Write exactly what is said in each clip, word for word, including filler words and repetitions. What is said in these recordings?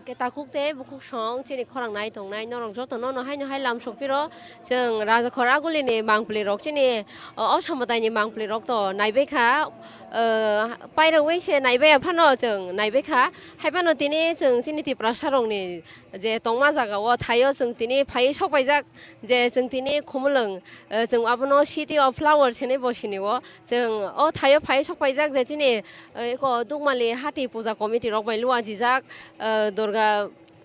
Khe takhuk tei bukhuk song chini khorang nai tongnai norok joto no no haino hai lam sokphiro chwng Rajakhor Agulini mangpli rok chini, o, o samwtai ni mangpli rok to naibai kha, o, pairogwi se naibai phano chwng naibai kha. Hai phano tini chwng chini Tiprasa rok ni je tongma jaga o thaio chwng tini phaiwi sok paijak je chwng tini Khumulwng, o, chwng abono City of Flowers hinwi bo sini o. Chwng o thaio phai sok paijak je chini, eh, eko Dukmali Hati Puja Committee rok bai luajijak, eh, Durga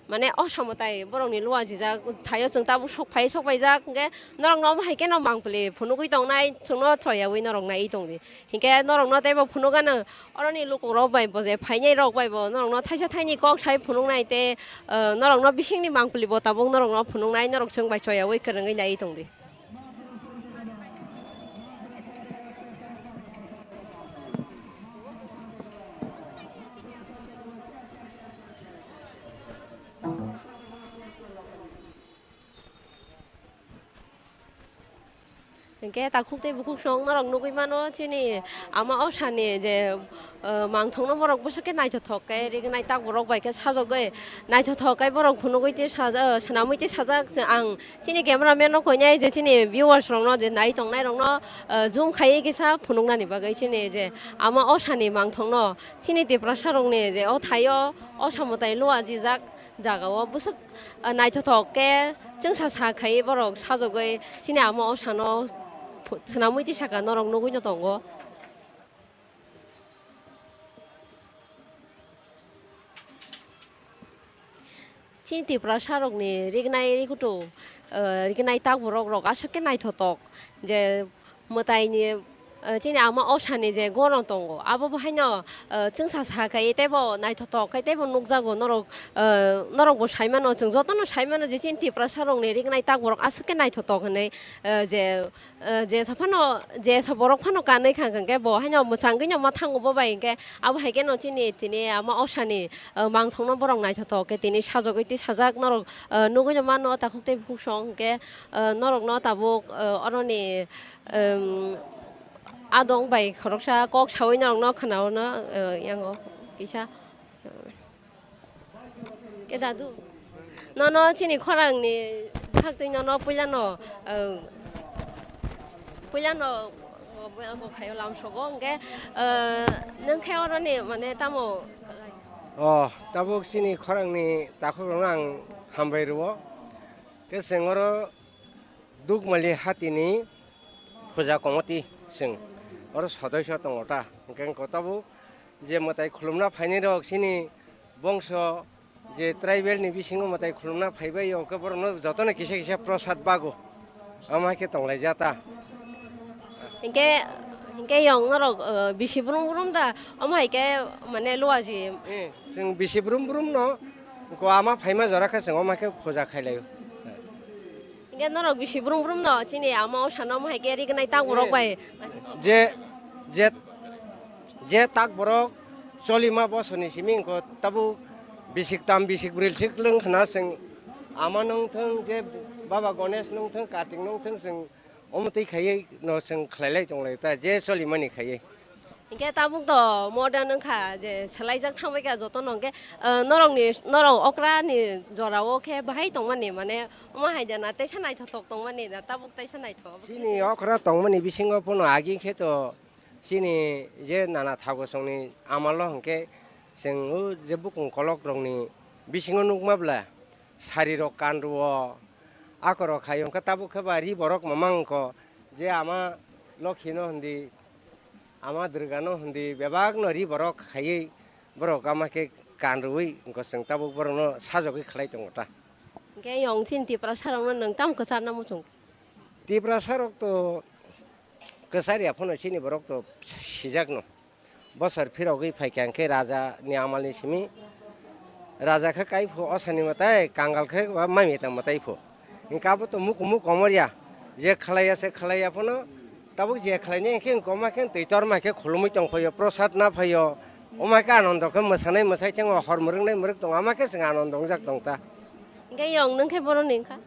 mane o samwtai borokni luajijak thaio chwng tabuk sok phai sok paijak hwnkhe norokno omo hai kheno mangpili phunugwi tongnai chwngno choyawi norok naiwi tongdi. Hinkhe norokno teibo phunukgano oroni lukurok bai bo je phainai rok bai bo norokno thaisa thaini kok sai phunuknai tei, eh, norokno bisingni mangpili bo tabuk norokno phunuknai norok chwng bai choyawi kwrwngwi naiwi tongdi. Hingke takhuk tei bukhuk song norok nugui mano chini ama osani je, eh, mangthokno borok bwswk khe naithothok khe rignai tak borok bai khe sajagwi naithothok khe borok phunugui tei saja-, swnamwi tei sajak ang chini camera man no koinai je chini viewers rok no je nai tongnai rok no, eh, zoom khaiwi kisa phunuknani bagwi chini je ama osani mangthokno chini Tiprasa rokni je o thaio osa mwtai luajijak jagao bwswk, eh, naithothok khe chwngsa sa khai borok sajagwi chini ama osano phu-, swnamwi tei saka norok nugui no tongo. Chini Tiprasa rokni rignai rikutu, eh, rignai tak borok rok aswk khe naithothok je mwtaini, eh, chini ama osani je goron tongo abo bo haino, eh, chwngsa sa khai teibo naithothok khai teibo nukjago norok, eh, norok bo saimano chwng jotono saimano je chini Tiprasa rokni rignai tak borok aswk khe naithothok hinwi, eh, je eh, jesa phano, jesa borok phano kanwi kha hwnkhe bo haino mwchangwi no ma thango bo bai hwnkhe abo hai kheno chini tini ama osani, eh, mangthokno borok naithothok khe tini sajagwi tei sajak norok, eh, nugui no mano takhuk tei bukhuk song hwnkhe, eh, norokno tabuk, eh, oroni, em, adong bai khoroksa kok saui norokno khwnao no, eh, yango kisa. Ke dadu, nono chini khorang ni bwkhak twi nono puila no, eh, puila no, bo, bo khaio lam sogo hwnkhe, eh, nwng khe oro ni mane tamo? Oh, tabuk chini khorang ni takhuk rok no ang hambai rwo. Ke chwng oro Dukmali hatini puja komoti chwng oro sodoiso tongo ta. Hwnkhe wngkha tabuk je mwtai khulumna phainai rok chini bongso je tribal ni bisingo mwtai khulumna phaibai o khe borokno jotono kisa kisa prosad bago. Omo hai khe tonglaijak ta. Hinkhe, hinkhe yong norok, eh, bisi brum brum da omo hai khe mane luaji. Eh, chwng bisi brum brum no ko ama phaima jora khe chwng omo hai khe puja khailaio. Hinkhe norok bisi brum brum no chini ama o sana omo hai khe rignai tak borok bai. Je, je, je tak borok cholima bosoni simi wngkho tabuk bisik tam bisik bril sik lwng khna chwng ama nungthung je Baba Ganesh nungthung Kartik nungthung chwng omo twi khaiwi no chwng khlailai tonglai ta je cholimani khaiwi. Hinkhe tabuk to modern wngkha je swlaijak thangbai kha jotono hinkhe, eh, norokni, norok okrani jorao khe bahai tongmani mane omo hai jana teisa naithothok tongmani da tabuk teisa naithok. Chini okra tongmani bisingo phano agi khe to chini je nana thago songni amalo hinkhe chwng o je bukung kolok rokni bisingo nukma bwla sari rok kan rwo akorok khai hinkhe tabuk khe ba ri borok mamang wngkho je ama lokhi no hindi. Ama Durgano hindi bebakno ri borok khaiwi borok ama khe kanrwi wngkha chwng tabuk borokno sajagwi khlai tongo ta. Hinkhe yong chini Tiprasa rokno nwng tamo kwcharna muchung? Tiprasa rok to kwchar ya phano chini borok to sijakno. Bosor phirogwi phaikha hinkhe raja ni amal ni simi. Raja khe kai pho osani mwtai, kangal khe ba mai mwtai mwtai pho. Hinkhe abo to mukumu komorya. Je khlaiya se khlaiya phano, tabuk je khlainai hinkhe wngkoma khe twi torma khe khulumui tongphaio, prosad naphaio. Oma khe anondo khe mwsanai mwsai thango, hor mwrwknai mwrwk tongo, ama khe chwng anondo wngjak tong ta. Hinkhe yong nwng khe boroni wngkha?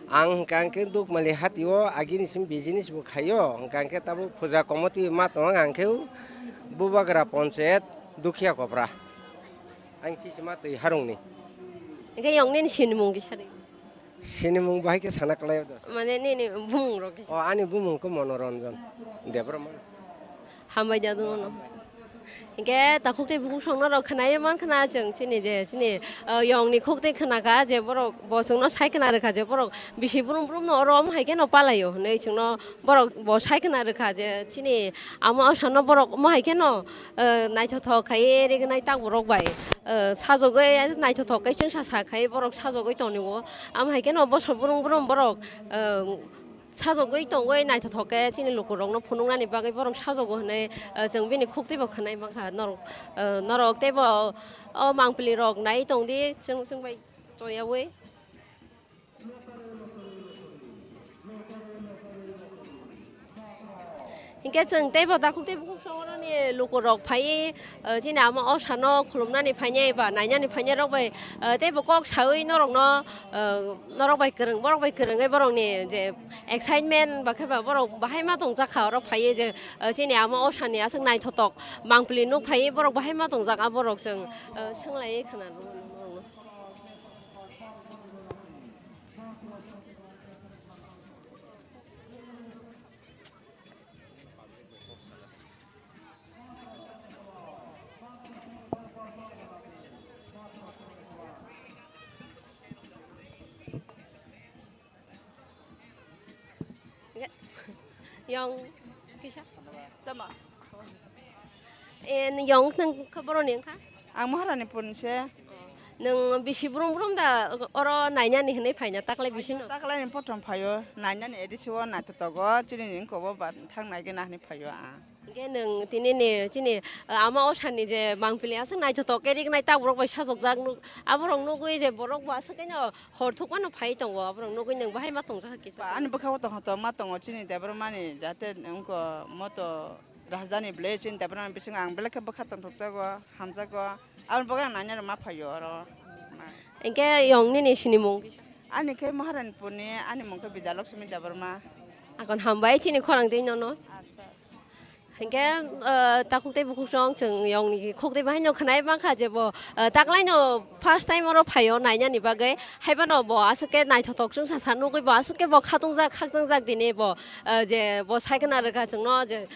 Ang hinkha hinkhe Dukmali hatio agini simi business bo khaio, hinkha hinkhe tabuk puja committee ma tongo ang khe Bubagra Ponchayat Dukhiya Kopra. Ang Chisima twi Harungni. Hingke yong nini sinimung kisa ri. Sinimung bahai khe sana kwlai o da. Mane nini bumung rok kisa. O, ani bumung khe Monoranjan Debbarma. Hambai da dunu no. Hingke takhuk tei bukhuk songno rok khnayo man khna chwng chini je chini, o, yong ni khuk tei khna kha je borok bo chwngno sai khna rwkha je borok bisi brum brum no oro omo hai khe no palai o hinui chwngno borok bo sai khna rwkha je chini ama osano borok omo hai khe no, o, naithothok khai rignai tak borok bai, o, sajogwi naithothok khe chwngsa sa khai borok sajogwi tongni o. Omo hai khe no bosor brum brum borok, o, sajogwi tongwi naithothok khe chini lukurokno phunuknani bagwi borok sajogo hinui, o, chwng bini khuk twibo khwnai mankha norok, o, norok teibo o mangpili rok nai tongdi chwng, chwng bai toyaui. Hinkhe chwng teibo takhuk tei bukhuk songoroni lukurok phaiwi, o, chini ama osano khulumnani phainai ba nainani phainai rok bai, o, teibo kok saui norokno, o, norok bai kwrwng, borok bai kwrwngwi borokni je excitement ba khe ba borok bahai ma tongjakha oro phaiwi je, o, chini ama osani aswk naithotok mangpili nuk phaiwi borok bahai ma tongjak a borok chwng, o, swnglaiwi khna rwno norokno. Yong kisa? Tama. E, yong nung khe boroni wngkha? Ang Maharani pun se. Nung bisi brum brum da oro nainani hinui phaina taklai bisi no? Taklai ni pothom phaio, nainani edisi o naithotogo, chini ni wngkobo ba thang nai gena hinui phaio ang. Hingke nwng tini ni chini, o, ama osani je mangpili aswk naithotok khe rignai tak borok bai sajokjak nuk, aborok nugui je borok bo aswk khe no hor thukmano phai tongo, aborok nugui nwng bahai ma tongjak kisa. Ba, ani bwkha o tongtho ma tongo chini Debbarmani jate wngkha moto rajdhani village chini Debbarmani bisingo ang belai khe bwkha tongthokjago, hamjago, aboni bagwi ang naina rwma phaio oro. Hingke yong nini sinimung? Ani khe Maharani puni, ani mung khe Bidya Lakshmi Debbarma. Akon hambai chini khorang twi nono. Acha. Hinkhe, o, takhuk tei bukhuk song chwng yongni khuk tei bahaino khwnai mankha je bo, o, taklaino first time oro phaio nainani bagwi. Haiphano bo aswk khe naithothok chwngsa sa nugwi bo aswk khe bo khatungjak khakchangjak tini bo, o, je bo sai khna rwkha chwngno je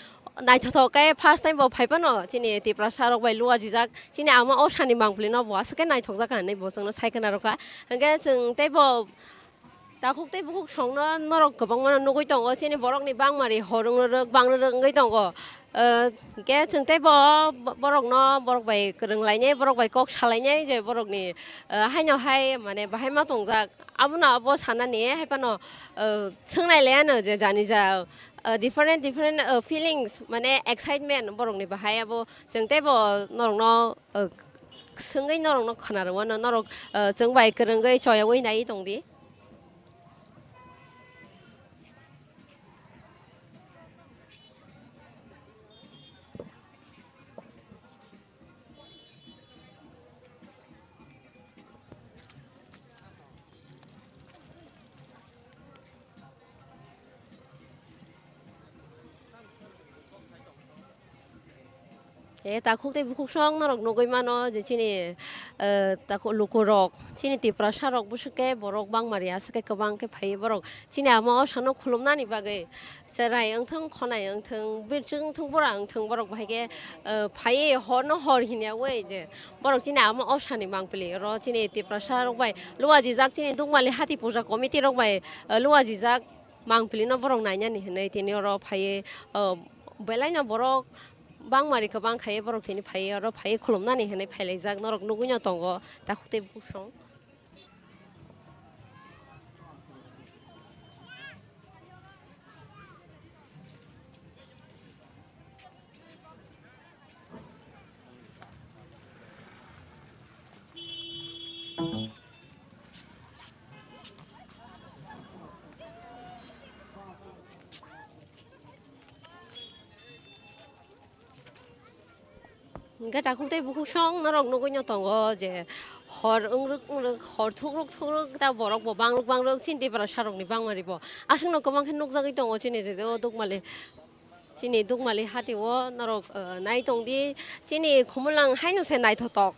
naithothok khe first time bo phaiphano chini Tiprasa rok bai luajijak chini ama osani mangpili no bo aswk khe naithokjak hinwi bo chwngno sai khna rwkha. Hinkhe chwng tei bo Takhuk tei bukhuk songno norok kwbangmano nugwi tongo, chini borokni bangmari hor wng rwrwk, bang rwrwk wngwi tongo. Eh, hwnkhe chwng tei bo borokno, borok bai kwrwng lainai, borok bai kok salainai je borokni, eh, haino hai mane bahai ma tongjak. Abono abo sanani hai phano, eh, swngnai laiano je jani ja, eh, different, different, eh, feelings mane excitement borokni bahai abo chwng tei bo norokno, eh, swngwi norokno khna rwmano norok, eh, chwng bai kwrwngwi choyogwi naiwi tongdi. E, takhuk tei bukhuk song norok nugwi mano je chini, eh, takhuk lukurok, chini Tiprasa rok bwswk khe borok bangmari aswk khe kwbang khe phaiwi borok chini ama osano khulumnani bagwi cherai wngthung, khonai wngthung, birchwk wngthung, bura wngthung, borok bahai khe, eh, phaiwi horno hor hinyawi je borok chini ama osani mangpili oro chini Tiprasa rok bai luajijak, chini Dukmali Hati Puja Committee rok bai, eh, luajijak. Mangpili no borok nainani hinwi tini oro phaiwi, o, belai no borok bangmari kwbang khai borok tini phaiwi oro phaiwi khulumnani hinwi phailaijak norok nugwi no tongo takhuk tei bukhuk song. Hingke takhuk tei bukhuk song norok nugwi no tongo je hor wngrwk wngrwk, hor thukrwk thukrwk ta borok bo bangrwk bangrwk chini Tiprasa rokni bangmari bo aswk no kwbang khe nukjagwi tongo chini o Dukmali. Chini Dukmali hati o norok, eh, nai tong di, chini Khumulang haino se naithothok,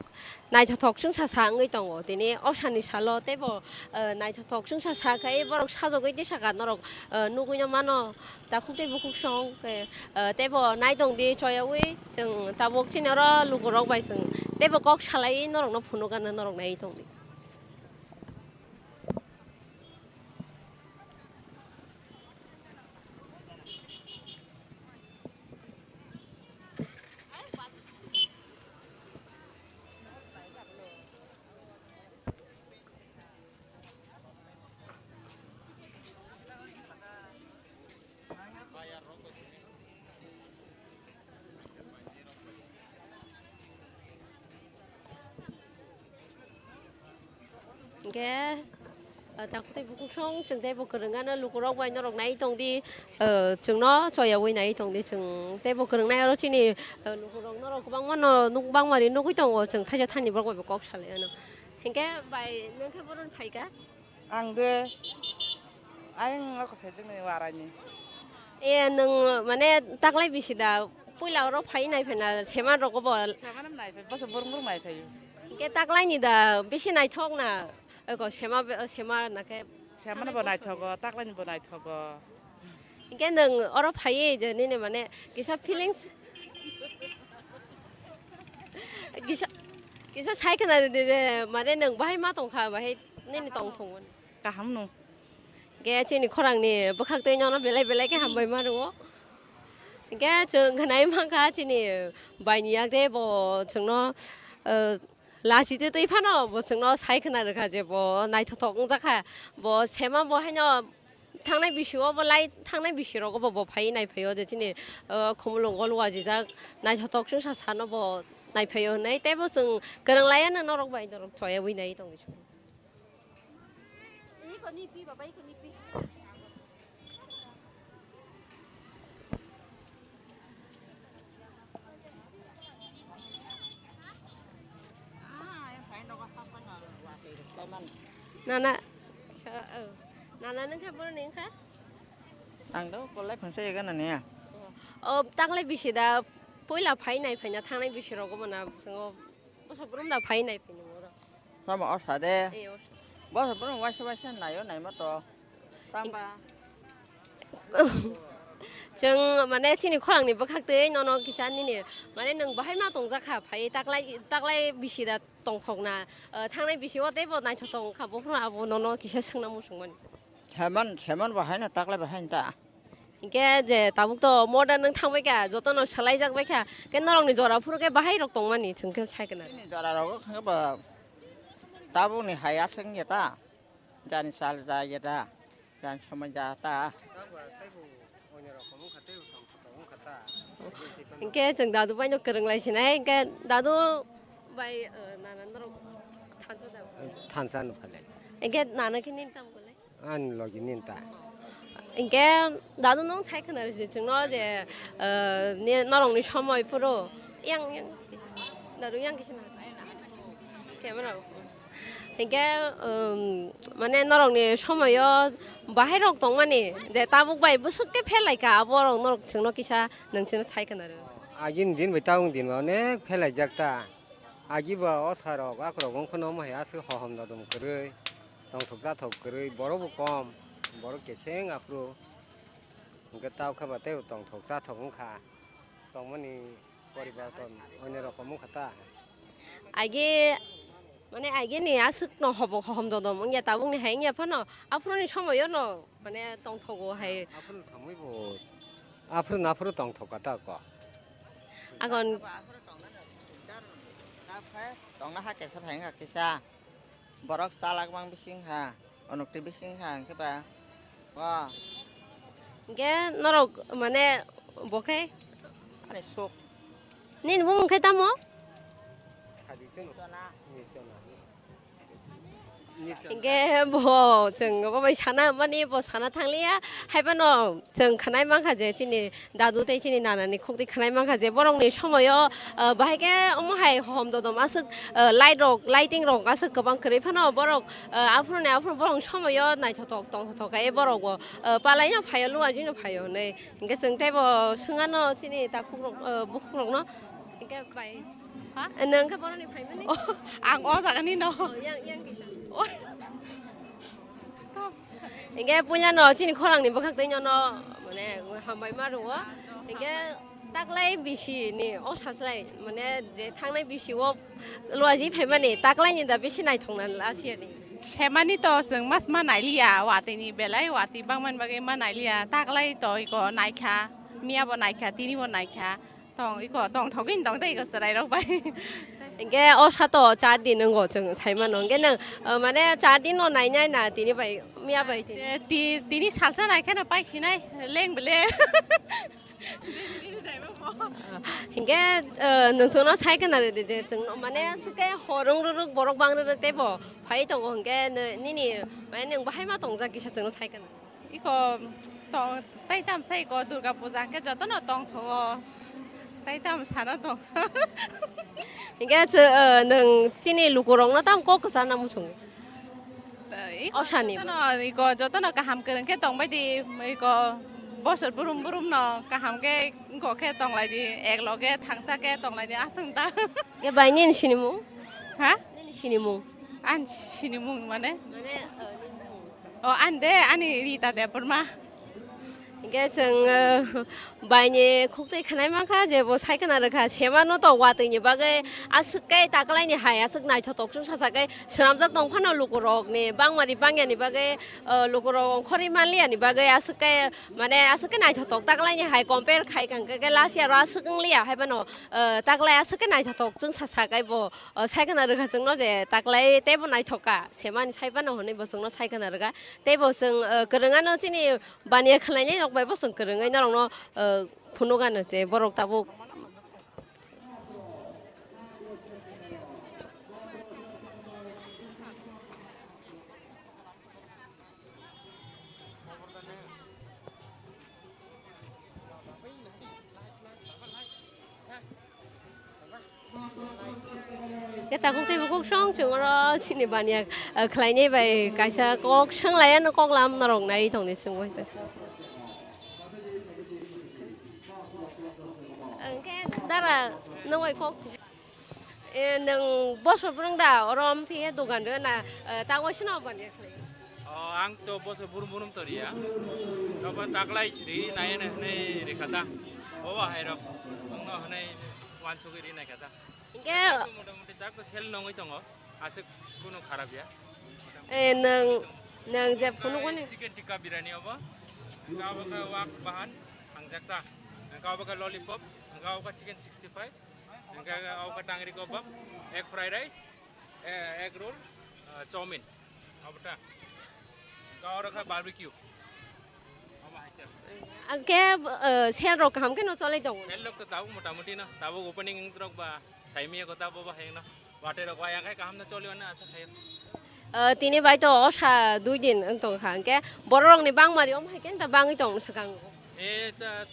naithothok chwngsa sa wngwi tongo. Tini osani salo teibo, eh, naithothok chwngsa sa khai borok sajagwi tisaka norok, eh, nugwi no mano. Takhuk tei bukhuk song khe, eh, teibo nai tong di choyawi chwng tabuk chini oro lukurok bai chwng teibo kok salai norok no phunuk gana norok nai tong di. Hingke, ah, takhuk tei bukhuk song chwng tei bo kwrwng gana lukurok bai norok nai tong di, ah, chwngno choyawi nai tong di, chwng tei bo kwrwng nai oro chini, ah, lukurok norok kwbangma no nuk bangma ri nugwi tongo, chwng thaisa thani borok bai bo kok salai ano. Hingke bai nwng khe boron phaika? Ang de ayang ako phejwk ni warai ni. E, nwng mane taklai bisi da puila oro phai nai phai na seman rok bo? Seman nai phai, boso burung burung nai phai. Hingke taklai ni da bisi naithok na? Eko sema be-, sema na khe. Sema bo naithogo, taklai ni bo naithogo. Hingke nwng oro phai je nini mane kisa feelings, kisa, kisa sai khna de, de, mane nwng bahai ma tong kha, bahai nini tong thung mani. Kaham no. Ge chini khorang ni bwkhak twi no belai belai khe hambai ma rwo. Ge chwng khnai mankha chini bai ni yak de bo chwngno, eh, lachi twi twi phano bo chwngno sai khna rwkha je bo naithothok wngjakha. Bo sema bo haino thangnai bisi o bo lai thangnai bisi rogo bo, bo phai nai phai o je chini, eh, Khumulwng o lua jijak naithothok chwngsa sano bo nai phai o hinui tei bo chwng kwrwng lai ya no norok bai norok choya wi nai tong. Iko nipi, baba, iko nipi. Nana, sa-, oh. Nana nung kha, boro ni wngkha? Ang do kolai phangsa ega nani ya. Oh, taklai bisi da, poila phai nai phai na, thangnai bisi rogo bo na, chwngo. Bosa brum da phai nai phai nung oro. Tamo o sa de. Ei, o sa. Bosa brum waisa waisa naio naima to. Tamba. Chwng mane chini khorang ni bwkhak twi nono kisa nini mane nwng bahai ma tong jakha phai taklai taklai bisi da tongthok na, eh, thangnai bisi o tei bo naithok tong kha bo phano abo nono kisa swngna muchung mani. Seman, seman bo haino taklai bo haino ta. Hinkhe je tabuk to modern wng thang bai kha, joto no swlai jak bai kha. Khe norok ni jora phuru khe bahai rok tong mani chwng khe sai khna. Chini jora rogo khe bo tabuk ni hai aswk ya ta. Jani sal ja ya ta. Jani somoi ja ta. Hinkhe chwng dadu bai no kwrwng lai sinai, hinkhe dadu bai, eh, nana norok thansa da. Thansa no phalai. Hinkhe nana khe nini tamo kwlai? Ani logi nini ta. Hinkhe dadu nwng sai khna rwdi chwngno je, eh, ni, norokni somoi phuru yang, yang kisa, dadu yang kisa na. Camera. Hinkhe, um, mane norokni somoio bahai rok tongmani je tabuk bai bwswk khe phelaikha abo rok norok chwngno kisa nwng chwngno sai khna rw. Agini din bai tabukni din bai onek phelaijak ta. Agi ba osa rok akhorok wng phano omo hai aswk hohom dodom kwrwi, tongthok chathok kwrwi, borok bo kom, borok keseng aphuru. Hwnkhe ta khe ba tei tongthok chathok wngkha, tongmani poribarton onno rokom wngkha ta. Agi, mane agi ni aswk no hobo hohom dodom wngya tabuk ni hai wngya phano, aphuru ni somoyo no mane tongthogo hai. Aphuru thangwi bo, aphuru naphuru tongthok kha ta ko. Agon. Tongna ha kesa phai wngkha kisa. Borok chalak mang bising ha, onok twi bising ha, hwnkhe ba, o. Hwnkhe norok, mane, bo khe? Ani suk. Nini bumung khe tamo? Chona. Hinkhe bo chwng bo bai sana mani bo sana thangliya, haiphano chwng khwnai mankha je chini dadu tei chini nanani khukti khwnai mankha je borokni somoyo, ah, bahai khe omo hai hom dodom aswk, ah, light rok, lighting rok aswk kwbang kwrwi phano borok, ah, aphuru ni aphuru borok somoyo naithothok tongthothok khe borok bo, ah, palaino phaio luajino phaio hinwi. Hinkhe chwng teibo swngano chini takhuk rok, ah, bukhuk rokno. Hinkhe bai. Ha? Nwng khe boroni phaimani? Oh, ang o jagani no. Oh, yang, yang kisa. Oh. Hinkhe puilano chini khorangni bwkhak tei nono mane hambai ma rwo. Hinkhe taklai bisi ni o sasrai mane je thangnai bisi o luaji phaimani taklai ni da bisi naithokna lasiyani. Semani to chwng mas ma nailiya, watwi ni belai watwi bangmani bagwi ma nailiya, taklai to iko naikha, miya bo naikha, tini bo naikha. Tong, iko tong thogwi tong tei iko chwrai rok bai. Hinkhe o sato char din wngo chwng sai mano. Hinkhe nwng, uh, mane char din no nainai na tini bai, miya bai tini? Eh, ti-, tini salsa nai kheno pai sinai, leng bele. Hinkhe, uh, nwng chwngno sai khna rwdi je chwngno mane aswk khe hor wng rwrwk borok bang rwrwk teibo phai tongo hinkhe nw-, nini mane nwng bahai ma tongjak kisa chwngno sai khna. Iko tong, tei tam sa iko Durga Puja hwnkhe jotono tongthogo. Tei tam sana tongsa. Hinkhe chw-, eh, nwng chini lukurokno tam kok kwcharna muchungo? Iko Osani jotono, iko jotono kaham kwrwng khe tongbai di, iko bosor brum brum no kaham khe wngkok khe tonglai di, ek loge thangsa khe tonglai di, aswk ta. Ye bai nini sinimung? Ha? Nini sinimung? Ani sinimung mane? Mane, eh, nini mung. O, ani de, ani Rita Debbarma. Hinkhe chwng, eh, baini khuktwi khwnai mankha je bo sai khna rwkha, semano to watwini bagwi aswk khe taklaini hai aswk naithotok chwng sacha khe swnamjak tong phano lukurokni bangmani bangyani bagwi, eh, lukurok ongkhorwi manliyani bagwi aswk khe mane aswk khe naithotok taklaini hai compare khai kha hwnkhe last year o aswk wngliya haiphano, eh, taklai aswk khe naithotok chwng sacha khe bo, eh, sai khna rwkha chwngno je taklai teibo naithok kha. Semani sai phano hwnwi bo chwngno sai khna rwkha. Tei bo chwng, eh, kwrwngano chini baniya khwlainai rok bai bo chwng kwrwngwi norokno, eh, phunukgano je borok tabuk. Khe tabuk teibo kok song chwng oro chini baniya, ah, khlainai bai kaisa kok swnglaiya no kok lam norok nai tongni chwng bai se. Hwnkhe dara nwng bai kok, eh, nwng bosor bwrwng da oro amtwi dogan rw na, eh, tangwi sino baniya khlai? O, ang to boso burum burum to riya. Tobo taklai ri nai hwnwi ri kha ta. Bobo hai rok wngno hwnwi wansugwi ri nai kha ta. Hinkhe tak to motamuti tak to sel nongwi tongo. Aswk kunu kharap ya. Eh, nwng, nwng je phunukgo ni. Chicken tikka biryani obo. Hinkhe abo khe wak bahan hangjak ta. Hinkhe abo khe lollipop. Hinkhe abo khe chicken sixty five. Hinkhe abo khe tangri kebab, egg fried rice, eh, egg roll, ah, chowmin. Abo ta. Hinkhe oro khe barbecue. Abo hai khe. Ang khe, eh, sel rok kaham khe no cholai tongo. Sel rok to tabuk motamuti no, tabuk opening wng rok ba saimia ko tabuk bo hai no. Watwi rok waya khe kaham no choli hwnwi asa khaio. Eh, tini bai to osa dui din wng tong kha, hwnkhe borok rokni bangmari omo hai khe bangwi tong swkang. E ta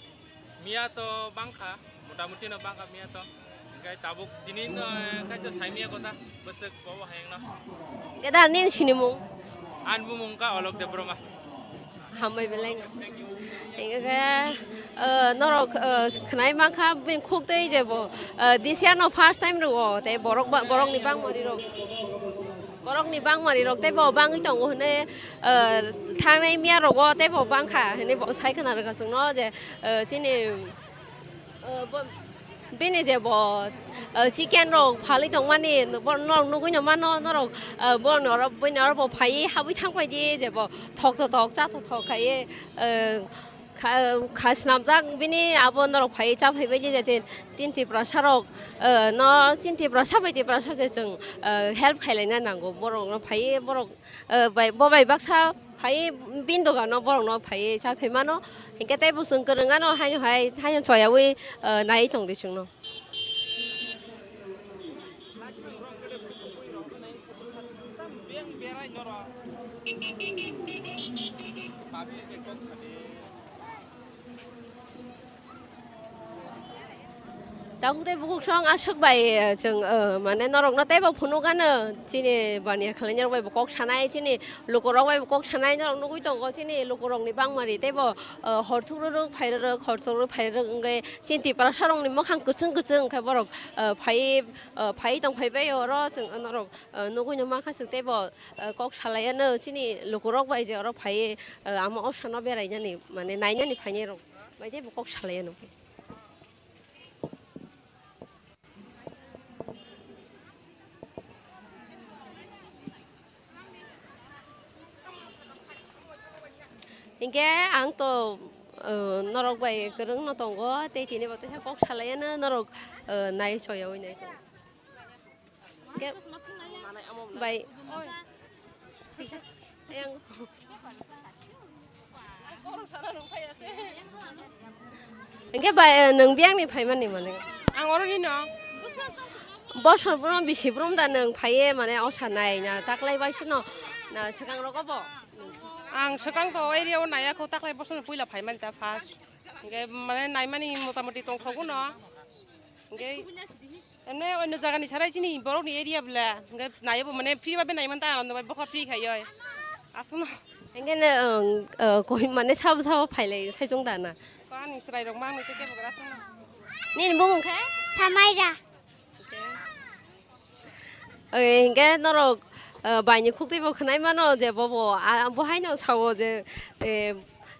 miya to bangkha, motamuti no bangkha miya to. Hwnkhe tabuk tini no, eh, khai to saimia kota bwswk bobo hai wngno. Hwnkhe da nini sinimung? Ani bumung wngkha Alok Debbarma. Hambai belai no. Hingke, eh, norok, eh, khwnai mankha bini khuk tei je bo, eh, this year no first time rwo, tei borok ba, borokni bangmari rok, borokni bangmari rok tei bo bangwi tongo hwnwi, eh, thangnai miya rogo tei bo bangkha hwnwi bo sai khwna rwkha chwngno je, eh, chini, eh, bo, bini je bo, eh, chicken rok phalwi tongmani bo norok nugwi no mano, norok, eh, borokni oro, buini oro bo phaiwi habwi thangbai di je bo thok thok thok cha thok thok khaiwi, eh, kha, kha swnamjak bini abo norok phaiwi cha phaibai di je tin, tin Tiprasa rok, eh, no tin Tiprasa bai Tiprasa je chwng, eh, help khailaina nango borok no phaiwi borok, eh, bai, bo bai baksa phaiwi bini dogano borok no phaiwi cha phaimano hinkhe tei bo chwng kwrwngano haino hai, haino choyawi, eh, naiwi tongdi chwngno. Tabuk tei bukuksong aswk bai, eh, chwng, eh, mane norokno teibo phunukgano chini baniya khwlainai rok bai bo kok sanai, chini lukurok bai bo kok sanai, norok nugui tongo chini lukurokni bangmari teibo, eh, hor thuk rwrwk phai rwrwk, hor thuk rwrwk phai rwrwk wngwi chini Tiprasa rokni mwkhang kwchwng kwchwng wngkhe borok, eh, phai, eh, phai tong phai bai oro chwng norok, eh, nugui no mankha chwng teibo, eh, kok salaiano chini lukurok bai je oro phaiwi, eh, ama osano berainani mane nainani phainai rok bai teibo kok salaiano. Hinkhe ang to, eh, norok bai kwrwngno tongo, tei tini bo teisa kok salaiano norok, eh, nai choyaui nai tongo. Hinkhe bai. Hinkhe bai, eh, nwng biyangni phaimani mane? Ang oroni no. Bosor brum bisi brum da nwng phaiye mane osa nai na taklai bai sino na swkang rogo bo? Ang swkang to area o naiya kho, taklai bosor no puila phaimani ta first. Hinkhe mane naimani motamoti tongthogo no. Hinkhe emne onno jagani sarai chini borokni area bwle. Hinkhe naibo mane free ba be naiman ta, ano bai bokha free khai oi. Aswkno. Hinkhe ne, ang, ah, koi mane sabo sabo phailai sai chwng da na. Ko ani chwrai rok mang nai te kebo gra chwng. Nini bumung khe? Samaira. Oke, hinkhe norok, ah, baini khuktwi bo khwnai mano je bobo, ah, bo haino sao je, eh,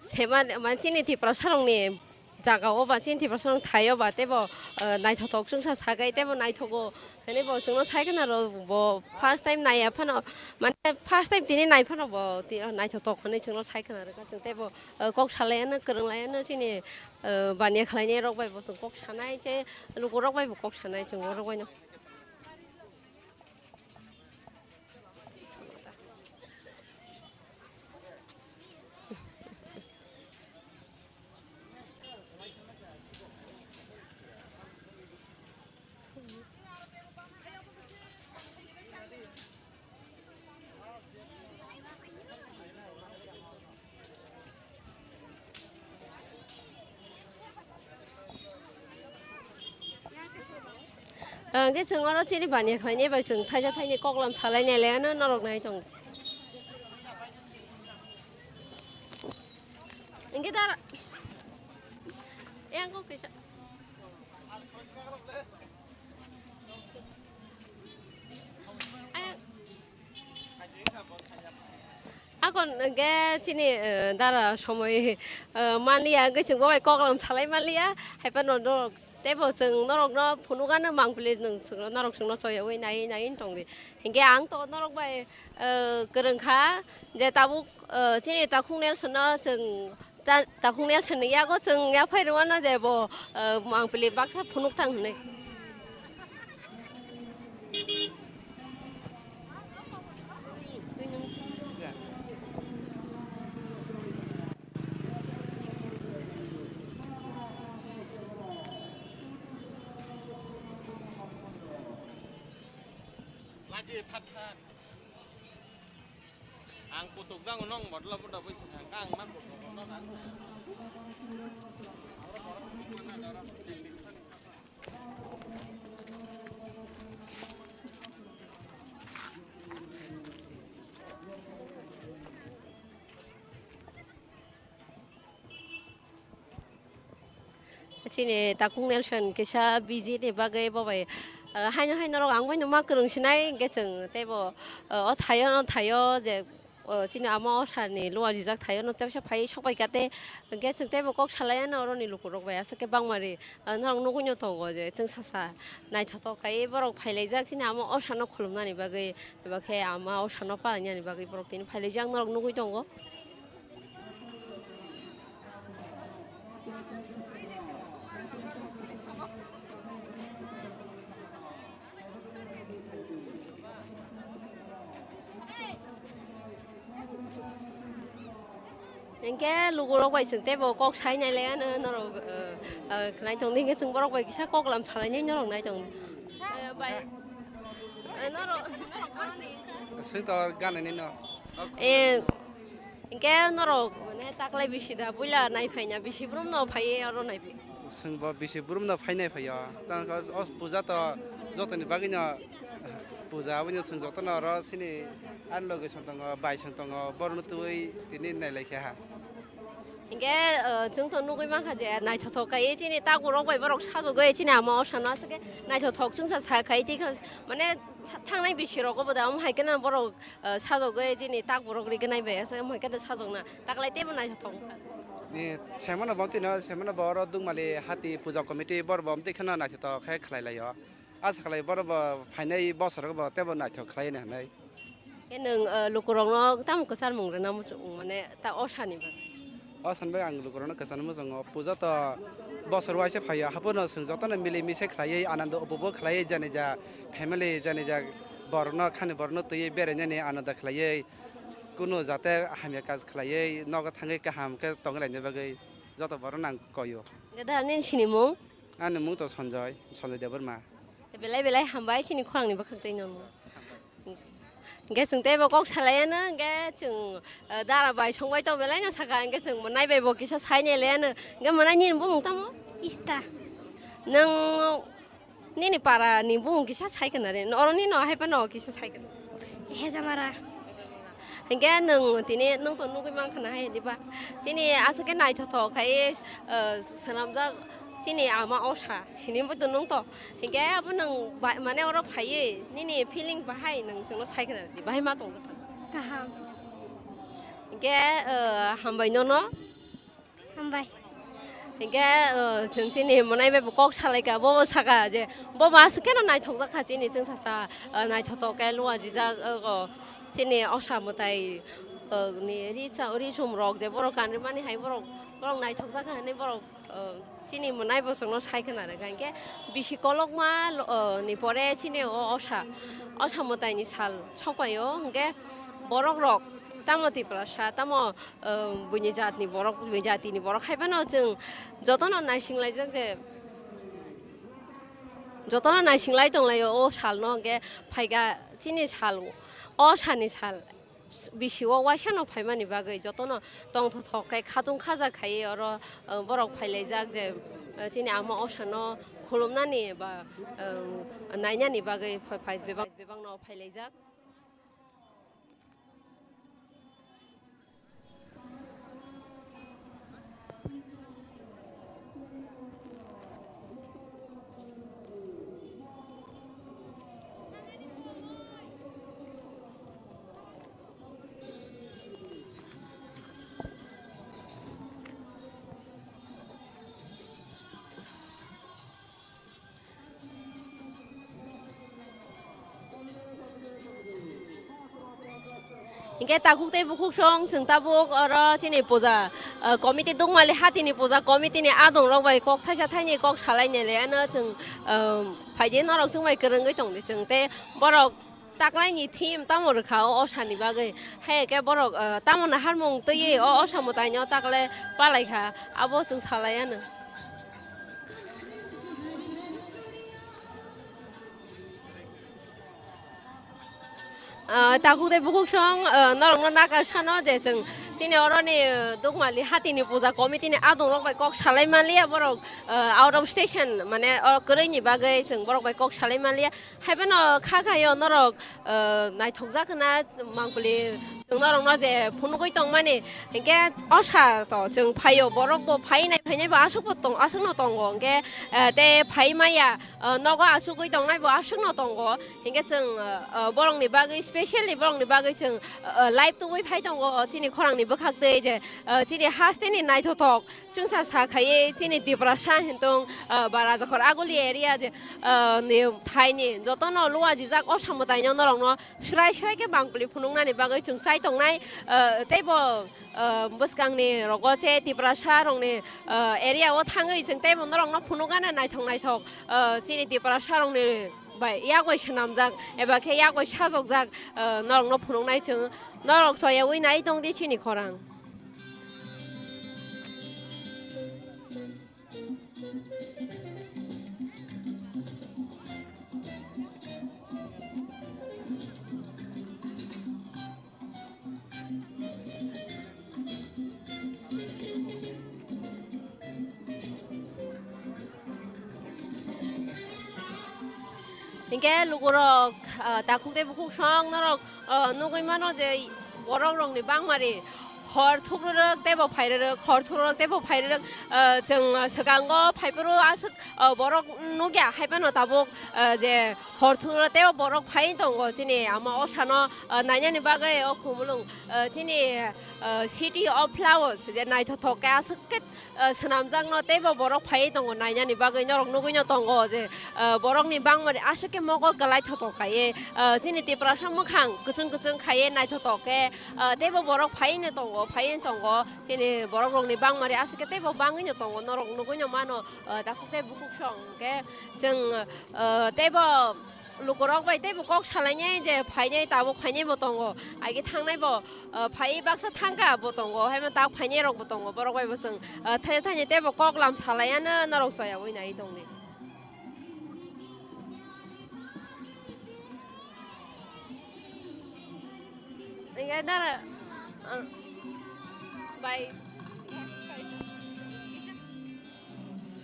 sema, mane chini Tiprasa rokni jaga o ba chini Tiprasa rok thai o ba teibo, ah, naithothok chwngsa sagai teibo naithogo hinwi bo chwngno sai khna ro bo first time naiya phano, mane first time tini nai phano bo ti-, naithothok hinwi chwngno sai khna rwkha chwng teibo, ah, kok salaiano kwrwng laiano chini, ah, baniya khwlainai rok bai bo chwng kok sanai tei lukurok bai bo kok sanai chwng borok baino. Hwnkhe chwng oro chini baniya khlainai bai chwng thaisa thaini koklam salainai le ano norok nai tongo. Hwnkhe da, yang kok kisa. Ayang. Akon hwnkhe chini, eh, dara somoi, eh, manliya, hwnkhe chwng bo bai koklam salai manliya, hai phano norok teibo chwng norokno phunukgano mangpili, nwng chwngno, norok chwngno choyaui nai nai wng tongdi. Hwnkhe ang to norok bai, eh, kwrwng kha je tabuk, eh, chini takhuk Nelsonno chwng Ta-, takhuk Nelsonni yago chwng yaphai rwmano je bo, eh, mangpili baksa phunuk thang hwnwi. Laji phat phat. Ang kutuk jang nong bodol bodol bai sa kang ma kutuk no na. Chini takhuk Nelson kisa busy ni bagwi bo bai, ah, haino hai norok ang bai no ma kwrwng sinai, hwnkhe chwng teibo, ah, o thaio, no thaio je, ah, chini ama osani luwa rijak thaio, no teisa phai sok bai kate, hwnkhe chwng teibo kok salai ano oroni lukurok bai aswk khe bangmari, ah, norok nugui no tongo je chwng sasa naithotok kai borok phailaijak chini ama osano khulumnani bagwi, eba khe ama osano palainani bagwi borok tini phailaijak norok nugui tongo. Hwnkhe lukurok bai chwng teibo kok sai nai lai ano norok, eh, eh, khwnai tongdi, hwnkhe chwng borok bai kisa koklam salainai norok nai tong. Eh, bai, eh, norok, norok borokni. Swi to ganani no. Eh, hingke norok mane taklai bisi da buila nai phaina bisi brum no phaiye oro nai phi. Chwng bo bisi brum no phainai phaiyo. Tang kha o puja to jotoni bagwi no puja aboni chwng jotono oro sini ani loge song tongo, bai song tongo, borno twi tini nai lai kha ha. Hingke, eh, chwng to nugwi mankha je naithothok kaiye chini takurok bai borok sajogwi chini ama osano aswk khe naithothok chwngsa sa khai tei kha mane thangnai bisi rogo bo da omo hai kheno borok, eh, sajogwi chini takurok rignai bai aswk omo hai kheno sajokna taklai teibo naithothok wngkha. Ni semano bo tino semano bo oro Dugmali hati puja committee bor bo omtwi kheno naithothok khe khlai laio. Asa khlai borok bo phainai bosorogo bo teibo naithok khlai hinwi. Khe nwng, eh, lukurokno tamo kwcharmung rwna muchung mane ta osani bagwi? Osani bagwi ang lukurokno kwcharno muchungo. Puja to bosor waisa phaio, haphano chwng jotono mili misi khlaiwi anando upobhog khlaiwi janija family janija borokno khani borokno twiwi berainani anando khlaiwi kunu jate hamya kaj khlaiwi nogo thangwi kaham khe tongwi laina bagwi joto borokno ang koio. Hwnkhe da nini sinimung? Ani mung to Sanjoy, Sanjoy Debbarma. Belai belai hambai chini khorangni bwkhak twi nono. Hwnkhe chwng teibo kok salaiano, hwnkhe chwng, eh, dara bai songbai tong belaino sakha, hwnkhe chwng bo naibai bo kisa sainai laiano. Hwnkhe mwnai nini bumung tamo? Ista. Nwng nini para ni bumung kisa sai khna re, oro nini no hai phano kisa sai khna. Hejamara. Hingke nwng tini nwng to nugwi mankha na hai diba? Chini aswk khe naithothok khai, eh, swnamjak chini ama osa, sini bo to nwng to. Hingke abo nwng ba-, mane oro phaiwi nini feeling bahai nwng chwngno sai khna di, bahai ma tong kha. Kaham. Hingke, eh, hambai nono. Hambai. Hingke, uh, chwng chini mwnai bai bo kok salaikha, bo bo saka je, bo bo aswk keno naithokjak kha chini chwng sasa, uh, naithothok khe luajijak, uh, o chini osa mwtai, uh, ni ri cha-, ri chum rok je borok kanrimani hai borok, borok naithokjak kha hinwi borok, uh, chini mwnai bo chwngno sai khna rwkha. Hingke bisi kolokma, uh, ni pore chini o osa, osa mwtai ni sal sokpaio, hingke borok rok tamo Tiprasa, tamo, uh, buini jatni borok, buini jatini borok hai phano chwng jotono naising laijak je, jotono naising lai tong laio o salno, hwnkhe phaikha chini sal, o sani sal bisi o waisa no phaimani bagwi jotono tongthothok khe khatung khaja khaiwi oro, uh, borok phai laijak je, uh, chini ama osano khulumnani ba, uh, nainani bagwi phai, phai bebak, bebak no phai laijak. Hingke takhuk tei bukhuk song chwng tabuk oro chini puja, ah, committee Dukmali hatini puja committee ni adong rok bai kok thaisa thaini kok salai nele ano chwng, ah, phaidi norok chwng bai kwrwngwi tongdi chwng tei borok taklaini theme tamo rwkha o osani bagwi. Hai khe borok, ah, tamo naharmung twiwi o osa mwtaino takle palaikha, abo chwng salai ano. Ah, takhuk tei bukhuk song, ah, norokno naka sano je chwng chini oroni, ah, Dukmali hatini puja committee ni adong rok bai kok salai manliya borok, ah, out of station mane o kwrwini bagwi chwng borok bai kok salai manliya. Haiphano kha khayo norok, ah, naithokjak hwna mangpili chwng norokno je phunugwi tongmani, hinkhe osa to chwng phaio, borok bo phai nai phainai bo aswk bo tong, aswkno tongo, hinkhe, ah, tei phai maya, ah, nogo asugwi tongnai bo aswkno tongo, hinkhe chwng, ah, ah, borokni bagwi, specially borokni bagwi chwng, ah, live tubui phai tongo chini khorangni bwkhak twi je, ah, chini hasteni naithothok. Chwngsa sa khaiwi chini Tiprasa hintong, ah, ba Rajakhor Aguli area je, ah, ni thaini jotono luajijak o samwtaino norokno srai srai khe mangpili phunuknani bagwi chwng chai tongnai, ah, teibo, ah, bwskangni rogo che Tiprasa rokni, ah, area o thangwi chwng teibo norokno phunukgana naithok naithok, ah, chini Tiprasa rokni bai yak bai swnamjak eba khe yak bai sajokjak, ah, norokno phunuknai chwng norok choyawi nai tongdi chini khorang. Hinkhe lukurok, ah, takhuk tei bukhuk song norok, ah, nugwi mano je borok rokni bangmari hor thukrwrwk teibo phairwrwk, hor thukrwrwk teibo phairwrwk, ah, chwng, ah, swkango phaiphuru aswk, ah, borok nukya, haiphano tabuk, ah, je hor thukrwrwk teibo borok phai tongo chini ama osano, ah, nainani bagwi o Khumulwng, ah, chini, ah, City of Flowers je naithothok khe aswk khe ah, swnamjakno teibo borok phaiwi tongo nainani bagwi, norok nugwino tongo je, ah, borokni bangmari aswk khe mokol kwlai thothok kaiwi, ah, chini Tiprasa mwkhang kwchwng kwchwng khaiwi naithothok khe, ah, teibo borok phaiwino tongo, phaiwino tongo, chini borok rokni bangmari aswk khe teibo bangwino tongo, norok nugwino mano, ah, takhuk tei bukhuk song khe chwng, ah, teibo lukurok bai teibo kok salainai je phainai, tabuk phainaibo tongo, agi thangnaibo, ah, phai baksa thangka bo tongo, haima tak phainai rokbo tongo, borok bai bo chwng, ah, thai thani teibo kok lam salaiano norok choyawi nai tongdi. Hinkhe dara, ah, bai.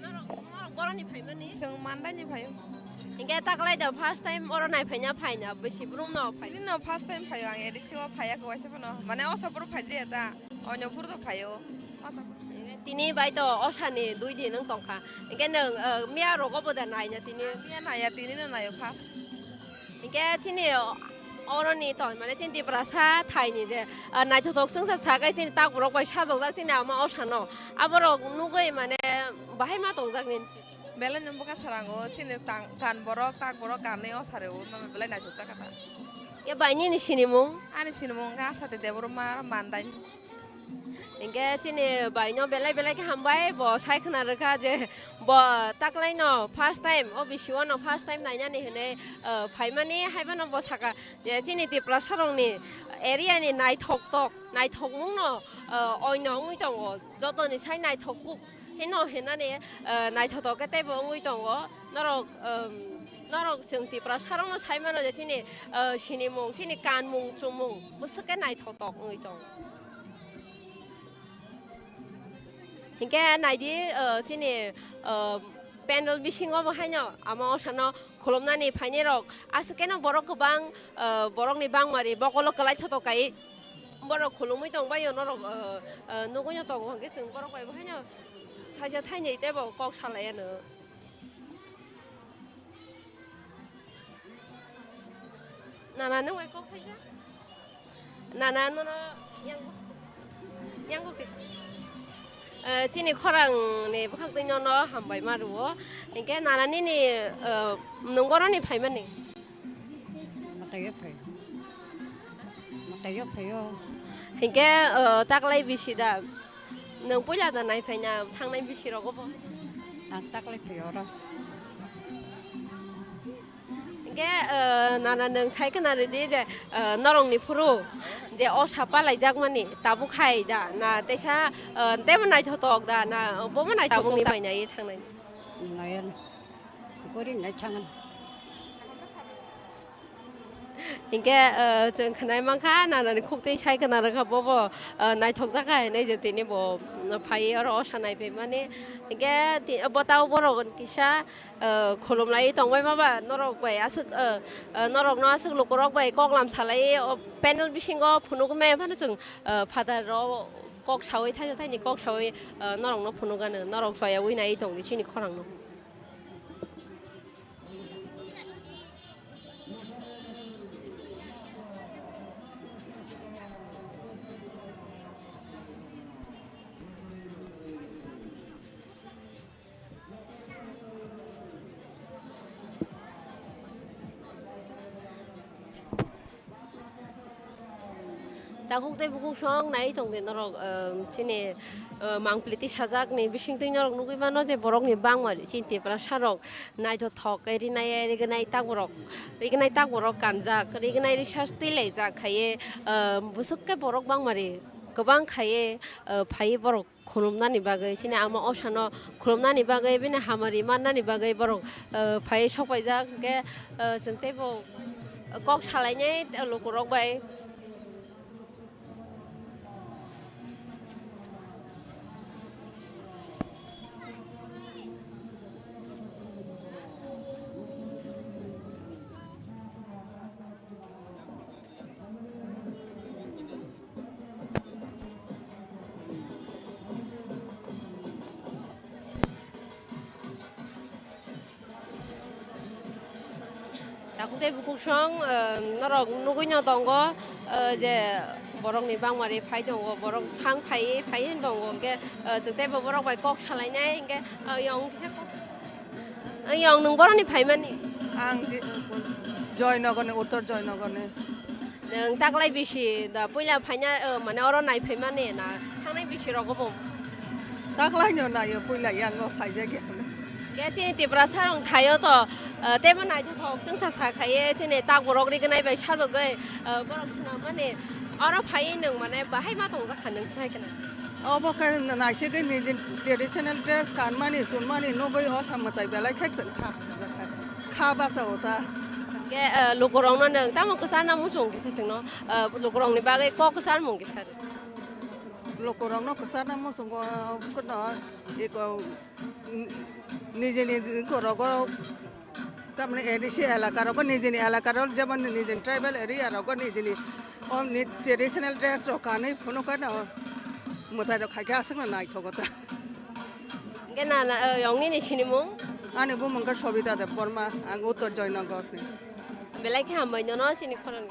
Norok, norok boroni phaimani? Chwng Mandani phaio. Hinkhe taklai da first time oro nai phaina phaina bisi brum no phai. Nini no first time phaio, ang A D C o phaiya kwbaisa phano. Mane o sapor phaijiya ta, onyo phuru to phaio. O sapor. Hinkhe tini bai to osani dui din wng tongkha. Hinkhe nwng, eh, miya rogo bo da naina tini? Miya naiya, tini no naio first. Hinkhe chini oroni tong mane chini Tiprasa thaini je, ah, naithothok chwngsa sakai chini takborok bai sajokjak chini ama osano. Aborok nugwi mane bahai ma tongjak nini? Belai no bwkha sarango chini tang-, kan borok, tak borok kanwi o sari o mane belai naithokjak kha ta. Ya bai nini sinimung? Ani sinimung wngkha Asati Debbarma Mandai. Hinkhe chini baino belai belai khe hambai, bo sai khna rwkha je bo taklaino first time, o bisio no first time nainani hinwi, ah, phaimani, haibano bo saka je chini Tiprasa rokni area ni naithok tok, naithokmung no, ah, oino wngwi tongo, jotoni sai naithok kuk hino hinani, ah, naithotok khe teibo wngwi tongo. Norok, um, norok chwng Tiprasa rokno sai mano je chini, ah, sinimung, chini kanmung, chumung bwswk khe naithotok wngwi tongo. Hinkhe naidi, ah, chini, ah, pandal bisingo bo haino ama osano khulumnani phainai rok aswk keno borok kwbang, ah, borokni bangmari bokolo kwlai thotok kai borok khulumwi tongbaio norok, ah, ah, nugwino tongo hinkhe chwng borok bai bo haino thaisa thainwi teibo kok salaiano. Nana, nwng bai kok thaisa? Nana, nono yang, yang kisa. Eh, chini khorang ni bwkhak twi nono hambai ma rwo. Hinkhe nana nini, eh, nwng boroni phaimani? Mwtaio phai. Mwtaio phaio. Hinkhe, eh, taklai bisi da? Nwng puila da nai phaina thangnai bisi rogo bo? Ang taklai phai oro. Hinkhe, eh, nana nwng sai khna rwdi je, eh, norokni phuru je o sa palaijakmani tabuk hai da na teisa, eh, teibo naithotok da na bomo naithotok tabukni bai naiwi thangnai? Naiya. Gori nai thangan. Hinkhe, eh, chwng khwnai mankha, nanani khuktwi sai khna rwkha, bobo, eh, naithokjak kha hinwi je tini bo, mm, phaiwi oro osa naiphaimani. Hinkhe ti-, bo tao borok kisa, eh, khulumlaiwi tongbai maba, norok bai aswk, eh, eh, norokno aswk lukurok bai koklam salaiwi o panel bisingo phunukmaya phano chwng, eh, phataro kok sawi thaisa thaini kok sawi, eh, norokno phunukgano, norok choyawi naiwi tongdi chini khorangno. Takhuk tei bukhuk song nai tong de norok, um, chini, uh, mangpili tisajakni bisingtwi norok nugwi mano je borokni bangma chini Tiprasa rok naithothok khe rinai rignai takborok, rignai takborok kanjak, rignai research twilaijak khaiye, uh, bwswk khe borok bangmari kwbang khaiye, uh, phaiye borok khulumnani bagwi, chini ama osano khulumnani bagwi, bini hamari mannani bagwi borok, uh, phaiwi sokpaijak, hwnkhe, uh, chwng teibo kok salainai lukurok bai. Takhuk tei bukhuk song, eh, norok nugui no tongo, eh, je borok ni bangmari phai tongo, borok thang phai phai hin tongo, hingke, eh, chwng tei bo borok bai kok salainai, hingke, eh, yong kisa kok, eh, yong nwng borok ni phaimani? Ang je, Joynagar ni, Uttor Joynagar ni. Nwng taklai bisi da puila phaina, eh, mane oro nai phaimani na thangnai bisi rogo bo? Taklai no naio, puila yango phaijak ya. Ke chini Tiprasa rong thaio to, eh, tebo naithothok chwngsa sa khaiye chini takborok rignai bai sajogoi, eh, borok swnam mani oro phaiwi nwng mane bahai ma tongjak kha nwng sai khna. Obo khe naisegwi nijini traditional dress kanmani chunmani nugwi osa mwtai belai khe chwng kha, kha basa o ta. Ke, eh, lukurokno nwng tamo kwcharna muchung kisa chwngno, eh, lukurokni bagwi kok kwcharmung kisa rw. Lukurokno kwcharna muchungo, eh, kwno eko, nijini korogo, tamni A D C elaka rogo, nijini elaka rok, jemon nijini tribal area rogo, nijini omni traditional dress rok kanwi phunukano mwtai rok khaikhe aswkno naithogo ta. Hingke na, na, eh, yong nini sinimung? Ani bumung khe Sobita Debbarma, ang Uttor Joynagar ni. Belai khe hambai nono chini khorang.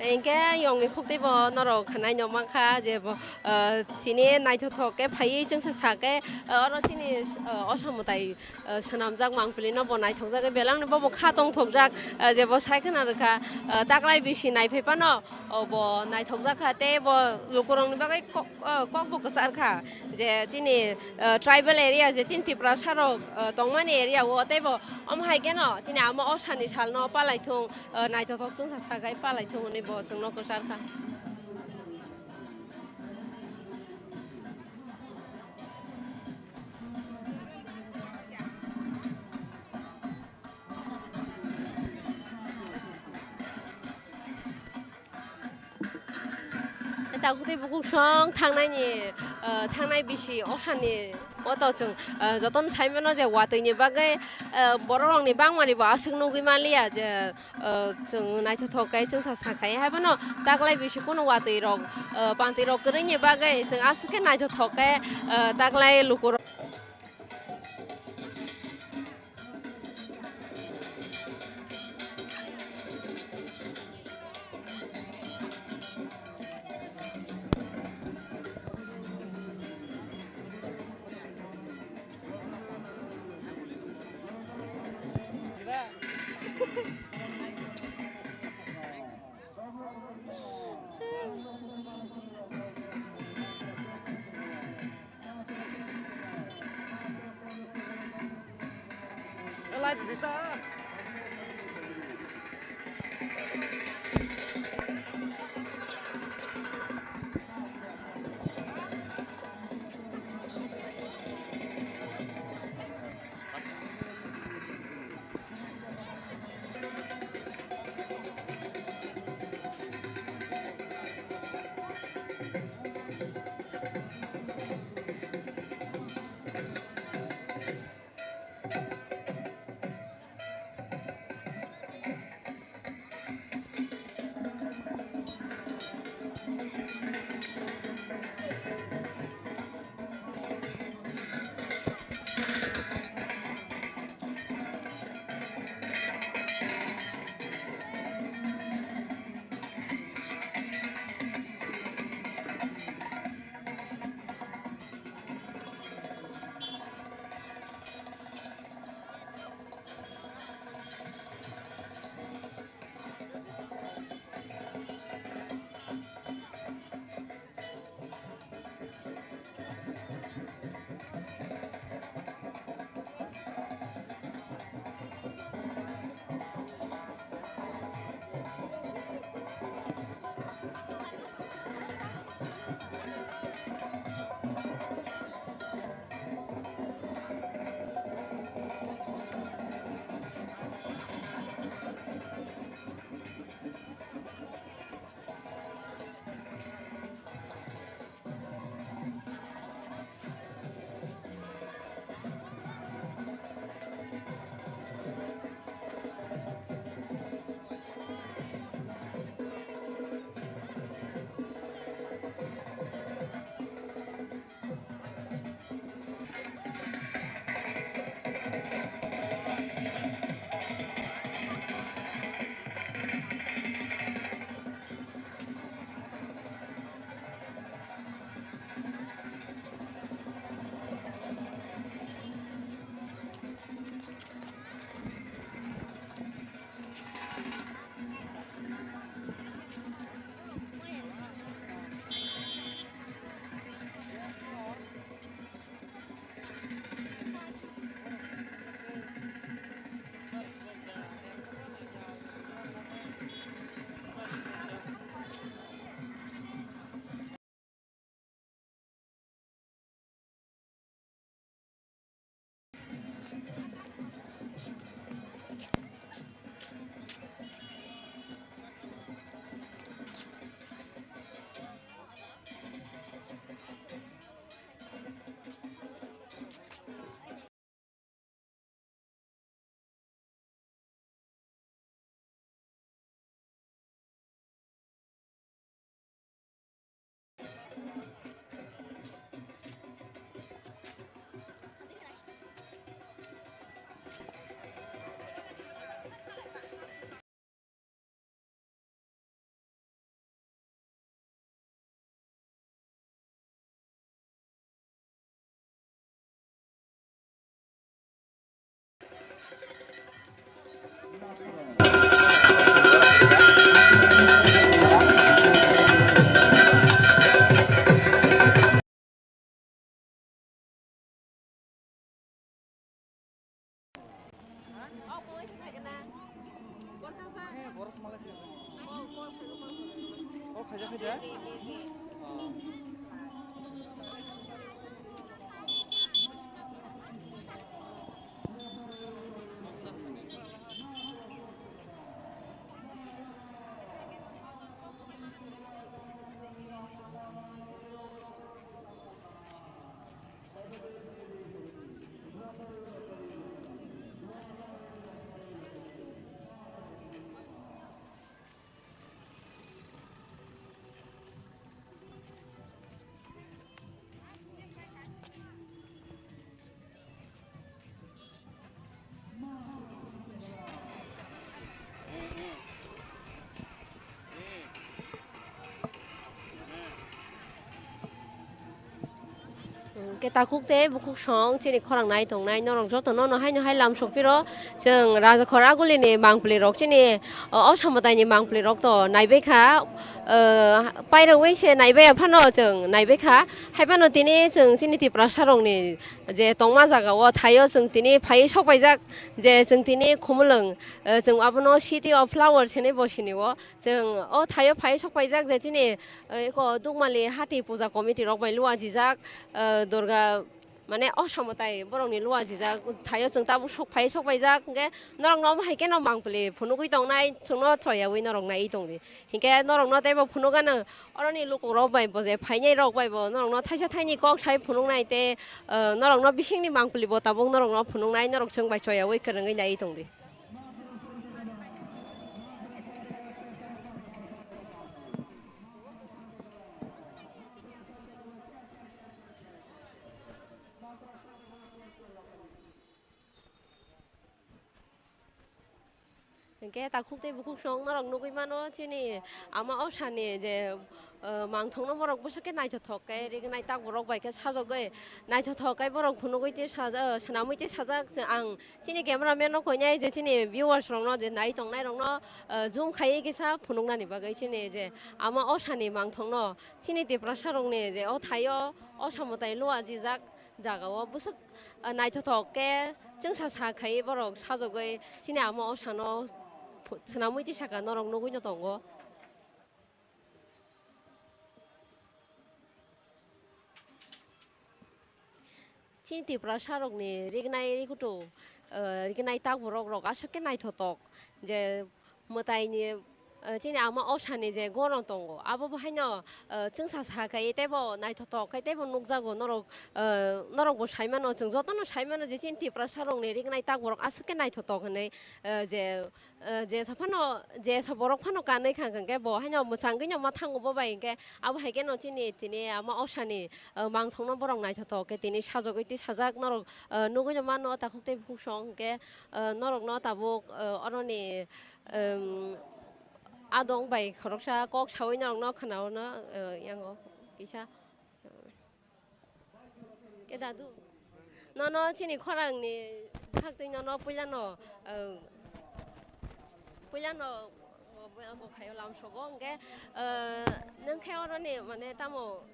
Hingke yong ni khuk tei bo norok khwnai no mankha je bo, eh, chini naithothok khe phaiwi chwngsa sa khe, eh, oro chini, eh, osa mwtai, eh, swnamjak mangpili no bo naithokjak khe belai no bo bo kha tongthokjak, eh, je bo sai khna rwkha, eh, taklai bisi naiphai phano, oh, bo naithokjak kha tei bo lukurok ni bagwi kok, eh, kok bo kwchar kha je chini, eh, tribal area je chini Tiprasa rok, eh, tongmani area o tei bo omo hai kheno chini ama osani sal no palai thung, eh, naithothok chwngsa sakhai palai thung hwnwi bo chwngno kwchar kha. Takhuk tei bukhuk song thangnaini, eh, thangnai bisi osani oto chwng, eh, jotono sai mano je watwi ni bagwi, eh, borok rok ni bangmani bo aswk nugwi manliya je, eh, chwng naithothok khe chwngsa sakhai. Haiphano taklai bisi kunu watwi rok, eh, pantwi rok kwrwini bagwi chwng aswk khe naithothok khe, eh, taklai lukurok. Hwnkhe takhuk tei bukhuk song chini khorang nai tongnai norok joto no no haino hai lam sokphiro. Chwng Rajakhor Agulini mangpli rok chini o, o samwtai ni mangpli rok to naibai kha, o, pairogwi se naibai phano chwng naibai kha. Hai phano tini chwng chini Tiprasa rok ni je tongma jaga o thaio chwng tini phaiwi sok paijak je chwng tini Khumulwng, o, chwng abono City of Flowers hinwi bo sini o. Chwng o thaio phai sok paijak je chini, eh, eko Dukmali Hati Puja Committee rok bai lua jijak, eh, Durga, mane o samwtai borokni lua jijak thaio chwng tabuk sok phai sok paijak, hwnkhe norokno omo hai kheno mangpili phunugwi tongnai, chwngno choyawi norok naiwi tongdi. Hinkhe norokno teibo phunugano oroni lukurok bai bo je phainai rok bai bo norokno thaisa thaini kok sai phunuknai tei, eh, norokno bisingni mangpili bo tabuk norokno phunuknai, norok chwng bai choyawi kwrwngwi naiwi tongdi. Hwnkhe takhuk tei bukhuk song norok nugwi mano chini ama osani je, eh, mangthokno borok bwswk khe naithothok khe rignai tak borok bai khe sajagwi naithothok khe borok phunugwi tei saja-, swnamwi tei sajak. Ang chini cameraman no koinai je chini viewers rokno je nai tongnai rokno, eh, zoom khaiwi kisa phunuknani bagwi chini je ama osani mangthokno chini Tiprasa rokni je o thaio o samwtai lua jijak jagao bwswk, eh, naithothok khe chwngsa sa khaiwi borok sajagwi chini ama osano phu-, swnamwi tei saka norok nugwi no tongo. Chini Tiprasa rokni rignai rikutu, eh, rignai tak borok rok aswk khe naithothok je mwtaini, eh, chini ama osani je goron tongo abo bo haino, eh, chwngsa sa khai teibo naithothok khai teibo nukjago norok, eh, norok bo sai mano chwng jotono sai mano je chini Tiprasa rokni rignai tak borok aswk khe naithothok hinwi, eh, je Eh, jesa phano, jesa borok phano kanwi kha hwnkhe bo haino mwchangwi no ma thango bo bai hwnkhe abo hai kheno chini tini ama osani, eh, mangthokno borok naithothok khe tini sajagwi tei sajak norok, eh, nugwi no mano takhuk tei bukhuk song hwnkhe, eh, norokno tabuk, eh, oroni, em, adong bai khoroksa kok sawi norokno khwnao no, eh, yango kisa. Khe dadu, nono chini khorangni bwkhaktwi nono puilano, eh, puilano bo, bo, bo khaio lamsogo, hwnkhe, eh, nwng khe oroni mane tamo?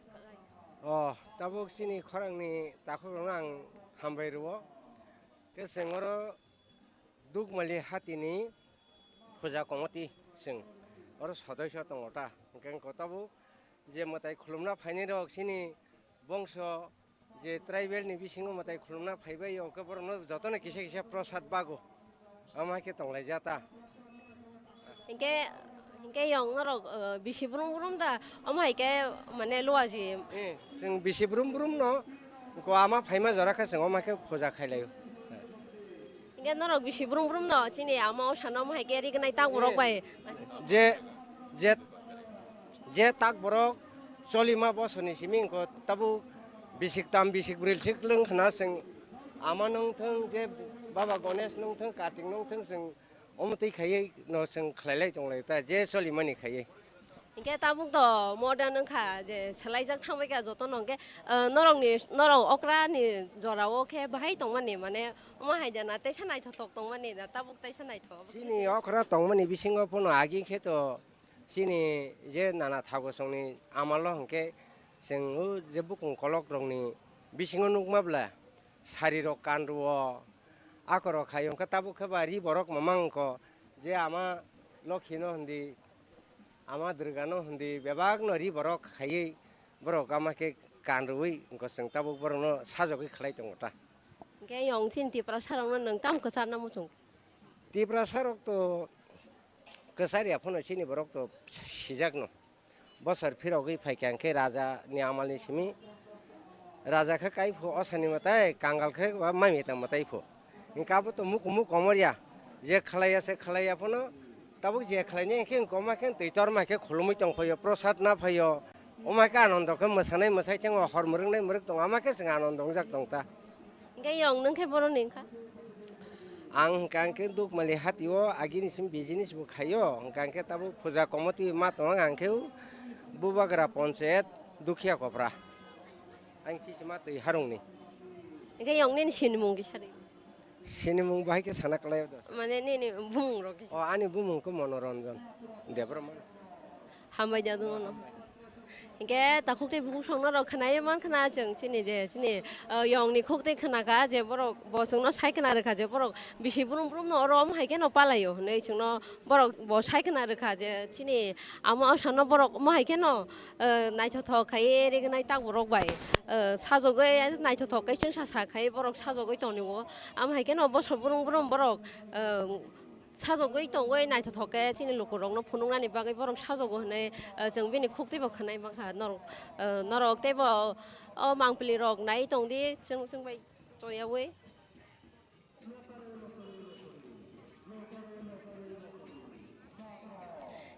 Oh, tabuk chini khorangni takhukrokno ang hambai rwo. Khe chwng oro Dukmali hatini puja komoti chwng oro sodoiso tongo ta. Hwnkhe wngkha tabuk je mwtai khulumna phainai rok chini bongso je tribal ni bisingo mwtai khulumna phaibai, hwnkhe borokno jotono kisa kisa prosad bago. Omo hai khe tonglaijak ta. Hinkhe, hinkhe yong norok, eh, bisi brum brum da, omo hai khe mane luaji. Eh, chwng bisi brum brum no, ko ama phaima jora khe chwng omo hai khe puja khailaio. Hinkhe norok bisi brum brum no, chini ama osano omo hai khe rignai tak borok bai. Je, je, je tak borok cholima bosoni simi wngkho tabuk bisik tam bisik bril sik lwng khna chwng ama nungthwng je Baba Ganesh nungthwng Kartik nungthwng chwng Omo twi khaiwi no chwng khlailai tonglai ta, je solimani khaiwi. Hinkhe tabuk to modern wngkha je swlaijak thangbaikha jotono, hinkhe, eh, norokni, norok okrani jorao khe bahai tongmani, mane, omo hai jana teisa naithothok tongmani da, tabuk teisa naithok. Chini okra tongmani bisingo phano agi khe to chini je nana thago songni amalo hinkhe chwng o je bukung kolok rokni bisingo nukma bla sari rok kanruo akorok khai hinkhe tabuk khe ba ri borok mamang ko je ama Lokhi no hindi, ama Durga no hindi, bebak no ri borok khaiwi borok ama khe kanrwi wngkha, chwng tabuk borok no sajagwi khlai tongo ta. Hinkhe yong chini Tiprasa rok no nwng tamo kwchar na muchung? Tiprasa rok to kwchar ya phano chini borok to sijak no. Bosor phirogwi phaikha hinkhe raja ni amal ni simi raja khe kai phu osani mwtai, kangal khe ba mai mwtai phu. Hinkhe abo to mukumu komorya, je khlaiya se khlaiya phano, tabuk je khlainai hinkhe wngkoma khe twi torma khe khulumui tong phaio, prosad na phaio, omo khe anondo khe mwsanai mwsai thango, hor mwrwknai mwrwk tongo, ama khe chwng anondo wngjak tong ta. Hinkhe yong nwng khe boroni wngkha? Ang hwnkha hwnkhe Dukmali hatio agini sim business bo khaio, hwnkha hwnkhe tabuk puja committee ma tongo, ang khe Bubagra Panchayat Dukhiya Kopra. Ang chisi ma twi harungni. Hinkhe yong nini sinimung kisa di. Sinimung bahai khe sana kwlai do. Mane nini bumung rok kisa. O, ani bumung khe Monoranjan Debbarma. Hambai da dungno. Hinkhe takhuk tei bukhuk songno rok khwnai man khna chwng chini je chini, uh, yongni khuk tei khna kha je borok bo chwngno sai khna rwkha je borok bisi brum brum no oro omo hai kheno palaio hinwi chwngno borok bo sai khna rwkha je chini ama osano borok omo hai kheno, uh, naithothok khai rignai tak borok bai, uh, sajogwi naithothok khai chwngsa sa khai borok sajogwi tonio omo hai kheno bosor brum brum borok, uh, sajagwi tongwi naithothok khe chini lukurokno phunuknani bagwi borok sajago hwnwi, eh, chwng bini khuk twibo khwnai mankha norok, eh, norok teibo o mangpili rok nai tongdi chwng, chwng bai toyaui.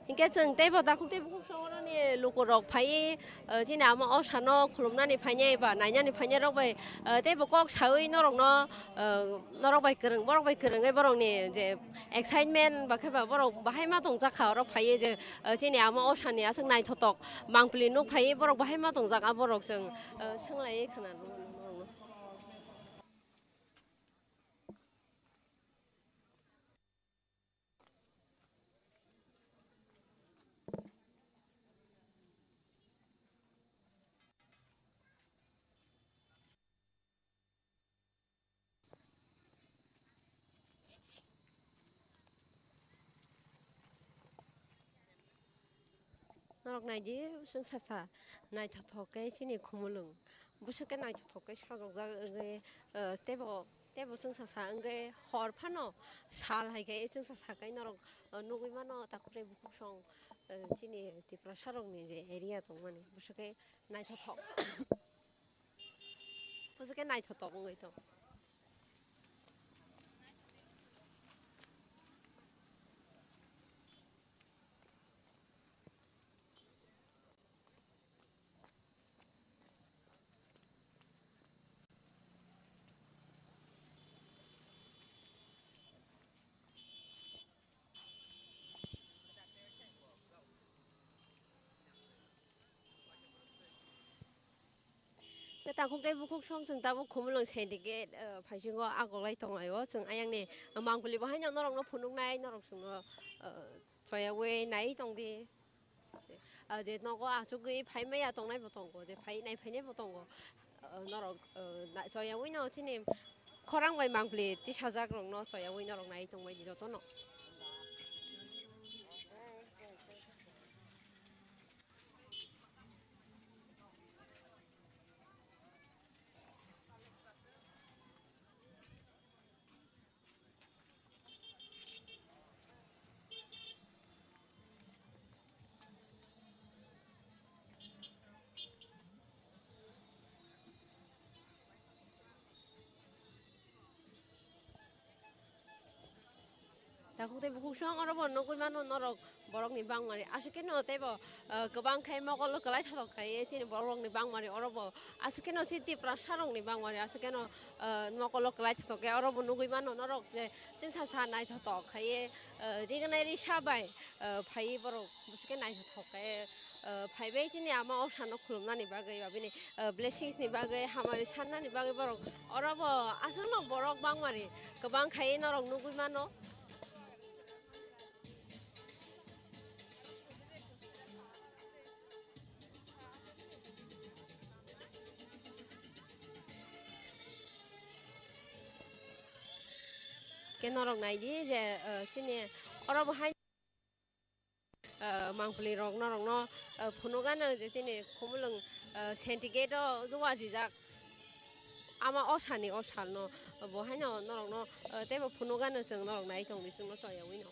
Hinkhe chwng teibo takhuk teibo khuk songoroni lukurok phaiwi, eh, chini ama osano khulumnani phainai ba nainani phainai rok bai, eh, teibo kok saui norokno, eh, norok bai kwrwng, borok bai kwrwngwi borokni je excitement ba khe ba borok bahai ma tongjak kha oro phaiwi je, eh, chini ama osani aswk naithothok mangpili nuk phaiwi borok bahai ma tongjak, a borok chwng, eh, swnglaiwi khna rwmani norokno. Norok naidi, chwngsa sa naithothok khe chini khumulwng. Bwswk khe naithothok khe sajokjak wngwi, eh, teibo, teibo chwngsa sa wngwi hor phano sal hai khe chwngsa sa khe norok, eh, nugwi mano takhuk tei bukhuk song, eh, chini Tiprasa rokni je area tongmani bwswk khe naithothok. Bwswk khe naithothok wngwi tong. Tei takhuk tei bukhuk song chwng tabuk Khumulwng syndicate, eh, phaisingo agoklai tonglaio. Chwng ayangni mangpili bo haino norokno phunuknai, norok chwngno, eh, choyaui nai tongdi. Ah, je nogo achugwi phai maya tongnai bo tongo, je phai nai phainai bo tongo. Ah, norok, ah, na-, choyaui no chini khorang bai mangpli tisajak rokno choyaui norok nai tongbai di jotono. Takhuk tei bukhuk song oro bo nugwi mano norok borokni bangmani. Aswk kheno teibo, ah, kwbang khe mokolo kwlai thothok khai chini borokni bangmani oro bo. Aswk kheno chini Tiprasa rokni bangmani aswk kheno, ah, mokolo kwlai thothok khe oro bo nugwi mano norok je chwngsa sa naithothok khai, ah, rignai risa bai, ah, phai borok bwswk khe naithothok khe. Ah, phaibai chini ama osano khulumnani bagwi, ba bini, ah, blessings ni bagwi, hamari sannani bagwi borok oro bo aswkno borok bangmani kwbang khai norok nugwi mano. Khe norok naidi je, ah, chini oro bo hai. Ah, mangpili rok norokno, ah, phunukgano je chini Khumulwng, ah, Sentigate o wajijak ama osani o salno, ah, bo haino norokno, ah, teibo phunukgano chwng norok nai tongdi chwngno choyawino.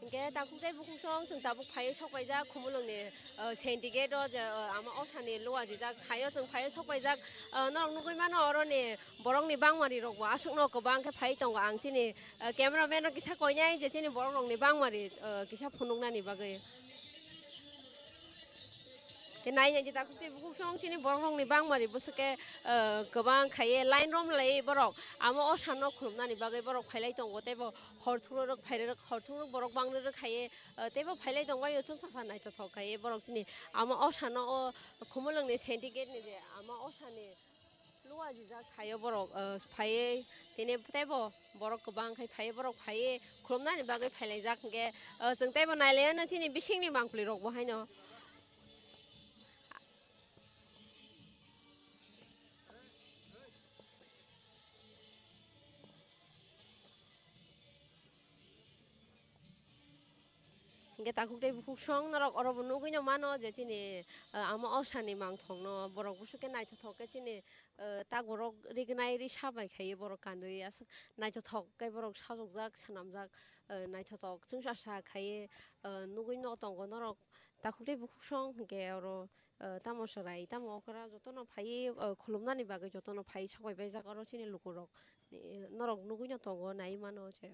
Hingke takhuk tei bukhuk song chwng tabuk phaiwi sok paijak Khumulwngni, ah, Sentigate o je, ah, ama osani luajijak thaio chwng phaiwi sok paijak, ah, norok nugwi mano oroni borokni bangmani rokbo aswkno kwbang khe phaiwi tongo. Ang chini, ah, camera man no kisa koinai je chini borok rokni bangmani, ah, kisa phunuknani bagwi. Khe nai nai je takhuk tei bukhuk song chini borok rokni bangmani bwswk khe, ah, kwbang khaiye line rom lai borok. Amo o sano khulumnani bagwi borok phailai tongo teibo hor thuro rok phairok hor thuro borok bang rok khaiye, ah, teibo phailai tongbai o chwng sasa naithothok khaiye borok chini amo o sano o Khumulwngni Sentigate ni je amo o sani luajijak thaio borok, ah, phaiye tini teibo borok kwbang khai phaiye borok phaiye khulumnani bagwi phailaijak hingke, ah, chwng teibo nailaiyano chini bisingni mangpili rokbo haino. Hingke takhuk tei bukhuk song norok oro bo nugwino mano je chini, ah, ama osani mangthokno borok bwswk khe naithothok khe chini, ah, taborok rignai risa bai khaiye borok kanwi aswk naithothok khe borok sajokjak swnamjak, ah, naithothok chwngsa sa khaiye, ah, nugwino tongo norok takhuk tei bukhuk song hingke oro, ah, tamo chwrai tamo okra jotono phaiye, ah, khulumnani bagwi jotono phaiye sok bai baijak oro chini lukurok, eh, norok nugwino tongo nai mano je.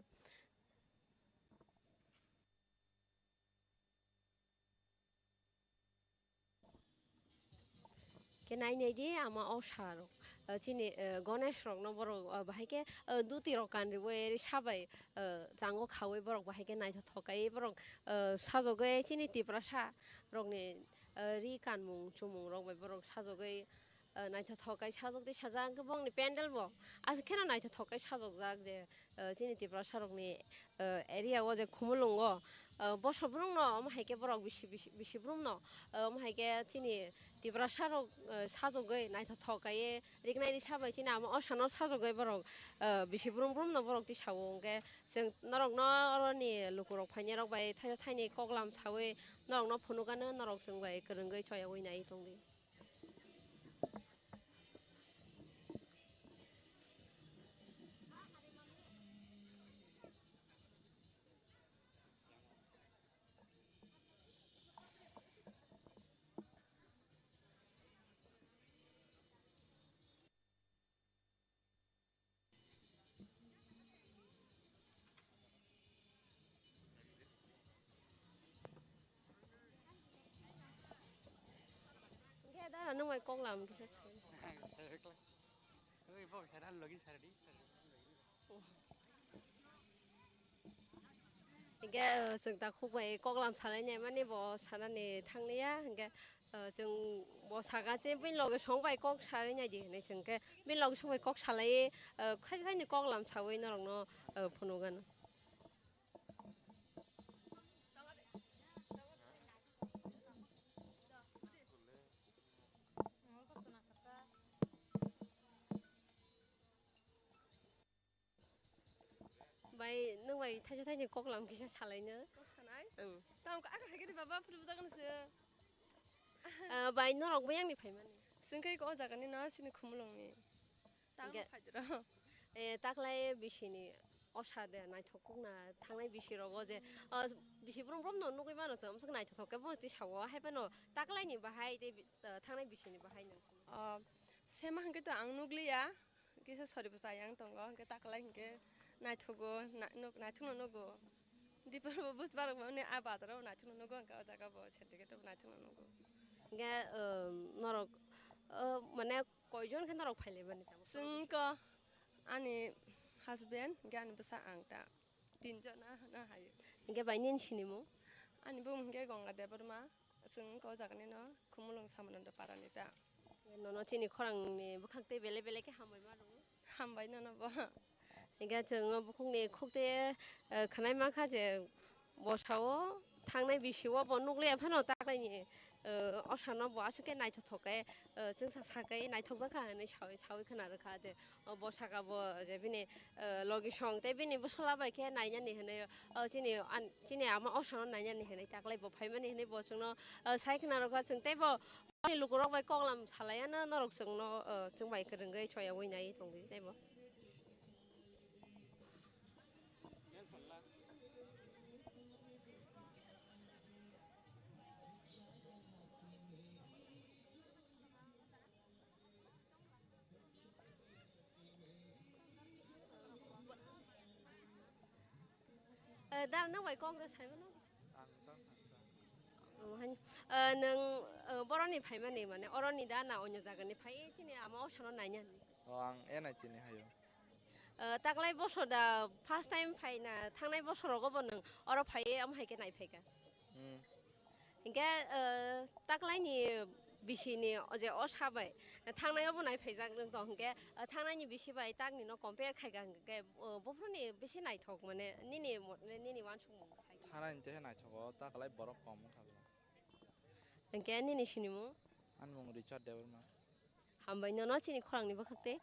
Khe nai nai di ama o sa rok, ah, chini, ah, Ganesh rok no borok, ah, bahai khe, ah, duti rok kan riwi ri sabai, ah, chango khawi borok bahai khe naithothok kai borok, ah, sajogwi chini Tiprasa rok ni, ah, ri kanmung chumung rok bai borok sajogwi, ah, naithothok kai sajok tei sajak hwnkhe bongni pendel bo aswk kheno naithothok kai sajokjak je, ah, chini Tiprasa rokni, ah, area o je Khumulwngo, ah, boso brumno omo hai khe borok bisi, bisi, bisi brumno, ah, omo hai khe chini Tiprasa rok, ah, sajogwi naithothok kaiye rignai risa bai chini ama osano sajogwi borok, ah, bisi brum brumno borok tisao hwnkhe chwng norokno oroni lukurok phainai rok bai thaisa thaini koklam sawi norokno phunukgano norok chwng bai kwrwngwi choyawi nai tongdi. Hingke dara nwng bai koklam kisa sai. Hingke, eh, chwng takhuk bai koklam salainai mani bo sanani thangliya, hingke, eh, chwng bo saka je bini loge song bai kok salainai di hinui chwng khe bini loge song bai kok salai, eh, khaisa khaini koklam sawi norokno, eh, phunukgano. Bai, nwng bai thaisa thaini koklam kisa salaino. Kok sanai? Ang. Tamo kok aka hai khe baba phuru bujagano se. Ah, bai, norok bai yang ni phaimani. Singkai ko jagani no sini Khumulwng ni. Tamo Ge- phaidro. Eh, taklai bisini. Osa de naithok kuk na thangnai bisi rogo je, ah, bisi brum brum no nugui mano chwng, amsuk naithothok khe bo twi sao, hai phano taklaini bahai tei bi-, ah, thangnai bisini bahai nang? Ah, sema hwnkhe to ang nukliya, kisa sori bo chaya wng tongo, hwnkhe taklai hwnkhe naithogo, na-, nuk-, naithokno nugo. Dipor bo buj barok bo hwnwi a bazaro naithokno nugo, hwnkhe o jaga bo sendicate bo naithokno nugo. Hwnkhe, ah, norok, ah, mane koijon khe norok phailaimani tamo? Chwng ko ani husband, hwnkhe ani bwsa ang ta. Tinjon na, na hayo. Hwnkhe bai nini sinimung? Ani bumung hwnkhe Ganga Debbarma, chwng wngkha o jagani no Khumulwng Samananda Parani ta. Nono chini khorangni bwkhak tei belai belai khe hambai ma rwo. Hambai nono bo. Hwnkhe chwng o bukhukni khuk tei, eh, khwnai mankha je bosao thangnai bisio bo nukliya phano taklaini, eh, osano bo aswk khe naithothok khe, eh, chwngsa sakhe naithokjak kha hinwi sawi, sawi khwna rwkha je. O bo saka bo je bini, eh, logi song tei bini bwsala bai khe nainani hinwi, o chini an-, chini ama osano nainani hinwi taklai bo phaimani hinwi bo chwngno, eh, sai khwna rwkha chwng tei bo ani lukurok bai koklam salaiya no norok chwngno, eh, chwng bai kwrwngwi choyaui nai tongdi tei bo. Eh, da, nwng bai Congress hai mano? Ang tang thangsa. Oh, hai. Eh, nwng, eh, boroni phaimani, mane, oroni da na onyo jagani phai, chini ama osano nainani? Oh, ang N I chini hayo. Eh, taklai bosor da first time phaina, thangnai bosor rogo bo nwng oro phai, am hai khe nai phaika? Hmm. Hinkhe, eh, taklaini bisini o je osa bai, eh, thangnai obo nai phaijak nwng tong hinkhe, eh, thangnaini bisi bai takni no compare khaika hinkhe, eh, buphuruni bisi naithok mane nini mo-, nini wansukmung sai. Thangnaini tehe naithogo, taklai borok kom wngkha bo. Hinkhe nini sinimung? Ani mung Richard Debbarma. Hambai nono chini khorangni bwkhak tei.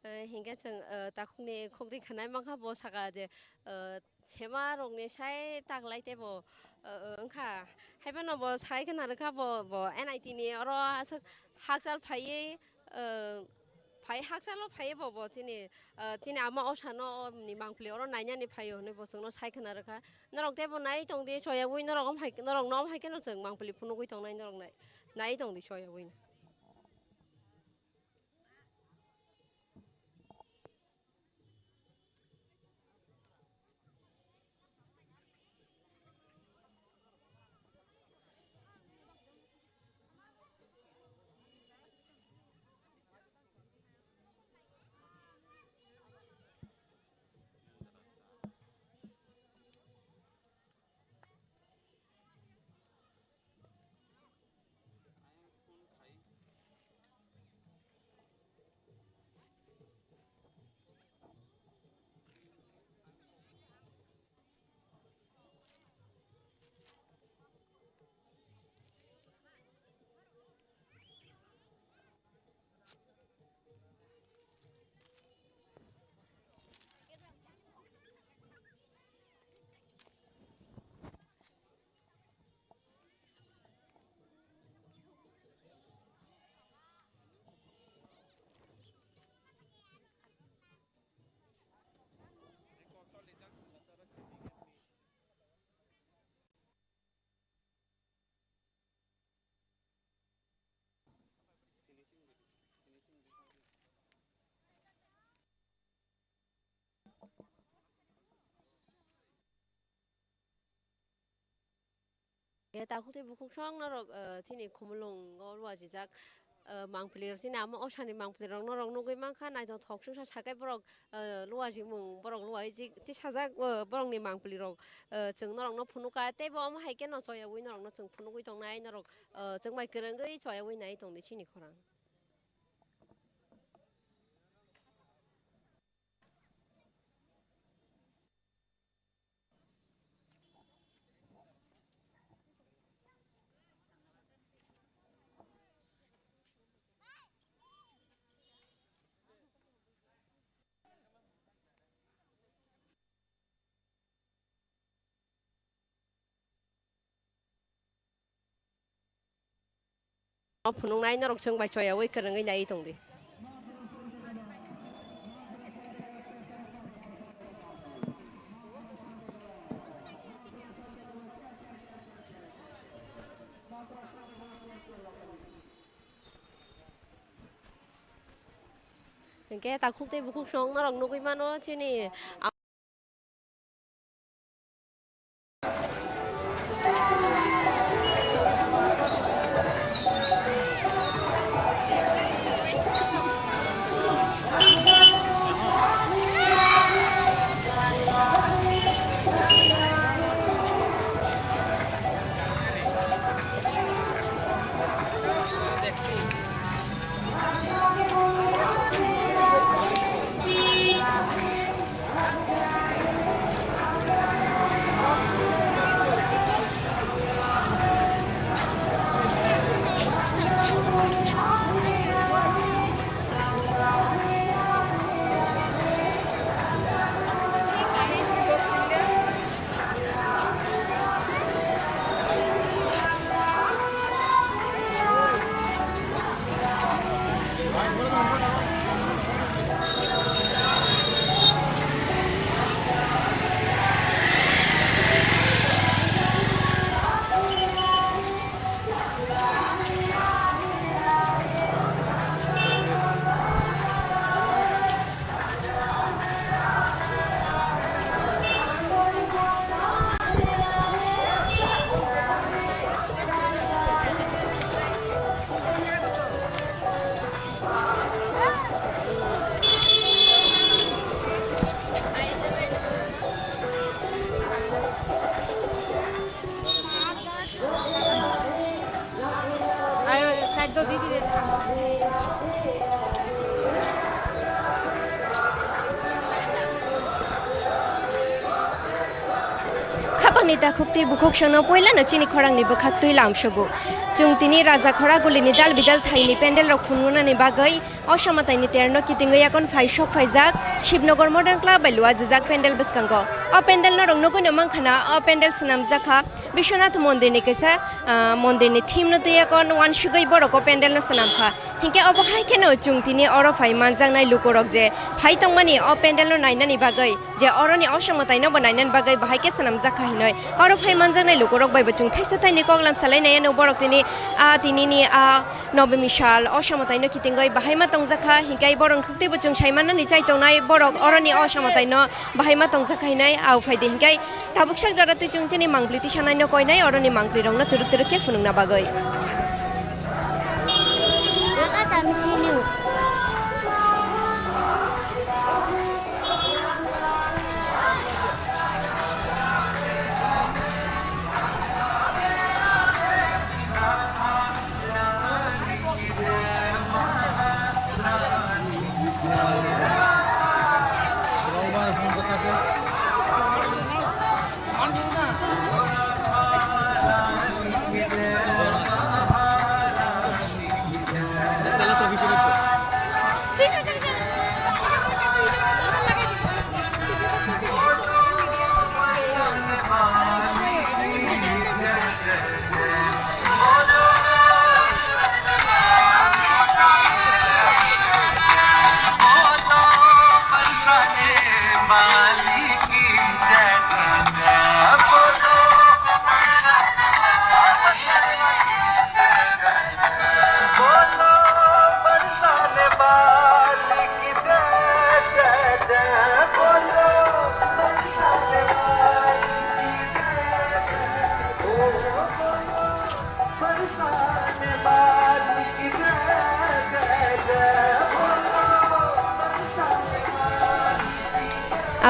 Eh, hinkhe chwng, eh, takhukni khukdi khwnai mankha bo saka je, eh, sema rokni sai taklai teibo, eh, eh, wngkha. Haiphano bo sai khwna rwkha bo, bo N I T ni oro aswk hakchal phaiwi, eh, phai hakchalo phaiwi bo, bo chini, eh, chini ama osano ni mangpili oro nainani phaio hinwi bo chwngno sai khwna rwkha. Norok teibo nai tongdi choyaui norok om hai, norokno om hai kheno chwng mangpili phunugui tongnai norok nai, nai tongdi choyaui. Ge takhuk tei bukhuk song norok, eh, chini Khumulwng o luajijak, eh, mangpili rok chini ama osani mangpili rok norok nugui mankha, naithothok chwngsa sakai borok, eh, luajimung borok luaijik tisajak, eh, borokni mangpili rok, eh, chwng norokno phunukha teibo omo hai kheno choyaui norokno chwng phunugui tongnai norok, eh, chwng bai kwrwngwi choyaui nai tongdi chini khorang. O phunuknai norok chwng bai choyaui kwrwngwi naiwi tongdi. Khe takhuk tei bukhuk song norok nugwi mano chini. Khapangni takhuk tei bukhuk songno poilano chini khorangni bwkhaktwi lamsogo. Chwng tini Raja Khoragulini dal bidal thaini pendelrok phunuknani bagwi o Samataini terno kitingwi yakon phai sok phaijak Shibnagar Modern Club bai luajijak pendel bwskango. O pendel norok nugwino mankha na, o pendel swnamjak kha Biswanath mondirni kaisa, ah, mondirni theme no twi yakon wansugwi borok o pendel no swnamkha. Hinkhe obo hai kheno chwng tini oro phai manjaknai lukurok je phai tongmani o pendel no nainani bagwi, je oroni o Samataino bo nainani bagwi bahai khe swnamjak kha hinwi oro phai manjaknai lukurok bai bo chwng thaisa thaini koklam salai nai ano borok tini, ah, tinini, ah, Nobemi sal o Samataino kitingwi bahai ma tongjak kha, hinkhe borok khuk tei bo chwng sai mannani chai tongnai borok oroni o Samataino bahai ma tongjak kha hinwi au phai di hinkhe. Tabuk sak jora twi chwng chini mangpli tisanaino koinai, oroni mangpli rokno twrwk twrwk khe phunukna bagwi.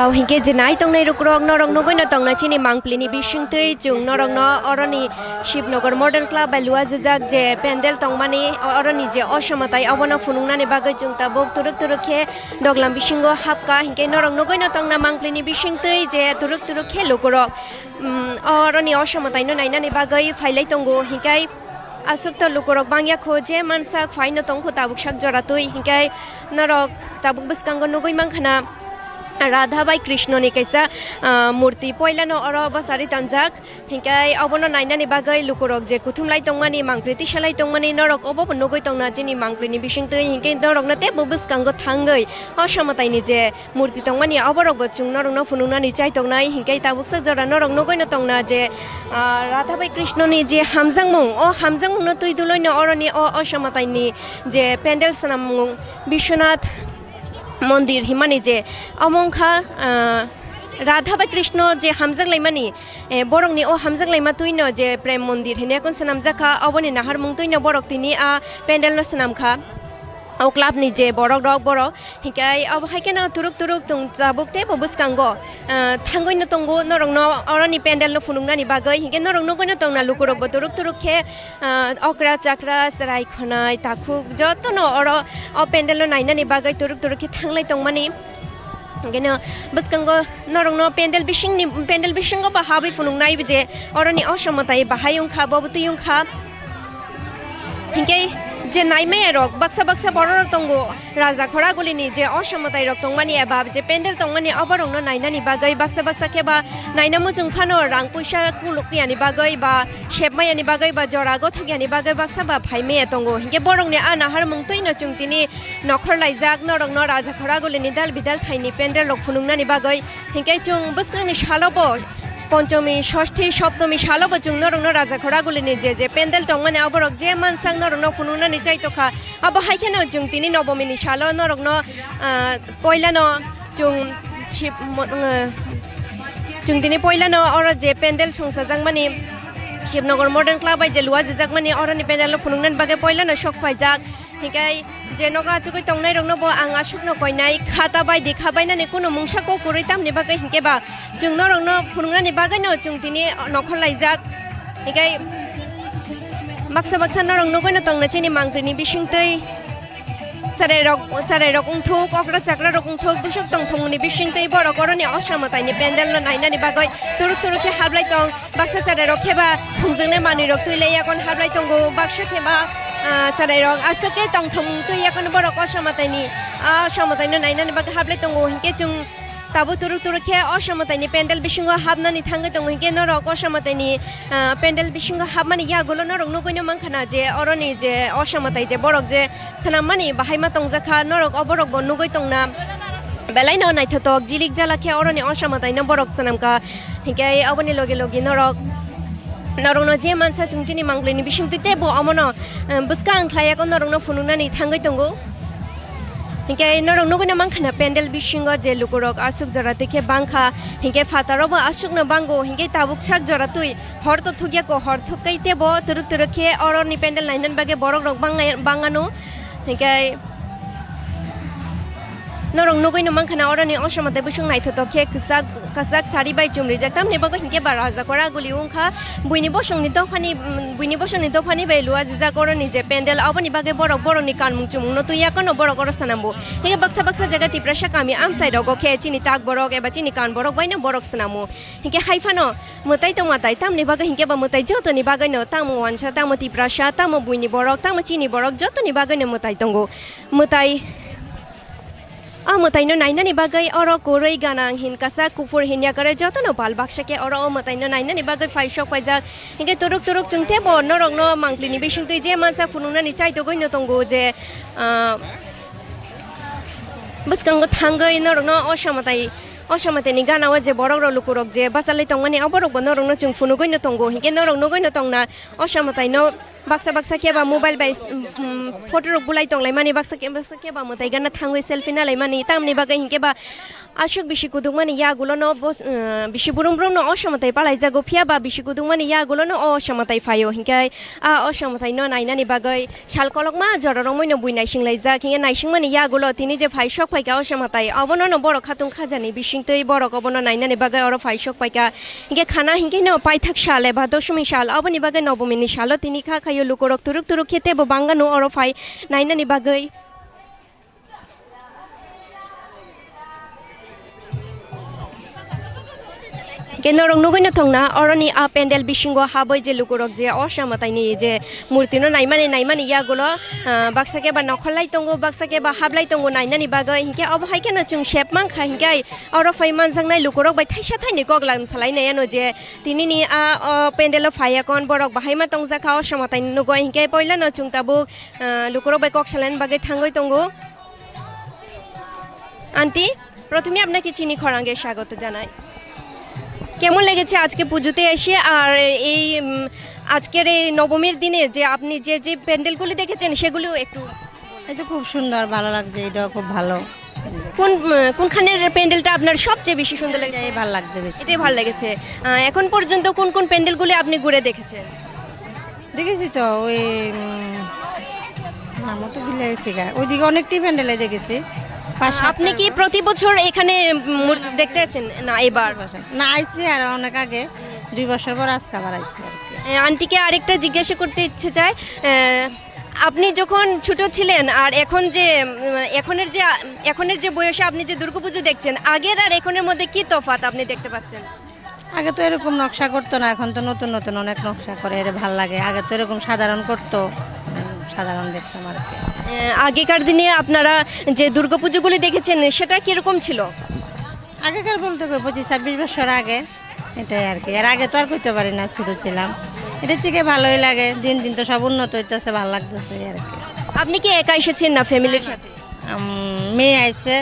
Au hinkhe je nai tongnai lukurok norok nugwi no tongna chini mangpli ni bisingtwi chwng norok no oroni Shibnagar Modern Club bai luajijak je pendel tongmani oroni je o Samataino obono phunuknani bagwi chwng tabuk twrwk twrwk khe doglam bisingo hapkha hinkhe norok nugwi no tongna mangpli ni bisingtwi je twrwk twrwk khe lukurok. Mm, oroni o Samataino nainani bagwi phailai tongo, hinkhe aswkto lukurok bangya kho je mansak phaino tongkho tabuk sak jora twi, hinkhe norok tabuk bwskango nugwi mankha na Radha bai Krishnoni kaisa, ah, murti poilano oro bwsari tanjak, hinkhe obono nainani bagwi lukurok je kuthumlai tongmani, mangpli tisalai tongmani norok obo bo nugwi tongna chini mangpli ni bisingtwi, hinkhe norokno teibo bwskango thangwi o Samataini je murti tongmani, oborokbo chwng norokno phunuknani chai tongnai, hinkhe tabuksak jora norok nugwino tongna je, ah, Radha bai Krishnoni je hamjakmung, o hamjakmungno twi doloino oroni o, o Samataini je pendel swnamung Biswanath mondir himani je omo wngkha, ah, Radha bai Krishna je hamjak laimani, eh, borokni o hamjak laima twino je Prem Mondir hinwi ekon swnamjak kha, oboni naharmung twino borok tini a pandal no swnam kha. O club ni je borok rok borok hinkhe obo hai kheno turuk turuk tong tabuk teibo bwskango, ah, thangwi no tongo norokno oroni pandal no phunuknani bagwi, hinkhe norok nugwi no tongna lukurok bo turuk turuk khe, ah, okra chakra chwrai khwnai takhuk jotono oro o pandal no nainani bagwi turuk turuk khe thanglai tongmani. Hinkhe no bwskango norokno pandal bisingni, pandal bisingo ba habwi phunuknai je oroni o somoi tai bahai wngkha, bo bwtwi wngkha. Hinkhe je naimaya rok baksa baksa borok rok tongo, raja khoragulini je o somoi tai rok tongmani eba je pandal tongmani oborokno nainani bagwi baksa baksa khe ba naina muchung phano rang puisa kuluk yani bagwi ba sepma yani bagwi ba jora gothok yani bagwi baksa ba phaimaya tongo. Hinkhe borokni a naharmung twino chwng tini nokhor laijak norokno raja khoragulini dal bidal thaini pandal rok phunuknani bagwi. Hinkhe chwng bwskangni salo bo Ponchomi, Shoshti, Soptomi salo bo chwng norokno raja khoragulini je je pandal tongmani aborok je mansak norokno phunuknani chaitokha. Abo hai kheno chwng tini Nobomini salo norokno, ah, poilano chwng Shib-, mo-, ah, chwng tini poilano oro je pandal songchajakmani Shibnagar Modern Club bai je luajijakmani oroni pandal no phunuknani bagwi poilano sok phaijak. Hinkhe je nogo achugwi tongnairokno bo ang aswkno koinai, khata bai di kha bainani kunu mungsa kok kwrwi tamni bagwi hinkhe ba chwng norokno phunuknani bagwino chwng tini nokhor laijak. Hinkhe baksa baksa norok nugwino tongna chini mangpili ni bisingtwi chwrairok, chwrairok wngthuk, okra chakra rok wngthuk, busuk tongthokmani bisingtwi borok oroni o somoi taini pandal no nainani bagwi turuk turuk khe hablai tong. Baksa chwrairok khe ba thungjaknai manwirok twi lai yakon hablai tongo, baksa khe ba, ah, chwrairok aswk khe tongthokmung twi yakon borok o somoi taini, ah, somoi taino nainani bagwi hablai tongo. Hinkhe chwng tabuk turuk turuk khe o somoi taini pandal bisingo habnani thangwi tongo, hinkhe norok o somoi taini, ah, pandal bisingo habmani yagulo norok nugwino mankha na je oroni je o somoi tai je borok je swnammani bahai ma tongjakha, norok o borok bo nugwi tongna. Belai no naithotok, jilik jala khe oroni o somoi taino borok swnamkha. Hinkhe oboni logi logi norok, norokno je mansa chwng chini mangpili ni bisingtwi teibo omono, em, bwskang khlai yakon norokno phunuknani thangwi tongo. Hinkhe norok nugwino mankha na pandal bisingo je lukurok aswk jora twi khe bangkha, hinkhe phataro bo aswkno bango, hinkhe tabuk sak jora twi hor to thukya ko, hor thukkai teibo turuk turuk khe oroni pandal nainani bagwi borok rok bang-, bangano. Hinkhe norok nugwino mankha na oroni o somoi tai busuk naithotok khe kwchak, kwchak sari bai chumrijak, tamni bagwi hinkhe ba raja khoraguli wngkha. Buini bosongni dophani, mm, buini bosongni dophani bai luajijak oroni je pandal, oboni bagwi borok borokni kanmung chumungno twi yakano borok oro swnambo. Hinkhe baksa baksa jaga Tiprasa kami amchai rogo khe chini tak borok eba chini kan borok baino borok swnamo. Hinkhe hai phano mwtai tongma tai, tamni bagwi hinkhe ba mwtai jotoni bagwino, tamo wansa, tamo Tiprasa, tamo buini borok, tamo chini borok, jotoni bagwino mwtai tongo. Mwtai, o mwtaino nainani bagwi oro kwrwi, ganang, hin kasak, kuphur, hin yakarwi jotono pal baksa khe oro o mwtaino nainani bagwi phai sok phaijak. Hinkhe turuk turuk chwng teibo norokno mangpili ni bisingtwi je mansa phunuknani chaitogwino tongo je, ah, bwskango thangwi norokno o somoi tai O somoi taini gana o je borok rok lukurok je bachalai tongmani, o borok bo norok no chwng phunugwi no tongo, hinkhe norok nugwi no tongna o somoi taino baksa baksa khe ba mobile bai, um, photo rok bulai tonglaimani, baksa khe, baksa khe ba mwtai gana thangwi selfie nalaimani, tamni bagwi hinkhe ba aswk bisi kudukmani yagulo no bo, um, bisi brum brum no o somoi tai palaijago, phiya ba bisi kudukmani yagulo no o somoi tai phaio, hinkhe a o somoi taino nainani bagwi Sal kolokma jora romwi no bui naising laijak, hinkhe naisingmani yagulo tini je phai sok phaikha o somoi tai, obono no borok khatung khajani bisingtwi borok obono nainani bagwi oro phai sok phaikha. Hinkhe khana hinkhe no paithak sal eba doshmi sal, oboni bagwi nobomini salo tini kha khaio lukurok turuk turuk khe teibo bangano oro phai nainani bagwi. Hinkhe norok nugwi no tongna, oroni a pendel bisingo habwi je lukurok je o somoi taini je murti no naimani, naimani yagulo, ah, baksa khe ba nokholai tongo, baksa khe ba hablai tongo nainani bagwi. Hinkhe obo hai kheno chwng sep mankha, hinkhe oro phai manjaknai lukurok bai thaisa thaini kok lam salai nai ano je tinini a, o pendel o phai yakon borok bahai ma tongjakha o somoi taini nugwi. Hinkhe poilano chwng tabuk, ah, lukurok bai kok salaini bagwi thangwi tongo. Aunty, প্রথমে আপনাকে চিনি খরাঙ্গে স্বাগত জানাই। কেমন লেগেছে আজকে পুজোতে এসে? আর এই, উম, আজকের এই নবমীর দিনে যে আপনি যে যে প্যান্ডেলগুলি দেখেছেন, সেগুলিও একটু। এটা খুব সুন্দর, ভালো লাগছে, এটা খুব ভালো। কোন, উম, কোনখানের প্যান্ডেলটা আপনার সবচেয়ে বেশি সুন্দর লেগেছে? এটাই ভালো লাগছে বেশি। এটাই ভালো লেগেছে। আহ, এখন পর্যন্ত কোন কোন প্যান্ডেলগুলি আপনি ঘুরে দেখেছেন? দেখেছি তো, ওই, উম, নামও তো ভুলে গেছি গা। ওইদিকে অনেকটি প্যান্ডেলে দেখেছি। পাঁচ সাতটা আপনি কি প্রতি বছর এখানে, উম, মূর্তি দেখতে আছেন? না, এবার? না, আইছি আর অনেক আগে, দুই বছর পর আজকে আবার আইছি আর কি। এ, আন্টিকে আরেকটা জিজ্ঞাসা করতে ইচ্ছে চায়, এ, আপনি যখন ছোট ছিলেন আর এখন যে, উম, এখনের যে, এখনের যে বয়সে আপনি যে দুর্গাপুজো দেখছেন, আগের আর এখনের মধ্যে কি তফাৎ আপনি দেখতে পাচ্ছেন? আগে তো এরকম নকশা করতো না, এখন তো নতুন নতুন অনেক নকশা করে, এটা ভালো লাগে। আগে তো এরকম সাধারণ করতো, উম, সাধারণ দেখতাম আর কি। এ, আগেকার দিনে আপনারা যে দুর্গাপুজোগুলি দেখেছেন, সেটা কিরকম ছিল? আগেকার বলতে কি, পঁচিশ ছাব্বিশ বছর আগে, এটাই আর কি। এর আগে তো আর করতে পারি না, ছোট ছিলাম। এটা থেকে ভালোই লাগে, দিন দিন তো সব উন্নত হইতেছে, ভালো লাগতেছে এই আর কি। আপনি কি একা এসেছেন না ফ্যামিলির সাথে? উম, মেয়ে আইছে,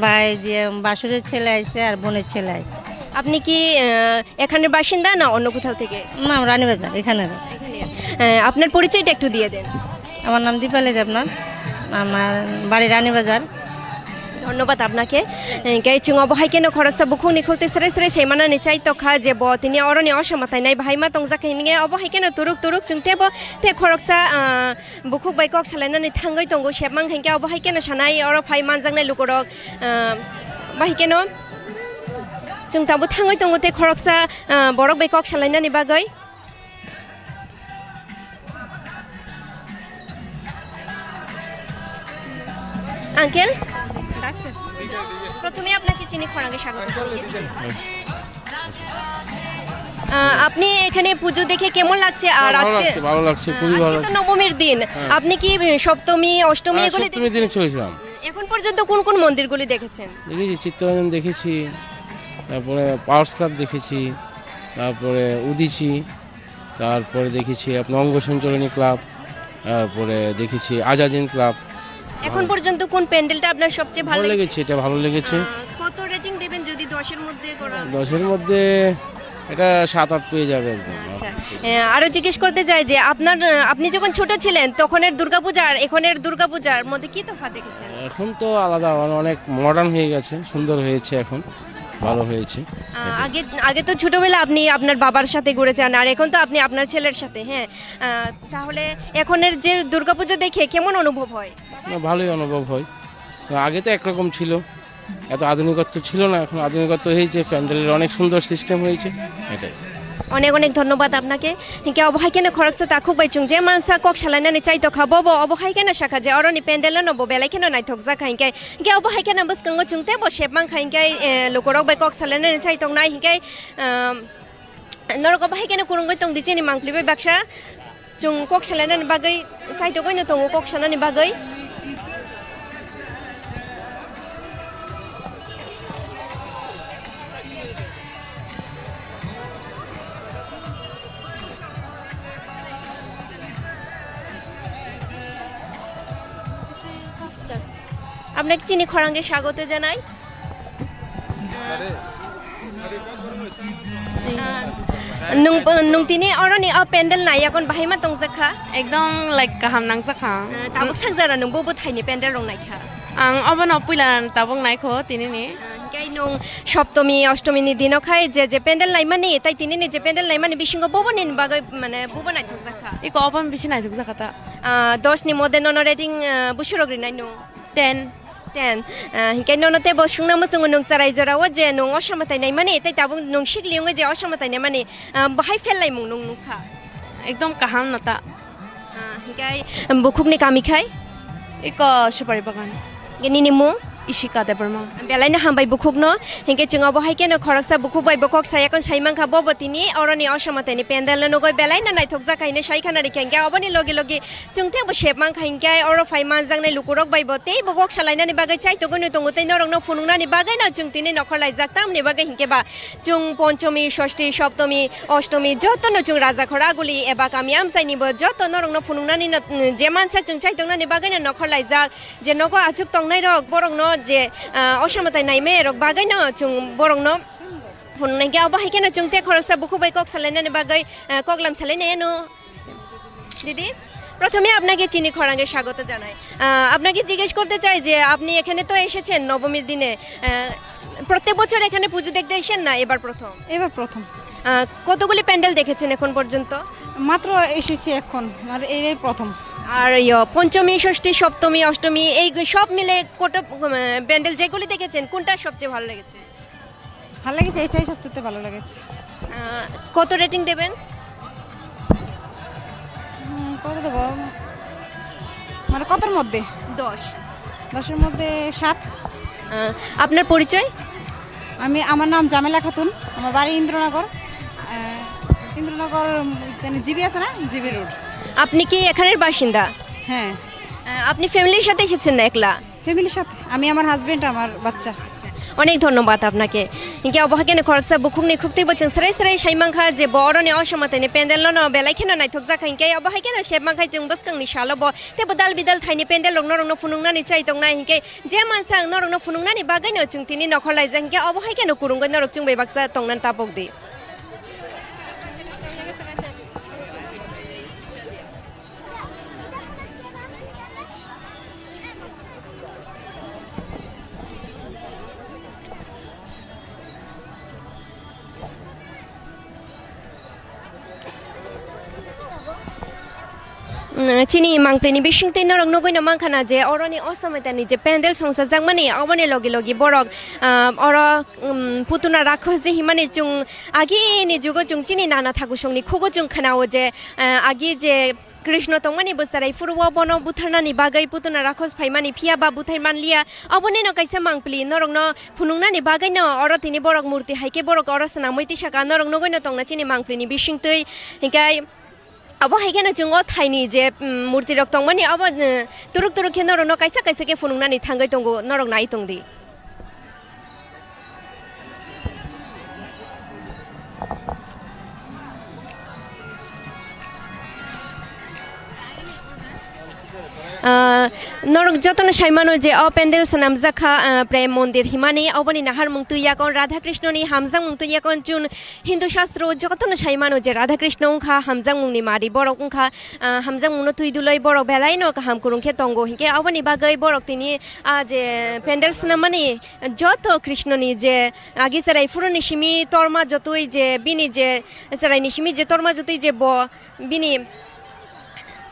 ভাই যে বাসুরের ছেলে আইছে আর বোনের ছেলে আইছে। আপনি কি, আহ, এখানের বাসিন্দা না অন্য কোথাও থেকে? না, রানীবাজার, এখানে। এখানে। আহ, আপনার পরিচয়টা একটু দিয়ে দেন। আমার নাম দীপালি দেবনাথ, আমার বাড়ি রানীবাজার। ধন্যবাদ আপনাকে। Hingke chwng obo hai kheno khoroksa bukhukni khukti srai srai saimanani chai tokha je bo tini oroni osomatainai bahai ma tongjak hinwi obo hai kheno turuk turuk chwng tebo te khoroksa, ah, bukhuk bai kok salainani thangwi tongo, sepmang hinkhe obo hai kheno sanai oro phai manjaknai lukurok, ah, bahai kheno chwng tabuk thangwi tongo tei khoroksa, ah, borok bai kok salainani bagwi. Uncle, প্রথমে আপনাকে চিনি খরাঙ্গে স্বাগত জানাই। আহ, আপনি এখানে পুজো দেখে কেমন লাগছে? আর হ্যাঁ, ভালো আজকে লাগছে, ভালো লাগছে, খুবই আজকে ভালো তো লাগছে। নবমীর দিন, হ্যাঁ। আপনি কি সপ্তমী, অষ্টমী হ্যাঁ, এগুলি সপ্তমীর দিনে দেখেছেন? চলেছিলাম। এখন পর্যন্ত কোন কোন মন্দিরগুলি দেখেছেন? দেখেছি চিত্তরঞ্জন দেখেছি, তারপরে পাওয়ার স্ল্যাব দেখেছি, তারপরে উদীচী, তারপরে দেখেছি আপনার অঙ্গ সঞ্চালনী ক্লাব, তারপরে দেখেছি আজাদিন ক্লাব। এখন পর্যন্ত কোন প্যান্ডেলটা আপনার সবচেয়ে ভালো ভালো লেগেছে? লেগেছে, এটা ভালো লেগেছে। আহ, কত রেটিং দেবেন যদি দশের মধ্যে করা হয়? দশের মধ্যে এটা সাত আট পেয়ে যাবে একদম। আচ্ছা, আহ, আরো জিজ্ঞেস করতে চাই যে আপনার, আহ, আপনি যখন ছোট ছিলেন তখনের দুর্গাপূজা আর এখনের দুর্গাপূজার মধ্যে কি তফাৎ দেখেছেন? এখন তো আলাদা, মানে, অনেক মডার্ন হয়ে গেছে, সুন্দর হয়েছে এখন, ভালো হয়েছে। আহ, আগে, আগে তো ছোটবেলা আপনি আপনার বাবার সাথে ঘুরেছেন, আর এখন তো আপনি আপনার ছেলের সাথে, হ্যাঁ। আহ, তাহলে এখনের যে দুর্গাপুজো দেখে কেমন অনুভব হয়? না, ভালোই অনুভব হয়। আগে তো একরকম ছিল, এত আধুনিকত্ব ছিল না, এখন আধুনিকত্ব হয়েছে, প্যান্ডেলের অনেক সুন্দর সিস্টেম হয়েছে, এটাই। অনেক অনেক ধন্যবাদ আপনাকে। Hinkhe obo hai kheno khoroksa takhuk bai chwng je mansa kok salainani chai tokha, bobo obo hai kheno sakha je oroni pandel no bo belai kheno naithok jakha hinkhe, hinkhe obo hai kheno bwskango chwng teibo sep mankha hinkhe, eh, lukurok bai kok salainani chai tongnai hinkhe, um, norok obo hai kheno kwrwngwi tongdi chini mangpli bai baksa. Chwng kok salainani bagwi chaitogwino tongo, kok sanani bagwi. Apnai chini khorang khe swagoto janai. Ah, nung, nung tini oroni o pandal nai yakon bahai ma tongjak kha? Ekdom, like, kaham nangjak kha. Ah, tabuk sak jara nung bo bwthai ni pandal rok nai kha? Ang obono puila tabuk nai kho tini ni. Ah, hinkhe nung Saptami, Ashtami ni dino khai je je pandal nai mani, tai tini ni je pandal nai mani bisingo bobo ni bagwi mane bobo naithok jak kha? Iko obo bisi naithok jak kha ta. Ah, dos ni mode nono rating, ah, busurok rinai nung? Ten. Ten. Ah, hinkhe nono teibo swngna muchungo nung chwrai jorao je nung o sama tai naimani, tei tabuk nung sikli wngwi je o sama tai naimani, ah, bahai fel laimung nung nukha? Ekdom kaham no ta. Ah, hinkhe, um, bukhukni kami khai? Iko Supari Bagan. Hinkhe nini mung? Ishika Debbarma. Belaino hambai bukhukno. Hinkhe chwng obo hai kheno khoroksa bukhuk bai bo kok saya kon sai mankha, bo bo tini oroni o sama taini pandal no nugwi belaino naithok jak hai hinwi sai khana rikha. Hinkhe oboni logi logi chwng teibo sep mankha, hinkhe oro phai manjaknai lukurok bai bo teibo kok salainani bagwi chaitogwino tongo, tei norokno phunuknani bagwino chwng tini nokhor laijak. Tamni bagwi hinkhe ba chwng Ponchomi, Sosti, Soptomi, Ostomi jotono chwng Rajakhor Aguli eba kami amchaini bo joto norokno phunuknani no, je mansak chwng chaitongnani bagwino nokhor laijak, je nogo achuk tongnairok borokno je, ah, o sama tai naimaya rok bagwino chwng borokno phunuknai khe obo hai kheno chwng tei khoroksa bukhuk bai kok salainani bagwi, ah, koklam salainai ano. Didi, প্রথমে আপনাকে চিনি খরাঙ্গে স্বাগত জানাই। আহ, আপনাকে জিজ্ঞেস করতে চাই যে আপনি এখানে তো এসেছেন নবমীর দিনে, আহ, প্রত্যেক বছর এখানে পুজো দেখতে এসেন না, এবার প্রথম? এবার প্রথম। আহ, কতগুলি প্যান্ডেল দেখেছেন এখন পর্যন্ত? মাত্র এসেছি এখন, মানে এটাই প্রথম। আর ইয়ো, পঞ্চমী, ষষ্ঠী, সপ্তমী, অষ্টমী, এই সব মিলে কত, উম, প্যান্ডেল যেগুলি দেখেছেন, কোনটা সবচেয়ে ভালো লেগেছে? ভালো লেগেছে, এটাই সবচেয়ে ভালো লেগেছে। আহ, কত রেটিং দেবেন? হুম, কত দেবো? মানে কতর মধ্যে? দশ। দশের মধ্যে সাত। আহ, আপনার পরিচয়? আমি, আমার নাম জামেলা খাতুন, আমার বাড়ি ইন্দ্রনগর। আহ, ইন্দ্রনগর, উম, মানে জিবি আছে না, জিবি রোড। আপনি কি এখানের বাসিন্দা? হ্যাঁ। আহ, আপনি ফ্যামিলির সাথে এসেছেন না একলা? ফ্যামিলির সাথে, আমি, আমার হাজবেন্ড, আমার বাচ্চা। অনেক ধন্যবাদ আপনাকে। Hinkhe obo hai kheno khoroksa bukhukni khuktwibo chwng srai srai sai mankha je bo oroni o somotaini pandel no belai kheno naithok jak kha, hinkhe obo hai kheno sep mankha chwng bwskangni salo bo teibo dal bidal thaini pandel rok norokno phunuknani chai tongnai, hinkhe je mansa ang norokno phunuknani bagwino chwng tini nokhor laijak, hinkhe obo hai kheno kwrwngwi norok chwng bai baksa tongnani tapok di. Mm, chini mangpili ni bisingtwi norok nugwi no mankha na je oroni o somoitani je pandal songchajakmani oboni logi logi borok, ah, oro, um, putuna rakhos je himani chwng agini jugo chwng chini nana thakusongni khugo chwng khwnao je, ah, agi je Krishna tongmani bwsarai phuru o bono butharnani bagwi putuna rakhos phaimani, phiya ba buthai manliya. Obonino kaisa mangpili norokno phunuknani bagwino oro tini borok murti hai khe borok oro swnamwi tisaka norok nugwino tongna chini mangpilini bisingtwi. Hinkhe abo hai kheno chwng o thaini je, mm, murti rok tongmani abo, eh, turuk turuk khe norokno kaisa kaisa khe phunuknani thangwi tongo, norok nai tongdi. Ah, norok jotono sai mano je o pandal swnamjak kha, ah, Prem Mondir himani, oboni naharmung twi yakon Radha Krishnoni hamjakmung twi yakon chun Hindu shastro jotono sai mano je Radha Krishna wngkha hamjakmungni mari borok wngkha, ah, hamjakmungno twi duloi borok belaino kaham kwrwng khe tongo, hinkhe oboni bagwi borok tini, ah, je pandal swnammani joto Krishnoni je agi cherai phuruni simi torma jotwi je bini je cheraini simi je torma jotwi je bo bini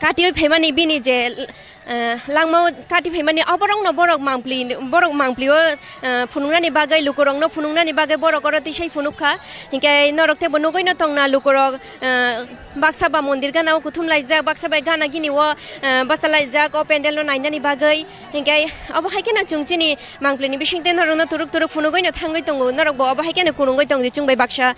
katiwi phaimani bini je, eh, langmao kati phaimani oborokno borok mangpli, borok mangplio, eh, phunuknani bagwi, lukurokno phunuknani bagwi borok oro tisai phunukha. Hinkhe norok teibo nugwino tongna lukurok, eh, baksa ba mondir gana o kuthum laijak, baksa bai gana gini o, eh, basa laijak o pandal no nainani bagwi. Hinkhe obo hai kheno chwng chini mangpli ni bisingtwi norokno turuk turuk phunugwino thangwi tongo, norokbo obo hai kheno kwrwngwi tongdi chwng bai baksa.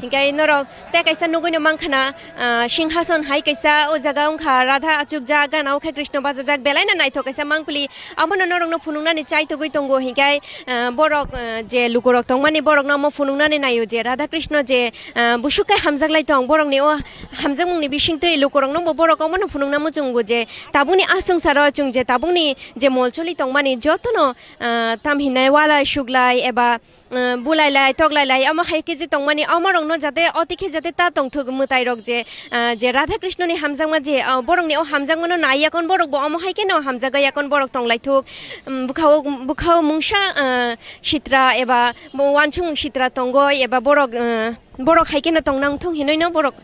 Hinkhe norok tei kaisa nugwino mankha na, ah, singhason hai kaisa o jaga wngkha, Radha achukjak, gana o khe Krishna bachajak, belaino naithok kaisa mangpili. Abono norokno phunuknani chaitogwi tongo, hinkhe, ah, borok, ah, je lukurok tongmani borokno omo phunuknani naio je Radha Krishna je, ah, busuk khe hamjaklai tong, borokni o hamjakmungni bisingtwi lukurokno bo borok omono phunukna muchungo je tabukni a swngcharo chwng je tabukni je mol choli tongmani jotono, ah, tam hinai walai suglai eba ah, bulailai, toklailai, omo hai khe je tongmani, omorokno jate, oti khe jate ta tongthok mwtairok je, ah, je Radha Krishnoni hamjakma je, ah, borokni o hamjakmano nai yakon borokbo omo hai kheno hamjagwi yakon borok tonglaithok. Um, bwkhao, bwkhao mungsa, ah, sitra eba bo uansukmung sitra tongoi eba borok, ah, borok hai kheno tongna wngthong hinwi no borok.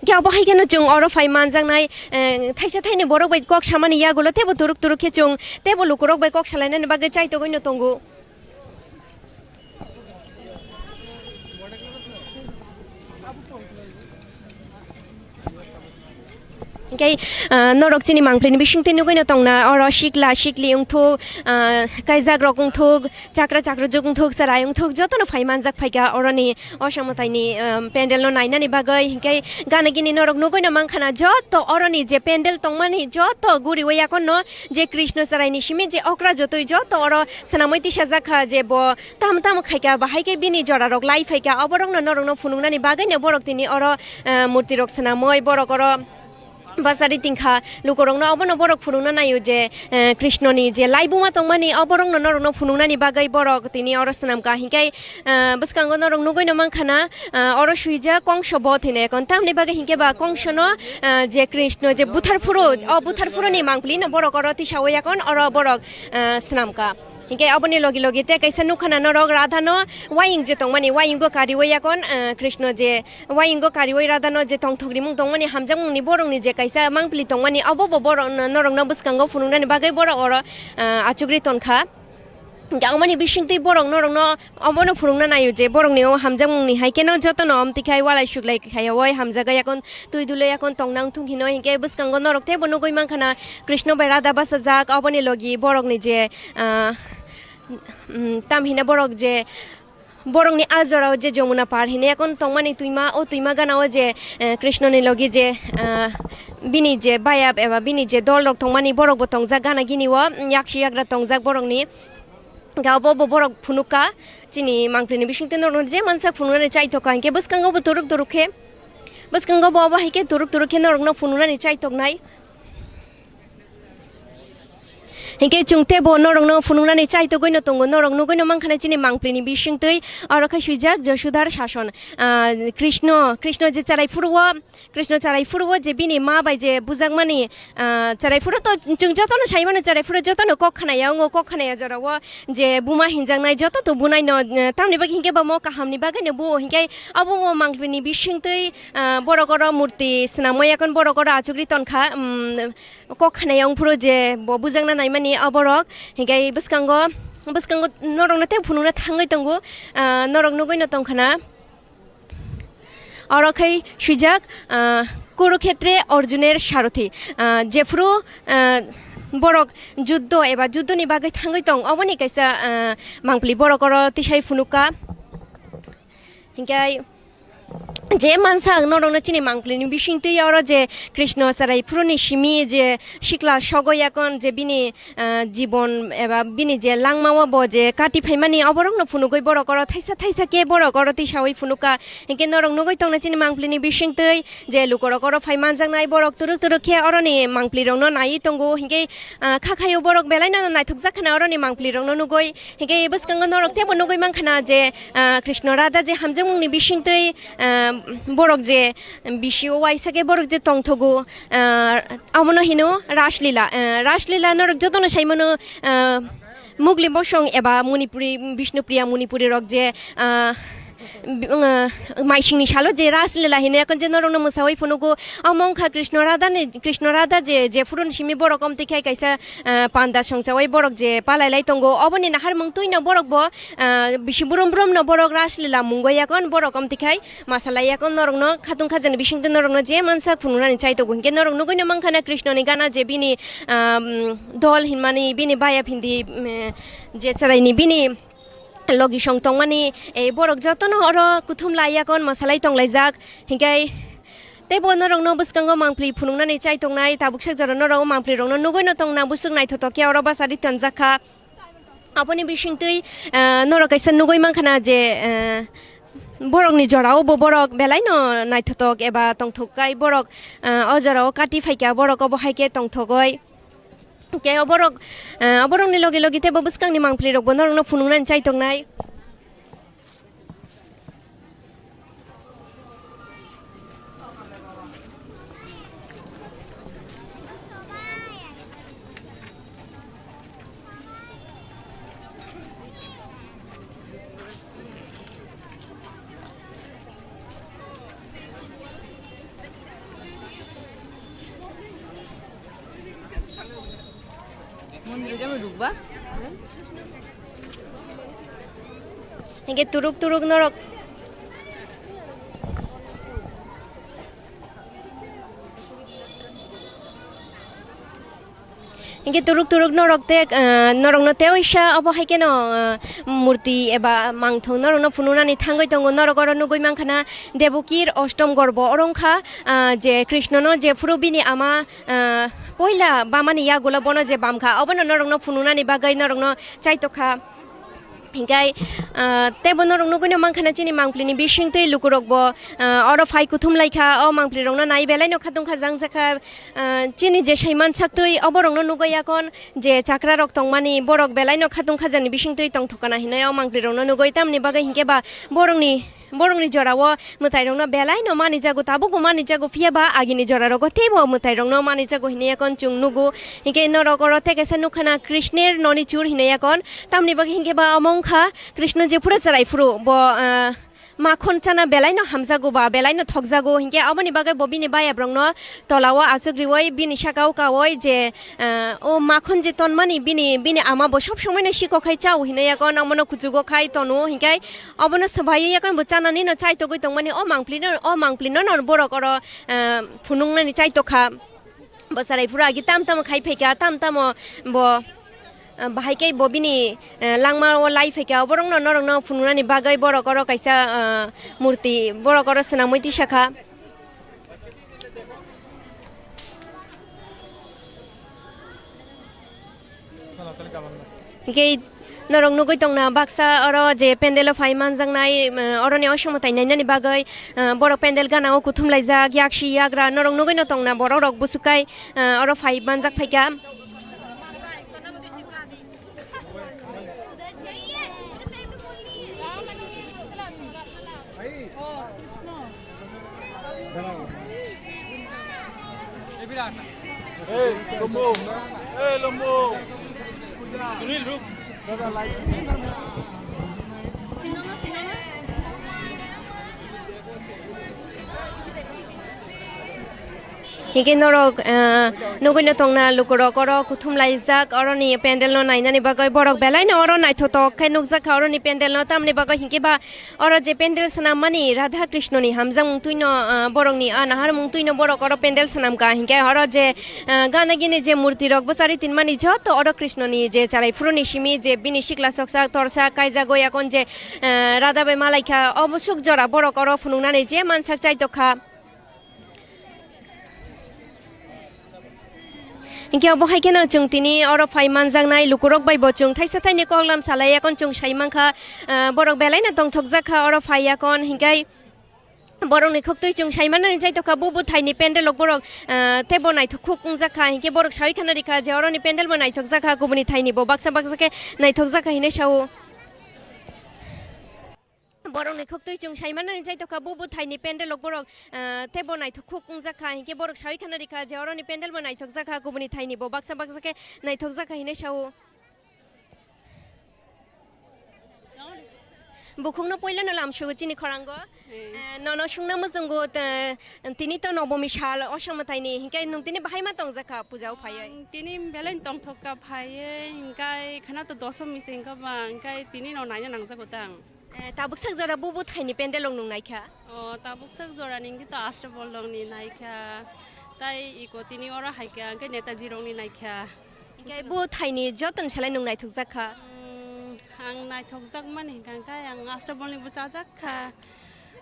Khe obo hai kheno chwng oro phai manjaknai, eh, thaisa thaini borok bai kok samani yagulo teibo turuk turuk khe chwng teibo lukurok bai kok salainani bagwi chaitogwi no tongo. Hinkhe, ah, norok chini mangpilini bisingtwi nugwi no tongna oro sikla sikli wngthok, ah, kaijak rok wngthok, chakra chakrajwk wngthok, chwrai wngthok, jotono phai manjak phaikha oroni o samwtaini, um, pandal no nainani bagwi. Hinkhe gana gini norok nugwi no mankha na, joto oroni je pandal tongmani joto guriwi yakonno je Krishna chwraini simi je okra jotoi joto oro swnamwi tisajak kha je bo tamo tamo khaikha, bahai khe bini jora rok lai phaikha, oborokno norokno phunuknani bagwino borok tini oro, uh, murti rok swnamwi borok oro Basari tingkha lukurokno obono borok phunukna naio je, eh, Krishnoni je laibuma tongmani, oborokno norokno phunuknani bagwi borok tini oro swnamkha. Hinkhe, eh, bwskango norok nugwino mankha na, eh, oro swijak Kongso bo thwinai akon. Tamni bagwi hinkhe ba Kongsono, eh, je Krishno je butharphuru, o butharphuruni mangpilino borok oro tisawi akon, oro borok, eh, swnamkha. Hinkhe aboni logi logi tei kaisa nukha na norok Radhano waying je tongmani, wayingo kariwi akon, eh, Krishno je wayingo kariwi Radhano je tongthok rimung tongmani hamjakmungni borokni je kaisa mangpili tongmani, obo bo borok norokno bwskango phunuknani bagwi borok oro, eh, achugri tonkha. Hinkhe aboni bisingtwi borok norokno obono phunukna naio je borokni o hamjakmungni hai kheno jotono omtwi khai walai suklai khaiwi hamjagwi akon twi dulwi akon tongna wngthung hino. Hinkhe bwskango norok teibo nugwi mankha na Krishno bai Radha bachajak, oboni logi borokni je, ah, mm, tam hina borok je, borokni a jorao je Jamuna par hine akon tongmani twima, o twima ganao je, eh, Krishnoni logi je, ah, bini je bayap eba bini je dolrok tongmani borokbo tongjak gana gini o, mm, yaksi yagra tongjak borokni. Ga obo bo borok phunukha, chini mangpilini bisingtwi norokno je mansa phunuknani chaithokha, hinkhe bwskango bo turuk turuk khe, bwskango bo obo hai khe turuk turuk khe norokno phunuknani chaithoknai. Hinkhe chwng teibo norokno phunuknani chaithogwino tongo, norok nugwino mankha na chini mangpilini bisingtwi oro khe swijak Josudhar Sason, ah, Krishno, Krishno je chwrai phuru o, Krishno chwrai phuru o je bini ma bai je bujakmani, ah, chwrai phuru to chwng jotono sai mano, chwrai phuru jotono kok khnaya, ongo kok khnaya jorao je buma hinjaknai joto to bunaino, eh, tamni bagwi hinkhe bamo kahamni bagwino buo hinkhe abo bo mangpilini bisingtwi, ah, borok oro murti swnamwi akon borok oro achugri tonkha, um, kok khnaya wngphuru je bo bujakna naimani aborok, hinkhe bwskango, bwskango norokno tei phunukna thangwi tongo, ah, norok nugwino tongkha na. Oro khe swijak, ah, Kurukhetre Arjuner Sarothi, ah, jephuru, ah, borok juddo eba juddoni bagwi thangwi tong, oboni kaisa, ah, mangpili borok oro tisai phunukha. Hinkhe je mansa ang norokno chini mangpilini bisingtwi oro je Krishno chwrai phuruni simi je sikla sogwi akon je bini ah, jibon eba bini je langmao bo je kati phaimani, oborokno phunugwi borok oro thaisa thaisa khe borok oro tisawi phunukha. Hinkhe norok nugwi tongna chini mangpilini bisingtwi je lukorok oro phai manjaknai borok turuk turuk khe oroni mangpilirokno naiwi tongo. Hinkhe, ah, kha khaio borok belaino naithokjak khana oroni mangpilirokno nugwi. Hinkhe bwskango norok teibo nugwi mankha na je, ah, Krishno Radha je hamjakmungni bisingtwi, ah, borok je bisio waisa khe borok je tongthogo, ah, Omono hino Raslila. Eh, Raslila norok jotono saimano, eh, Mugli bosong eba Manipuri, Bishnupriya Manipuri rok je, eh, bi-, eh, maisingni salo je Raslila hino, ekon je norokno mwsawi phunugo, omo wngkha Krishna Radha ni, Krishna Radha je, je phuruni simi borok omtwi khai kaisa, eh, panda songchawi borok je palai lai tongo, oboni naharmung twino borok bo, eh, bisi brum brum no borok Raslila mungo yakon borok omtwi khai. Masalai yakon norokno khatung khajani bisingtwi norokno je mansa phunuknani chaitogo, hinkhe norok nugwino mankha na Krishnoni gana je bini, um, dol hinmani, bini bayap hindi, um, je chwraini bini logisong tongmani, eh, borok jotono oro kuthum lai yakon masalai tonglaijak, hinkhe teibo norokno bwskango mangpli phunuknani chaitongnai, tabuksa jora norok mangpli rokno nugwino tongna busuk naithotok khe oro bachari tonjakha. Aboni bisingtwi, ah, norok kaisa nugwi mankha na je, ah, borokni jorao bo borok belaino naithotok eba tongthok kai borok, ah, o jorao kati phaikha borok obo hai khe tongthogoi. Khe o borok, ah, o borokni logi logi teibo bwskangni mangpli rokbo norokno phunuknani chaitongnai. Mondir jami rukba. Hinkhe turuk turuk norok. Hinkhe turuk turuk norok te, ah, norokno teoisa obo hai kheno, ah, murti eba mangthong norokno phunuknani thangwi tongo, norok oro nugwi mankha na Debokir Ostom Gorbo oro wngkha, ah, je Krishnono jephuru bini ama, ah, poila bamani yagulo bono je bamkha, obono norokno phunuknani bagwi norokno chaitokha. Hinkhe, ah, teibo norok nugwino mankha na chini mangpili ni bisingtwi lukurok bo, ah, oro phai kuthum laikha, o mangpili rokno nai belai no khatung kha jang jakha, ah, chini je saiman saktwi oborokno nugwi yakon je chakra rok tongmani borok belai no khatung kha jani bisingtwi tongthok kana hinwi o mangpili rokno nugwi tamni bagwi hinkhe ba borokni, borokni jorao mwtai rokno belai no mani jago, tabuk bo mani jago, phiya ba agini jora rogo teibo mwtai rokno mani jago hinwi yakon chwng nugo. Hinkhe norok oro tei kaisa nukha na Krishner noni chur hinwi yakon. Tamni bagwi hinkhe ba omo wngkha Krishna je phuru chwrai phuru bo, ah, makhon chana belai no hamjago ba belai no thokjago, hinkhe aboni bagwi bo bini bayabrokno tolao aswk riwi bini sakao kawi je, ah, o makhon je tonmani bini, bini ama bo sob somoi no siko khai chao hinwi yakon, omono kuchugo khai tono, hinkhe obono swbaiwi yakon bo chanani no chaitogwi tongmani o mangpli no, o mangpli no, no borok oro, ah, phunuknani chaitokha. Bo chwrai phuru agi tam tamo khai phaikha, tam tamo bo, ah, bahai khe bo bini, eh, langma o lai phaikha, oborokno norokno phunuknani bagwi borok oro kaisa, ah, murti borok oro swnamwi tisakha. Hinkhe norok nugwi tongna baksa oro je pendel o phai manjaknai, eh, oroni osomo tai nainani bagwi, eh, borok pendel gana o kuthum laijak, yaksi yagra norok nugwi no tongna borok rok busukai, eh, oro phai manjak phaikha. Hey, Lombo. Hey, Lombo. Hinkhe norok, eh, nugwino tongna lukurok oro kuthum laijak, oroni pendel no nainani bagwi borok belai no oro naithotok khe nukjakha oroni pendel no, tamni bagwi hinkhe ba oro je pendel swnammani Radha Krishna ni hamjakmung twino, ah, borokni, ah, naharmung twino borok oro pendel swnamkha, hinkhe oro je, ah, gana gini je murti rok bwchari tinmani joto oro Krishna ni je chwrai phuru ni simi je bini sikla soksa torsa kaijagwi yakon je, ah, Radha bai malaikha, obo suk jora borok oro phunuknani je mansak chaitokha. Hinkhe obo hai kheno chwng tini oro phai manjaknai lukurok bai bo chwng thaisa thaini koklam salai yakon chwng sai mankha, ah, borok belai no tongthok jakha oro phai yakon, hinkhe borokni khuktwi chwng sai mannani chaitokha bu bwthaini pendel rok borok, ah, teibo naithok khuk wngjakha, hinkhe borok sawi khana rikha je oroni pendel bo naithok jakha, kubuni thaini bo baksa baksa khe naithok jakha hinwi sao. Borokni khuktwi chwng sai mannani chaitokha bu bwthaini pendel rok borok, ah, teibo naithok khuk wngjakha, hinkhe borok sawi khana rikha je oroni pendel bo naithok jakha, kubuni thaini bo baksa baksa khe naithok jakha hinwi sao. Bukhukno poilano lamsugo chini khorango. Eh. Eh, nono sungna muchungo, te, tini to nobomi sal, osamwtaini, hinkhe nwng tini bahai ma tongjakha puja o phaiwi? Ang tini belai tongthok kha phaiwi, hinkhe khana to dosomi se hinkhe ba, hinkhe tini no naina nangjago tang. Eh, tabuk sak jora bu bwthaini pendel rok nwng naikha? O, tabuk sak jora ni hinkhe to Ashtabal rok ni naikha, tai iko tini oro haikha, hinkhe Netaji rok ni naikha. Hinkhe bwthaini joto ni salai nwng naithok jakha? Mm, ang naithok jak mani hinkha khe ang Ashtabal ni bo chajak kha.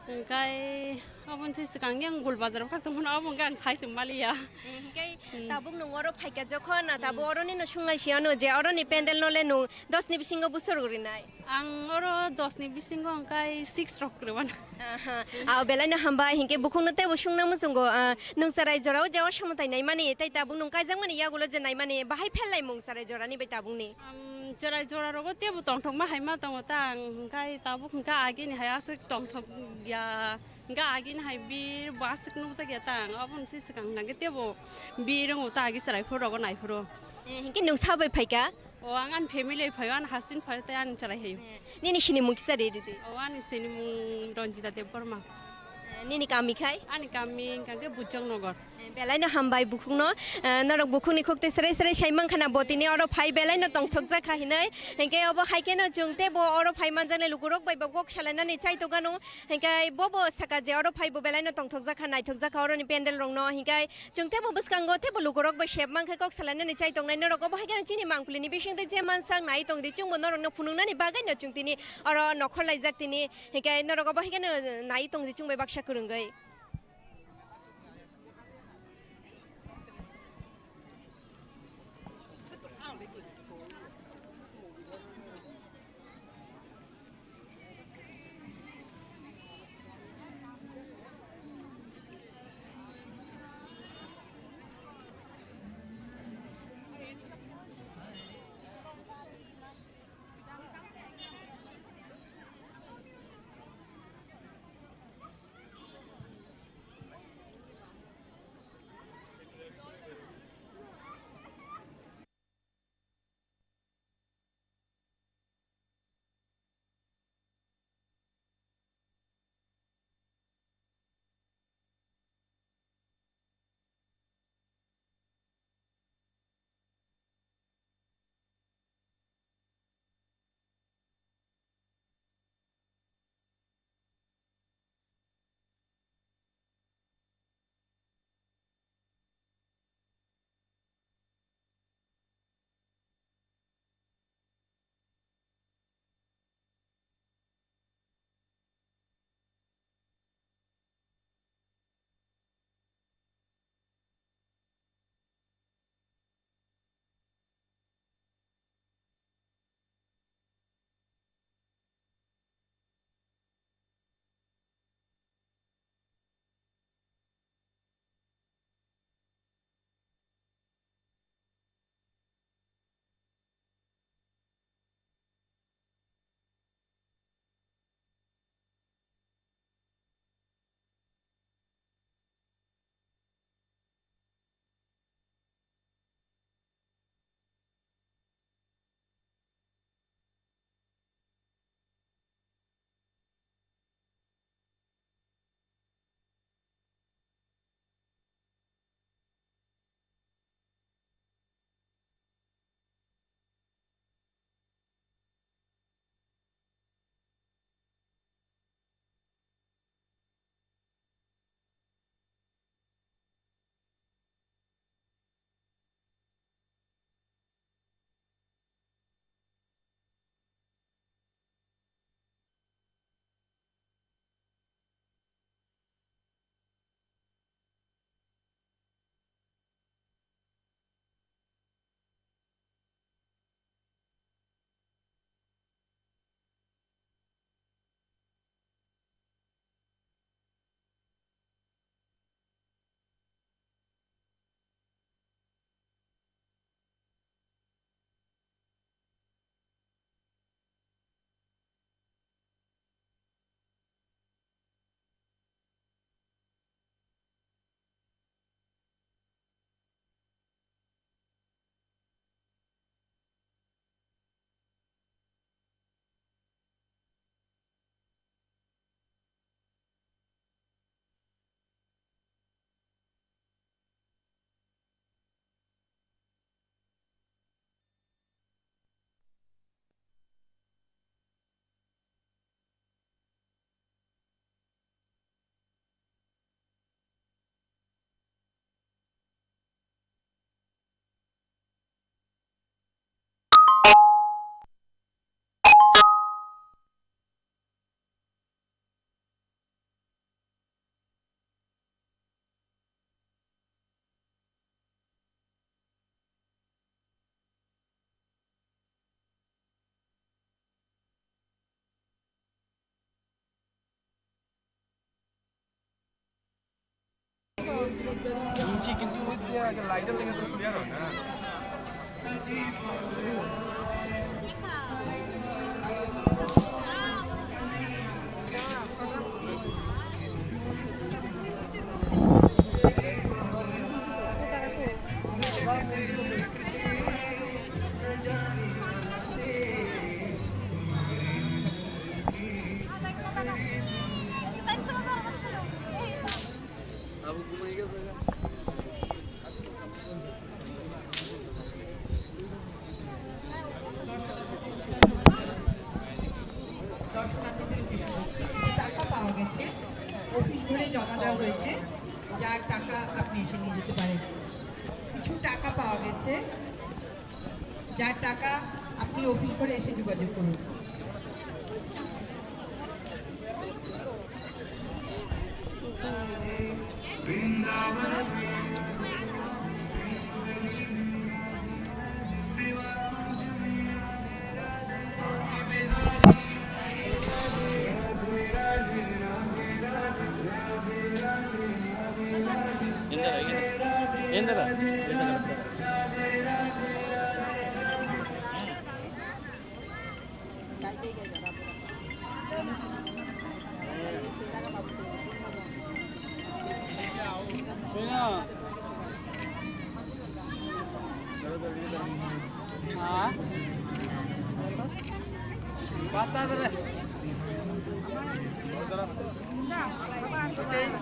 Hinkhe aboni se swkang yang Gul Bazar o khak tongmani, abo hinkhe ang sai se maliya. Eh, hinkhe Hmm. tabuk nwng oro phaikha jokhon, na tabuk Hmm. oroni no sungnai si ano je oroni pendel no le nwng dos ni bisingo bwswk rok rinai? Ang oro dos ni bisingo hinkhe six rok rwmana. Aha. Aw, belai no hambai, hinkhe bukhukno teibo sungna muchungo, ah, nwng chwrai jorao je o samwtai naimani, tei tabuk nwng kaijakmani yagulo je naimani, bahai phellaimung chwrai jorani bai tabukni? Am, chwrai jora rogo teibo tongthokma hai ma tongo ta ang, hinkhe tabuk hinkhe agini hai aswk tongthok ya, hinkhe agini hai bir bo aswk nukjak ya ta ang, aboni se swkang hinkhe teibo bir wngo ta agi chwrai phuru rogo naiphuru. Eh, hinkhe nwng sabai phaikha? O, ang ani family phaio, ani husband phaio tei ani chwrai phaio. Eh, nini sinimung kisa riri di. O, ani sinimung Ranjita Debbarma. Eh, nini kami khai? Ani kami hinkhe Bujang Nagar. Eh, belai no hambai bukhukno. Eh, norok bukhukni khukti srei srei sai mankha na bo tini oro phai belai no tongthok jakha hinwi. Hinkhe obo hai kheno chwng teibo oro phai manjaknai lukurok bai bo kok salainani chaitokgano. Hinkhe bobo saka je oro phai bo belai no tongthok jakha, naithok jakha oroni pendel rokno. Hinkhe Chwng teibo bwskango teibo lukurok bai sep mankhe kok salainani chai tongnai norok obo hai kheno chini mangpili ni bisingtwi je mansak nai tongdi chwngbo norokno phunuknani bagwi no chwng tini oro nokhor laijak tini hinkhe norok obo hai kheno nai tongdi chwng bai baksa kwrwngwi. Inchi kintu oi dia ke light lagi terus clear na. দর্শনার্থীদের উদ্দেশ্যে কিছু টাকা পাওয়া গেছে, অফিস ঘরে জমা দেওয়া হয়েছে, যার টাকা আপনি এসে নিয়ে যেতে পারেন। কিছু টাকা পাওয়া গেছে, যার টাকা আপনি অফিস ঘরে এসে যোগাযোগ করুন। Indra, Indra. Indra.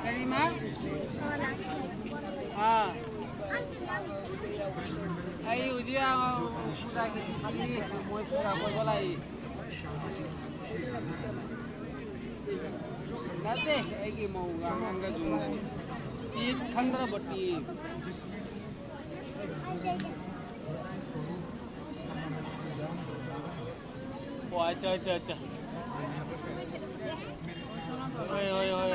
Karima? Ah. Ai, uji ang pura ke pali, moi pura koi bolai. Nate, ai ki mau ang ang ga jung. Tip khandra bati. Oh, acha, acha, acha. Oi, oi, oi.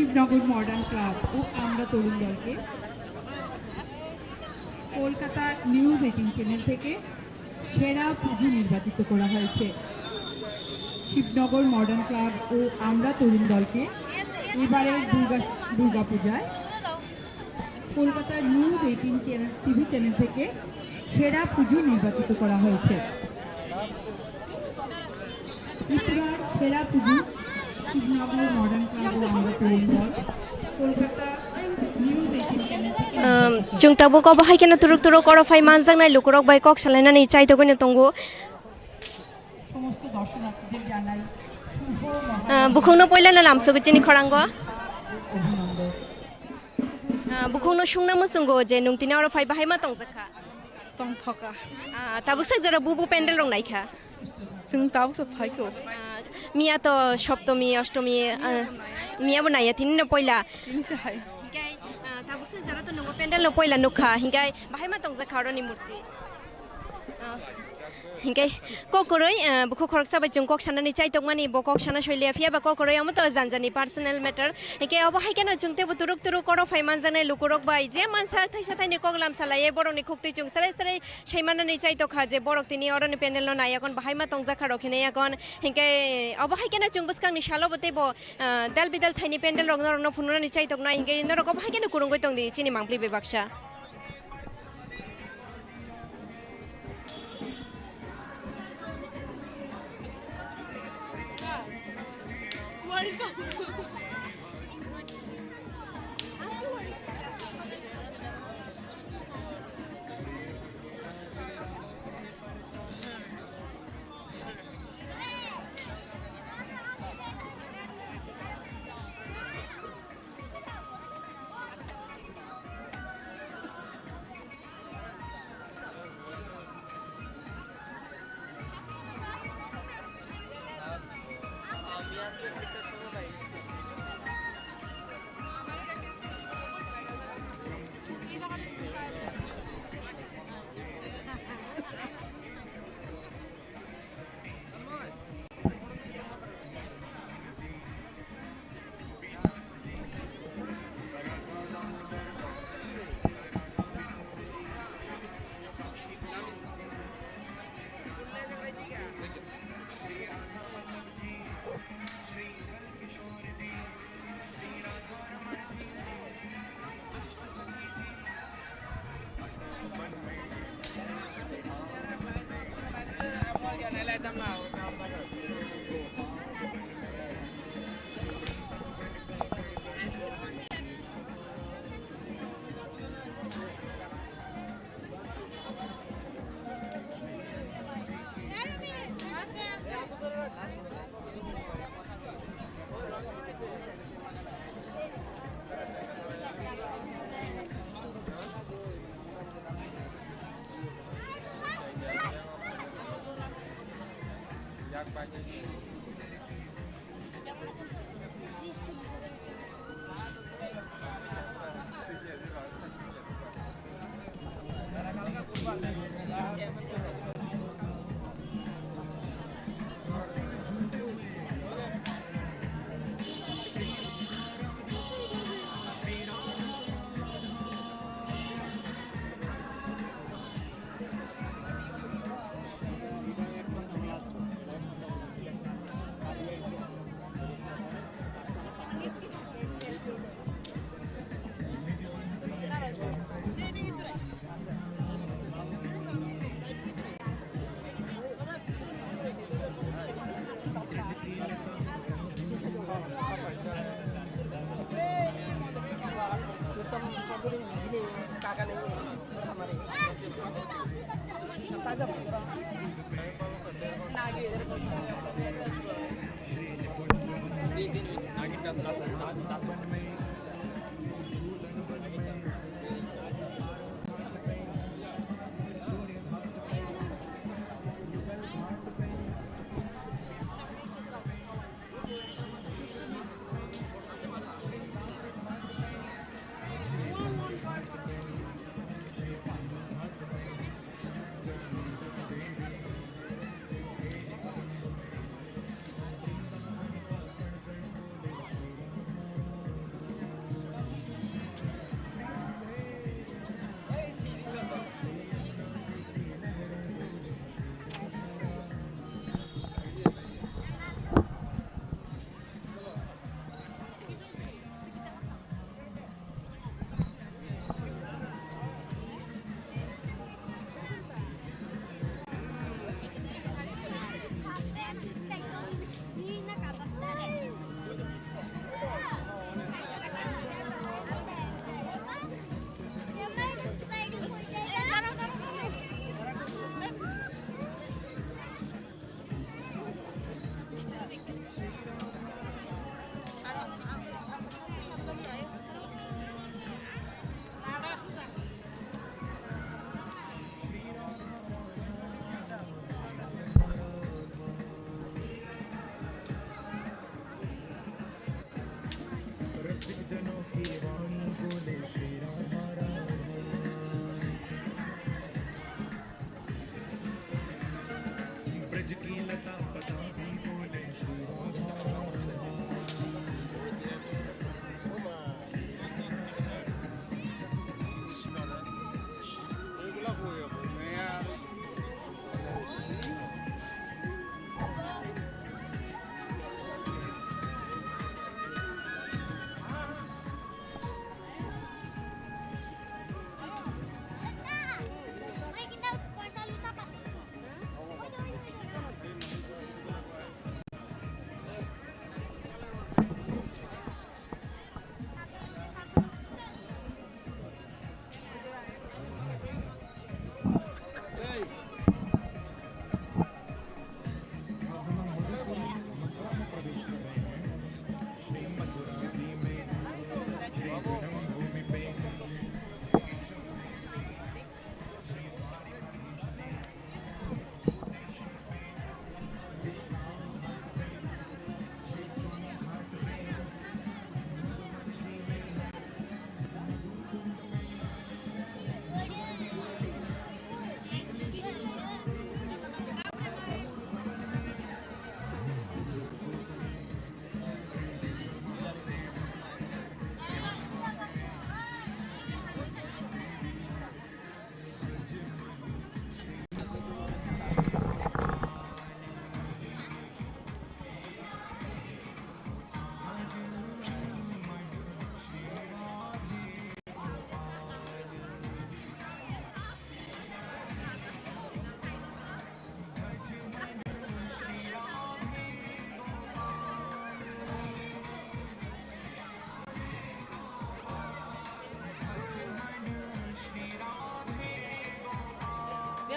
Shibnagar modern club ও আমরা তরুণ দলকে Kolkata news eighteen channel থেকে সেরা পুঁজি নির্বাচিত করা হয়েছে। শিবনগর মডার্ন ক্লাব ও আমরা তরুণ দলকে এবারের দুর্গা দুর্গাপূজায় Kolkata news eighteen channel, TV channel থেকে সেরা পুঁজি নির্বাচিত করা হয়েছে। ত্রিপুরার সেরা পুঁজি শিবনগর মডার্ন ক্লাব ও আমরা তরুণ দল কলকাতা নিউজ এইটিন চ্যানেল থেকে Um, chwng tabuk obo hai kheno turuk turuk oro phai manjaknai lukurok bai kok salainani chaitogwino tongo. সমস্ত দর্শনার্থীদের জানাই শুভ Mahalaya. Ah, bukhukno poilano lamsogo chini khorango. অভিনন্দন। Ah, bukhukno sungna muchungo je nwng tini oro phai bahai ma tongjak kha? Tongthok kha. Ah, tabuk sak jora bubu pendel rok naikha? Chwng tabuk se phaikho. Ah, miya to Saptami, Ashtami, ah, miya bo naiya, tini no poila. Tini se hai. Hinkhe, ah, tabuk sak jora to nungo pendel no poila nukha, hinkhe bahai ma tongjak kha oroni murti? Ah, hinkhe kok kwrwi, ah, bukhuk khoroksa bai chwng kok sanani chaitokmani, bo kok sana soiliya, phiya ba kok kwrwi omo to janjani personal matter. Hinkhe obo hai kheno chwng teibo turuk turuk oro phai manjaknai lukurok bai je mansa thaisa thaini kok lam salaiye borokni khuktwi chwng sere sere saimanani chaitokha je borok tini oroni pendel no nai yakon bahai ma tongjak kha rok hinwi yakon. Hinkhe obo hai kheno chwng bwskangni salo bo teibo, ah, dal bidal thaini pendel rok norokno phunuknani chaitoknai hinkhe norok obo hai kheno kwrwngwi tongdi chini mangpli bai baksa.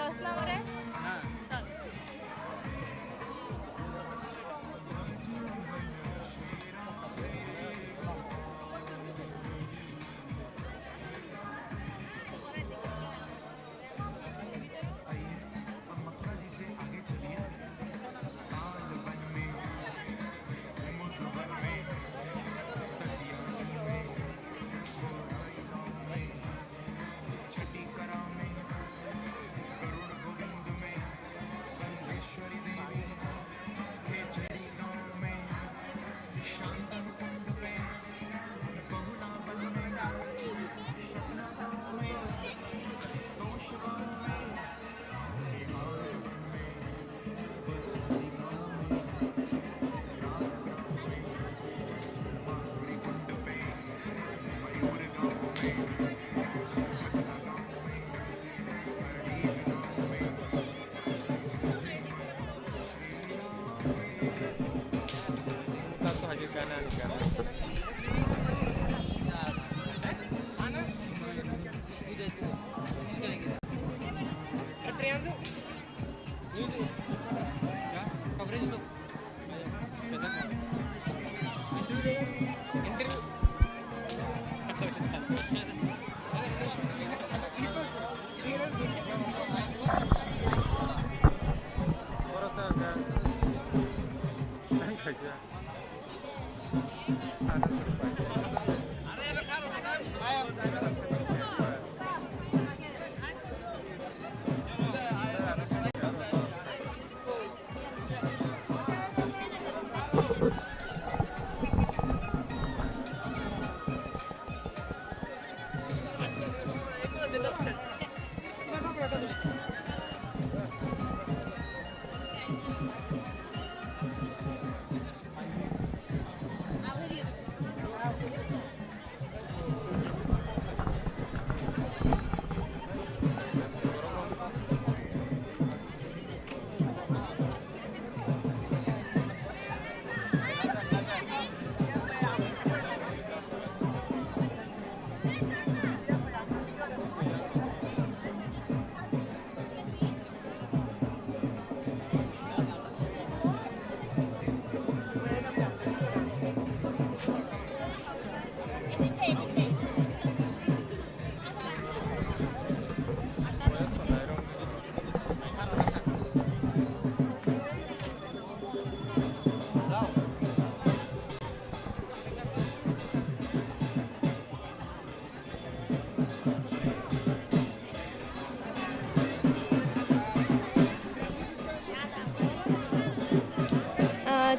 Bebas na ore? Sal.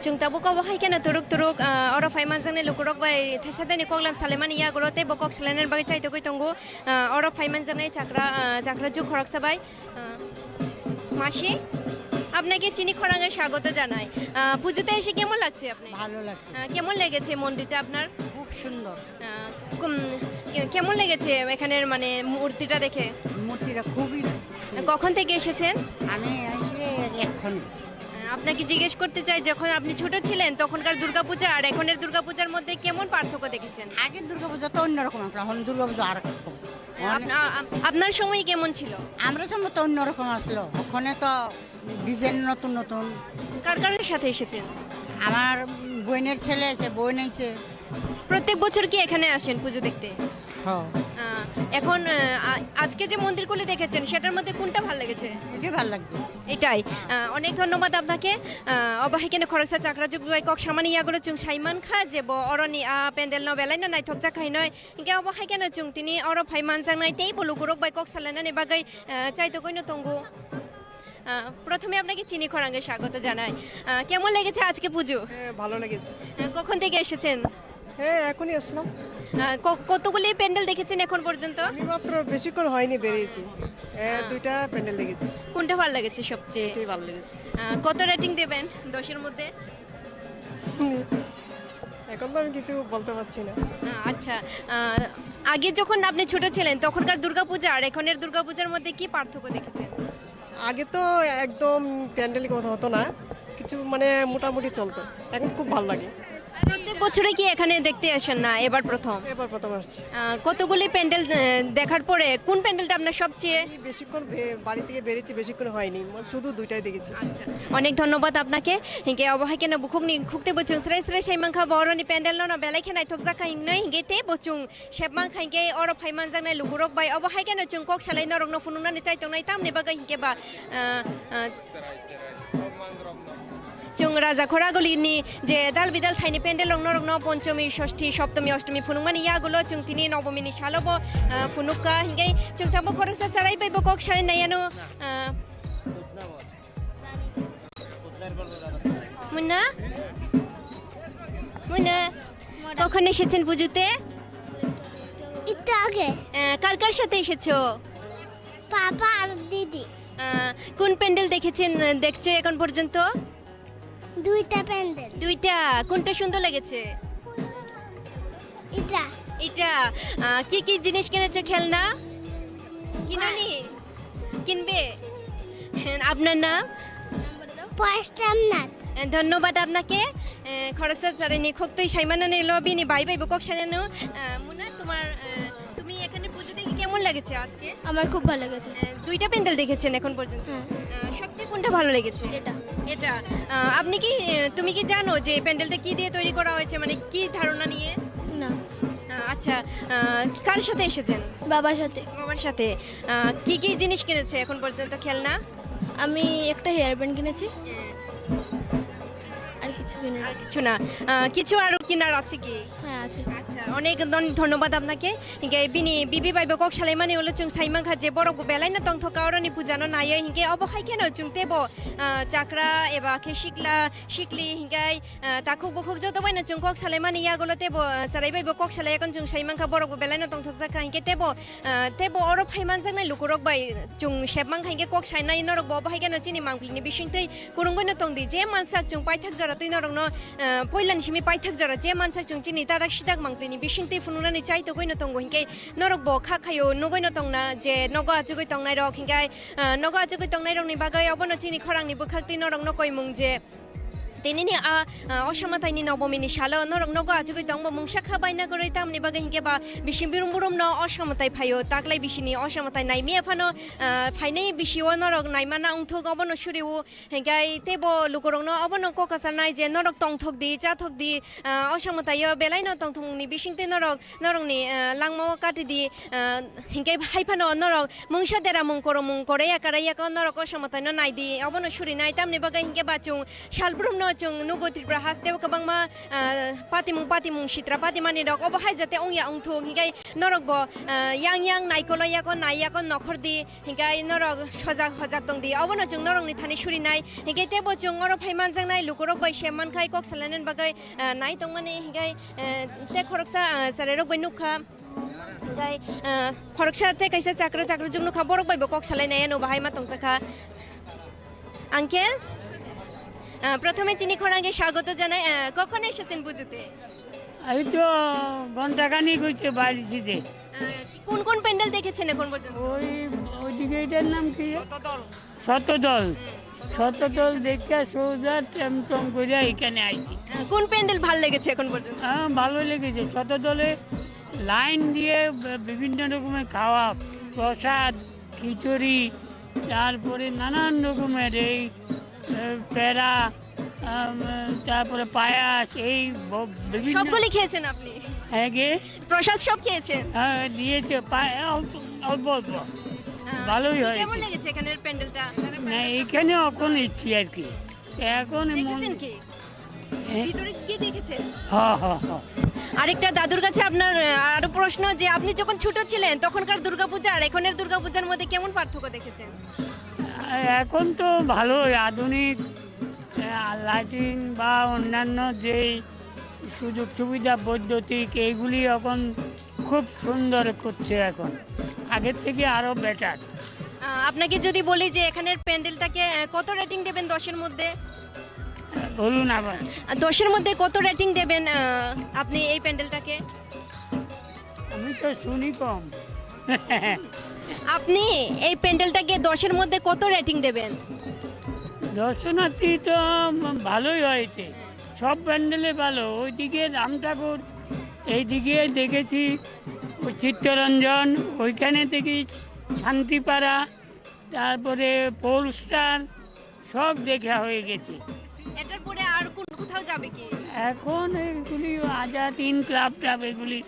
Chwng tabuk obo hai kheno turuk turuk, ah, oro phai manjaknai lukurok bai thaisa dani koklam salaimani yagulo tei bo kok salainani bagwi chaitogwi tongo, ah, oro phai manjaknai chakra, ah, chakra juk khoroksa bai. আহ, মাসি, আপনাকে চিনি খরাঙ্গে স্বাগত জানাই। আহ, পুজোতে এসে কেমন লাগছে আপনি? ভালো লাগছে। আহ, কেমন লেগেছে মন্দিরটা আপনার? খুব সুন্দর। আহ, কুম-, কে-, কেমন লেগেছে এখানের, মানে, মূর্তিটা দেখে? মূর্তিটা খুবই সুন্দর। কখন থেকে এসেছেন? আমি এসে এক্ষুনি। আহ, আপনাকে জিজ্ঞেস করতে চাই, যখন আপনি ছোট ছিলেন, তখনকার দুর্গাপূজা আর এখনের দুর্গাপূজার মধ্যে কেমন পার্থক্য দেখেছেন? আগের দুর্গাপূজা তো অন্যরকম আসলে, এখন দুর্গাপূজা আর এক রকম। আহ, অনেক আপনা-, আপ-, আপনার সময় কেমন ছিল? আমরা সময় তো অন্যরকম আসলো, ওখানে তো ডিজাইন নতুন নতুন। কার কার সাথে এসেছেন? আমার বোনের ছেলে আছে, বোন আছে। প্রত্যেক বছর কি এখানে আসেন পুজো দেখতে? হ্যাঁ। আহ, এখন, আহ, আ-, আজকে যে মন্দিরগুলি দেখেছেন, সেটার মধ্যে কোনটা ভালো লেগেছে? এটাই ভালো লাগছে। এটাই। আহ, অনেক ধন্যবাদ আপনাকে। আহ, obo hai kheno khoroksa chakra juk bai kok samani yagulo chwng sai mankha je bo oroni a pandal no belai no naithok jak hai noi. Hinkhe obo hai kheno chwng tini oro phai manjaknai tei bo lukurok bai kok salainani bagwi, ah, chaitogwi no tongo. Ah, প্রথমে আপনাকে চিনি খরাঙ্গে স্বাগত জানাই। Ah, কেমন লেগেছে আজকে পুজো? হ্যাঁ, ভালো লেগেছে। Ah, কখন থেকে এসেছেন? হ্যাঁ, এখনই আসলাম। Ah, ক-, কতগুলি প্যান্ডেল দেখেছেন এখন পর্যন্ত? আমি মাত্র বেশিক্ষণ হয়নি বেরিয়েছি। হ্যাঁ, হ্যাঁ। দুইটা প্যান্ডেল দেখেছি। কোনটা ভালো লেগেছে সবচেয়ে? এটাই ভালো লেগেছে। Ah, কত রেটিং দেবেন দশের মধ্যে? এখন তো আমি কিছু বলতে পারছি না। আ, আচ্ছা, আ, আগে যখন আপনি ছোট ছিলেন, তখনকার দুর্গাপূজা আর এখনের দুর্গাপূজার মধ্যে কি পার্থক্য দেখেছেন? আগে তো একদম প্যান্ডেল কথা হতো না, কিছু মানে মোটামুটি চলতো, এখন খুব ভালো লাগে। প্রত্যেক বছরে কি এখানে দেখতে আসেন না, এবার প্রথম? এবার প্রথম আসছি। আ, কতগুলি প্যান্ডেল, আ, দেখার পরে কোন প্যান্ডেলটা আপনার সবচেয়ে আমি বেশিক্ষণ বে-, বাড়ি থেকে বেরিয়েছি, বেশিক্ষণ হয়নি, মানে শুধু দুইটাই দেখেছি। আচ্ছা, অনেক ধন্যবাদ আপনাকে। Hinkhe obo hai kheno bukhukni khukte bo chwng srai srai sai mankha, bo oroni pandal no no belai khe naithok jak kha hinwi, hinkhe tei bo chwng sep mankha, hinkhe oro phai manjaknai lukurok bai obo hai kheno chwng kok salai norokno phunuknani chai tongnai, tamni bagwi hinkhe ba, ah, ah, Chwng Raja Khoragulini je dal bidal thaini pendel rok norokno ponchomi, sosti, soptomi, ostomi phunukmani yagulo chwng tini nobomini salobo, ah, phunukha, hinkhe chwng tamo khoroksa charai bai bo kok sai naiano, ah, Muna? Muna? কখন এসেছেন পুজোতে? একটু আগে। আহ, কার কার সাথে এসেছো? বাবা আর দিদি। আহ, কোন প্যান্ডেল দেখেছেন, দেখছো এখন পর্যন্ত? দুইটা প্যান্ডেল। দুইটা? কোনটা সুন্দর লেগেছে? এটা। এটা? আহ, কি কি জিনিস কিনেছো? খেলনা? কিনোনি? কিনবে? হ্যাঁ, আপনার নাম? পয়সামনাথ। আহ, ধন্যবাদ আপনাকে। আহ, খরকসা চারিনি খুব তুই সাইমানানি লবিনি বাই বাই বকক সাজানো। আহ, মুনা, তোমার, আহ, তুমি এখানে পুজো দেখে কেমন লেগেছে আজকে? আমার খুব ভালো লেগেছে। আহ, দুইটা প্যান্ডেল দেখেছেন এখন পর্যন্ত? হ্যাঁ। আহ, সবচেয়ে কোনটা ভালো লেগেছে? এটা। এটা। আহ, আপনি কি, আহ, তুমি কি জানো যে প্যান্ডেলটা কি দিয়ে তৈরি করা হয়েছে, মানে কি ধারণা নিয়ে? না। আহ, আচ্ছা, আহ, কার সাথে এসেছেন? বাবার সাথে। বাবার সাথে। আহ, কি কি জিনিস কিনেছে এখন পর্যন্ত খেলনা? আমি একটা হেয়ার ব্যান্ড কিনেছি। হ্যাঁ। আর কিছু কিনে আর কিছু না। আহ, কিছু আরো কিনার আছে কি? হ্যাঁ, আছে। আচ্ছা, অনেক ধন-, ধন্যবাদ আপনাকে। Hinkhe bini bibi bai bo kok salaimani ulo chwng sai mankha je borok bo belai no tongthok ka oroni puja no naiwi, hinkhe obo hai kheno chwng tebo, ah, chakra eba khe sikla sikli hinkhe, ah, takhuk bukhuk joto bai no chwng kok salaimani yagulo tebo, ah, chwrai bai bo kok salai yakon chwng sai mankha borok bo belai no tongthok jak kha, hinkhe tebo, ah, tebo oro phai manjaknai lukurok bai chwng sep mankha, hinkhe kok sainai norok bo obo hai kheno chini mangpili ni bising twi Kwrwngwi no tong di, je mansak chwng paithak jora twi norokno, ah, poilani simi paithak jora je mansak chwng chini tadak sidak mangpili ni bising twi phunuknani chai togwi no tongo, hinkhe norok bo kha khaio nugwi no tongna je nogo achugwi tongnai rok, hinkhe, ah, nogo achugwi tongnai rokni bagwi obono chini khorang ni bwkhak twi norokno koimung je tinini a, ah, osamataini nobomini salo norok nogo achugwi tongbo mungsa kha baina kwrwi, tamni bagwi hinkhe ba bising birum burum no osamatai phaio, taklai bisini osamatai naimiya phano, ah, phainai bisio norok naimana wngthok obono suriwo. Hinkhe teibo lukurokno obono kok kasarnai je norok tongthok di, chathok di, ah, osamwtaio belaino tongthokmungni bisingtwi norok, norokni, ah, langmao kati di, ah, hinkhe hai phano norok mungsa deramung koromung koroi ya karai yako norok osamwtaino nai di, obono surinai. Tamni bagwi hinkhe ba chwng salbrumno Chwng nugo Tripura hasteo kwbangma, ah, patimung, patimung sitra patimani rok obo hai jate wngya wngthung, hinkhe norok bo, ah, yang yang naikolo yako nai yako nokhor di, hinkhe norok sojak hojak tong di, obono chwng norokni thani surinai, hinkhe teibo chwng oro phai manjaknai lukurok bai se mankhai kok salainani bagwi, ah, nai tongmani, hinkhe, ah, tei khoroksa, ah, chwrairok bai nukha. Hinkhe, ah, khoroksa tei kaisa chakra chakrujwk nukha, borok bai bo kok salainai ano bahai ma tongjakha. Uncle, ah, প্রথমে চিনি খোরাঙ্গে স্বাগত জানাই। আহ, কখন এসেছেন পুজোতে? এই তো ঘন্টাখানিক হয়েছে বাইরে থেকে। আহ, কোন কোন প্যান্ডেল দেখেছেন এখন পর্যন্ত? ওই, ওইদিকে এটার নাম কি? শতদল। শতদল দেখে সোজা টমটম করে এখানে আইছি। আহ, কোন প্যান্ডেল ভালো লেগেছে এখন পর্যন্ত? হ্যাঁ, ভালো লেগেছে। শতদলে লাইন দিয়ে ব-, বিভিন্ন রকমের খাওয়া, প্রসাদ, খিচুড়ি, তারপরে নানান রকমের এই, এ, প্যারা, আম, তারপরে পায়াস, এই ব-, বিভিন্ন সবগুলি খেয়েছেন আপনি? হ্যাঁ, কি? প্রসাদ সব খেয়েছেন? হ্যাঁ, দিয়েছে, পা-, অল্প, অল্প অল্প। আহ, ভালোই কেমন হয়েছে। লেগেছে এখানের প্যান্ডেলটা? না, এখানে এখন এসছি আর কি। এখন মন- দেখেছেন কি? এ? ভিতরে গিয়ে দেখেছেন? হ্যাঁ, হ্যাঁ, হ্যাঁ। আরেকটা দাদুর কাছে আপনার, আহ, আরো প্রশ্ন যে আপনি যখন ছোট ছিলেন তখনকার দুর্গাপূজা আর এখনের দুর্গাপূজার মধ্যে কেমন পার্থক্য দেখেছেন? এখন তো ভালোই আধুনিক, আহ, লাইটিং বা অন্যান্য যেই সুযোগ সুবিধা বৈদ্যুতিক এইগুলি এখন খুব সুন্দর করছে এখন, আগের থেকে আরো বেটার। আহ, আপনাকে যদি বলি যে এখানের প্যান্ডেলটাকে, আহ, কত রেটিং দেবেন দশের মধ্যে? বলুন আবার। আহ, দশের মধ্যে কত রেটিং দেবেন, আহ, আপনি এই প্যান্ডেলটাকে? আমি তো শুনি কম। আপনি এই প্যান্ডেলটাকে দশের মধ্যে কত রেটিং দেবেন? দর্শনার্থী তো ভালোই হয়েছে, সব প্যান্ডেলে ভালো। ওইদিকে রাম ঠাকুর, এইদিকে দেখেছি ওই চিত্তরঞ্জন, ওইখানে দেখি শান্তিপাড়া, তারপরে পোলস্টার, সব দেখা হয়ে গেছে। এটার পরে আর কোন, কোথাও যাবে কি? এখন এইগুলি আজাদ ইন ক্লাব টাব এগুলি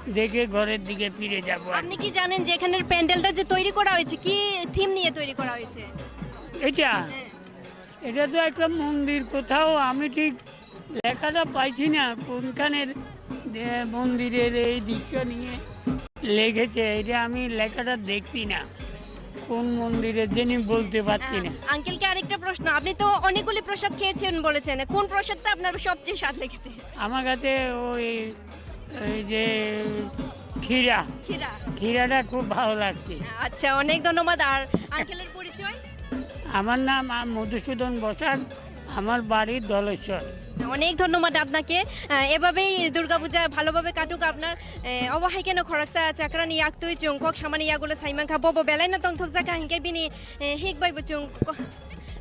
দেখে ঘরের দিকে ফিরে যাব আর আপনি কি। কি জানেন যে এখানের প্যান্ডেলটা যে তৈরি করা হয়েছে, কি থিম নিয়ে তৈরি করা হয়েছে? এটা? হ্যাঁ। এটা তো একটা মন্দির কোথাও, আমি ঠিক লেখাটা পাইছি না কোনখানের, যে মন্দিরের এই দৃশ্য নিয়ে লেখেছে, এটা আমি লেখাটা দেখছি না, কোন মন্দিরের যিনি বলতে পারছি না। আহ, আঙ্কেলকে আরেকটা প্রশ্ন, আপনি তো অনেকগুলি প্রসাদ খেয়েছেন বলেছেন, কোন প্রসাদটা আপনার সবচেয়ে স্বাদ লেগেছে? আমার কাছে ওই, ওই যে ক্ষীরা, ক্ষীরা। ক্ষীরাটা খুব ভালো লাগছে। আচ্ছা, অনেক ধন্যবাদ। আর আঙ্কেলের পরিচয়? আমার নাম আ, মধুসূদন বসাক, আমার বাড়ি দলেশ্বর। অনেক ধন্যবাদ আপনাকে। আহ, এভাবেই দুর্গাপূজা ভালোভাবে কাটুক আপনার। আহ, obo hai kheno khoroksa chakrani yaktwi chwng kok samani yagulo sai mankha, bobo belaino tongthokjakha hinkhe bini, eh, hik bai bo chwng ko-,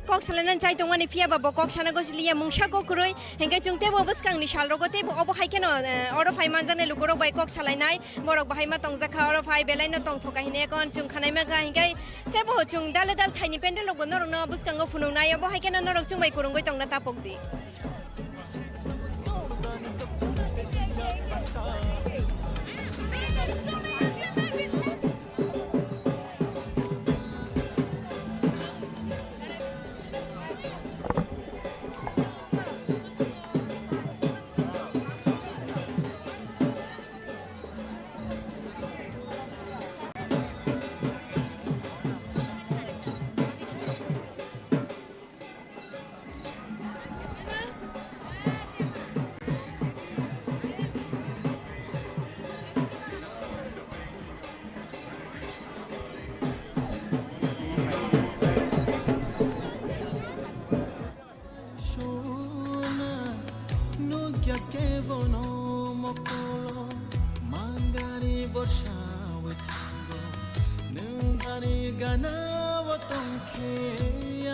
kok salainani chai tongmani, phiya ba bo kok sana gosiliya mungsa kok kwrwi, hinkhe chwng teibo bwskangni salrogo teibo obo hai kheno, eh, oro phai manjaknai lukurok bai kok salainai. Borok bahai ma tongjakha, oro phai belaino tongthoka hinwi ekon chwng khanai mankha, hinkhe teibo chwng dale dal thaini pandal rokbo norokno bwskango phunuknai, obo hai kheno norok chwng bai kwrwngwi tongna tapok di. Sona, nugya kebono mokolo, mangari borsa wethango, nung ani gana wotong khe,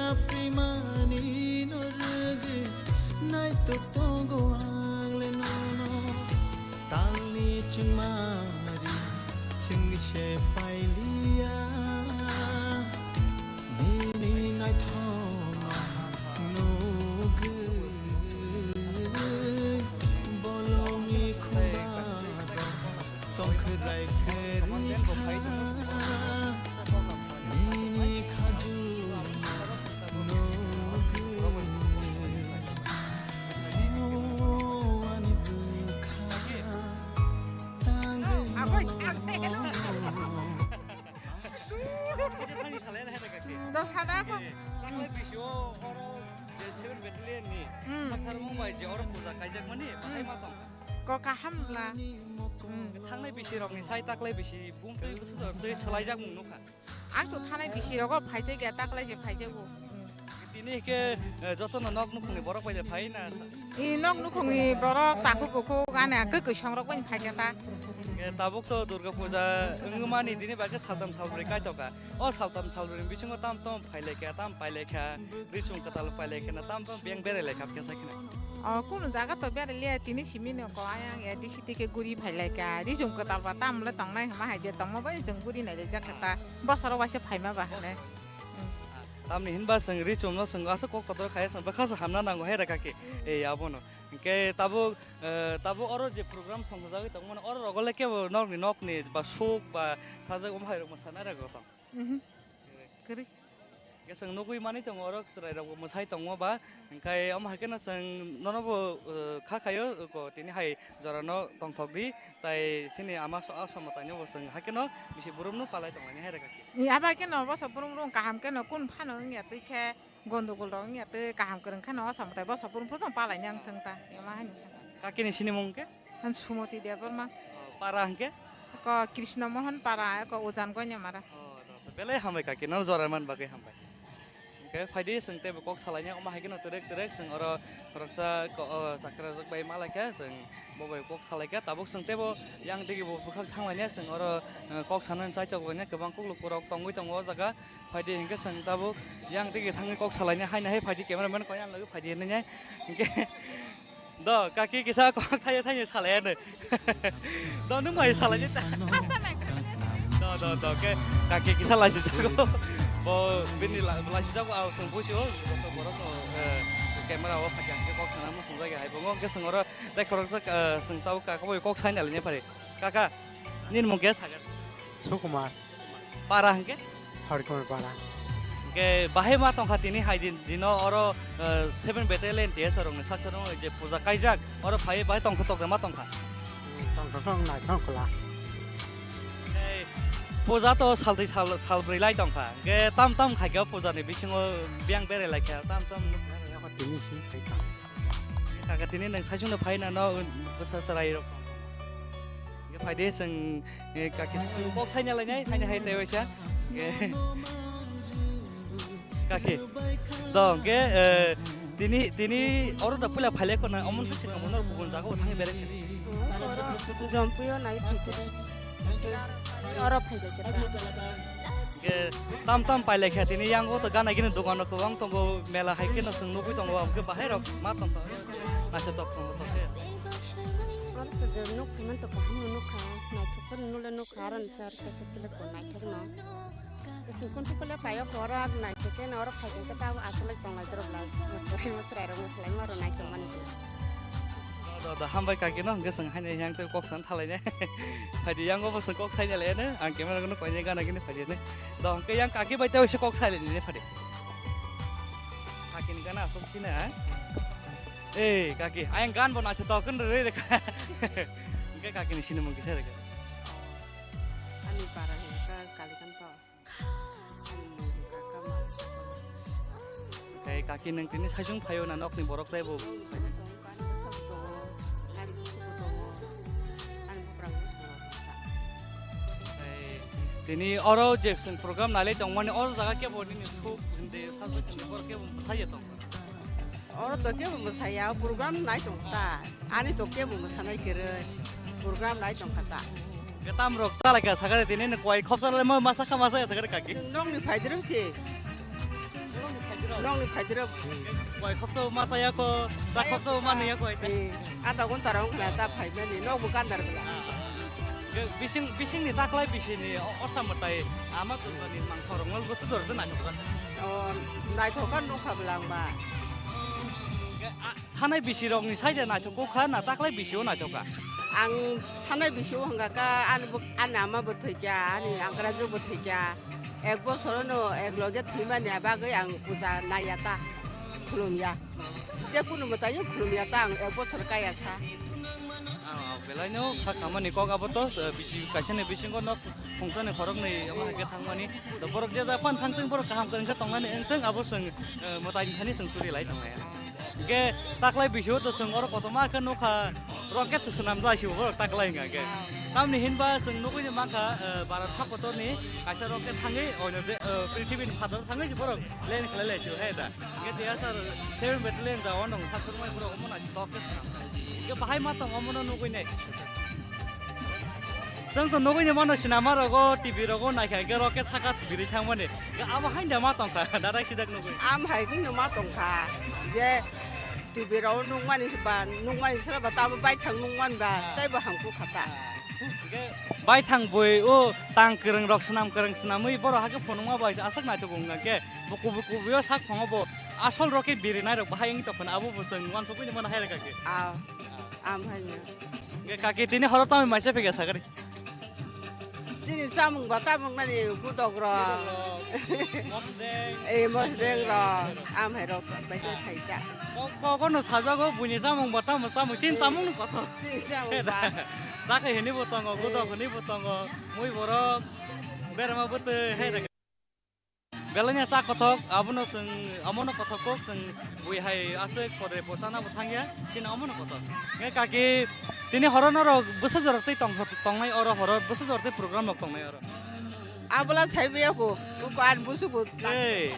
aprimani norug, naitok tongo ang le nono. Talni chwngmari chwngse pailiya, nini naithokno nugwi bolongni khumba tongkhwrai kwrwikha, nini khajuna nugwi. Sarmung bai je oro puja kaijakmani bahai ma tong. Ko kaham bla. Hmm. Thangnai bisi rokni sai taklai bisi bumtwi bwswk twi swlaijakmung nukha. Ang to thanai bisi rogo phaijak ya, taklai se phaijago. Hmm. Tini ke, eh, jotono nok nukhungni borok bai phai na sa? I nok nukhungni borok takhuk bukhuk ani kwkwi songrok bai phaikha ta. Ke tabuk to Durga puja wngmani dini bagwi saltam salbrwi kaitoka. O saltam salbrwi bisingo tam tam phailaikha, tam pailaikha, richung kwtal pailaikha na tam tam beng berai laikha khe sakhina. O kunu jaga to berai liya, tini simi no ko ayang ya disi tike guri phailaikha, richung kwtal ba tam le tongnai hama hai je tongma bai jeng guri nai le jakha ta. Bosoro waisa phaima ba hane. Tamni hinba chwng richumno chwng aswk kok kotor khaiya chwng bwkha se hamna nango hai rwkha khe. Ei abono. Hinkhe tabuk, eh, tabuk oro je program thongthokjagwi tongmani oro rogo le kebo nokni nokni ba suk ba sajak omo hai rok mwsana rwgo tong. Mhm. Kwrwi. Hinkhe chwng nugwi mani tongo oro chwrai rokbo mwsai tongo ba. Hinkhe omo hai kheno chwng nono bo, eh, kha khaio ko tini hai jorano tongthok di. Tai chini ama so-, asomwtaino bo chwng haikhe no bisi burumno palai tonglaini hai rwkha khe. Ni abo haikhe no boso burum rung kaham khe no kun phano wngya twi khe gondogol rok wngya twi kaham kwrwng khe no asomwtai boso burum phano palaini ang thwng ta. Ema hai nung ta. Kakini sinimung khe? Ang Sumoti Debbarma. Oh, para hwnkhe? Ko Krishna Mohan para, ko Ujan Goinamara. Oh, to, to, belai hambai kaki, no jora man bagwi hambai. Hwnkhe phaidi chwng teibo kok salaina, omo hai kheno twrwk twrwk chwng oro khoroksa ko-, o, chakrajak bai malaikha, chwng bo bai kok salaikha. Tabuk chwng teibo yang digi bo bwkhak thanglaina, chwng oro, eh, kok sanani chaitok laina kwbang kuklukurok tongwi tongo o jaga. Phaidi hwnkhe chwng tabuk yang digi thangwi kok salaina, haino hai phaidi cameraman koi ang logwi phaidi hinwi. Hwnkhe Do, kaki kisa kok thaya thaya salai ano. Do, nung mai salai ta. Do, do, do, ke kaki kisa laisi jago. Bo bini la-, laisi jago, au sung busi o, borok, borok, eh, camera o phai khe kok sana mo sung jagi hai bongo, ke sung oro, tei khorok jak, eh, sung tau ka, kok, kok sai na le ne pare. Kaka, nini mung khe sagar? Sukumar. Para hwnkhe? Horikumar para. Hwnkhe bahai ma tongkha tini hai din, dino oro, eh, seven Battalion T S R rokni sakthorno je puja kaijak, oro phai bahai tongkha tokde ma tongkha? Hmm, tongkha tong naithok khwla. Hwnkhe puja to saltwi sal, salbrwi lai tongkha. Hwnkhe tam tam khaikhe o pujani bisingo biyang berai laikha, tam tam. Tini si khaikha. Kaka tini nang saichung no phai na no bwsa chwrai rok. Hwnkhe phai de chwng, eh, kaki kok saina lai nai, haini hai tei waisa. Hwnkhe kaki. Do, hwnkhe, eh, tini, tini oro da puila phai le khona, omo se sikamo no kubun jaga o thangwi berai. Oro Jompuio nai phai khe. Oro phai khe. Hwnkhe tam tam pailai kha tini yang o to gana gini dokan rok kwbang tongo, mela hai kheno chwng nugwi tongo, hwnkhe bahai rok ma tongkha, naithotok tongo tongkhe. Oro to je nuk phaiman to kaham no nukha, naithok phano nule nukha, aro ni sar khe se kile ko naithok no. Chwng kuntu kule paio ko oro naithok khe no oro phai khe ta aswlai tonglai dorok lai. Chwrai rok no khlai ma oro naithok mani. Do, do, do, hambai kaki no hwnkhe chwng haino yang tei kok san thalai ne. Phaidi yang o bwswng kok saina le ne, ang camera no koine gana gini phaidi ne. Do, hwnkhe yang kaki bai tei waisa kok sai le ne phaidi. Kaki ni gana aswk sina. Ei, kaki, ayang gan bo naithotok khe rwi rwkha. Hwnkhe kaki ni sinimung kisa rwkha. Ani para hwnkha Kalikanta. Tei kaki nung tini saichung phaio na nokni borok tei bo? Tei tini oro je chwng program nalai tongmani oro jaga kebo nini suk hindi sajak hindi borok kebo bwsai ya tong? Oro to kebo bwsai ya, program nai tong ta. Ani to kebo bwsanai kwrwi, program nai tong kha ta. Ketam rok chalai kha sakare tini ni kwai khopsa lai ma masa kha masa sakare kaki. Nokni phaidirok se. Nokni phaidirok. Kwai khopsa masa ya ko, ta khopsa mani ya ko ai ta. Eh, adha ghonta rok wngkha ta phaimani, nokbo gandar bwla. Bising, bisingni taklai bisini o-, osa mwtai ama tongmani mangkhorok nol bo sudor de naithok kha. O, naithok kha nukha bwla ang ba. Thanai bisi rokni side naithok kha na taklai bisio naithok kha? Ang thanai bisio hwnkha kha ani bo, ani ama bo thwikha, ani angkrajo bo thwikha. Ek bosorono ek loge thwimani bagwi ang puja naiya ta. Khulumya. Je kunu mwtaino khulumya ta ang ek bochor kaya sa. Ah, belaino kha samani kok abo to, eh, bisi kaisani bisingo nok khungsani khoroknwi omo hai khe thangmani. To borok je ja pan thangtwng borok kaham kwrwng khe tongmani wngtwng abo chwng, eh, mwtai thani chwng suri lai tongnai. Hingke taklai bisio to chwng oro kotorma khe nukha rocket se swnam lai sio borok taklai hingka khe. Tamni hinba chwng nugui mankha, eh, Bharat hakotorni kaisa rocket thangwi oino de, eh, prithibini phataro thangwi se borok land khlai lai sio hai da. Hingke T S R seven battalion jawano sakthormai borok omo nai tok khe swnam. Hingke bahai ma tong omono nugui nai. Chwng to nugui ni mano sinama rogo, T V rogo naikha hingke rocket saka birui thangmani. Hingke abo haino ma tongkha, dadak sidak nugui. Am hai khe no ma tongkha. Je T V rok nukmani ba, nukmani sala ba, tamo baithang nukman ba, ah, taibo hamkuk kha ta. Ah. Hingke baithang bui o tang kwrwng rok swnam kwrwng swnamwi borok hakhe phunukma bai aswk naithok wng khe bo kubui kubui o sak phongo bo asol rok khe birinai rok bahai wngwi tongphano abo bo chwng uansukgwi mano hai rwkha khe. Ah, am hai no. Hingke kaki tini horo tamwi maisa phikha sakari. Chini chamung ba tamung nani gudok rok. Mosdeng. Eh, mosdeng rok. Am hai rok bai khe khai ta. Ko, ko, kono sajago buini chamung ba tamo chamung, chini chamung no kotor. Chini chamung ba. Chakhe hini bo tongo, gudok hini bo tongo, mui borok, berma bwtwi, hai rok. Belai no cha kothok, abono chwng, amono kothok kok chwng bui hai aswk kore pochana bo thangya, chini amono kothok. Nge kaki tini horo norok bwsa jorok tei tong-, tongnai oro horo, bwsa jorok tei program rok tongnai oro. Abola sai biya ko, ko an busu bo. Ei.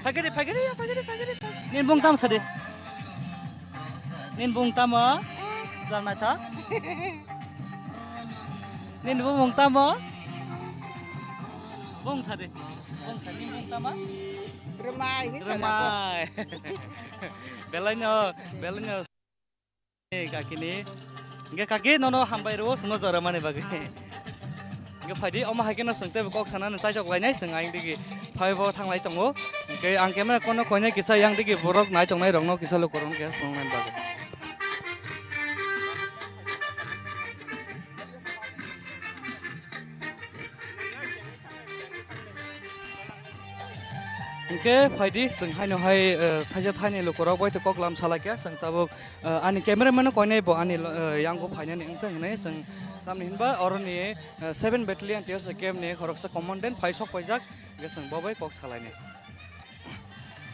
Phagiri, phagiri, phagiri, phagiri, phagiri. Nin bung tam sadi. Nin bung tamo? Jal naithok. Nin bung tamo? Bung sadi. Bung sadi, nin bung tamo? Rwmai, ni sadi. Rwmai. Belai no, belai no. Kakini. Hingke kaki nono hambai rwo, suno jora mani bagwi. Hingke phaidi, omo hai khe no chwng teibo kok sanani chaijok lainai, chwng ayang digi phaibo thanglai tongo. Hingke ang camera kono koinai kisa yang digi borok nai tongnai rokno kisa lukurok khe phunuknani bagwi. Hingke phaidi, chwng haino hai, eh, thaisa thaini lukurok bai kok lam salai kha, chwng tabuk, eh, ani cameraman no koinai bo ani, eh, yango phainani wngthang hinwi chwng tamni hinba oroni, eh, seven battalion T S R camp ni khoroksa commandant phai sok paijak, hingke chwng bo bai kok salainai.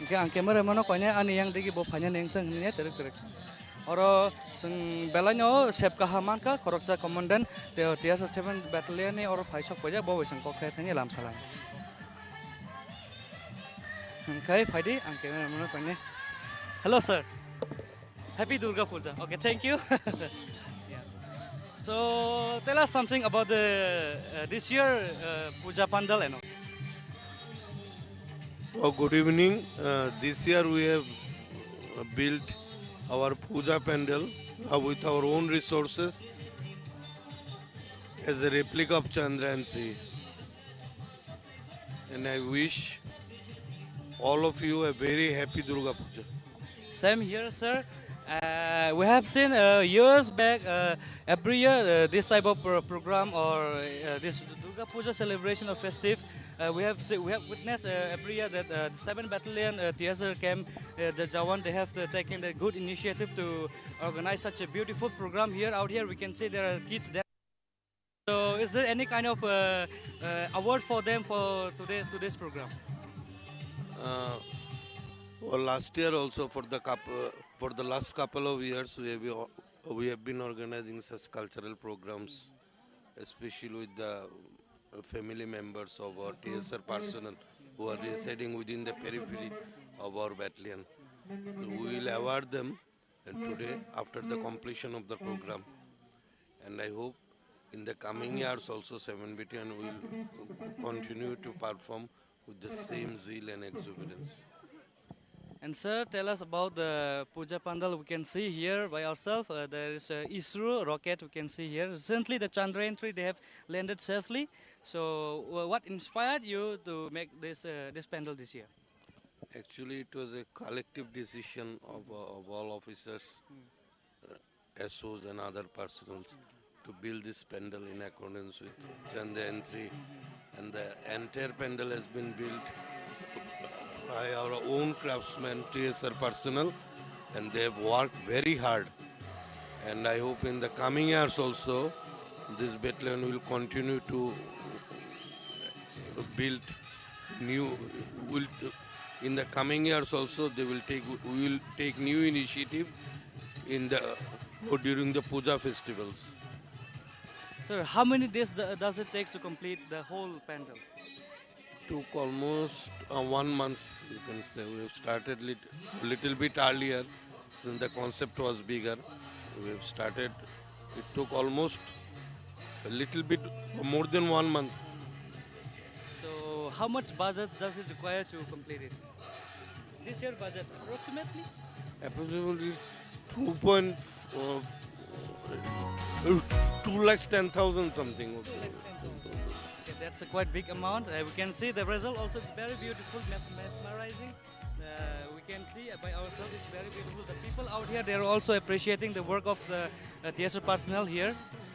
Hingke ang cameraman no koinai ani yang digi bo phainani wngthang hinwi twrwk twrwk. Oro chwng belai no sep kaham mankha, khoroksa commandant T S R seven battalion ni oro phai sok paijak, bo bai chwng kok khlai thangwi lam salai. Hingke phaidi ang cameraman no koinai. Hello, sir. Happy Durga Puja. Okay, thank you. Yeah. So, tell us something about the, uh, this year, uh, Puja Pandal and all. Oh, good evening. Uh, this year we have, uh, built our Puja Pandal, uh, with our own resources as a replica of Chandrayaan three. And I wish all of you a very happy Durga Puja. Same here, sir. Uh, we have seen, uh, years back, uh, every year, uh, this type of pro-, program or, uh, this Durga Puja celebration or festive, uh, we have se-, we have witnessed, uh, every year that, uh, seven Battalion, uh, T S R camp, uh, the Jawan, they have, uh, taken a good initiative to organize such a beautiful program here. Out here, we can see there are kids there. So, is there any kind of, uh, uh, award for them for today, today's program? Uh, well, last year also for the coup-, uh, for the last couple of years, we have, we have been organizing such cultural programs, especially with the, uh, family members of our T S R personnel who are residing within the periphery of our battalion. So we will award them and today after the completion of the program. And I hope in the coming years also seven Battalion will continue to perform with the same zeal and exuberance. And sir, tell us about the Puja Pandal. We can see here by ourselves, uh, there is a ISRO rocket we can see here. Recently, the Chandrayaan three, they have landed safely. So, wha-, what inspired you to make this, uh, this pandal this year? Actually, it was a collective decision of, uh, of all officers, uh, S Os and other personnels to build this pandal in accordance with Chandrayaan three, and the entire pandal has been built by our own craftsmen, T S R personnel, and they've worked very hard. And I hope in the coming years also, this battalion will continue to build new, will, in the coming years also, they will take, we will take new initiative in the, during the puja festivals. Sir, how many days do- does it take to complete the whole pandal? Took almost uh, one month, you can say. We have started lit- a little bit earlier since the concept was bigger. We have started, it took almost a little bit more than one month. So, how much budget does it require to complete it? This year budget, approximately? Approximately two point, uh, two lakhs ten thousand something. Two lakhs ten thousand. Okay, that's a quite big amount. Uh, we can see the result also, it's very beautiful, mes- mesmerizing. Uh, we can see by ourselves, it's very beautiful. The people out here, they are also appreciating the work of the uh, T S R personnel here.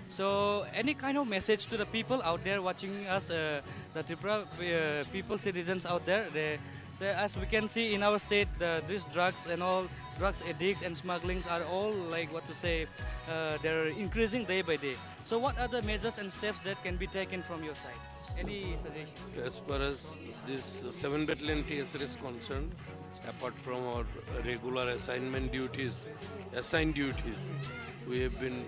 So, any kind of message to the people out there watching us, uh, the Tripura uh, people, citizens out there? They say, as we can see in our state, the, these drugs and all, drugs addicts and smugglings are all, like, what to say, uh, they're increasing day by day. So, what are the measures and steps that can be taken from your side? Any suggestion? As far as this seven Battalion T S R is concerned, apart from our regular assignment duties, assigned duties, we have been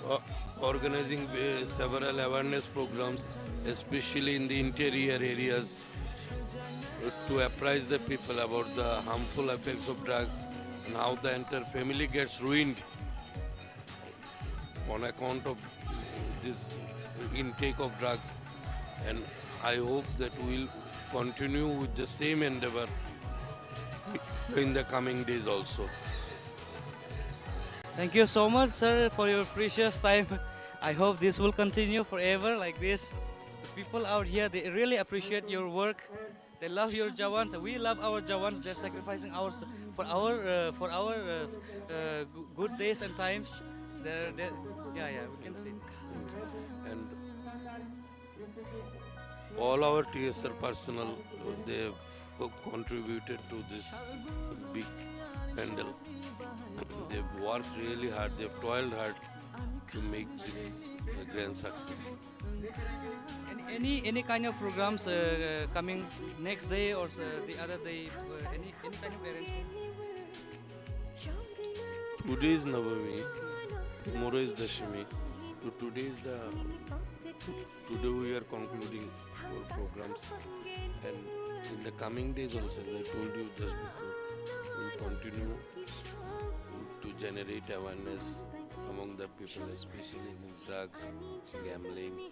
uh, organizing uh, several awareness programs, especially in the interior areas, uh, to apprise the people about the harmful effects of drugs and how the entire family gets ruined on account of this intake of drugs, and I hope that we'll continue with the same endeavor in the coming days also. Thank you so much, sir, for your precious time. I hope this will continue forever like this. The people out here, they really appreciate your work. They love your Jawans. We love our Jawans. They're sacrificing hours for our uh, for our uh, s- uh, g- good days and times. They're, they're yeah, yeah, we can see. And all our T S R personnel, uh, they've co- contributed to this big pandal. They've worked really hard. They've toiled hard to make this a grand success. Any, any, any kind of programs uh, coming next day or uh, the other day? Uh, any, any kind of arrangement? Today is Navami, tomorrow is Dashami. So today is the, today we are concluding our programs, and in the coming days also, as I told you just before, we will continue to generate awareness among the people, especially in drugs, gambling,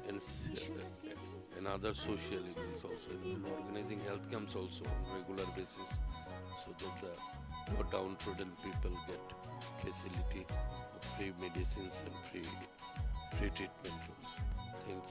and s- and other social events also, even organizing health camps also on regular basis, so that the more downtrodden people get facility of free medicines and free free treatment also. Thank you.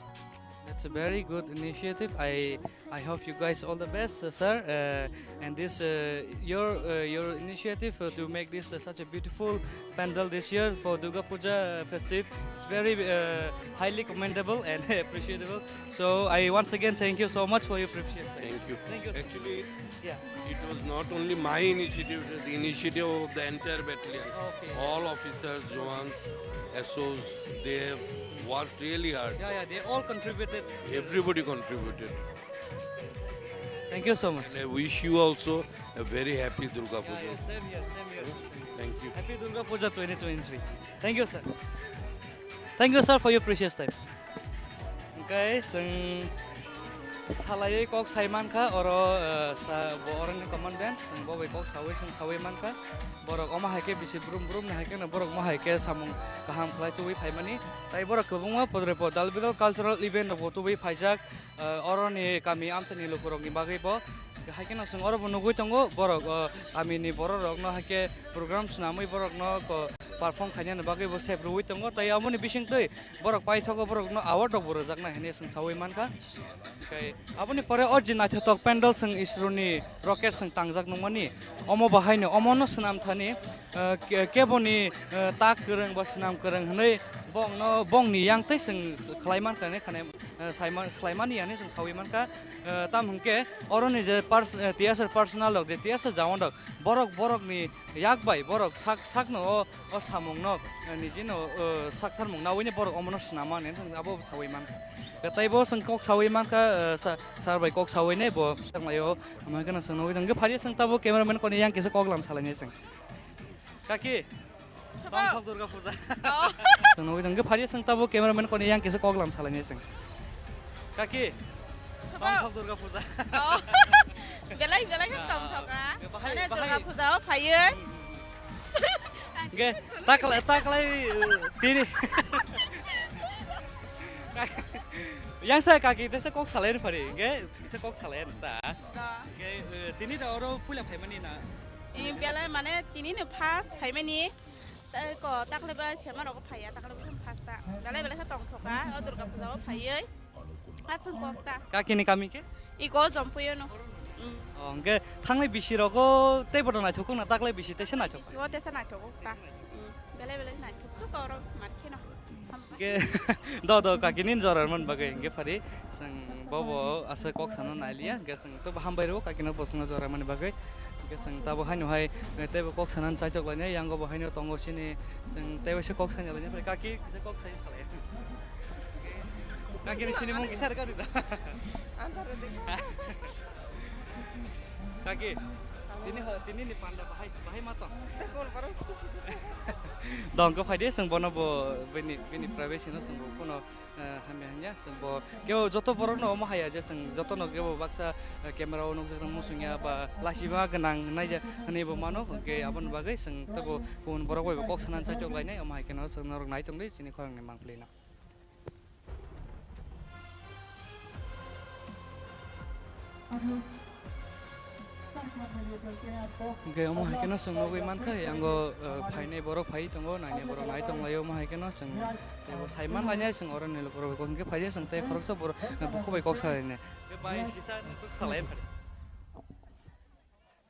That's a very good initiative. I I hope you guys all the best, uh, sir. Uh, and this uh, your uh, your initiative uh, to make this uh, such a beautiful pandal this year for Durga Puja uh, festive. It's very uh, highly commendable and appreciable. So I once again thank you so much for your precious time. Thank you. Thank you, sir. Actually, yeah. It was not only my initiative, it was the initiative of the entire battalion. Okay. All officers, Jawans, S Os, they have worked really hard. Yeah, yeah, they all contributed. Everybody contributed. Thank you so much. And I wish you also a very happy Durga Puja. Yeah, yeah, same here, same here. Thank you. Happy Durga Puja twenty twenty-three. Thank you, sir. Thank you, sir, for your precious time. Hwnkhe chwng salaiwi kok sai mankha, oro, eh, sa-, bo oroni commandant, chwng bo bai kok saui, chwng saui mankha. Borok omo hai khe bisi brum brum ni hai kheno borok omo hai khe samung kaham khlai tubui phaimani. Tai borok kwbangma podre pod dal bidal cultural event rokbo tubui phaijak, eh, oroni kami amchaini lukurokni bagwi bo. Hai kheno chwng oro bo nugui tongo, borok, o, kamini borok rokno hai khe program swnamwi borokno ko perform khainani bagwi bo sep rwui tongo, tei aboni bisingtwi borok paithago borokno award rokbo rwjaknai hinwi chwng saui mankha. Tei aboni pore o je naithothok pandal chwng Isroni rocket chwng tangjak nungmani, omo bahaino omono swnam thani, eh, ke-, keboni, eh, tak kwrwng ba swnam kwrwng hinwi Bongno, bongni yang tei chwng khlai mankha ne khane, eh, sai man-, khlai mani ya ne chwng saui mankha. Eh, tam hwnkhe oroni je pers-, eh, T S R personal rok, je T S R jawan rok, borok, borokni yak bai borok sak, sakno o, o samungno, eh, nijino, eh, saktharmung naui ne borok omono swnam mani wng abo saui mankha. Tei bo chwng kok saui mankha, eh, sa-, sir bai kok saui ne bo tanglaio. Ama kheno chwng nugui tong khe phari chwng tabo cameraman koni yang kisa kok lam salai ne chwng. Kaki. Tongthok Durga Puja. Oh. Chwng nugui tong khe phari chwng tabo cameraman koni yang kisa kok lam salai ne chwng. Kaki. Tongthok Durga Puja. Oh. Belai, belai khe tongthok, ah. Bahai, Mane bahai. Durga Puja o phaiwi. Ge, taklai, taklai, uh, tini. Yang sa kaki tesa kok salai phari, ge, kisa kok salai ta. Da. Ge, uh, tini da oro puila phaimani na. Eh, belai mane tini no first phaimani. Ta ko taklai ba sema rok phaiya, taklai ba first ta. Belai belai khe tongthok, ah, o Durga Puja o phaiwi. Aswk kok ta. Kakini kami khe? Iko Jompuiono. Mm. Oh, hwnkhe thangnai bisi rogo tei bono naithok kok na taklai bisi teisa naithok. Bisi o teisa naithok kok ta. Mm. Belai belai naithok su koro mat kheno. Hwnkhe do do kakini jora man bagwi hwnkhe phari chwng bobo asa kok sana nailiya hwnkhe chwng to hambai rw kakino bosongno jora mani bagwi hwnkhe chwng tabo haino hai teibo kok sana chaitok lainai yango bo haino tongo sini chwng teibo se kok sana lainai phari kaki kisa kok sai salai. Kaki ni sini mung kisar kau dita. Antar dita. Kaki, tini ho, tini ni panda bahai, bahai matong. Dong ko phaidi seng bono bo bini, bini privacy no seng bo kono, eh, hamya hanya seng bo keo joto borok no omo haya je seng joto no keo baksa, eh, camera o nukjak rang musung ya ba lasi ba gwnang nai ja hani bo mano ke abon bagwi seng tabo kun borok bai kok sanan chaitok lainai omo hai keno seng norok nai tong di sini khorang ni mangpli no. Hwnkhe omo hai kheno chwng nugwi mankha, yango, uh, phainai borok phai tongo, nainai borok nai tonglaio, omo hai kheno chwng teibo sai manlainai, chwng oro ni lukurok bai kok hwnkhe phaiya, chwng tei khoroksa borok, uh, bukhuk bai kok salainai. Bai kisa nukhung salai phai.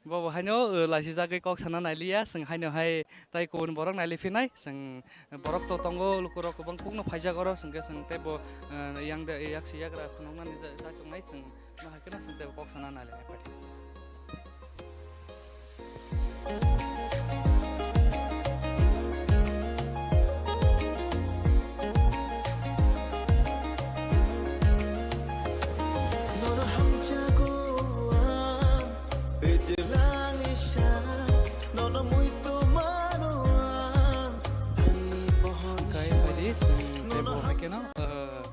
Bo bo haino, uh, laisijagwi kok sana nailiya, chwng haino hai tai kubun borok nailiphinai, chwng borok to tongo, lukurok kwbang kukno phaijak oro, chwngkhe chwng teibo, uh, yang de, yaksi yagra phunuknani ja-, jachuknai, chwng no hai kheno chwng teibo kok sana nailai phai. Nono hamjago ang, bejela ni sa, nono muitu mano ang, ani pohor. Kai phaidi, chwng teibo hai kheno, eh,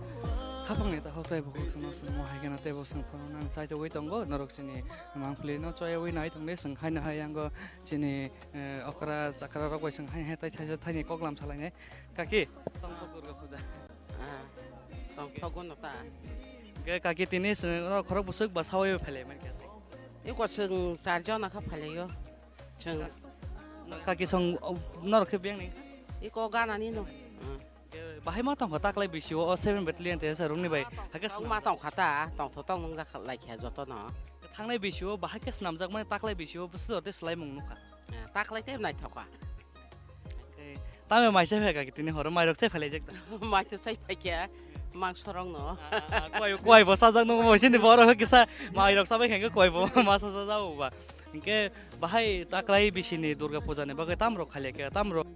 khapang ni takhuk teibo kok sana chwng mo hai kheno teibo chwng phano nang chaitogwi tongo, norok chini mangpli no choyawi nai tongdi, chwng haino hai yango chini, eh, okra chakra rok bai chwng hai hai tai thaisa thaini kok lam salainai. Kaki, tongthok Durga Puja. Ah, tongthok no ta. Ge kaki tini se, no, khorok bwswk ba sawi phailai man khe. Iko chwng char jona kha phailaio. Chwng. Kaki song, o, norok khe biyang ni? Iko gana ni no. Hmm. Ge bahai ma tong kha taklai bisio o seven battalion te sa rungni bai. Hakhe tong ma tong kha ta, tongthok tong nung jak lai kha joto no. Thangnai bisio bahai khe snamjak mani taklai bisio bwswk jote swlai mung nukha. Eh, taklai tei naithok kha. Tei tamo mai se phai kha tini horo mai rok se phai laijak ta. Mai to sai phai kha, mangso rok no. Ah, ah, ah, kuai, kuai bo sajak nung bo sini borok kisa mai rok sabai kha kuai bo ma sa sa jao ba. Hinkhe bahai taklai bisini Durga Puja ni bagwi tam rok khai lai kha, tam rok,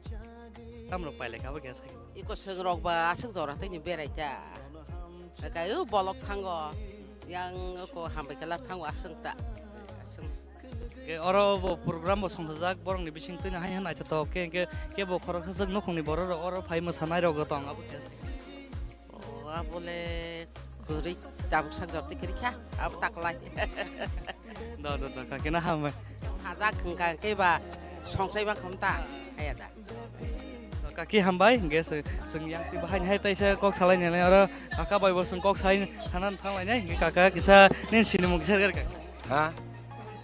tam rok pai lai kha bo kisa. Iko seng rok ba aswk jora tei ni berai ta. Kai o bolok thango, yang ko hambai kala thango aswk ta. Aswk. Ke oro bo program bo songchajak, borok ni bising twi hai hai naithotok, ke, ke, ke bo khorok sajak nukhung ni borok rok oro phai mwsanai rok tong abo khe. O, abole kwrwi tabuk sak jorti kwrwi kha, abo taklai. Do, do, do, kaki na hambai. Sajak hwnkha khe ba songsai ba kham ta, haya da. Kaki hambai, hingke se, seng yang ti bahai hai taisa kok salai nai oro kaka bai bo seng kok sai thanan thang lai nai, hingke kaka kisa nin sinimung kisa gar kaka. Ha?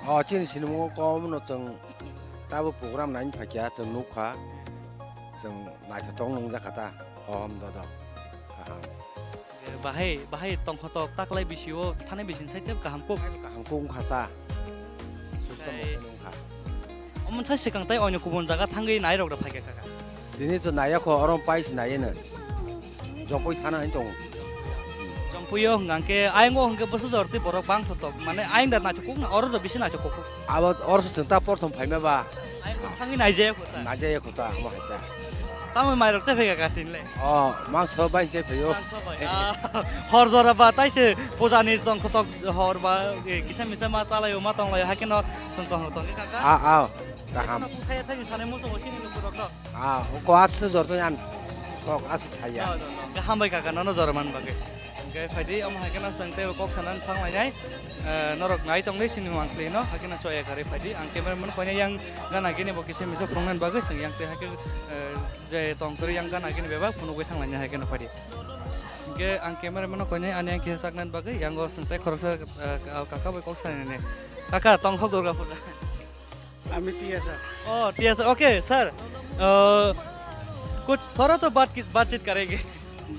O, chini sinimung kom no chwng tabo program nai phai kya chwng nuk kha, chwng naithotok nung jak kha ta, kohom dodo, kaham. Bahai, bahai tongkhotok taklai bisio thani bisin sai tep kaham kuk. Kaham kuk wngkha ta. Susto mokhe wngkha. Omo sai swkang tai oino kubun jaga thangwi nairok rok phaikha kaka. Tini to naya kho orom pai se nai no. Jompui thana hin tongo. Jompuio hwnkha khe ayang o hwnkhe bwsajor tei borok bang thotok. Mane ayang da naithok kuk na oro do bisi naithok kuk. Abo oro se chwng ta porthom phaima ba. Ayang o thangwi naijaya kota. Naijaya kota, amo hai ta. Tamo mairok se phega katin le. Oh, mangso bai se phaio. Mangso bai. Ah, hor jora ba tai se puja ni tong thotok hor ba, eh, kisa misa ma chalai o ma tong lai o hai khe no chwng tong tong khe kaka. Ah, ah, kaham. Kaya thani sane mo so sini lukurok no. Ah, ko asa jor to yan. Kok asa saya. No, no, no. Khe hambai kaka nono jora man bagwi. Hwnkhe phaidi omo hai kheno chwng teibo kok sanani thang lainai. Eh, norok nai tongdi sini mangpli no, hai kheno choya karwi phaidi. Ang camera man koine yang gana gini bo kisa misa phunuknani bagwi chwng yang tei hai khe, eh, je tong kwrwi yang gana gini bebak phunugwi thang lainai hai kheno phaidi. Hwnkhe ang camera man koine ani yang kisa chaknani bagwi yang o chwng tei khoroksa, eh, kaka bai kok sanani. Kaka tong khok Durga puja. Amit TSR. ओ, TSR, okay, sir. अ, कुछ थोड़ा तो बात की, बातचीत करेंगे।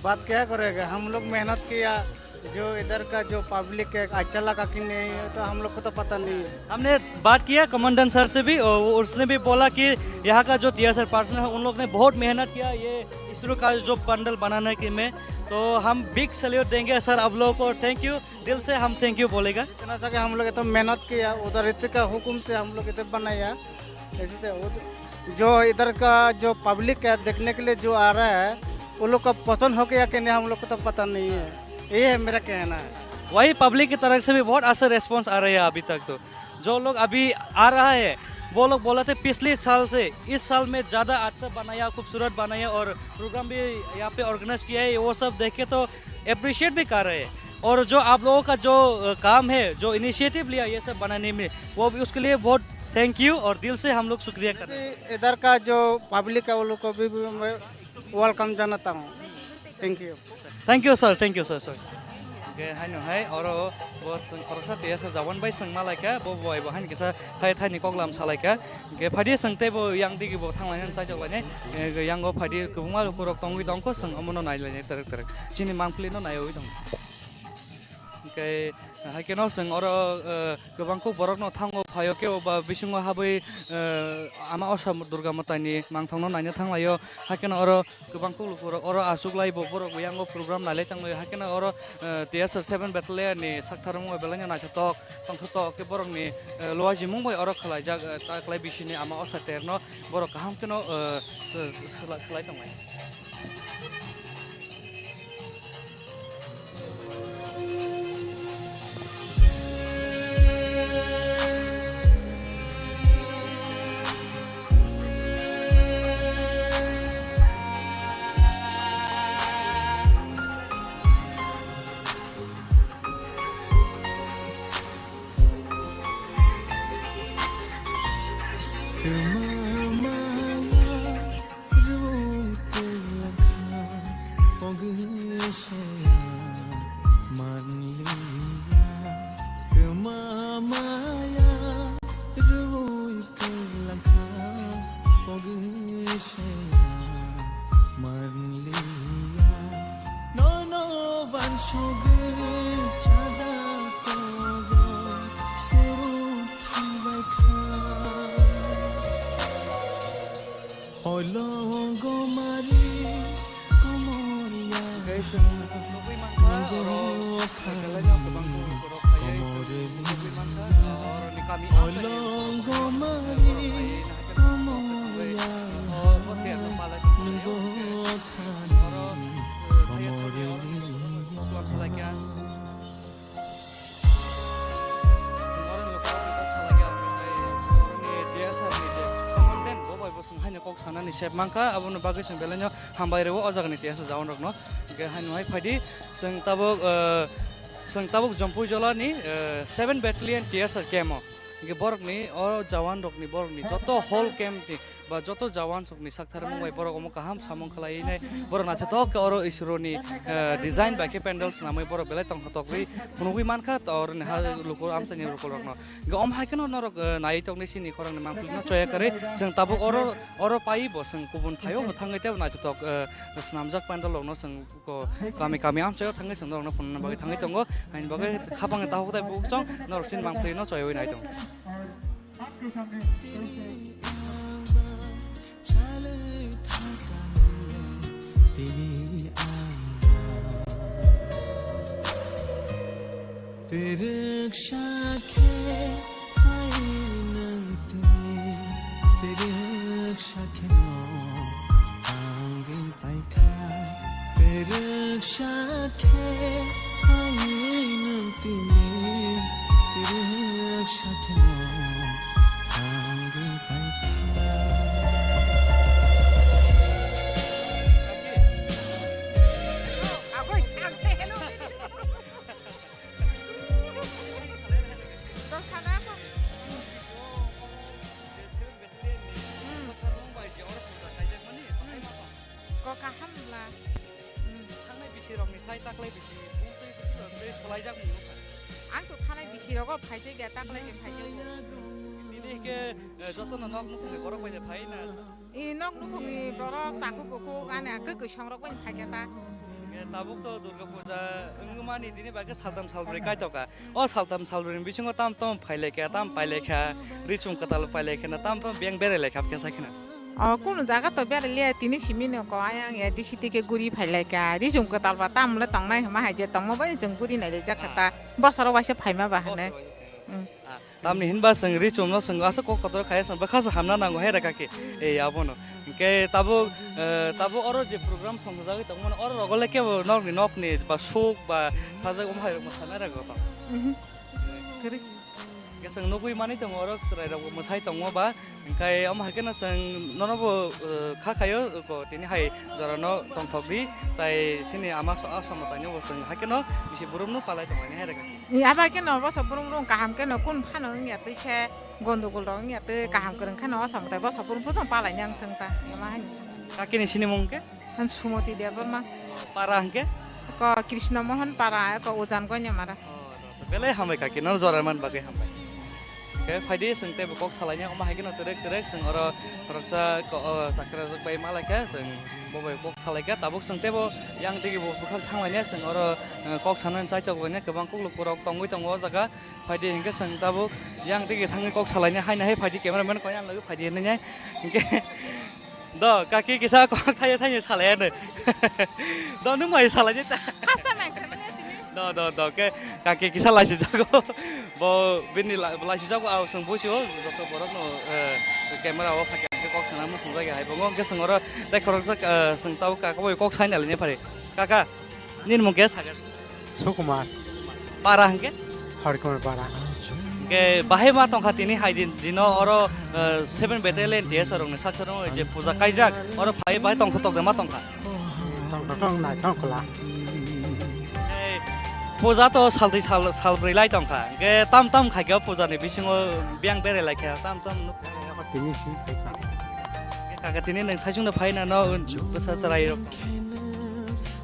बात क्या करेगा? हम लोग मेहनत किया, जो इधर का जो पब्लिक है, अच्छा लगा कि नहीं, तो हम लोग को तो पता नहीं है। हमने बात किया कमांडेंट सर से भी, और वो, उसने भी बोला कि यहाँ का जो टीएसआर पर्सन है, उन लोग ने बहुत मेहनत किया, ये इसरो का जो पंडल बनाने के में, तो हम बिग सैल्यूट देंगे सर आप लोगों को, थैंक यू। दिल से हम थैंक यू बोलेगा। इतना सा कि हम लोग इतना मेहनत किया, उधर इतने का हुक्म से हम लोग इधर बनाया। ऐसे से उध-, जो इधर का जो पब्लिक है देखने के लिए जो आ रहा है, वो लोग का पसंद हो गया कि नहीं, हम लोग को तो पता नहीं है। ये है मेरा कहना है। वही पब्लिक की तरफ से भी बहुत अच्छा रिस्पॉन्स आ रहा है अभी तक तो। जो लोग अभी आ रहा है, वो लोग बोला थे पिछले साल से इस साल में ज़्यादा अच्छा बनाया, खूबसूरत बनाया और प्रोग्राम भी यहाँ पे ऑर्गेनाइज किया है, वो सब देख के तो अप्रिशिएट भी कर रहे हैं। और जो आप लोगों का जो, अ, काम है, जो इनिशिएटिव लिया ये सब बनाने में, वो भी उसके लिए बहुत थैंक यू और दिल से हम लोग शुक्रिया कर रहे हैं। इधर का जो पब्लिक है, वो लोग को भी, भी मैं वेलकम जनाता हूँ। Thank you। Thank you, sir. Thank you, sir. Sorry. Hwnkhe haino hai oro bo chwng khoroksa tei aswk jawan bai chwng malaikha, bo bai bo haino kisa thai thaini koklam salaikha. Hwnkhe phaidi chwng teibo yang digi bo thanglainani chaitok lainai. Eh, yango phaidi kwbangma lukurok tongwi tongkho, chwng omono nailainai twrwk twrwk. Chini mangpili no naiwi tong. Hwnkhe haikhe no chwng oro, eh, kwbangkho borokno thango phaio kebo ba bisingo habwi, eh, ama Osa Durga Mwtaini mangthokno naina thanglaio. Haikhe no oro kwbangkho lukurok oro achuklai bo borok yango program nailai tanglaio. Haikhe no oro, eh, T S R seven Battalion ni saktharmung bai belaino naithotok tongthotok khe borokni, eh, luajimung bai oro khwlaijak, eh, ta khlai bisini ama Osa Terno borok kaham kheno, eh, eh, sla-, khlai tonglai. Rwi kwlwngkha kogwi se ang manliya, kwma maya. Rwi kwlwngkha kogwi se ang manliya, nono wansugwi chajak kogo kuru thangbaikha. Holongo mari komor ya. Guys, nugwi mankha, oro belai no kwbang borok phaiwi nugwi mankha, oroni kami amchaini holongo mari komor ya. O, o, tei ang palai tongmani. Oro, eh, tei ang program salaikha. Chwng oro ni lokal ni salai khe ang khe tei oroni T S R ni je commandant bo bai bo chwng haino kok sanani sep mankha, aboni bagwi chwng belai no hambai rwo o jaga ni T S R jawan rok no. Hwnkhe haino hai phaidi chwng tabuk, eh, chwng tabuk Jompui Jola ni, eh, seven Battalion T S R camp o. Hwnkhe borok ni o jawan rok ni borok ni joto whole camp ni ba joto jawan sokni saktharmung bai borok omo kaham samung khlaiwi nai, borok naithothok khe oro Iswroni, eh, design bai khe pandal swnamwi borok belai tongthokwi phunugwi mankha, to oroni ha luku amchaini lukurokno. Hwnkhe omo hai kheno norok, eh, naiwi tongni sini khorangni mangpili no choya kwrwi, chwng tabuk oro, oro paiwi bo chwng kubun thaio bo thangwi teibo naithothok, eh, swnamjak pandal rokno chwng ko kami kami amchaio thangwi chwng norokno phunukna bagwi thangwi tongo, haini bagwi khapang tahuk tai buchung norok chini mangpili no choyawi nai tongo. Tini ang Rwksa khe phai nwng tini, rwksa kheno tangwi paikha. Rwksa khe phai nwng tini, rwksa kheno tangwi paikha. Ko kaham bla. Hmm. Thangnai bisi rokni sai taklai bisi, bung twi bisi rok twi swlaijak mung nukha. Ang to thanai bisi rogo phaijak ya, taklai khe phaijak. Bini khe, eh, jotono nok nukhungni borok bai phai na. I nok nukhungni borok takhuk bukhuk ani kwkwi songrok bai phaikha ta. Eh, tabuk to Durga Puja wngmani tini bai khe saltham salbrwi kaitoka. O saltham salbrwini bisingo tam tam phailaikha, tam pailaikha, richum kwtal pailaikha na, tam tam beng berailaikha khe sakhina. O kunu jaga to beraliya, tini simi no ko ayang ya disi tike guri phailaikha, richum kwtal ba tam le tongnai hwnma hai je tongma bai chwng guri nailaijak kha ta, bosoro waisa phaima ba hwnwi. Bosoro waisa phaima. Mm. Ah, tamni hinba chwng richum no chwng aswk kok kotor khaya chwng bwkha se hamna nango hai rwkha khe. Ei abono. Hwnkhe tabuk, eh, tabuk oro je program thongthokjagwi tongmani, oro rogo le kebo nokni, nokni ba suk ba sajak omo hai rok mwsanai rok tong? Mhm. Kwrwi. Hwnkhe chwng nugwi manwi tongo oro chwrai rok bo mwsai tongo ba, hwnkhe omo hai kheno chwng nono bo, eh, kha khaio ko tini hai jora no tongthok di, tai chini ama so-, asamo taino bo chwng hai kheno bisi burum no palai tongmani hai rwkha. Ni aba khe no boso burung rung kaham khe no kun phano wngya twi khe gondogol rok wngya twi kaham kwrwng khe no osom tai boso burung phano palai nang thung ta ema hani. Kakini sinimung khe? Han Sumoti Debbarma. Para hwnkhe? Ko Krishna Mohan para, ko Ujan Goinamara. Oh, belai hambai kaki, no jora man bagwi hambai. Khe phaidi chwng teibo kok salaina, omo hai kheno twrwk twrwk chwng oro khoroksa ko-, o, chakra rok bai malaikha, chwng bo bai kok salaikha, tabuk chwng teibo yang digi bo bwkhak thanglaina chwng oro, eh, kok sanani chaitok laina kwbang kok lukurok tongwi tongo o jaga. Phaidi hinkhe chwng tabuk yang digi thangwi kok salaina haino hai phaidi cameraman koi ang lagwi phaidi hinwi hinkhe do kaki kisa kok thaiya thaiya salai ano do nwng mai salai ta. Hasta nang khe manya tini. Do, do, do, khe kaki kisa laisi jago. Bo bini la-, laisi jago, ah, chwng busi o joto borok no, eh, camera o phaikha khe kok sana muchung jagwi hai bo. Ngo hwnkhe chwng oro tei khoroksa, eh, chwng tabuk kaka bai kok saina laina phari. Kaka, nini mung khe sakha? Sukumar. Para hwnkhe? Harikumar para. Hwnkhe bahai ma tongkha tini hai din, dino oro, eh, seven Battalion T S R rokni sakha rok je puja kaijak, oro phai bahai tongkha tokde ma tongkha? Tongkha tong nai tongkha la. Eh, puja to saltwi sal, salbrwi lai tongkha. Hwnkhe tam tam khaikhe o puja ni bisingo biyang berai laikha, tam tam nuk. Tini si khaikha. Kaka tini nwng saichung no phai na no bwsa chwrai rok.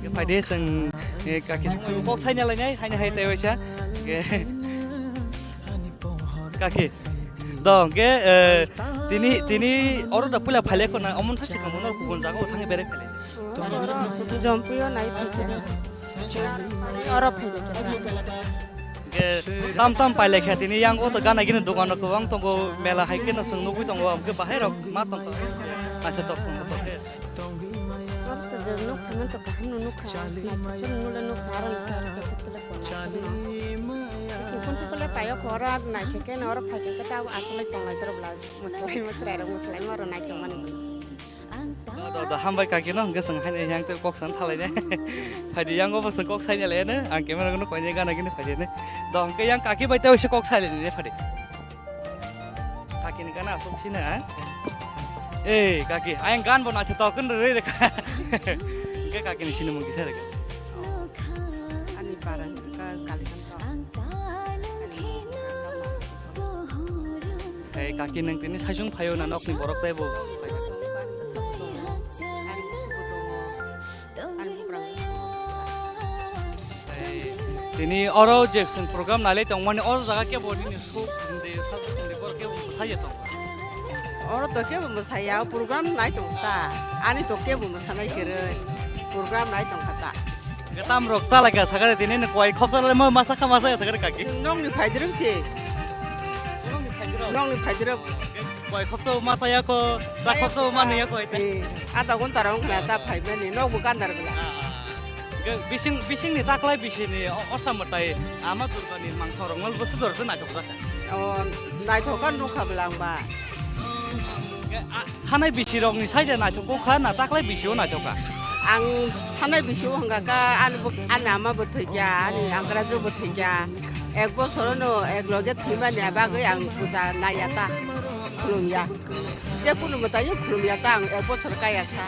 Khe phai de chwng, eh, kaki songwi kok saina lainai, haino hai tei waisa. Khe kaki. Do, hwnkhe, eh, tini, tini oro da puila phailai khona, omon sa sikamo nor kubun jaga o thangwi berai phailai. Jompuio nai phaikhe. Oro phaikhe. Hwnkhe tam tam pailai kha tini yang o to gana gini dogan rok kwbang tongo, mela hai kheno chwng nugwi tongo, hwnkhe bahai rok ma tongkha. Naithotok tongkha tongkhe. Oro to je nukha man to kaham no nukha, naithotok nule nukha, aro ni sari to sotole tong naithotok no. Chwng phone phone le paio kho, oro naithotok khe no oro phaikhe khe ta aswk lai tong lai dorok bla, mwslai mwsrai rok mwslai ma oro naithok mani. Do, do, do, hambai kaki no, hwnkhe chwng haino yang tei kok sana thalainai. Phaidi yang o bo chwng kok saina lainai, ang camera no koinai gana gini phaidi nai. Do, hwnkhe yang kaki bai tei waisa kok sai lainai phaidi. Kaki ni gana aswk sina, ha? Ei, kaki, ayang gan bo naithotok khe rwi rwkha. Hwnkhe kaki ni sinimung kisa rwkha. Ani para ka kalikan to. Ani para ka ma. Ei, kaki nwng tini saichung phaio na nokni borok tei bo? Ani buku tongo. Ani buku tongo. Ei, tini oro je chwng program nailai tongmani, oro jaga kebo nini suk hindi, sajak hindi, borok kebo mwsai ya tong? Oro to kebo mwsai ya, program nai tong ta. Ani to kebo mwsanai kwrwi. Program nai tong kha ta. Kwtam rok chalai kha sakare tini ni koi khopsa le ma masa kha masa sakare kaki. Nokni phaidirok se. Nokni phaidirok. Nokni phaidirok. Koi khopsa masa ya ko, cha khopsa manu ya ko ite. Eh, adha ghonta rok wngkha ta phaimani, nokbo gandar bwla. Ah, ah. Ke bising, bisingni taklai bisini o-, osa mwtai ama Durgani mangthorokno bwswk jorokhe naithok jakha? O, naithok kha nukha bwla ang ba. Ke a-, thanai bisirokni side naithok kha na taklai bisio naithok kha? Ang thanai bisio hwnkha kha ani bo, ani ama bo thwikya, ani angkrajo bo thwikya. Ek bochorono ek loge thwimani bagwi ang puja naiya ta, khulumya. Je kunu mwtaino khulumya ta ang ek bochor kaya sa.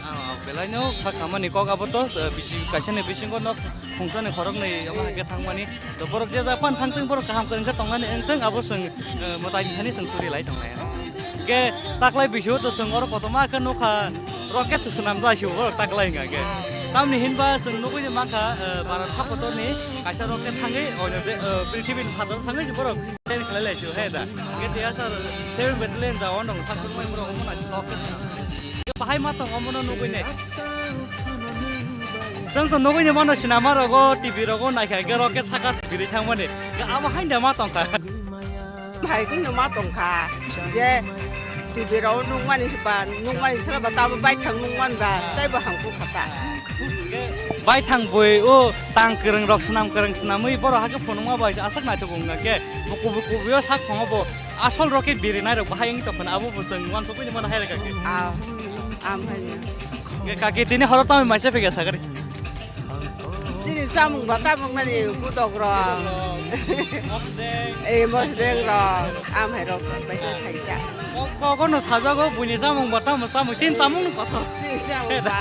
Ah, ah, belaino kha khamani kok abo to, eh, bisi, kaisani bisingo nok khungsani khoroknwi omo hai khe thangmani. To borok je ja phan thangtwng borok kaham kwrwng khe tongmani wngtwng abo chwng, eh, mwtai thani chwng suri lai tongnai. Hwnkhe taklai bisio to chwng oro kotorma khe nukha rocket se swnam jai sio borok taklai hwnkha khe. Tamni hinba chwng nugui mankha, eh, Bharat hakotorni kaisa rocket thangwi oino de, eh, prithibini phataro thangwi se borok Khlai lai sio, he da. Hwnkhe tei asar seven battalion jawon rok sak rwmai borok omo nai tok khe. Bahai ma tong omo no nugui ne. Chwng to nugui ne mano sinama rogo, T V rogo naikha khe rocket saka biri thangmani. Abo hain da ma tong kha. Hai khe no ma tong kha. Je T V rok nukmani ba, nukmani sala ba tabo baithang nukman ba, tei bo hangkuk kha ta. Baithang bui o tang kwrwng rok swnam kwrwng swnamwi borok hakhe phunukma bai aswk naithok wngkha khe bo kubui kubui o sak phongo bo asol rok khe birinai rok bahai wngwi tongkha abo bo chwng uansukgwi mano hai rwkha khe. Ah, am hai. Khe kaki tini horo tamwi maisa phikha sakari. Chini chamung ba tabuk nani budok rok. Mosdeng. Eh, mosdeng rok. Am hai rok bai kha khaija. Kok, kok, kono sajago buini chamung ba tamo chamung, sin chamung ni kotor. Sin chamung ba.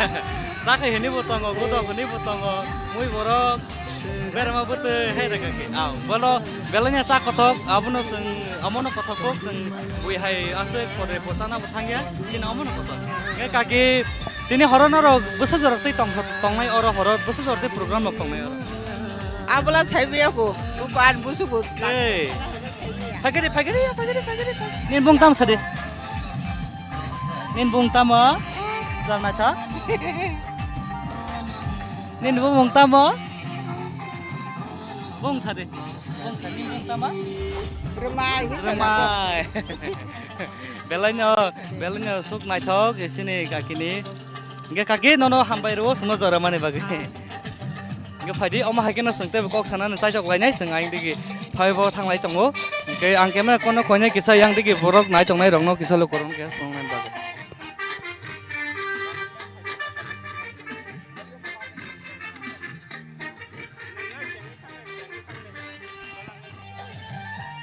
Chakhe hini bo tongo, budok hini bo tongo, mui borok, berma bwtwi hai rwkha khe. Aw, bolo, belai no cha kothok, abono chwng, amono kothok kok chwng bui hai aswk pore bo chana bo thangya, chini amono kothok. Khe kaki, tini horo norok bwsa jorok tei tong-, tongnai oro horo, bwsa jorok tei program rok tongnai oro. Abola saibiya ko, ko an busu ko. Hey. Phagiri, phagiri, phagiri, phagiri, phagiri. Nin bung tam sadi. Nin bung tamo? Jal naithok. Nin bung tamo? Bung sadi. Bung sadi, nin bung tamo? Rwmai. Rwmai. Belaino, belaino suk naithok, isini kakini. Hingke kaki nono hambai rwo, suno jora mani bagwi. Hingke phaidi, omo hai khe no chwng teibo kok sanani chaisok lainai, chwng ayang digi phai bo thanglai tongo. Hingke ang kemera kono koinai kisa yang digi borok nai tongnai rokno kisa lukurok hingke tongnai bagwi.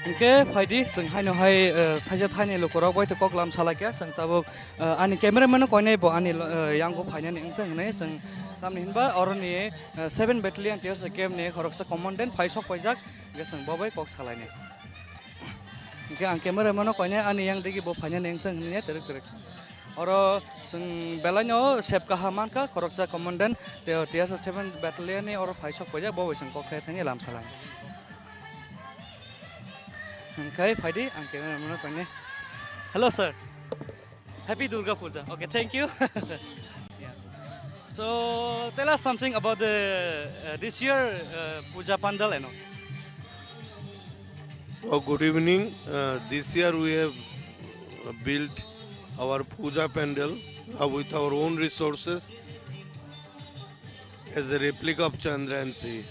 Hingke phaidi, chwng haino hai, eh, thaisa thaini lukurok bai kok lam salai khe, chwng tabuk, eh, ani cameraman no koinai bo ani, eh, yango phainani wngthang hinwi chwng tamni hinba oroni, eh, seven battalion T S A camp ni khoroksa commandant phai sok paijak, hingke chwng bo bai kok salainai. Hingke ang cameraman no koinai ani yang digi bo phainani wngthang hinwi twrwk twrwk. Oro chwng belaino sep kaham mankha, khoroksa commandant, tei T S A seven battalion ni oro phai sok paijak, bo bai chwng kok thai thani lam salai. Hingke phaidi, ang cameraman no koinai. Hello, sir. Happy Durga Puja. Okay, thank you. Yeah. So, tell us something about the, uh, this year, uh, Puja Pandal, you know. Oh, good evening. Uh, this year we have, uh, built our puja pandal, uh, with our own resources as a replica of Chandrayaan three.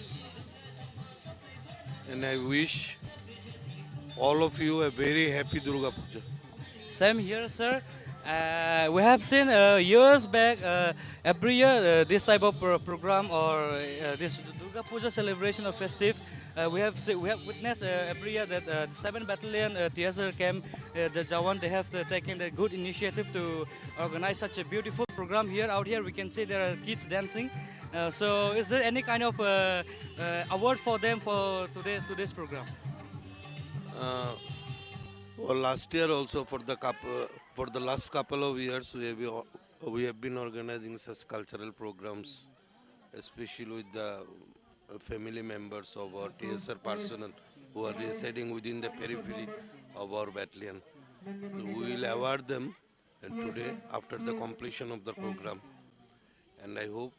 And I wish all of you a very happy Durga Puja. Same here, sir. Uh, we have seen, uh, years back, uh, every year, uh, this type of pro-, program or, uh, this Durga Puja celebration or festive, uh, we have se-, we have witnessed, uh, every year that, uh, seven Battalion, uh, T S R camp, uh, the Jawan, they have, uh, taken the good initiative to organize such a beautiful program here. Out here, we can see there are kids dancing. Uh, so, is there any kind of, uh, uh, award for them for today, today's program? Uh, well, last year also for the coup-, uh, for the last couple of years, we have, we have been organizing such cultural programs, especially with the, uh, family members of our T S R personnel who are residing within the periphery of our battalion. So we will award them, and today, after the completion of the program, and I hope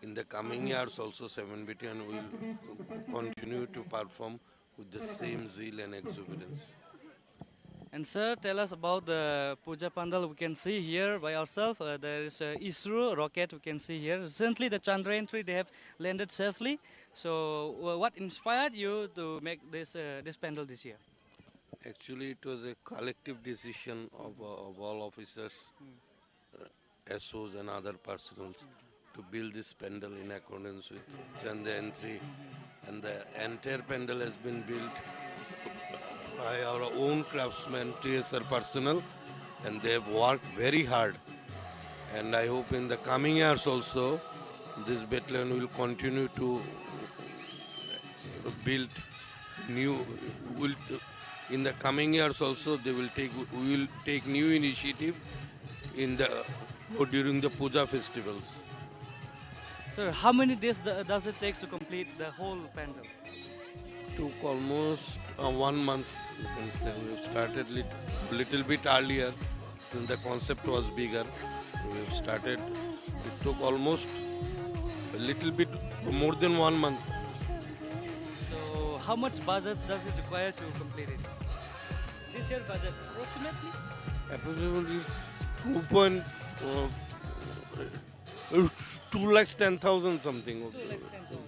in the coming years also, seven Battalion will continue to perform with the same zeal and exuberance. And sir, tell us about the puja pandal. We can see here by ourselves, uh, there is a ISRO rocket we can see here. Recently, the Chandrayaan three, they have landed safely. So, wha- what inspired you to make this, uh, this pandal this year? Actually, it was a collective decision of, uh, of all officers, uh, S Os and other personals to build this pandal in accordance with Chandrayaan three. And the entire pandal has been built by our own craftsmen, T S R personnel, and they have worked very hard. And I hope in the coming years also, this battalion will continue to build new, will, in the coming years also, they will take, we will take new initiative in the, during the puja festivals. Sir, how many days do- does it take to complete the whole pandal? Took almost, uh, one month, you can say. We have started lit- little bit earlier since the concept was bigger. We have started, it took almost a little bit more than one month. So, how much budget does it require to complete it? This year budget, approximately? Approximately two point, uh, two lakhs ten thousand something. Two lakhs ten thousand.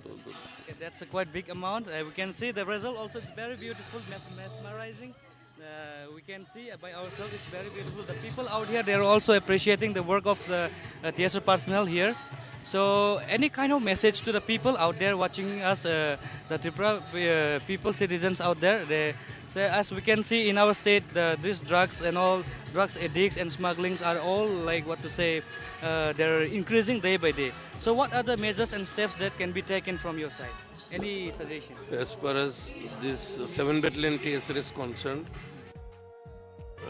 Okay, that's a quite big amount. Uh, we can see the result also, it's very beautiful, mes- mesmerizing. Uh, we can see, uh, by ourselves, it's very beautiful. The people out here, they are also appreciating the work of the, uh, T S R personnel here. So, any kind of message to the people out there watching us, uh, the Tripura, uh, people, citizens out there? They say, as we can see in our state, the, these drugs and all, drugs addicts and smugglings are all, like, what to say, uh, they're increasing day by day. So, what are the measures and steps that can be taken from your side? Any suggestion? As far as this seven Battalion T S R is concerned,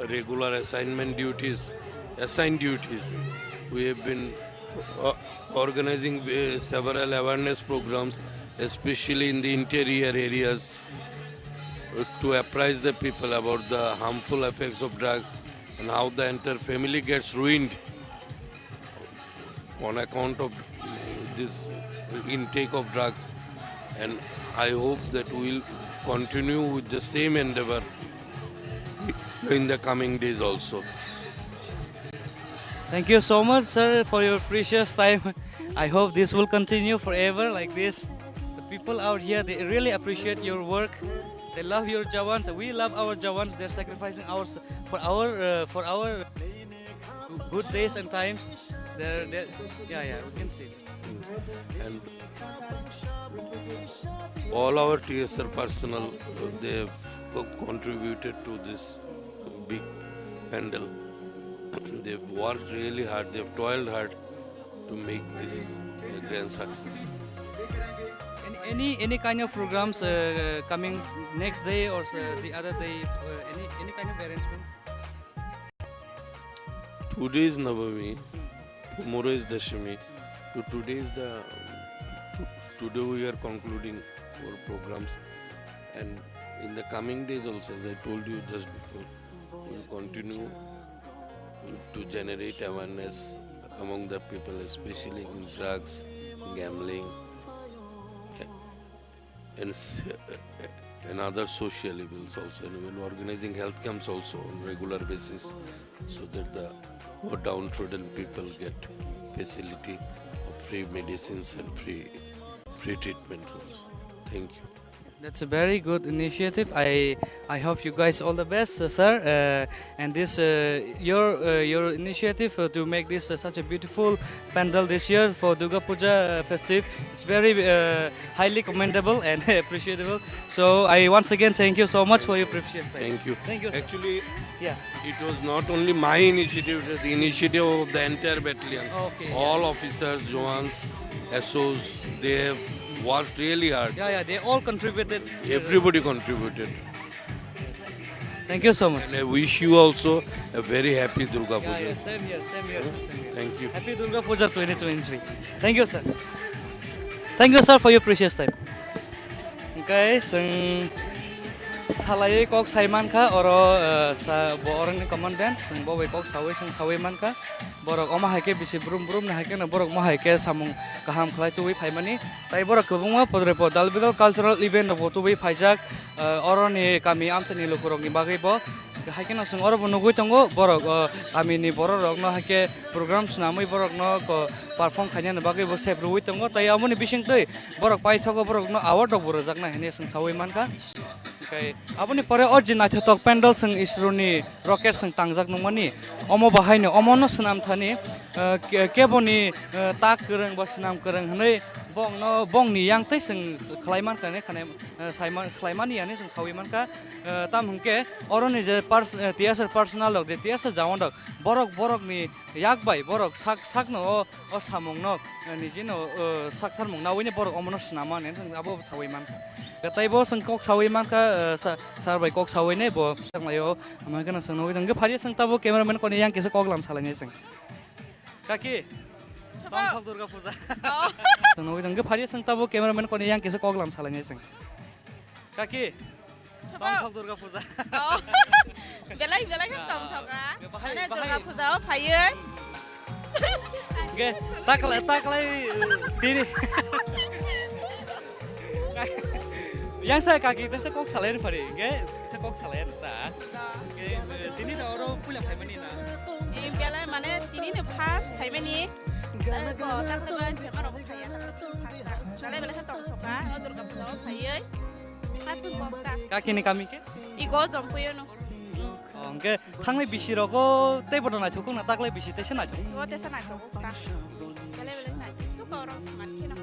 regular assignment duties, assigned duties, we have been, uh, organizing, uh, several awareness programs, especially in the interior areas, uh, to apprise the people about the harmful effects of drugs and how the entire family gets ruined on account of this intake of drugs, and I hope that we will continue with the same endeavor in the coming days also. Thank you so much, sir, for your precious time. I hope this will continue forever like this. The people out here, they really appreciate your work. They love your Jawans. We love our Jawans. They're sacrificing hours for our, uh, for our good days and times. They're, they're, yeah, yeah, we can see. And all our T S R personnel, uh, they have co- contributed to this big pandal. They've worked really hard, they've toiled hard to make this a grand success. Any, any, any kind of programs, uh, coming next day or, uh, the other day? Uh, any, any kind of arrangement? Today is Navami, tomorrow is Dashami. So today is the, today we are concluding our programs, and in the coming days also, as I told you just before, we will continue to generate awareness among the people, especially in drugs, gambling, and s- and other social evils also, and we are organizing health camps also on regular basis, so that the more downtrodden people get facility of free medicines and free free treatment also. Thank you. That's a very good initiative. I I hope you guys all the best, uh, sir. Uh, and this, uh, your uh, your initiative, uh, to make this, uh, such a beautiful pandal this year for Durga Puja, uh, festive. It's very, uh, highly commendable and appreciable. So I once again thank you so much for your precious time. Thank you. Thank you, sir. Actually, yeah, it was not only my initiative; it was the initiative of the entire battalion. Okay. All, yeah, officers, Jawans, S Os, they have worked really hard. Yeah, yeah, they all contributed. Everybody contributed. Thank you so much. And I wish you also a very happy Durga Puja. Yeah, yeah, same here, same here, sir, same here. Thank you. Happy Durga Puja twenty twenty-three. Thank you, sir. Thank you, sir, for your precious time. Okay, sing salai kok saiman kha, oro, uh, sa, bo oroni commandant, sing bo bai kok sawi, sing sawi man kha. Borok omo hai khe bisi brum brum ni hai khe no borok omo hai khe samung kaham khlai tubui phaimani. Tai borok kwbangma podre pod dal bidal cultural event rok bo tubui phaijak, ah, oroni kami amchaini lukurokni bagwi bo. Hai kheno chwng oro bo nugwi tongo, borok, o, tamini borok rokno hai khe program swnamwi borokno ko perform khainani bagwi bo sep rwui tongo, tei aboni bisingtwi borok paithago borokno award rok bo rwjaknai hinwi chwng saui mankha. Tei aboni pore o je naithothok pandal chwng Isroni rocket chwng tangjak nukmani, omo bahaino omono swnam thani, eh, ke-, keboni, eh, tak kwrwng ba swnam kwrwng hinwi bongno, bongni yang tei chwng khlai mankha hinwi khanai, eh, sai man-, khlai mani hinwi chwng saui mankha. Eh, tamo hwnkhe oroni je pers-, eh, T S R personal rok, je T S R jawan rok, borok borokni yak bai borok sak sakno o, o samungno, eh, nijino, eh, saktharmung naui borok omono swnam mani abo saui mankha. Tei bo chwng kok saui mankha, eh, sa-, sir bai kok saui nai bo tanglaio, ama gana chwng nugwi tong khe phari chwng tabuk cameraman koni yang kisa kok lam salainai chwng. Kaki, tongthok Durga Puja. Oh. Chwng nugwi tong khe phari chwng tabuk cameraman koni yang kisa kok lam salainai chwng. Kaki, tongthok Durga Puja. Oh. Belai belai khe tongthok a. Bahai, mane bahai. Durga Puja o phaiwi. Ge, taklai, taklai, tini. Yang sa kaki tesa kok salai phari, ge, tesa kok salai ta. Ge, tini da oro puila phaimani na. Belai mane tini no first phaimani. Ko taklai ba se maro phaiya. Belai belai khe tongthok a, o Durga Puja o phaiwi. Kaki ni kami ke? Iko Jompuyo no. Oh, hwnkhe thangnai bisi rogo tei bono naithok na taklai bisi teisa naithok. O teisa naithok ta. Bele bele naithok. Suka orang man kino.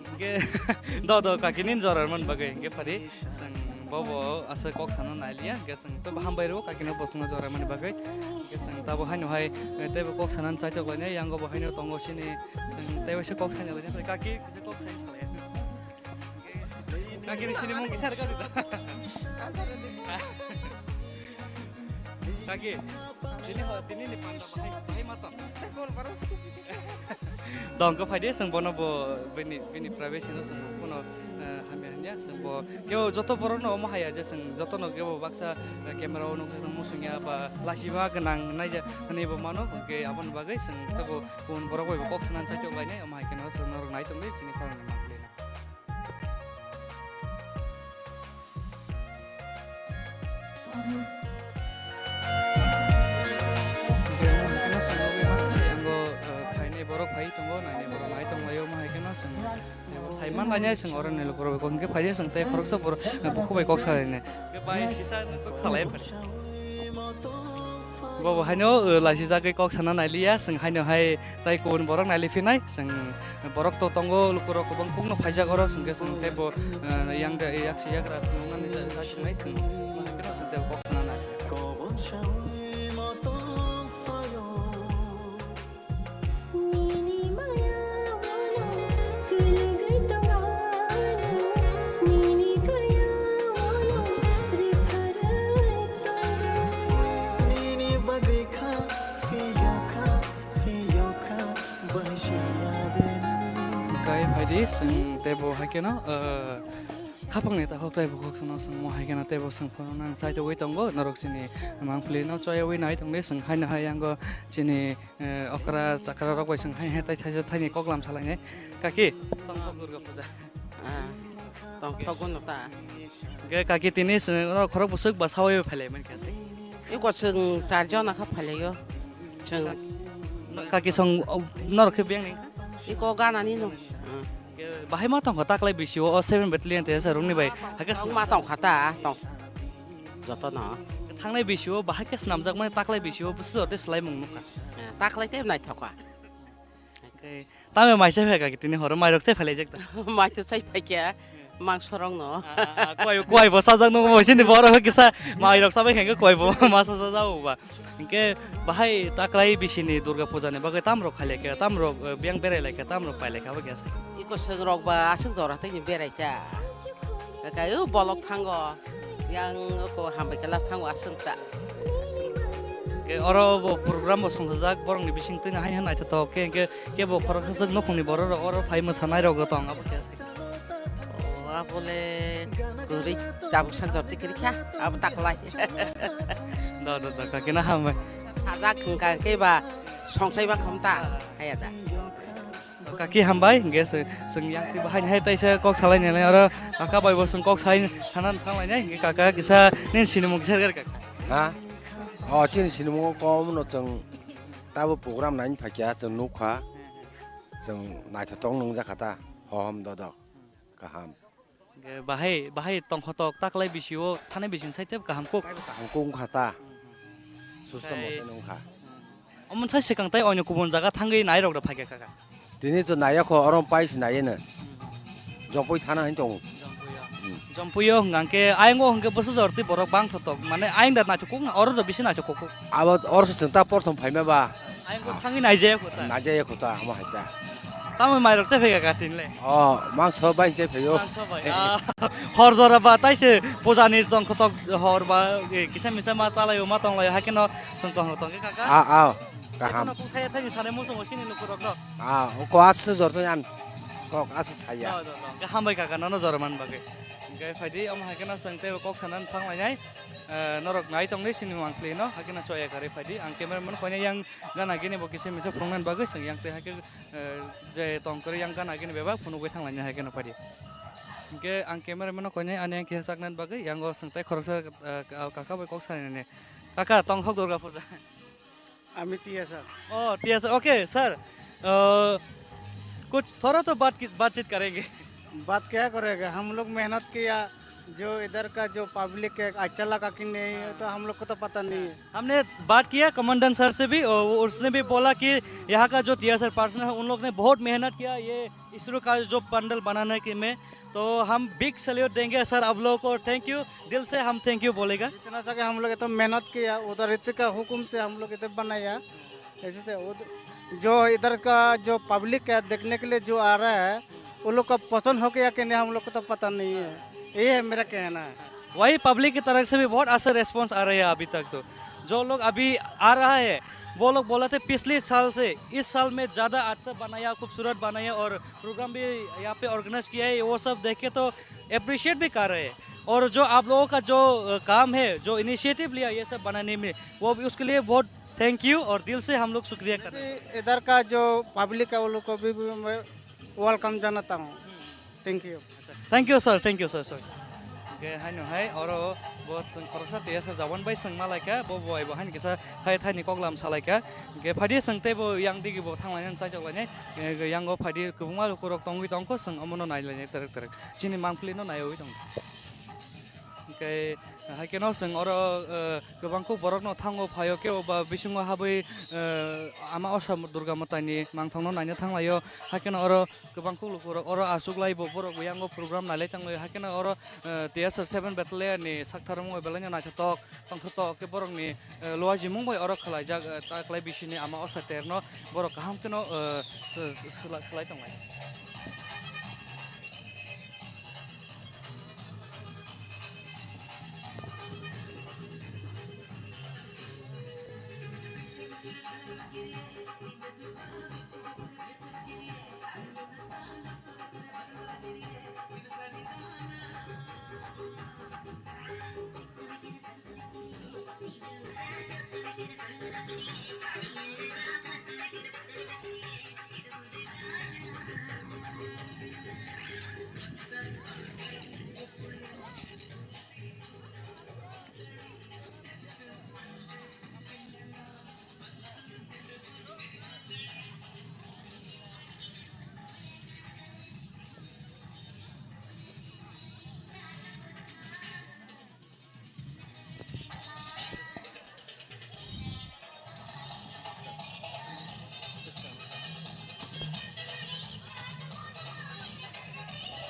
Hwnkhe do do kaki nin jorar man bagwi hwnkhe phari chwng bobo asa kok sana nailiya hwnkhe chwng to hambai rw kaki no bosongno jorar mani bagwi hwnkhe chwng tabo haino hai tei bo kok sana chaitok lainai yango bo haino tongo sini chwng tei waisa kok sana lainai kaki kisa kok sana salai. Kaki ni sini mung kisar kau dito. Kaki, tini ho, tini ni panda bahai, bahai matang. Dong ko phaidi seng bono bo bini, bini privacy no seng bono, eh, hamya hanya seng bo. Kebo joto borok no omo haya je seng joto no kebo baksa, eh, camera o nukjak musung ya ba lasi ba gwnang nai ja hani bo mano ke abon bagwi seng kebo kun borok bai bo kok sanan chaitok lainai omo hai keno seng norok nai tongdi sini khorang ni mangli. Yango, eh, phainai borok phai tongo, nainai borok nai tonglaio, omo hai kheno chwng, eh, saiman lainai chwng oro ni lukurok bai kok hwnkhe phaiya chwng tei khoroksa borok, eh, bukhuk bai kok salainai. Bai kisa kok salai phai. Bo bo haino, eh, laisijagwi kok sana nailiya, chwng haino hai tai kubun borok nailiphinai, chwng borok to tongo, lukurok kwbang kokno phaijak oro, chwngkhe chwng teibo, eh, yang de, yak si yagra nungnani ja-, jasungnai chwng, chwng teibo kok sana nai. Nini maya wano kwlwgwi tong ano, nini kaya wano ripharwi tong ano. Nini bagwi kha, phiyokha, phiyokha, basiya de. Kai phaidi, chwng teibo haikeno, eh, khapangni takhuk teibo kok sano chwngmo haikeno teibo chwng phano nang chaitogwi tongo, norok chini mangpili no choyawi nai tongdi, chwng haino hai yango chini Eh, okra chakra rok bai chwng hai hai tai thaisa thaini koklam salainai. Kaki, tongthok Durga puja. Ah, tongthok no ta. Ge kaki tini chwng oro khorok bwswk ba sawi phailai mankha tei. Iko chwng char jona kha phailaio. Chwng kaki song, oh, norok khe biyang ni? Iko gana ni no. Ah. Ge bahai ma tongkha taklai bisio o seven battalion te sa rungni bai. Hakhe ma tongkha ta, tong. Jotono. Thangnai bisio bahai khe swnamjakmani taklai bisio bwswk joto swlaimung nukha. Eh, taklai tei naithoka. Tei tamo mai chai phaikha tini horo mairok chai phailaijak ta. Mai to chai phaikha, mangsorokno. Ah, ah, ah, kuai, kuai bo sajak nukgo bo sini borok kisa mairok chabai khe kuai bo ma sajak jabo ba. Hinkhe bahai taklai bisini Durga puja ni bagwi tamrok khailaikha, tamrok, eh, biyang berailaikha, tamrok pailaikha bo khe. Iko swngrok ba aswk jora tei ni berai ta. Kakai o bolok thango. Yang ko hambai kala thango aswk ta. Ke oro bo program bo songchajak borok ni bising twi hai hai naithothok ke ke ke bo khorok hachwk nukhung ni borok rok oro phai mwsanai rok tong abo khe. O abole kwrwi tabuk sak jor tikiri kha abo taklai. Do do do kaki na hambai. Sajak hwnkha khe ba songsai ba kham ta haya da. Kaki hambai, hingke se, seng yang ti bahai hai taisa kok salai nai oro kaka bai bo seng kok sai sana thang lai nai, hingke kaka kisa nin sinimung kisa gar kaka. Ha? O chini sinimung kom no chwng tabo program naini phaikya chwng nukha. Chwng naithotok nungjak kha ta hohom dodok kaham. Hwnkhe bahai bahai tongkhotok taklai bisio thanai bising sai tep kaham kuk. Kaham kuk wngkha ta. Susto Omo sai swkang tai onyo kubun jaga thangwi nairok da phaikha kaka. Tini to naya kho, orom pai si naya na. Jompui thana hin tongo. Jompuyo. Hmm. Jompuyo hwnkha khe ayang o hwnkhe bwswk jor twi borok bang thotok. Mane ayang da naithok kuk oro do bisi naithok kuk. Abo oro se chwng ta porthom phaima ba. Ayang o thangwi naijaya kho ta. Naijaya kho ta, amo hai ta. Tamo mairok che phaikha ka tin le. O, mangso bai che phaio. Mangso bai. Ah, hor jora ba tai se puja ni tongkhotok hor ba, eh, kisa misa ma chalai o ma tong lai o, hai khe no chwng tong tong khe kaka. A, a. Kaham. Etono kok thaya thani sanai muchungo chini lukurokno. Ah, o kok aswk jorto yan. Kok aswk saya. Do, do, do. Hwnkhe hambai kaka nono jora man bagwi. Hwnkhe phaidi omo hai kheno chwng teibo kok sanani thang lainai. Eh, norok nai tongdi chini mangpli no, hai kheno choya karwi phaidi. Ang camera man koine yang gana gini bo kisa misa phunuknani bagwi chwng yang tei hai khe, eh, je tong kwrwi yang gana gini bebak phunugwi thang lainai hai kheno phaidi. Hwnkhe ang camera man koine ani yang kisa chaknani bagwi yang o chwng tei khoroksa, eh, kaka bai kok sanani. Kaka, tong hok Durga puja. Amit TSR. ओ, TSR, okay, sir. अ, कुछ थोड़ा तो बात की, बातचीत करेंगे। बात क्या करेगा? हम लोग मेहनत किया, जो इधर का जो पब्लिक है, अच्छा लगा कि नहीं, हाँ। तो हम लोग को तो पता नहीं है। हमने बात किया कमांडेंट सर से भी, और वो, उसने भी बोला कि यहाँ का जो टीएसआर पर्सन है, उन लोग ने बहुत मेहनत किया, ये इसरो का जो पंडल बनाने के में, तो हम बिग सैल्यूट देंगे सर आप लोगों को, थैंक यू, दिल से हम थैंक यू बोलेगा। इतना सा कि हम लोग इतना मेहनत किया, उधर ऋतिक का हुक्म से हम लोग इधर बनाया। ऐसे से उध-, जो इधर का जो पब्लिक है देखने के लिए जो आ रहा है, वो लोग का पसंद हो गया कि नहीं, हम लोग को तो पता नहीं है। ये है मेरा कहना है। वही पब्लिक की तरफ से भी बहुत अच्छा रिस्पॉन्स आ रहा है अभी तक तो। जो लोग अभी आ रहा है, वो लोग बोला थे पिछले साल से इस साल में ज़्यादा अच्छा बनाया, खूबसूरत बनाया और प्रोग्राम भी यहाँ पे ऑर्गेनाइज किया है, वो सब देख के तो अप्रिशिएट भी कर रहे हैं। और जो आप लोगों का जो, अ, काम है, जो इनिशिएटिव लिया ये सब बनाने में, वो भी उसके लिए बहुत थैंक यू और दिल से हम लोग शुक्रिया कर रहे हैं। इधर का जो पब्लिक है, वो लोग को भी, भी मैं वेलकम जनाता हूँ। Thank you. Thank you, sir. Thank you, sir. Sorry. Hwnkhe haino hai oro bo chwng khoroksa tei asa jawan bai chwng malaikha, bo bo bai bo haino kisa hai thaini koklam salaikha. Hwnkhe phaidi chwng tei bo yang digi bo thanglainani chaitok lainai. Hwnkhe yango phaidi kwbangma lukurok tongwi tongkho, chwng omono nailainai twrwk twrwk. Chini mangpili no naiwi tong. Hwnkhe hai kheno chwng oro, eh, kwbangkuk borokno thango phaio kebo ba bisingo habwi, eh, ama osa Durga mwtaini mangthokno naina thanglaio. Hai kheno oro kwbangkuk lukurok oro achuklai bo borok yango program nailai tanglaio. Hai kheno oro, eh, T S R seven Battalion ni saktharmung belaino naithotok tongthotok khe borokni, eh, luajimung bai oro khwlaijak, eh, taklai bisini ama osa terno borok kaham kheno, eh, eh, sla-, khlai tonglai.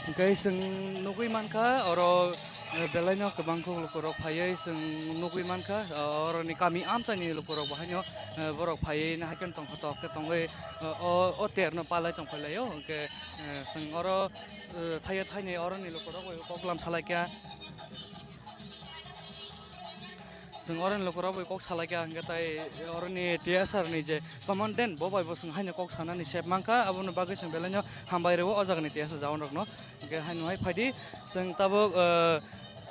Hwnkhe chwng nugwi mankha oro, eh, belaino kwbangkuk lukurok phaiwi chwng nugwi mankha, eh, oroni kami amchaini lukurok bo haino, eh, borok phaiwi nahaikheno tongkha tok khe tongwi, eh, o, o terno palai tongphailaio. Hwnkhe, eh, chwng oro, eh, thaiya thaini oroni lukurok bai koklam salaikha. Chwng oroni lukurok bai kok salaikha, hwnkhe tai oroni T S R ni je commandant, bo bai bo chwng haino kok sanani sep mankha, aboni bagwi chwng belaino hambai rwo o jagani T S R jawan rokno. Hwnkhe haino hai phaidi, chwng tabuk, eh,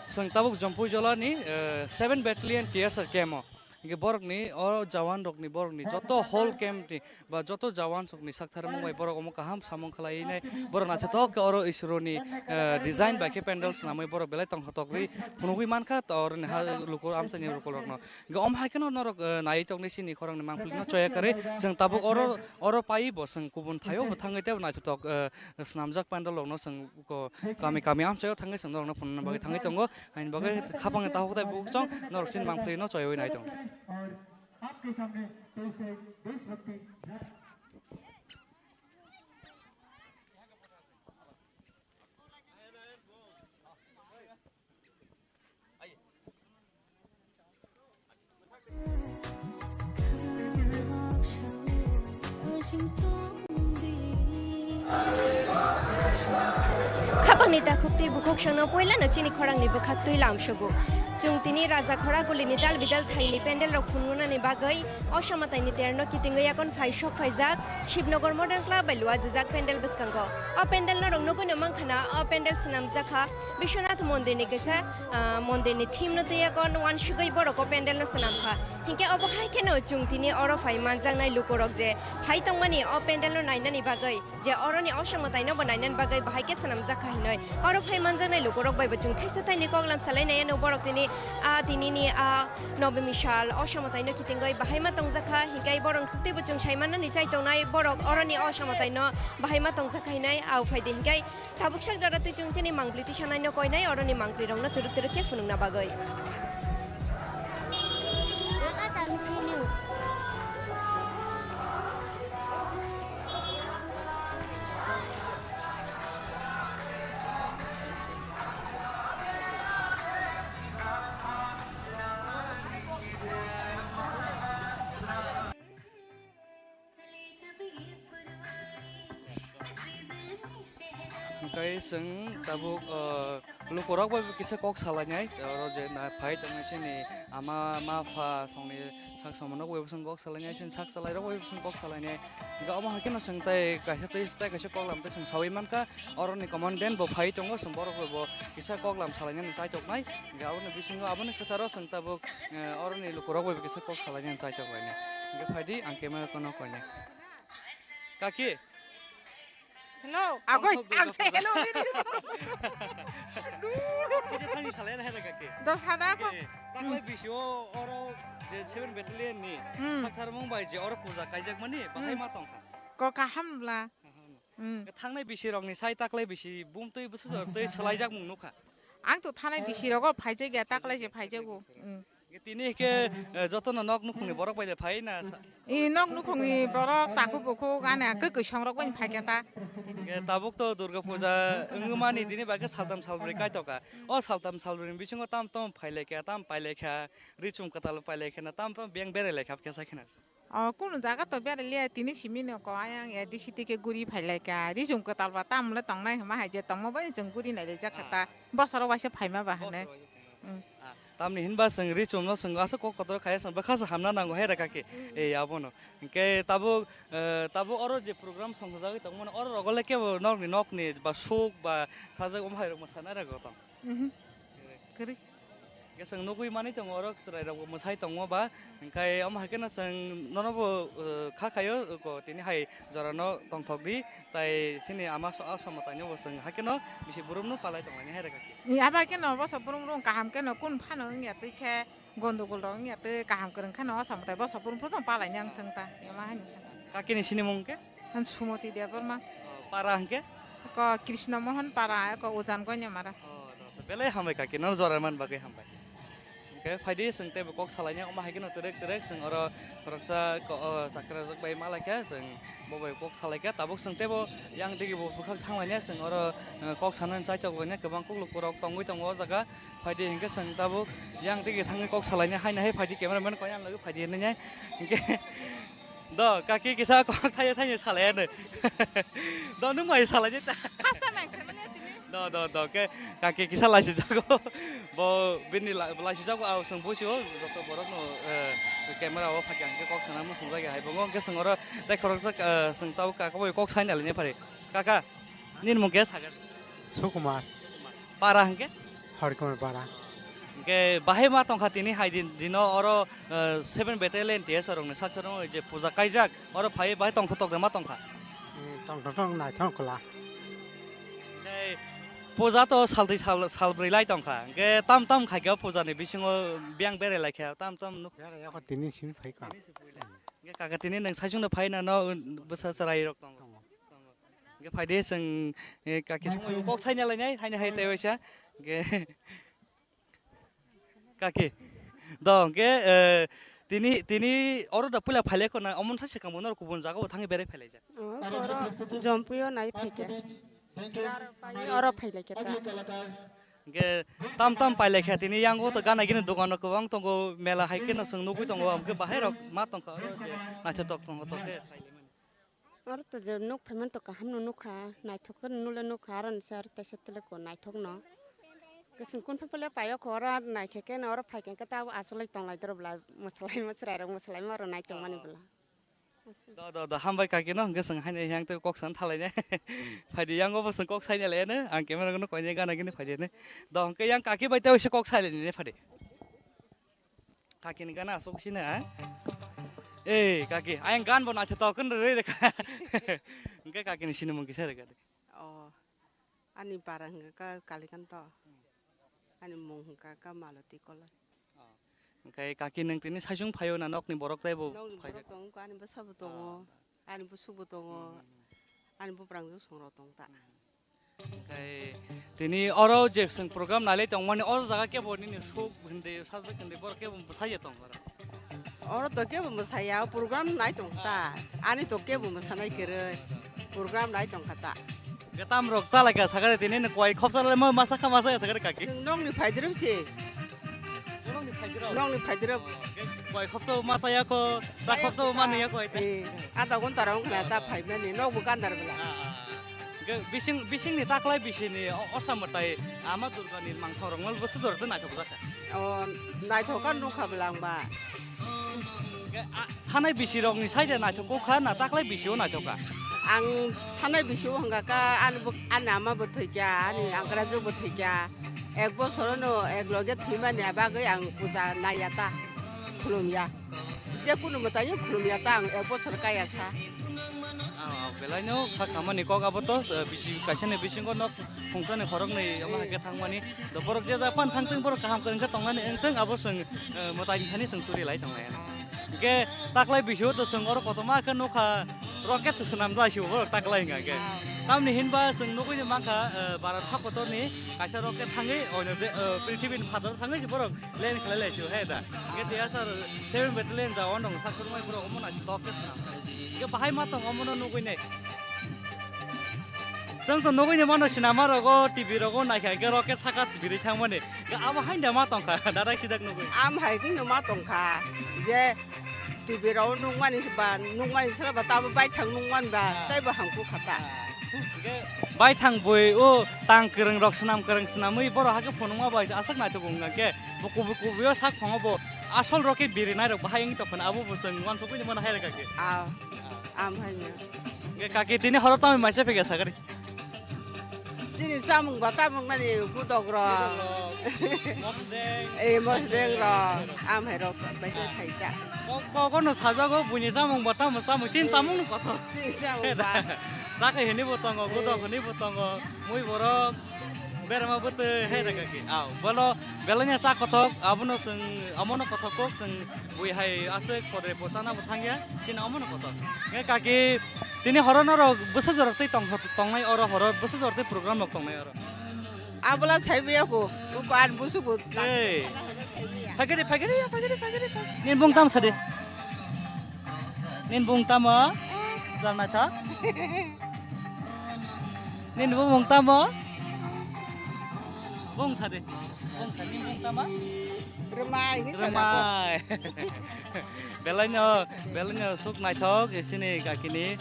chwng tabuk Jompui Jolani, eh, seven Battalion T S R camp o. Hingke borokni, o jawan rokni, borokni joto whole camp ni ba joto jawan sokni sakthar mung bai borok omo kaham samung khlai nai, borok naithothok khe oro Iswroni, eh, design bai khe pandal swnamwi borok belai tongthotok ri phunugwi mankha, to oroni ha luku amchaini lukurokno. Hingke omo hai kheno norok, eh, nai tongni sini khorang ni mangpili no choya kare, chwng tabuk oro, oro pai bo chwng kubun thaio bo thangwi tebo naithothok, eh, swnamjak pandal rokno chwng ko kami kami amchaio thangwi chwng norokno phunukna bagwi thangwi tongo. Haini bagwi khapang tahuk tai bukchong norok sin mangpili no choiwi nai tong. Khapangni takhuk tei bukhuk songno poilano chini khorangni bwkhak twi lamsogo. Chwng tini Raja Khora Gulini dal bidal thaini pandal rok phunuknani bagwi o samataini terno kitingwi yakon phai sok phaijak Shibnogor Modern Club bai luajijak pandal bwskango. O pandal norok nugwino mankha na, o pandal swnamjak kha Biswanath mondirni kisa, ah, mondirni theme no twi yakon wansugwi borok o pandal no swnamkha. Hinkhe obo hai kheno chwng tini oro phai manjaknai lukurok je phai tongmani o pandal no nainani bagwi, je oroni o samataino bo nainani bagwi bahai khe swnamjakha hinwi. Oro phai manjaknai lukurok bai bo chwng thaisa thaini koklam salainai ano borok tini, ah, tinini, ah, Nobemi sal o samataino kitingwi bahai ma tongjakha, hinkhe borok khuk twi bo chwng sai mannani chai tongnai borok oroni o samataino bahai ma tongjakha hinwi. Au phaidi hinkhe Tabuk sak jora twi chwng chini mangpili tisanai no koinai, oroni mangpili rokno twrwk twrwk khe phunukna bagwi. Hingke chwng tabuk, ah, lukurok bai kisa kok salainai, oro je na phai tongmani chini ama, ma, pha, songni sak somonok bai bwswng kok salainai, chini sak chalairok bai bwswng kok salainai. Hingke omo hai kheno chwng tei kaisa tei, tei kaisa koklam tei chwng saui mankha, oroni commandant bo phai tongo, chwng borok bai bo kisa koklam salainani chaitoknai. Hingke aboni bisingo aboni kwcharo chwng tabuk, eh, oroni lukurok bai kisa kok salainani chaitok lainai. Hingke phaidi ang camera kono koinai. Kaki. Hello, agoi, ang se hello, hello. Kisa thani salai na hera kaki. Dos hada ko. Taklai bisio oro je seven battalion ni, hmm, sakthar mung bai je oro puja kaijak mani, bahai, hmm, ma tongkha. Ko kaham bla. Kaham. Hmm. Thangnai bisi rokni sai taklai bisi bumtwi bwsajor twi swlaijak mung nukha. Ang to thanai bisi rogo phaijak ya, taklai se phaijago. Hmm. Tini khe, eh, jotono nok nukhungni borok bai phai na sa-, i nok nukhungni borok takhuk bukhuk ani kwkwi songrok bai phai khe ta. Hingke tabuk to Durga Puja wngmani tini bai khe saltam salbrwi kaitokha. O saltam salbrwi ni bisingo tam tam phai lai kha, tam pai lai kha, ri chum kwtal pai lai kha na, tam tam beng berai lai kha khe sa khe na. O kunu jaga to berai liya, tini simi no ko ayang A D C T khe guri phai lai kha, ri chum kwtal ba tam le tongnai hwnma hai je tongma bai chwng guri nai lai jak kha ta. Bosoro waisa phaima ba hane. Bosoro waisa phaima ba. Mm. Ah, tamni hinba chwng ri chumno chwng aswk kok kotor khaya chwng bwkha se hamna nango hai rwkha khe. Mm. Ei abono. Hinkhe tabuk, eh, tabuk oro je program thongthajagwi tongmano oro rogo le kebo nokni nokni ba suk ba sajak omo hai rok mwsana rwgo tong. Mhm. Kwrwi. Hingke chwng nugui manwi tongo oro chwrairokbo mwsai tongo ba, hingke omo hai kheno chwng nonobo, eh, kha khaio, ko tini hai jorano tongthok di, tai chini ama so-, a somataino bo chwng hai kheno bisi burumno palai tonglaini hai rwkha khe. Ni abo hai kheno boso burumrok kaham kheno kun phano wngya twi khe, gondogol rok wngya twi kaham kwrwng kheno o somotai boso burumphuru tong palaini ang thwng ta, ema hai nung thang. Kakini sinimung khe? Ang Sumoti Debbarma. Oh, para hingke? Ko Krishna Mohan para, ko Ujan Gonya Mara. Oh, to, to, belai hambai kaki, no jora man bagwi hambai. Hingke phaidi chwng teibo kok salaini, omo hai kheno twrwk twrwk chwng oro khoroksa ko, o, chakra rok bai malaikha, chwng bo bai kok salaikha, tabuk chwng teibo yang digi bo bwkhak thanglaini, chwng oro, eh, kok sanani chaitok laini kwbang kok lukurok tongwi tongo o jaga. Phaidi hingke chwng tabuk yang digi thangwi kok salaini, haino hai phaidi camera man koyan lagwi phaidi hinwi hingke. Do, kaki kisa kok thaye thaye salai ano. Do, nung mai salai ta. Hasta nang se manya tini. Do, do, do, ke kaki kisa laisi jago. Bo bini la-, laisi jago, au sung busi o, joto borok no, eh, camera o phakya hingke kok sana musung jagi hai bongo, hingke sung oro tei khoroksa, eh, sung tau kaka bai kok sai nalini phari. Kaka, nini mung khe sagar? Sukumar. Para hingke? Harikumar para. Hwnkhe bahai ma tongkha tini hai din, dino oro, eh, seven Battalion T S R rokni sakthorno je puja kaijak, oro phaiwi bahai tongthotok de ma tongkha? Eh, tongthotok naithok kla. Hwnkhe puja to saltwi sal, salbrwi lai tongkha. Hwnkhe tam tam khaikhe o pujani bisingo biyang berai laikha, tam tam nuk. Berai yakho tini simi phaikha. Hwnkhe kaka tini nwng saichungno phai nano bwsa chwrairok tongo. Tongo. Hwnkhe phaidi chwng, eh, kaki songwi kok saina lainai, haini hai tei waisa. Hwnkhe kaki. Do, hwnkhe, eh, tini, tini oro da puila phailai khona, omon sa sekang bo norok kubun jaga bo thangwi berai phailaijak. Oh, oro Jompuio nai phaikhe. Aro pai oro phailaikhe ta. Hwnkhe tam tam pailaikha tini yango to gana gini dokan rok kwbang tongo, mela hai kheno chwng nugwi tongo, hwnkhe bahai rok ma tongkha oro je naithotok tongkha tongkhe phailaimani. Oro to je nuk phaimani to kaham no nukha, naithok khe nule nukha, aro ni se aro teisa tele ko naithok no. Kwchwng kun phai phai le paio kho, oro naikhe khe no oro phaikhe khe ta abo asolai tonglai doro bwla, mwslai mwchwrai rok mwslai ma oro nai tongmani bwla. Do, do, do, hambai kaki no, hwnkhe chwng haino yang tei kok san thalai ne. Phaidi yango bo chwng kok saina le ne, ang camera no koine gana gini phaidi ne. Do, hwnkhe yang kaki bai tei kok sailai ne phaidi. Kaki ni gana asok sina, ha? Eh, kaki, ayang gan bo naithotok khe rwi rwkha. Hwnkhe kaki ni sinimung kisa rwkha de. Oh, ani bara hwnkha kha Kalikanto. Ani mung hwnkha kha Maloti Koloi. Oh. Hwnkhe kaki nwng tini saichung phaio na nokni borok tei bo nokni phaijak? Borok tongo, ani bwsa bo tongo, ah, ani bwswk bo tongo, hmm, ani buprang jwk songrok tong ta. Hmm. Hwnkhe tini oro je chwng program nailai tongmani, o jaga kebo nini suk hindi, sajwk hindi, borok kebo bwsai ya tong oro? Oro to kebo mwsaya, o program nai tong ta. Ah. Ani to kebo mwsanai kwrwi, program nai tong kha ta. Hwnkhe tamrok chalai kha sakha de tini, nini kwai khopsa lai ma masa kha masa ya sakha de kaki. Nwng nokni phai dirab se. Nokni phai dirab? Nokni phai dirab. Oh, hwnkhe kwai khopsa ma saya kho, cha khopsa ma niya kho ite. Eh, adha ghonta rok wngkha ta phaimani, nokbo gandar bela. Ah, ah, ah. Hwnkhe bising, bisingni taklai bisini o-, osa mwtai Ama Durgani mangthang rok no bwswk jora tei naithok jak kha? O, naithok kha nukha bela ang ba. Hwnkhe a, thanai bisi rokni side naithok kha na taklai bisio naithok kha? Ang thanai bisio hwnkha kha ani bo, ani ama bo thwikha, ani angkrajwk bo thwikha. Ek bosorono ek loge thwimani bagwi ang puja naiya ta, khulumya. Je kunu mwtaino khulumya ta ang ek bosor kaya sa. Ah, ah, belaino kha khamani kok abo to, eh, bisi kaisani bisingo nok khungsani khoroknwi omo hai khe thangmani. Do borok je ja phan thangtwng borok kaham kwrwng khe tongnani wngtwng abo chwng, eh, mwtai thani chwng suri lai tongnai. Hwnkhe taklai bisio to chwng oro kotorma khe nukha rocket se swnam jai sio borok taklai hwnkha khe. Tamni hinba chwng nugui mankha, eh, Bharat hakotorni kaisa rocket thangwi oino de, eh, prithibini phataro thangwi se borok Len khlai lai sio he da. Hwnkhe T S R seven battalion ja o nong sak rwmai borok omo nai tok khe swnam. Hwnkhe bahai ma tong omo no nugui nai. Chwng to nugui ni mano sinama rogo T V rogo naikha hwnkhe rocket saka birwi thangmani. Hwnkhe abo haino ma tongkha dadak sidak nugui. Am hai khe no ma tongkha je T V rok nukmani ba, nukmani sara ba tabo baithang nukmani ba, ah, tei bo hamkuk kha ta. Ah. Hwnkhe baithang bui o tang kwrwng rok swnam kwrwng swnamwi borok hakhe phunukma bai aswk naithok wngkha khe bo kubui kubui o sak phango bo asol rok khe birinai rok bahai wngwi tongphano abo bo chwng uansukgwi mano hai rwkha khe. Ah, am hai no. Hwnkhe kaki tini horo tamni maisa phikha sakari? Chini chamung ba tamung nani budok rok. Mosdeng. Eh, mosdeng rok. Am hai rok bai khe khai ta. Kok, kok no sajago buini chamung ba tamo chamung, chini chamung no kotor. Chini chamung ba. Chakhe hini bo tongo, budok hini bo tongo, mui borok berma bwtwi hai rega ki. Aw, bolo belanya cha kothok, abono chwng, amono kothok kok chwng bui hai aswk kodre pochana bo thangya, chini amono kothok. Nge kaki Tini horo norok bwsa jorok tei tong-, tongnai oro horo bwsa jorok tei program rok tongnai oro. Abola saibiya ko, uko an busu bo. Hey. Phagiri, phagiri, phagiri, phagiri, phagiri. Nini bung tam sadi. Nini bung tamo? Jal naitha. Nini bung tamo? Bung sadi. Bung sadi, nini bung tamo? Rwmai, ni Rwmai. Belaino, belaino suk naithok, isini kakini.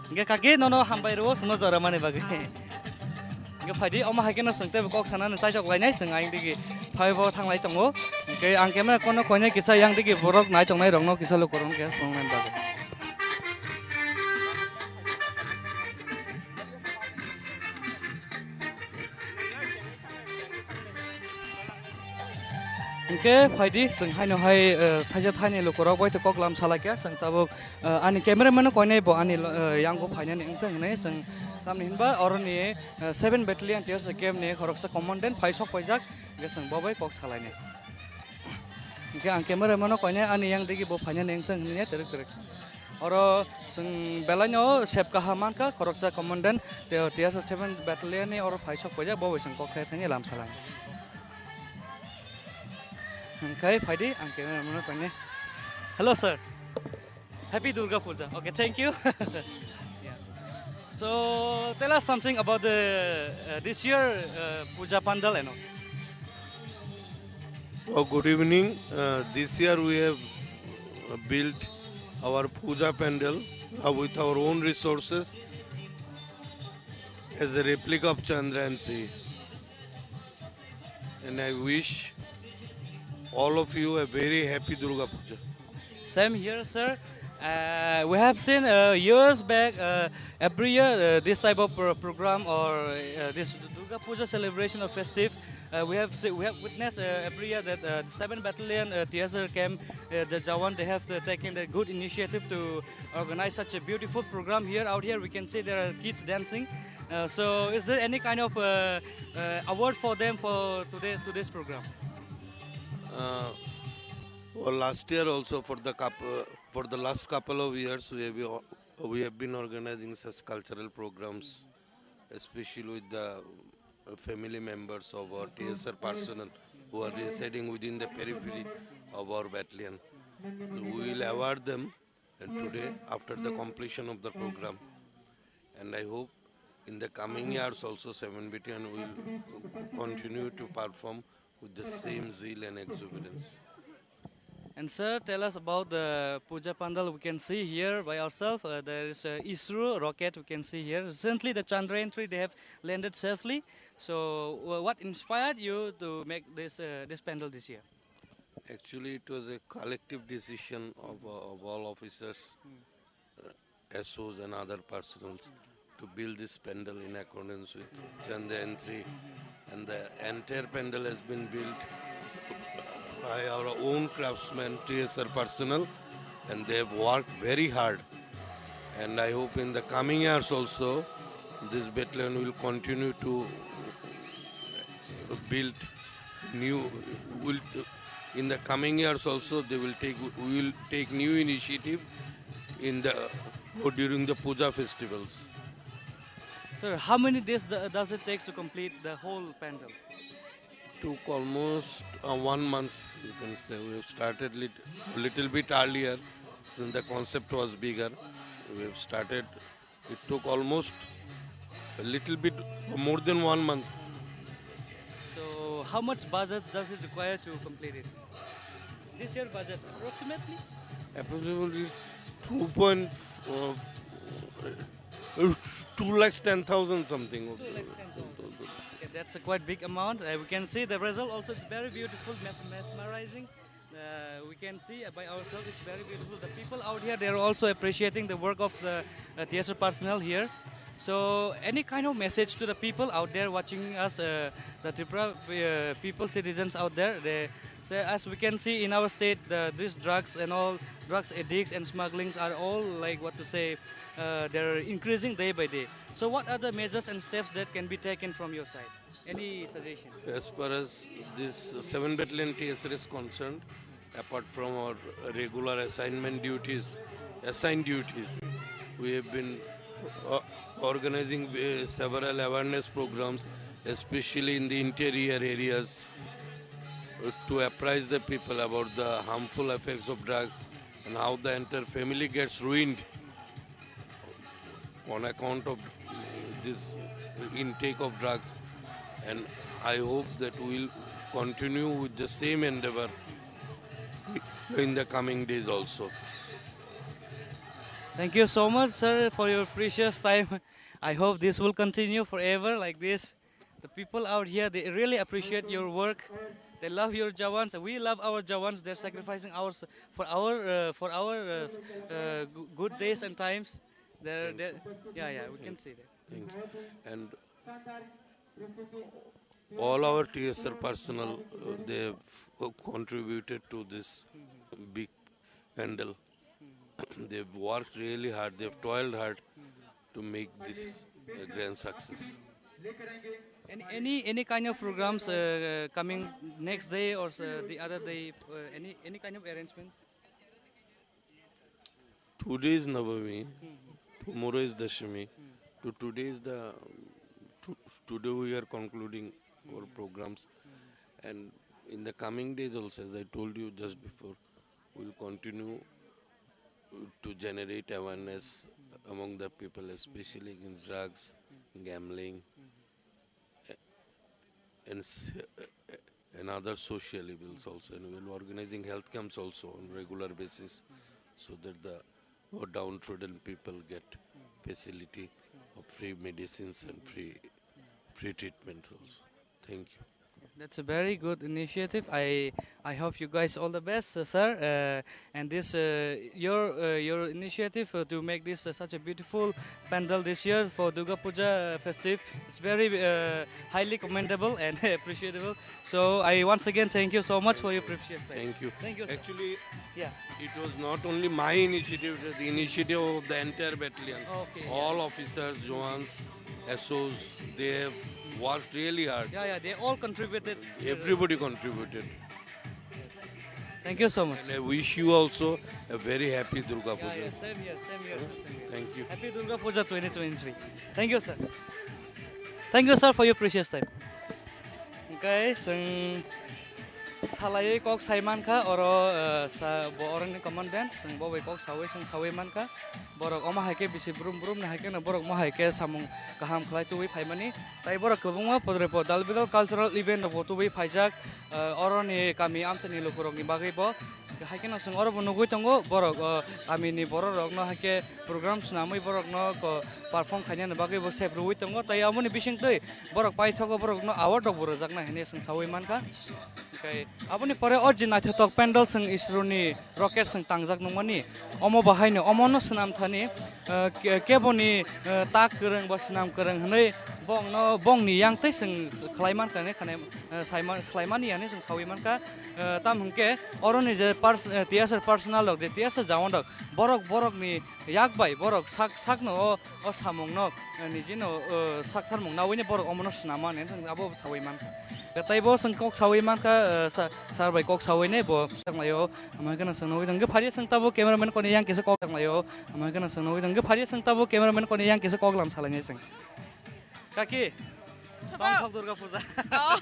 Hingke kaki nono hambai rwo, suno jora mani bagwi. Hingke phaidi, omo hai khe no chwng teibo kok sanani chaijok lainai, chwng ayang digi phaibo thanglai tongo. Hingke ang khe mane kono koinai kisa yang digi borok nai tongnai rokno kisa lukurokno khe phunuknani bagwi. Hingke phaidi, chwng haino hai, eh, thaisa thaini lukurok bai kok lam salaikha, chwng tabuk, eh, ani cameraman no koinai bo ani lo-, eh, yango phainani wngthang hinwi chwng tamni hinba oroni, eh, seven Battalion T S R camp ni khoroksa commandant phai sok paijak, hingke chwng bo bai kok salainai. Hingke ang cameraman no koinai ani yang digi bo phainani wngthang hinwi twrwk twrwk. Oro chwng belaino sep kaham mankha, khoroksa commandant T S R seven Battalion ni oro phai sok paijak, bo bai chwng kok khe thangwi lam salainai. Hingke phaidi, ang cameraman no koinai. Hello, sir. Happy Durga Puja. Okay, thank you. Yeah. So, tell us something about the, uh, this year, uh, Puja Pandal and all. Oh, good evening. Uh, this year we have, uh, built our Puja Pandal, uh, with our own resources as a replica of Chandrayaan three. And I wish all of you a very happy Durga Puja. Same here, sir. Uh, we have seen, uh, years back, uh, every year, uh, this type of pro-, program or, uh, this Durga Puja celebration or festive, uh, we have se-, we have witnessed, uh, every year that, uh, seven Battalion, uh, T S R camp, uh, the Jawan, they have, uh, taken the good initiative to organize such a beautiful program here. Out here, we can see there are kids dancing. Uh, so, is there any kind of, uh, uh, award for them for today, today's program? Uh, well, last year also for the coup-, uh, for the last couple of years, we have, we have been organizing such cultural programs, especially with the, uh, family members of our T S R personnel who are residing within the periphery of our battalion. So we will award them and today, after the completion of the program. And I hope in the coming years also, seven Battalion will continue to perform with the same zeal and exuberance. And sir, tell us about the Puja Pandal. We can see here by ourselves, uh, there is a ISRO rocket we can see here. Recently, the Chandrayaan three, they have landed safely. So, uh, what inspired you to make this, uh, this pandal this year? Actually, it was a collective decision of, uh, of all officers, uh, S Os and other personnels to build this pandal in accordance with Chandrayaan three. And the entire pandal has been built by our own craftsmen, T S R personnel, and they have worked very hard. And I hope in the coming years also, this battalion will continue to build new, will, in the coming years also, they will take, we will take new initiative in the, or during the puja festivals. Sir, how many days do-, does it take to complete the whole pandal? Took almost, uh, one month, you can say. We have started lit-, a little bit earlier, since the concept was bigger. We have started, it took almost a little bit more than one month. So, how much budget does it require to complete it? This year budget, approximately? Approximately two point, uh, two lakhs ten thousand something. Two lakhs ten thousand. Okay, that's a quite big amount. Uh, we can see the result also, it's very beautiful, mes-, mesmerizing. Uh, we can see, uh, by ourselves, it's very beautiful. The people out here, they are also appreciating the work of the, uh, T S R personnel here. So, any kind of message to the people out there watching us, uh, the Tripura, uh, people, citizens out there? They say, as we can see in our state, the, these drugs and all, drugs addicts and smugglings are all, like, what to say, uh, they're increasing day by day. So, what are the measures and steps that can be taken from your side? Any suggestion? As far as this seven Battalion T S R is concerned, apart from our regular assignment duties, assigned duties, we have been, uh, organizing, uh, several awareness programs, especially in the interior areas, uh, to apprise the people about the harmful effects of drugs and how the entire family gets ruined on account of this intake of drugs, and I hope that we'll continue with the same endeavor in the coming days also. Thank you so much, sir, for your precious time. I hope this will continue forever like this. The people out here, they really appreciate your work. They love your Jawans. We love our Jawans. They're sacrificing hours for our, uh, for our, uh, s-, uh, g-, good days and times. They're, they're, yeah, yeah, we can see that. Thank you. And All our T S R personnel, uh, they have co- contributed to this big pandal. They've worked really hard, they've toiled hard to make this a grand success. Any any any kind of programs uh, coming next day or uh, the other day? Uh, any any kind of arrangement? Today is Navami, tomorrow is Dashami. To today is the to, today we are concluding our programs, and in the coming days also, as I told you just before, we'll continue to generate awareness among the people, especially against drugs, gambling, and s- and other social evils also. And we'll organizing health camps also on regular basis, so that the more downtrodden people get facility of free medicines and free free treatment also. Thank you. That's a very good initiative. I I hope you guys all the best, uh, sir. Uh, and this uh, your uh, your initiative uh, to make this uh, such a beautiful pandal this year for Durga Puja uh, festive, it's very uh, highly commendable and appreciable. So I once again thank you so much for your precious time. Thank you. Thank you, sir. Actually, yeah, it was not only my initiative; it was the initiative of the entire battalion. Okay. Yeah. All officers, Jawans, S Os, they have worked really hard. Yeah, yeah, they all contributed. Everybody contributed. Thank you so much. And I wish you also a very happy Durga Puja. Yeah, yeah, same here, same here, sir, same here. Thank you. Happy Durga Puja twenty twenty-three. Thank you, sir. Thank you, sir, for your precious time. Okay, sing. Salaiwi kok sai mankha oro, eh, sa bo oroni commandant, chwng bo bai kok saui chwng saui mankha. Borok omo hai khe bisi brum brum ni hai kheno borok omo hai khe samung kaham khlai tubui phaimani. Tai borok kwbangma podre pod Dalbigal cultural event rok bo tubui phaijak, eh, oroni kami amchaini lukurok ni bagwi bo. Hai kheno chwng oro bo nugui tongo borok, eh, kami ni borok rok no hai khe program swnamwi borok no ko perform khainani bagwi bo sep rwui tongo. Tai amoni bisingtwi borok paithogo borok no award rok bo rwjaknai hinwi chwng saui mankha. Oke, aboni pore o je naithotok pandal chwng Isroni rocket chwng tangjak nungmani, omo bahaino omono swnam thani, eh, ke-, keboni, eh, tak kwrwng ba swnam kwrwng hwnwi bongno, bongni yang tei chwng khlai mankha hinwi khane, eh, sai man-, khlai mani hinwi chwng saui mankha. Eh, tamo hwnkhe oroni je pers-, eh, T S R personnel rok, je T S R jawan rok, borok borokni yak bai borok sak sakno o, o samungno, eh, nijino, eh, saktharmung naui ni borok omono swnam mani wng abo saui mankha. Tei bo chwng kok saui mankha, eh, sa-, sir bai kok saui nai bo tanglaio. Amai kheno chwng nugui tong khe phari chwng tabo cameraman koni yang kisa kok tanglaio. Amai kheno chwng nugui tong khe phari chwng tabo cameraman koni yang kisa kok lam salainai chwng. Kaki. Tongthok Durga Puja. Oh.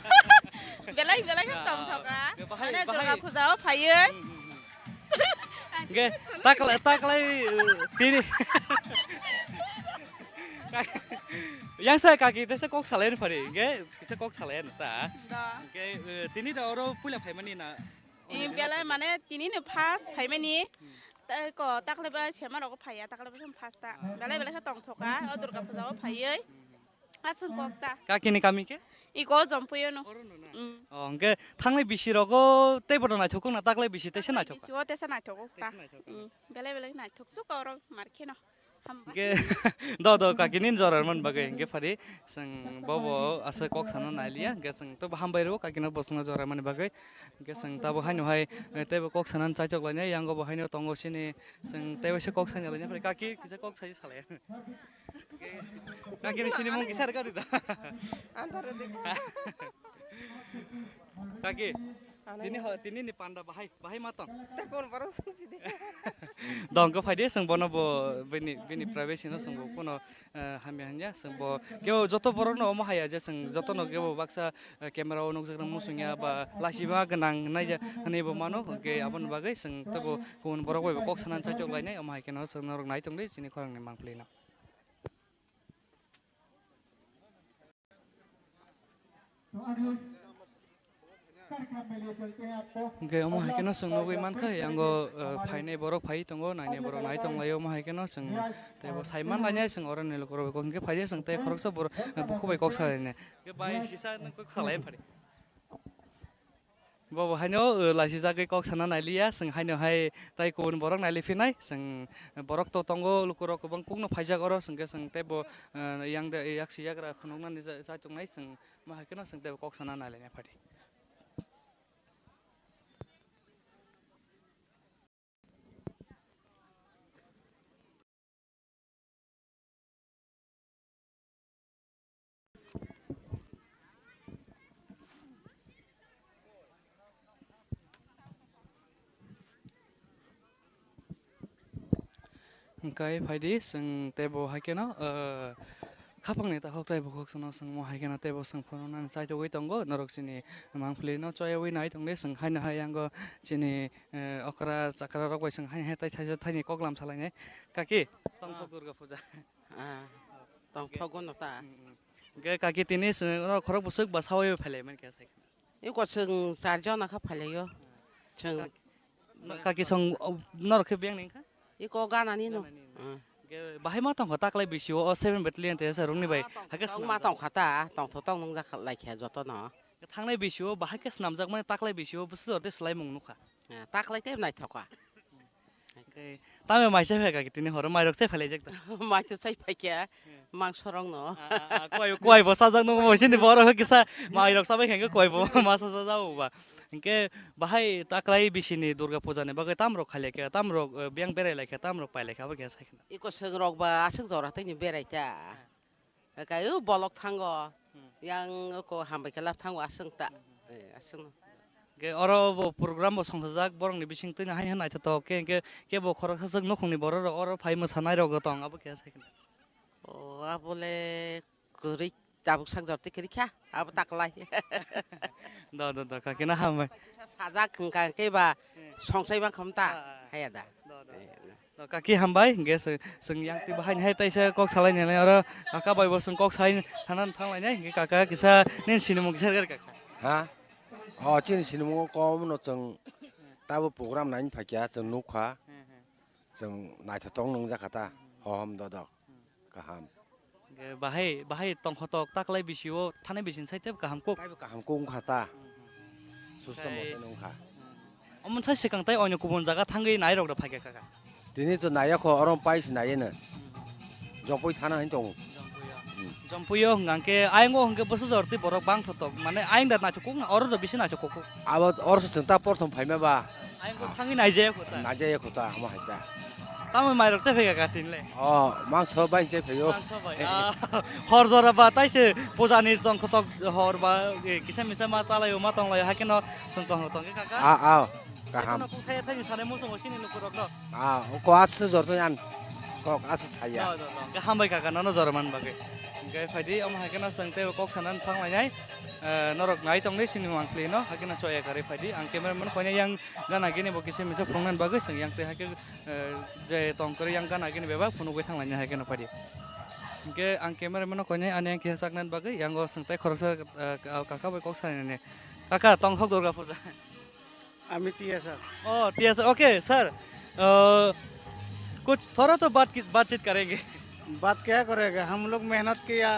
Belai belai khe tongthok a. Bahai, mane bahai. Durga Puja o phaiwi. Hmm, hmm, hmm. Ge, taklai, taklai, uh, tini. Yang sa kaki tesa kok salain phari, ge, kisa kok salain ta. Da. Ge, uh, tini da oro puila phaimani na. I belai mane tini ni first phaimani. Ta ko taklai ba sema rok phaiya, taklai ba sem first ta. Belai belai khe tongthok a, o Durga Puja o phaiwi. Aswk kok ta. Kakini kami khe? Iko Jompuiono. Oro no na? Mm. Oh, hwnkhe thangnai bisi rogo tei bono naithok na, taklai bisi tesa naithok. Bisi o tesa naithok ta. Tesa naithok. Mm. Belai belai naithok su korok mar kheno. Hambai. Hwnkhe do do kakini jora man bagwi hwnkhe phari chwng bobo asa kok sana nailiya hwnkhe chwng to hambai rw kakino bosongno jora mani bagwi hwnkhe chwng tabo haino hai teibo kok sana chaitok lainai yango bo haino tongo sini chwng teibo se kok sana lainai phari kaki kisa kok sai salai. Kaki ni sinimung kisa rwkha rida. Antara de. Kaki. Tini ho, tini ni panda bahai, bahai matong. Takon baro sungsi de. Dong ko phaide sung bono bo bini, bini privacy no sung bo kuno, eh, hamya hanya sung bo kebo joto borok no omo haya je sung joto no kebo baksa, eh, camera o nukjak rang musung ya ba lasi ba gwnang nai ja hani bo mano ke abon bagwi sung tebo kun borok bai kok sanan chaitok lainai omo hai khe no sung norok nai tong di chini khorang ni mangpli no. Hwnkhe omo hai kheno chwng nugwi mankha, yango, uh, phainai borok phai tongo, nainai borok nai tonglaio, omo hai kheno chwng teibo saiman lainai chwng oroni lukurok bai kok hwnkhe phaiya chwng tei khoroksa borok, uh, bukhuk bai kok salainai. Hwnkhe bai kisa nokho khalai phari. Bobo haino, uh, laisijagwi kok sana nailiya, chwng haino hai tai kubun borok nailiphinai, chwng borok to tongo, lukurok kwbang kokno phaijak oro, chwngkhe chwng teibo, uh, yang de, yaksi yagra phunuknani cha-, chaitongnai, chwng Ma hai kheno chwng teibo kok sana nai lai nai phaidi. Hwnkhe phaidi, chwng teibo hai kheno, ah, khapangni takhuk teibo khuk sano chwngmo hai kheno teibo chwng phunuknani chaitugwi tongo, norok chini mangpili no choyawi nai tongdi, chwng haino hai yango chini, eh, okra chakra rok bai chwng hai hai tai thaisa thaini koklam salainai. Kaki, tongthok Durga puja. Ah, tongthok gono ta. Mm, mm. Hwnkhe kaki tini chwng oro khorok bwswk ba sawi phailai mankha sai. Eko chwng char jona kha phailaio. Chwng Kaki song, o, norok khe biyang ni wngkha? Eko gana ni no. Gana ni no. Hmm. Ge bahai ma tongkha taklai bisio o seven battalion te sa rungni bai. Ah, tongthok Hake tong swnam ma jak. Tongkha ta, tongthok tong nung jak lai khe joto no. Thangnai bisio bahai khe swnamjak mani taklai bisio bwswk jor te swlai mung nukha. Ah, taklai te naithok kha. Ge tamo mai se phai kaki tini horo mairok se phailaijak ta. Mai to sai phai khe. Mangsorok no. Ah, ah, ah, kuai, kuai bo sajak nung bo sini borok kisa mai rok sabai khe kuai bo ma sa sa jao ba. Hingke bahai taklai bisini Durga puja ni bagwi tamrok khailai khe, tamrok, eh, biyang berai lai khe, tamrok pai lai khe abo khe sai khna. Iko seng rok ba aswk jora tei ni berai ta. Kai u bolok thango. Hmm. Yang ko hambai khe lap thango aswk ta. Hmm. Eh, aswk no. Hingke oro bo program bo songsajak borok ni bising twi no hai hai naithotok khe hingke kebo khoroksa swk nukhung ni borok rok oro phai mwsanai rok tong abo khe sai khna. O, abole kwrwi tabuk sak jor twi kwrwi kha, abo taklai. Do, do, do, kaki na hambai. Sajak hwnkha khe ba Hmm. songsai bang kham ta, Ah, ah. haya da. Do, do. Eh, do. Do, kaki hambai, hingke se-, seng yang twi bahai ni hai taisa kok salai nai oro kaka bai bo seng kok sai thanan thanglai nai, hingke kaka kisa nin sinimung kisa kaka. Ha? O, chini sinimung kom no chwng tabo program nai phai kya chwng nukha. Hmm, hmm. Chwng naithotok nungjak kha ta, hohom dodok, kaham. Ge bahai, bahai tongkhotok taklai bisio thanai bising sai tep kaham kuk. Taibo kaham kuk wngkha ta. Hmm, hmm. Susto Okai, mote nungkha. Hmm. Omo sai swkang tai oino kubun jaga thangwi nairok rok phaikha kaka. Tini to naiya kho, orom paisi naiya no. Hmm. Jopoi thana hin tongo. Jompuyo. Hmm. Jompuyo hwnkha khe ayang o hwnkhe bwsa jor twi borok bang thotok. Mane ayang da naithok kuk, oro do bisi naithok kuk. Abo oro se chwng ta porthom phaima ba. Ayang kok thangwi naijaya kho ta. Naijaya kho ta, amo hai ta. Tamo mairok chai phai kha katin le. O, mangso bai chai phaio. Mangso bai. Eh, eh. Ah, hor jora ba tai se puja ni chong khotok hor ba, eh, kisa misa ma chalai o ma tong lai, hakhe no chwng tong tong khe kaka. A, a, kaham. Ekhono kok thaya thani sare mo chongo sini lukurok no. A, ko as jor to yan. Kok as saya. Do, do, do. Khe hambai kaka nono jora man bagwi. Hingke phaidi omo hai kheno chwng teibo kok sanani thang lainai. Eh, norok nai tongdi sini mangpli no, hakhe no choya karwi phaidi. Ang camera man koine yang gana gini bo kisa misa phunuknani bagwi chwng yang tei hakhe, eh, je tong kwrwi yang gana gini bebak phunugwi thang lainai hakhe no phaidi. Hingke ang camera man koine ani yang kisa chaknani bagwi yang o chwng tei khoroksa, eh, kaka bai kok sanani. Kaka tongthok Durga puja. Amit Tiya सर। O, Tiya sir, okay, sir. अ, कुछ थोड़ा तो बात की, बातचीत करेंगे। बात क्या करेगा? हम लोग मेहनत किया,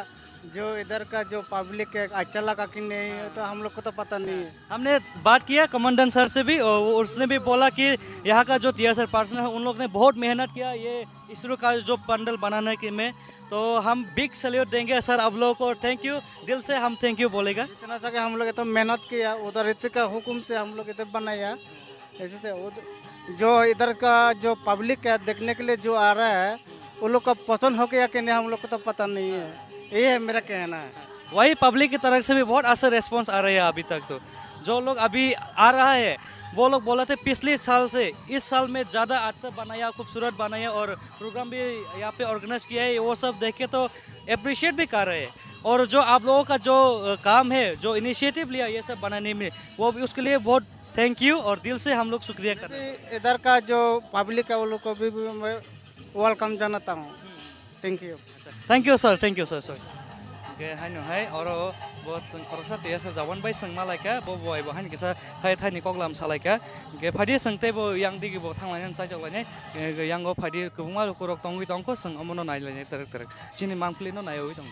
जो इधर का जो पब्लिक है, अच्छा लगा कि नहीं, हाँ। तो हम लोग को तो पता नहीं है। हमने बात किया कमांडेंट सर से भी, और वो, उसने भी बोला कि यहाँ का जो टीएसआर पर्सन है, उन लोग ने बहुत मेहनत किया, ये इसरो का जो पंडाल बनाने के में, तो हम बिग सैल्यूट देंगे सर आप लोगों को, थैंक यू, दिल से हम थैंक यू बोलेगा। इतना सा कि हम लोग इतना मेहनत किया, उधर ऋतिक का हुक्म से हम लोग इधर बनाया, ऐसे से उध-, जो इधर का जो पब्लिक है देखने के लिए जो आ रहा है, उन लोग का पसंद हो गया कि नहीं हम लोग को तो पता नहीं है, ये है मेरा कहना है। वही पब्लिक की तरफ से भी बहुत अच्छा रिस्पॉन्स आ रहा है अभी तक तो। जो लोग अभी आ रहा है, वो लोग बोला थे पिछले साल से इस साल में ज़्यादा अच्छा बनाया, खूबसूरत बनाया और प्रोग्राम भी यहाँ पे ऑर्गेनाइज किया है, वो सब देख के तो अप्रिशिएट भी कर रहे हैं। और जो आप लोगों का जो, अ, काम है, जो इनिशिएटिव लिया ये सब बनाने में, वो भी उसके लिए बहुत थैंक यू और दिल से हम लोग शुक्रिया कर रहे हैं। इधर का जो पब्लिक है, वो लोग को भी, भी मैं वेलकम जनाता हूँ। Thank you. Thank you, sir. Thank you, sir. Sir. Hingke haino hai oro bo chwng khoroksa tiya sir Jawan bai chwng malaikha, bo boi bo haino kisa hai thaini koklam salaikha. Hingke phaidi chwng tei bo yang digi bo thanglainani chaitok lainai. Hingke yango phaidi kwbangma lukurok tongwi tongkho, chwng omono nailainai twrwk twrwk. Chini mangpili no naiwi tong.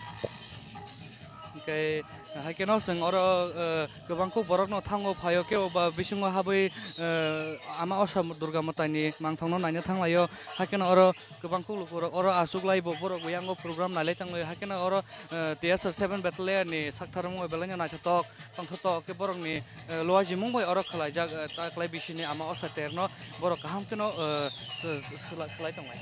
Khe, haikhe no chwng oro, eh, kwbang kuk borok no thango phaio, kebo ba bisingo habwi, eh, ama Osa Durga Mwtaini mangthok no naina thanglaio. Haikhe no oro kwbang kuk lukurok oro achuklai bo, borok bo yango program nailai tanglaio. Haikhe no oro, eh, T S R seven Battalion ni saktharmung bai belai no naithotok tongthotok khe borokni, eh, luajimung bai oro khwlaijak, eh, ta khlai bisini ama Osa Ter no borok kaham kheno, eh, eh, sla-, khlai tonglai.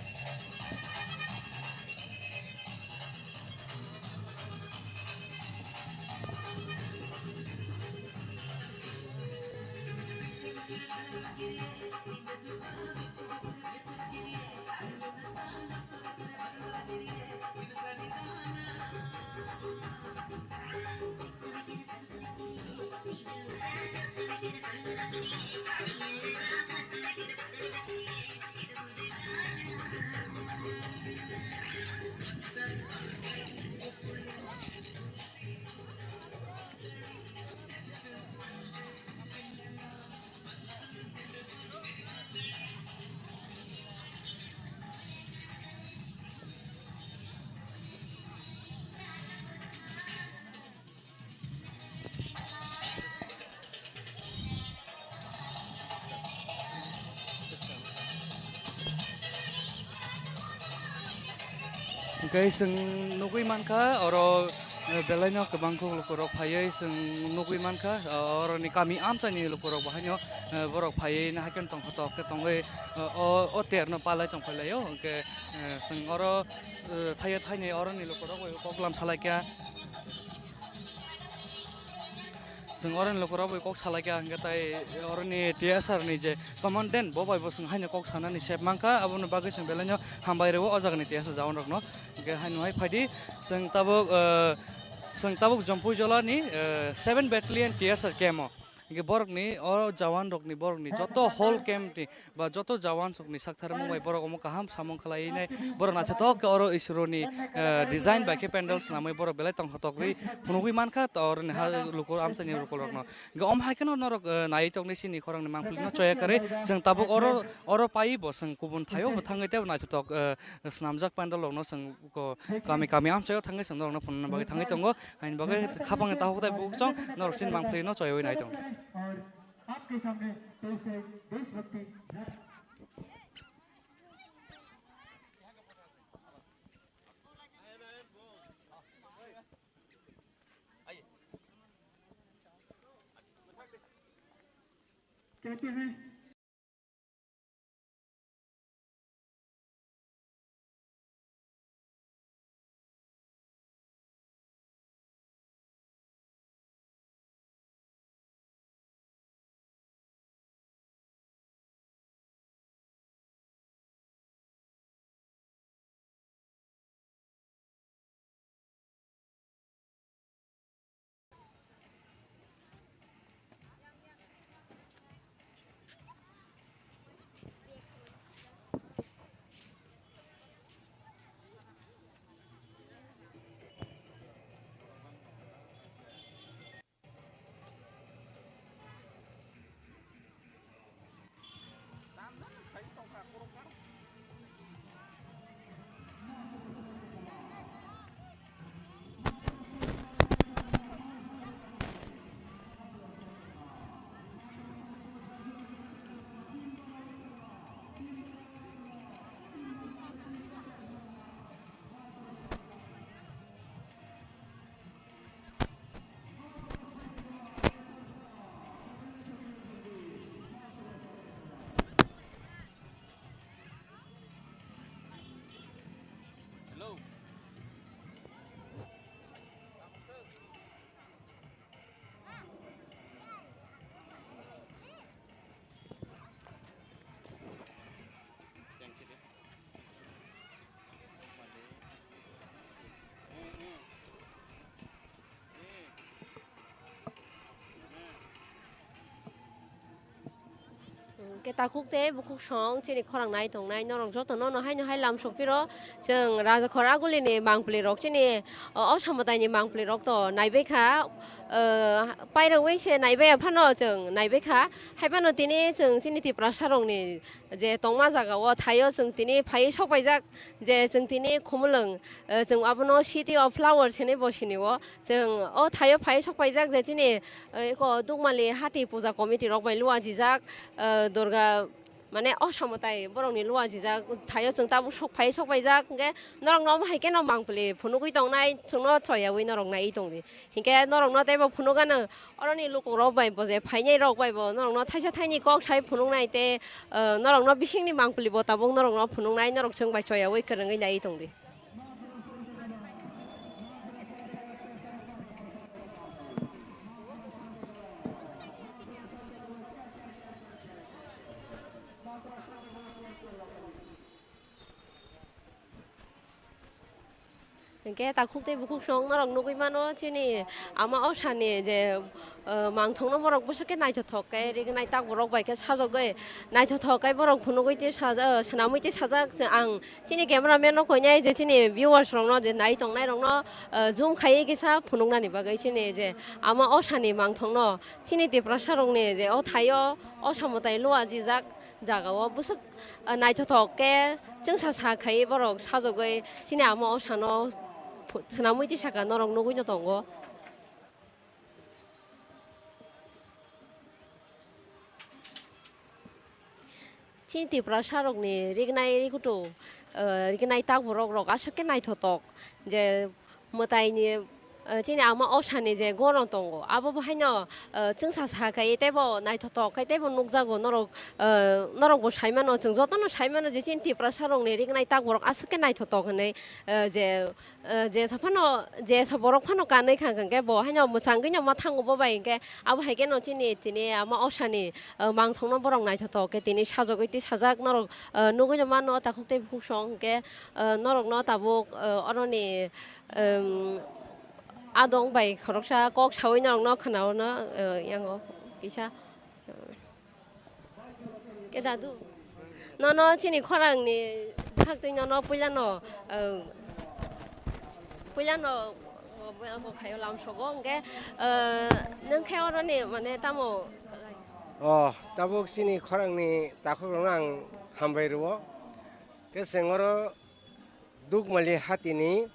Hwnkhe chwng nugwi mankha oro, eh, belaino kwbangkuk lukurok phaiwi chwng nugwi mankha, o-, oroni kami amchaini lukurok bo haino, eh, borok phaiwi nahaikheno tongkha tok khe tongwi, eh, o, o terno palai tongphailaio. Hwnkhe, eh, chwng oro, eh, thaiya thainwi oroni lukurok bai koklam salaikha. Chwng oroni lukurok bai kok salaikha, hwnkhe tai oroni T S R ni je commandant, bo bai bo chwng haino kok sanani sep mankha, aboni bagwi chwng belaino hambai rwo o jagani T S R jawan rokno. Hwnkhe haino hai phaidi, chwng tabuk, eh, chwng tabuk Jompuijolani, eh, seven Battalion T S R camp o. Hwnkhe borokni, o jawan rokni, borokni joto whole camp ni ba joto jawan sokni saktharmung bai borok omo kaham samung khlaiwi nai, borok naithotok khe oro Iswroni, eh, design bai khe pandal swnamwi borok belai tongthotok rwi phunugwi mankha, to oroni ha luku amchaini lukurokno. Hwnkhe omo hai kheno norok, eh, naiwi tongni chini khorangni mangpili no choya kwrwi chwng tabuk oro, oro paiwi bo chwng kubun thaio bo thangwi teibo naithotok, eh, swnamjak pandal rokno chwng ko kami kami amchaio thangwi chwng norokno phunukna bagwi thangwi tongo. Haini bagwi khapangni takhuk tei bukhuk chwng norok chini mangpili no choyawi nai tongo. Takhuk tei bukhuk song chini khorang nai tongnai norok joto no no haino hai lam sokphiro chwng Rajakhor Agulini mangpli rok chini o, o samwtai ni mangpli rok to naibai kha, o, pairogwi se naibai phano chwng naibai kha. Hai phano tini chwng chini Tiprasa rok ni je tongma jaga o thaio chwng tini phaiwi sok paijak je chwng tini Khumulwng, o, chwng abono City of Flowers hinwi bo sini o. Chwng o thaio phai sok paijak je chini, eh, eko Dukmali Hati Puja Committee rok bai luajijak, eh, Durga mane o samwtai borokni luajijak thaio chwng tabuk sok phai sok paijak hwnkhe norokno omo hai kheno mangpili phunugwi tongnai chwngno choyaui norok naiwi tongdi. Hinkhe norokno teibo phunukgano oroni lukurok bai bo je phainai rok bai bo norokno thaisa thaini kok sai phunuknai tei, eh, norokno bisingni mangpili bo tabuk norokno phunuknai norok chwng bai choyaui kwrwngwi naiwi tongdi. Hinkhe takhuk tei bukhuk song norok nugwi mano chini ama osani je, eh, mangthokno borok bwswk khe naithothok khe rignai takborok bai khe sajagwi naithothok khe borok phunugwi tei saja-, swnamwi tei sajak ang chini cameraman no koinai je chini viewers rokno je nai tongnai rokno, eh, zoom khaiwi kisa phunuknani bagwi chini je ama osani mangthokno chini Tiprasa rokni je o thaio o samwtai luajijak jagao bwswk, eh, naithothok khe chwngsa sa khaiwi borok sajagwi chini ama osano phu-, swnamwi tei saka norok nugwi no tongo. Chini Tiprasa rokni rignai rikutu, eh, rignai takborok rok aswk khe naithothok je mwtaini, eh, chini ama osani je goron tongo abo bo haino, eh, chwngsa sa khai teibo naithothok khai teibo nukjago norok, eh, norok bo sai mano chwng jotono sai mano je chini Tiprasa rokni rignai takborok aswk khe naithothok hinwi, eh, je Eh, jesa phano, jesa borok phano kanwi kha hwnkhe bo haino mwchangwi no ma thango bo bai hwnkhe abo hai kheno chini tini ama osani, eh, mangthokno borok naithothok khe tini sajagwi tei sajak norok, eh, nugwi no mano takhuk tei bukhuk song hwnkhe, eh, norokno tabuk, eh, oroni, em, adong bai khoroksa kok sawi norokno khwnao no, eh, yango kisa. Ke dadu. Nono chini khorangni bwkhaktwi nono puilano, eh, puilano, oh, bo khaio lamsogo hwnkhe, eh, nwng khe oroni mane tamo? Oh, tabuk chini khorangni takhukrokno ang hambai rwo. Khe chwng oro Dukmali hatini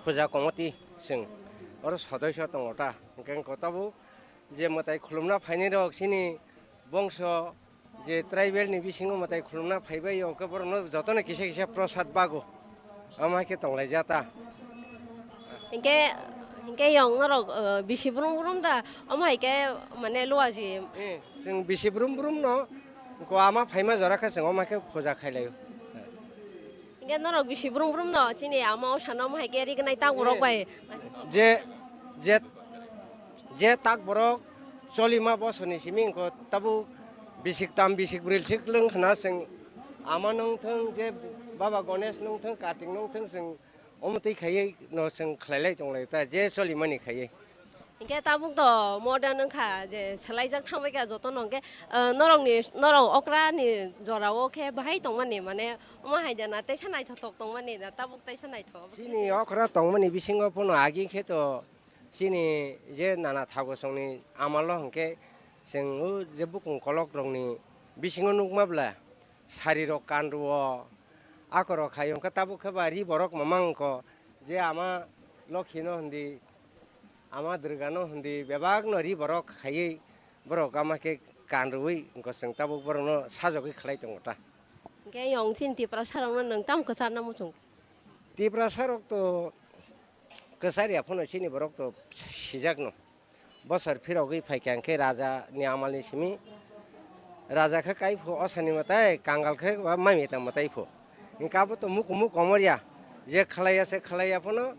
puja komoti chwng oro sodoiso tongo ta. Hwnkhe wngkha tabuk je mwtai khulumna phainai rok chini bongso je tribal ni bisingo mwtai khulumna phaibai o khe borokno jotono kisa kisa prosad bago. Ama khe tonglaijak ta. Hinkhe, hinkhe yong norok, eh, bisi brum brum da, omo hai khe mane luaji. Eh, chwng bisi brum brum no, ko ama phaima jora khe chwng omo hai khe puja khailaio. Hinkhe norok bisi brum brum no chini ama o sana omo hai khe rignai tak borok bai. Je, je, je tak borok cholima bosorni simi wngkho tabuk bisik tam bisik brwi sik lwng khna chwng ama nungthwng je Baba Ganesh nungthwng Kartik nungthwng chwng omo twi khaiwi no chwng khlailai tonglai ta je cholimani khaiwi. Hinkhe tabuk to modern wngkha je swlaijak thangbai kha jotono hinkhe, eh, norokni, norok okrani jorao khe bahai tongmani mane omo hai de na teisa naithothok tongmani na tabuk teisa naithok. Chini okra tongmani bisingo phano agi khe to chini je nana thago songni amalo hinkhe chwng o je bukung kolok rokni bisingo nukma bwla sari rok kan rwo akorok khai hinkhe tabuk khe ba ri borok mamang wngkho je ama Lokhi no hindi. Ama Durga no hindi bebak no ri borok khaiwi borok ama khe kan rwui wngkha chwng tabuk borok no sajagwi khlai tongo ta. Hinkhe yong chini Tiprasa rok no nwng tamo kwchar na muchung? Tiprasa rok to kwchar ya phano chini borok to sijak no. Bosor phirogwi phaikha hinkhe raja ni amal ni simi Raja khe kai phu, osani mwtai, kangal khe ba mai meta mwtai phu. Hinkhe abo to mukumu komorya. Je khlaiya se khlaiya phano,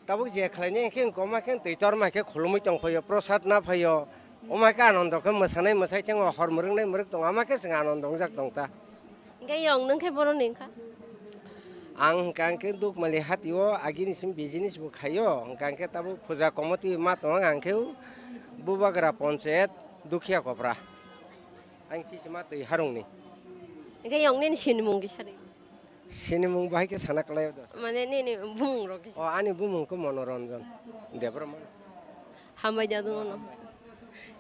tabuk je khlainai hinkhe wngkoma khe twi torma khe khulumui tongphaio, prosad na phaio. Oma khe anondo khe mwsanai mwsai thango, hor mwrwknai mwrwk tongo, ama khe chwng anondo wngjak tong ta. Hinkhe yong nwng khe boroni wngkha? Ang hwnkha hinkhe Dukmali hatio agini simi business bo khaio, hwnkha hinkhe tabuk puja committee ma tongo ang khe Bubagra Panchayat Dukhiya Kopra. Ang Chisima twi Harungni. Hingke yong nini sinimung kisa di. Sinimung bahai khe sana kwlai o dos. Mane nini bumung rok kisa. O, ani bumung khe Monoranjan Debbarma. Hambai jadu no.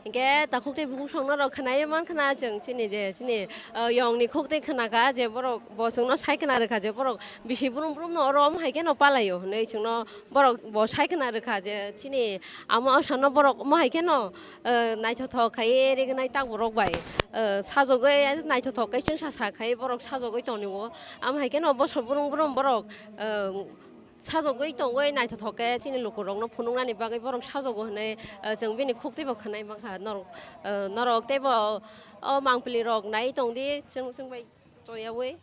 Hingke takhuk tei bukhuk songno rok khwnaui man khna chwng chini je chini, o, yong ni khuk tei khna kha je borok bo chwngno sai khna rwkha je borok bisi brum brum no oro omo hai khe no palai o hinui chwngno borok bo sai khna rwkha je chini ama osano borok omo hai khe no, o, naithothok khai rignai tak borok bai, o, sajogwi naithothok khe chwngsa sa khai borok sajogwi toni o. Omo hai khe no bosor brum brum borok, o, sajogwi tongwi naithothok khe chini lukurokno phunuknani bagwi borok sajogo hwnwi, eh, chwng bini khuk twibo khwnai mankha. Norok, eh, norok teibo o mangpili rok nai tongdi chwng, chwng bai toyaui.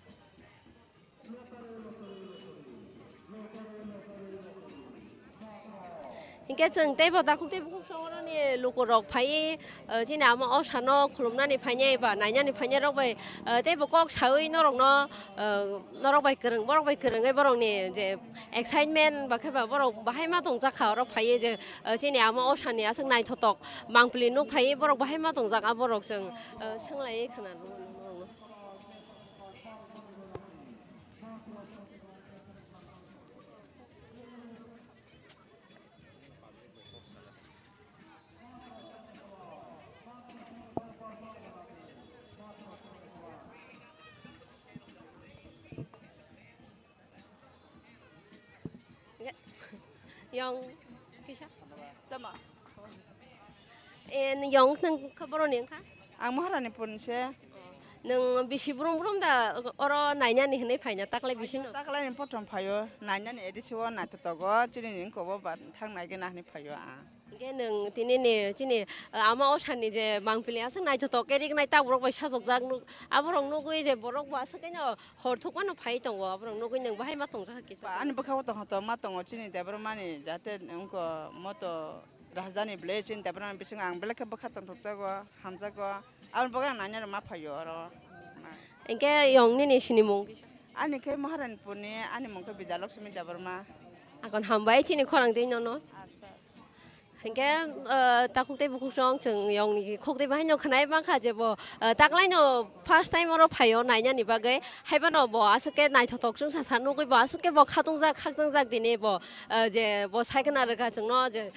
Hinkhe chwng teibo takhuk tei bukhuk songoroni lukurok phaiwi, eh, chini ama osano khulumnani phainai ba nainani phainai rok bai, eh, teibo kok saui norokno, eh, norok bai kwrwng, borok bai kwrwngwi borokni je excitement ba khe ba borok bahai ma tongjakha oro phaiwi je, eh, chini ama osani aswk naithotok mangpili nuk phaiwi borok bahai ma tongjak, a borok chwng, eh, swnglaiwi khna rwmani norokno. Yong kisa? Tama. E, yong nang kha boroni wngkha? Ang Maharani punse. Nang bisi brum brum da oro nainani hinui phaina taklai bisi no? Taklai ni pothom phaio, nainani edisi o naithotogo, chini ni wngkha bo ba thang nai gana hinui phaio ang. Hingke nwng tini ni chini, ah, ama osani je mangpili aswk naithotok khe rignai tak borok bai sajokjak nuk, aborok nugui je borok bo aswk khe no hor thukmano phai tongo, aborok nugui nwng bahai ma tongjak kisa. Ba, ani bwkha o tong tong ma tongo chini Debbarma ni jate wngkha moto rajdhani village chini Debbarma ni bisingo ang belai khe bwkha tongthok jago, hamjago, aboni bagwi ang naina rwma phaio oro. Hingke yong nini sinimung? Ani khe Maharani puni, ani mung khe Bidya Lakshmi Debbarma. Akon hambai chini khorang twi nono. Acha. Hinkhe, eh, takhuk tei bukhuk song chwng yongni khuk tei bahaino khwnai mankha je bo, eh, taklaino first time oro phaio nainani bagwi. Haiphano bo aswk khe naithothok chwngsa sa nugwi bo aswk khe bo khatungjak, khakchangjak tini bo, eh, je bo sai khwna rwkha chwngno je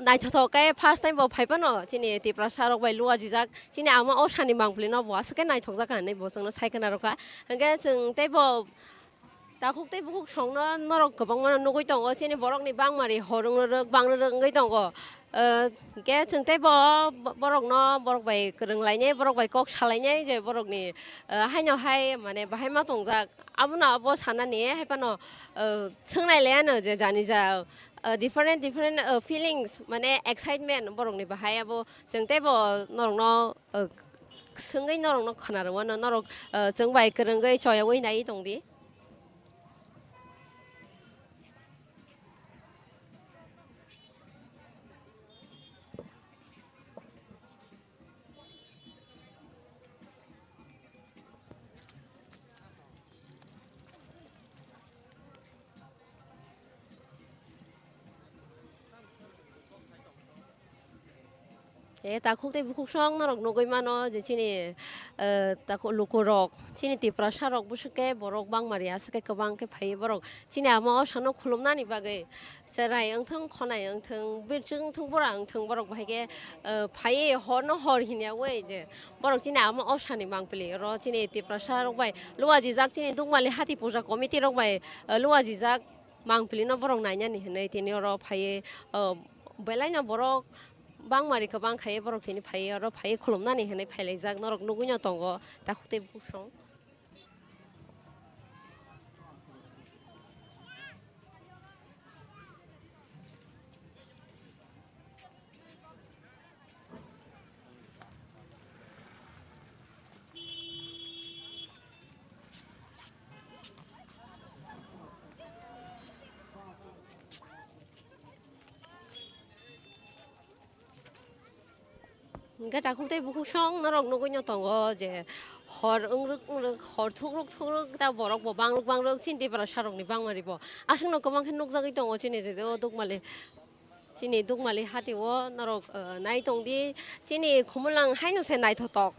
naithothok khe first time bo phaiphano chini Tiprasa rok bai luajijak, chini ama osani mangpili no bo aswk khe naithokjak hinwi bo chwngno sai khwna rwkha. Hinkhe chwng tei bo Takhuk tei bukhuk songno norok kwbangma no nugwi tongo, chini borokni bangmari hor wng rwrwk, bang rwrwk wngwi tongo. Eh, hwnkhe chwng tei bo, bo-, borokno, borok bai kwrwng lainai, borok bai kok salainai je borokni, eh, haino hai mane bahai ma tongjak. Abono abo sanani hai phano, eh, swngnai laiano je jani ja, eh, different, different, eh, feelings mane excitement borokni bahai abo chwng tei bo norokno, eh, swngwi norokno khwna rwmano norok, eh, chwng bai kwrwngwi choyaui naiwi tongdi. E, takhuk tei bukhuk song norok nugwi mano je chini, eh, takhuk lukurok, chini Tiprasa rok bwswk khe borok bangmari aswk khe kwbang khe phaiwi borok chini ama osano khulumnani bagwi cherai wngthung, khonai wngthung, birchwk wngthung, bura wngthung, borok bahai khe, eh, phaiwi horno hor hinyaui je borok chini ama osani mangpili oro chini Tiprasa rok bai luajijak, chini Dukmali Hati Puja Committee rok bai, eh, luajijak. Mangpili no borok nainani hinwi tini oro phaiwi, o, belai no borok bangmari kwbang khai borok tini phaiwi oro phaiwi khulumnani hinwi phailaijak norok nugwi no tongo takhuk tei bukhuk song. Hingke takhuk tei bukhuk song norok nugwi no tongo je hor wngrwk wngrwk, hor thukrwk thukrwk, ta borok bo bangrwk bangrwk, chini Tiprasa rok ni bangmari bo aswk no kwbang khe nukjagwi tongo chini o Dukmali. Chini Dukmali hati o norok, eh, nai tong di, chini Khumulwng haino se naithothok,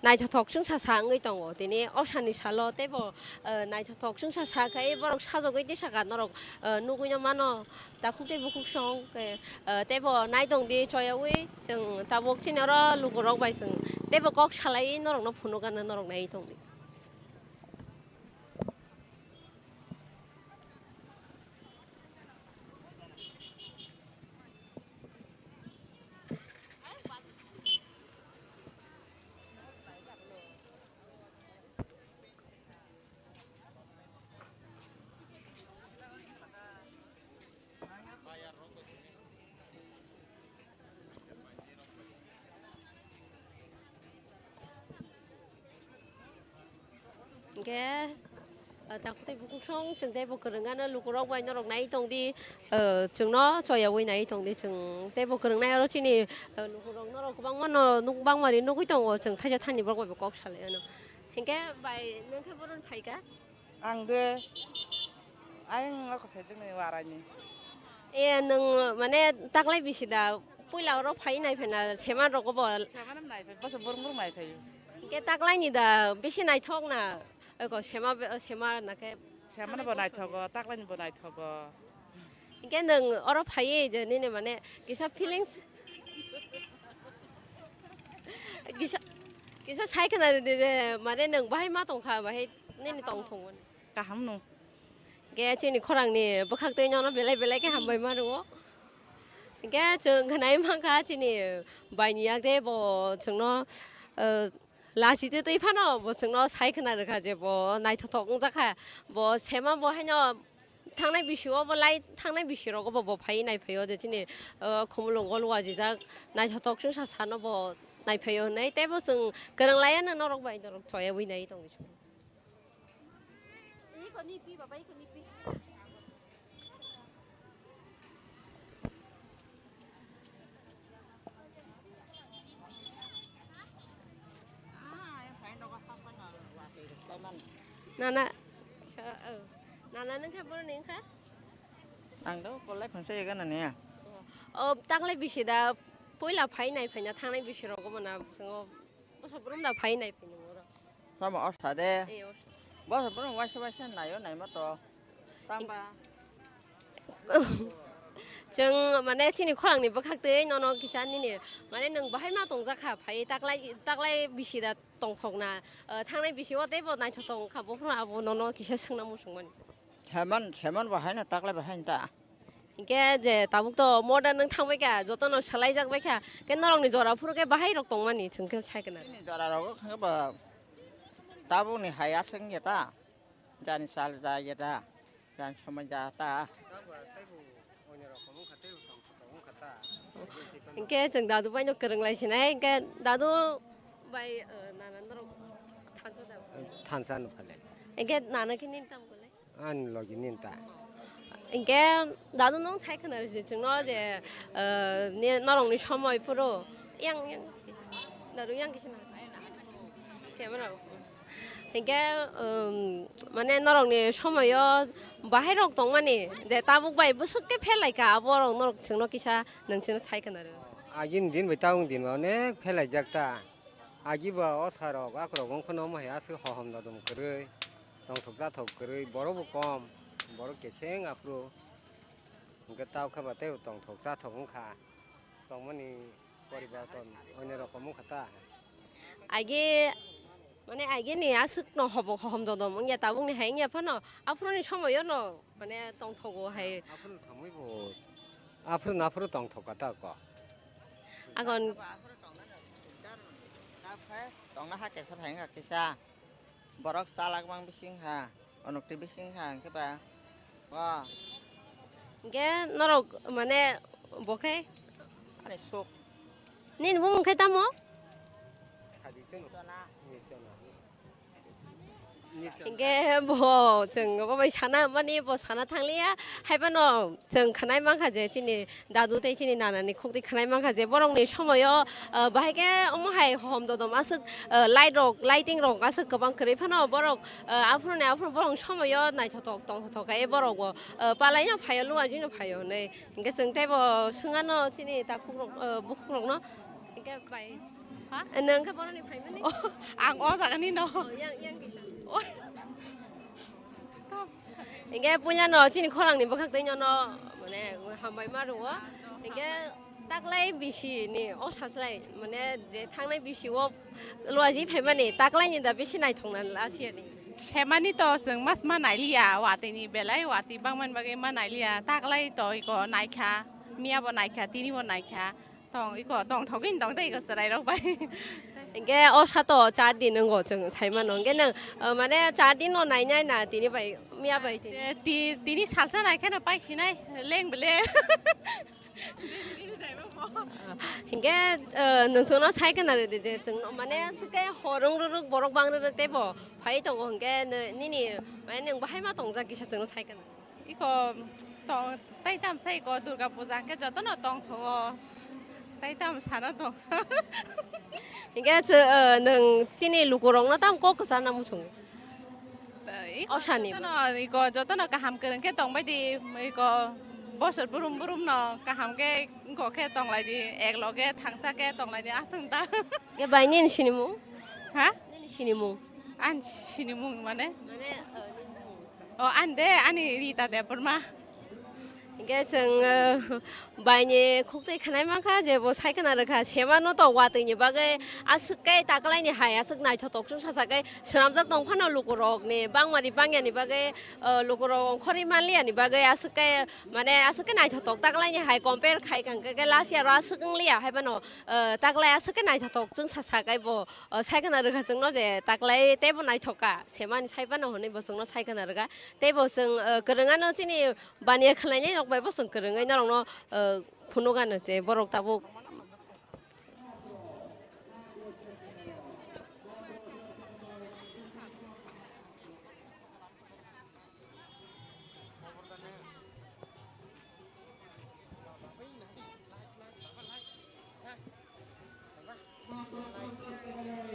naithothok chwngsa sa wngwi tongo. Tini o sani salo teibo, eh, naithothok chwngsa sa khai borok sajagwi tisaka norok, eh, nugwi no mano. Takhuk tei bukhuk song khe, eh, teibo nai tong di choyawi chwng tabuk chini oro lukurok bai chwng teibo kok salai norok no phunuk gana norok nai tong di. Hingke, ah, takhuk tei bukhuk song chwng teibo kwrwngano lukurok bai norok nai tong di, ah, chwngno choyawi nai tong di, chwng teibo kwrwngnai oro chini, ah, lukurok norok kwbangma no nuk bangmani nugwi tongo, chwng thaisa thani borok bai bo kok salai ano. Hingke bai nwng khe boron phaikha? Ang de, ayang oko phejwngni waraini. E, nwng, mane, taklai bisi da, puila oro phai nai phaina, sema rok bo. Sema nam nai phai, boso burung burung nai phai. Hingke taklai ni da, bisi naithok na, eko sema be, sema na khe. Sema no bo naithogo, taklai ni bo naithogo. Hingke nwng oro phaiwi je nini mane kisa feelings, kisa, kisa sai khna rwdi je mane nwng bahai ma tongkha, bahai nini tongthok mani. Kaham no. Hingke chini khorang ni bwkhak twi nono belai belai khe hambai ma rwo. Hingke chwng khnai mankha chini bai ni yak de bo chwngno, eh, Lachi twi twi phano bo chwngno sai khna rwkha je bo naithothok wngjakha. Bo sema bo haino thangnai bisi o bo lai thangnai bisi rogo bo, bo phai nai phaio je chini, ah, Khumulwng gol wajijak naithothok chwngsa sano bo nai phaio hwnwi tei bo chwng kwrwng laiya no norok bai norok choya bui nai tongwi. Nana, sa-, oh. Nana nung kha, bono nung kha? Ang do kolai phangsa yaga nani ya. Oh, taklai bisi da, puila phai nai phaina thangnai bisi rogo bo na, chwngo. Bosa brum da phai nai phai nung oro. Tamo o sa de. Ei, o sa. Bosa brum waisa waisa naio naima to. Tamba. Chwng mane chini khorang ni bwkhak twi nono kisa nini mane nwng bahai ma tongjakha phai taklai taklai bisi da tongthok na, eh, thangnai bisi o tei bo naithok tong kha bo phano abo nono kisa swngna muchung mani. Seman, seman bo haino taklai bo haino ta. Hingke je tabuk to modern nung thang bai kha, joto no swlai jak bai kha, ke norok ni jora phuru ke bahai rok tong mani chwng khe sai khna. Chini jora rogo khe bo tabuk ni hai aswk ya ta, jani sal ja ya ta, jani somoi ja ta. Hingke chwng dadu bai no kwrwng lai sinai, hingke dadu bai, eh, nana norok thansa da. Thansa no phale. Hingke nana khe nini tam kole? Ani logi nini ta. Hingke dadu nung sai khna risi chwngno je, eh, ni norok ni somoi phuru yang, yang, dadu yang kisa na. Camera. Hingke, um, mane norok ni somoi o bahai rok tong mani je tabuk bai bwswk khe phel lai kha abo rok norok chwngno kisa nung chwngno sai khna rw. Agini din bai tabuk din bai onek phel lai jak ta. Agi ba o sa rok akhorok wng phano omo hai aswk hohom dodom kwrwi, tongthok chathok kwrwi, borok bo kom, borok keseng aphuru. Hwnkhe ta khe ba tei tongthok chathok wngkha, tongmani poriborton onno rokom wngkha ta. Agi, mane agi ni aswk no hobo hohom dodom wngya tabuk ni hai wngya phano, aphuru ni somoi o no. Mane tongthogo hai. Aphuru thangwi bo, aphuru naphuru tongthok kha ta ko. Agon. Tongna ha kesa phai wngkha kisa. Borok chalak mang bising ha, onok twi bising ha hwnkhe ba. Wa. Hwnkhe norok mane bo khe? Ani suk. Nini bumung khe tamo? Sadi seno. Chona. Ni chona. Hinkhe bo chwng bo bai sana mani bo sana thangliya, haiphano chwng khwnai mankha je chini dadu tei chini nanani khukti khwnai mankha je borokni somoyo, ah, bahai khe omo hai hom dodom aswk, ah, light rok, lighting rok aswk kwbang kwrwi phano borok, ah, aphuru ni aphuru borok somoyo naithothok tongthothok khe borok bo, ah, palaino phaio luajino phaio hinwi. Hinkhe chwng teibo swngano chini takhuk rok, ah, bukhuk rokno. Hinkhe bai. Ha? Nwng khe boroni phaimani? Oh, ang o jagani no. Oh, yang, yang kisa. Oh. Hinkhe puilano chini khorangni bwkhak tei nono mane hambai ma rwo. Hinkhe taklai bisi ni o saslai mane je thangnai bisi o luaji phaimani taklai ni da bisi naithokna lasiyani. Semani to chwng mas ma nailiya, watwi ni belai watwi bangmani bagwi ma nailiya, taklai to iko naikha, miya bo naikha, tini bo naikha. Tong iko tong thogwi tong tei iko chwrai rok bai. Hinkhe o sato char din wngo chwng sai mano. Hinkhe nwng, uh, mane char din no nainai na tini bai miya bai tini. Eh, ti-, tini salsa nai kheno pai sinai leng bele. Hinkhe, uh, nwng chwngno sai khna rwdi je chwngno mane aswk khe hor wng rwrwk borok bang rwrwk teibo phai tongo hinkhe nini mane nwng bahai ma tongjak kisa chwngno sai khna. Iko tong, tai tam sa iko Durga Puja hwnkhe jotono tongthogo. Tai tam sana tongsa. Hinkhe chw-, eh, nwng chini lukurokno tam kok kwcharna muchungo? Iko Osani jotono, iko jotono kaham kwrwng khe tongbai di, iko bosor brum brum no kaham khe wngkok khe tonglai di, ek loge thangsa khe tonglai di, aswk ta. Ye bai nini sinimung? Ha? Nini sinimung? Ani sinimung mane? Mane, eh, nini mung. O, ani de, ani Rita Debbarma. Hinkhe chwng, eh, baini khuktwi khwnai mankha je bo sai khwna rwkha, semano to watwini bagwi aswk khe taklaini hai aswk naithotok chwng sacha khe swnamjak tong phano lukurokni bangmani bangyani bagwi, eh, lukurok ongkhorwi manliyani bagwi aswk khe mane aswk khe naithotok taklaini hai compare khai kha hwnkhe last year o aswk wngliya haiphano, eh, taklai aswk khe naithotok chwng sacha khe bo, eh, sai khwna rwkha chwngno je taklai teibo naithok kha. Semani sai phano hwnwi bo chwngno sai khwna rwkha. Tei bo chwng, eh, kwrwngano chini baniya khwlainai rok bai bo chwng kwrwngwi norokno, eh, phunukgano je borok tabuk.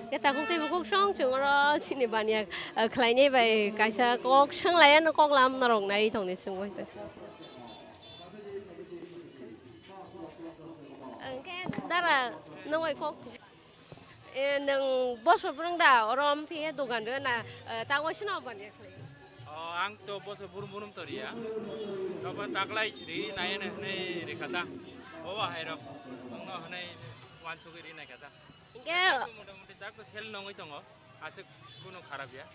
Khe takhuk tei bukhuk song chwng oro chini baniya, eh, khlainai bai kaisa kok swnglaiya no kok lam norok nai tongni chwng bai se. Hwnkhe dara nwng bai kok, eh, nwng bosor bwrwng da oro amtwi dogan rw na, eh, ta waisano baniya khlai. O, ang to boso burum burum to riya. Tobo taklai ri nai hwnwi ri kha ta. Bobo hai rok wngno hwnwi wansugwi ri nai kha ta. Hinkhe tak to mota moti tak to sel nongwi tongo. Aswk kunu kharap ya.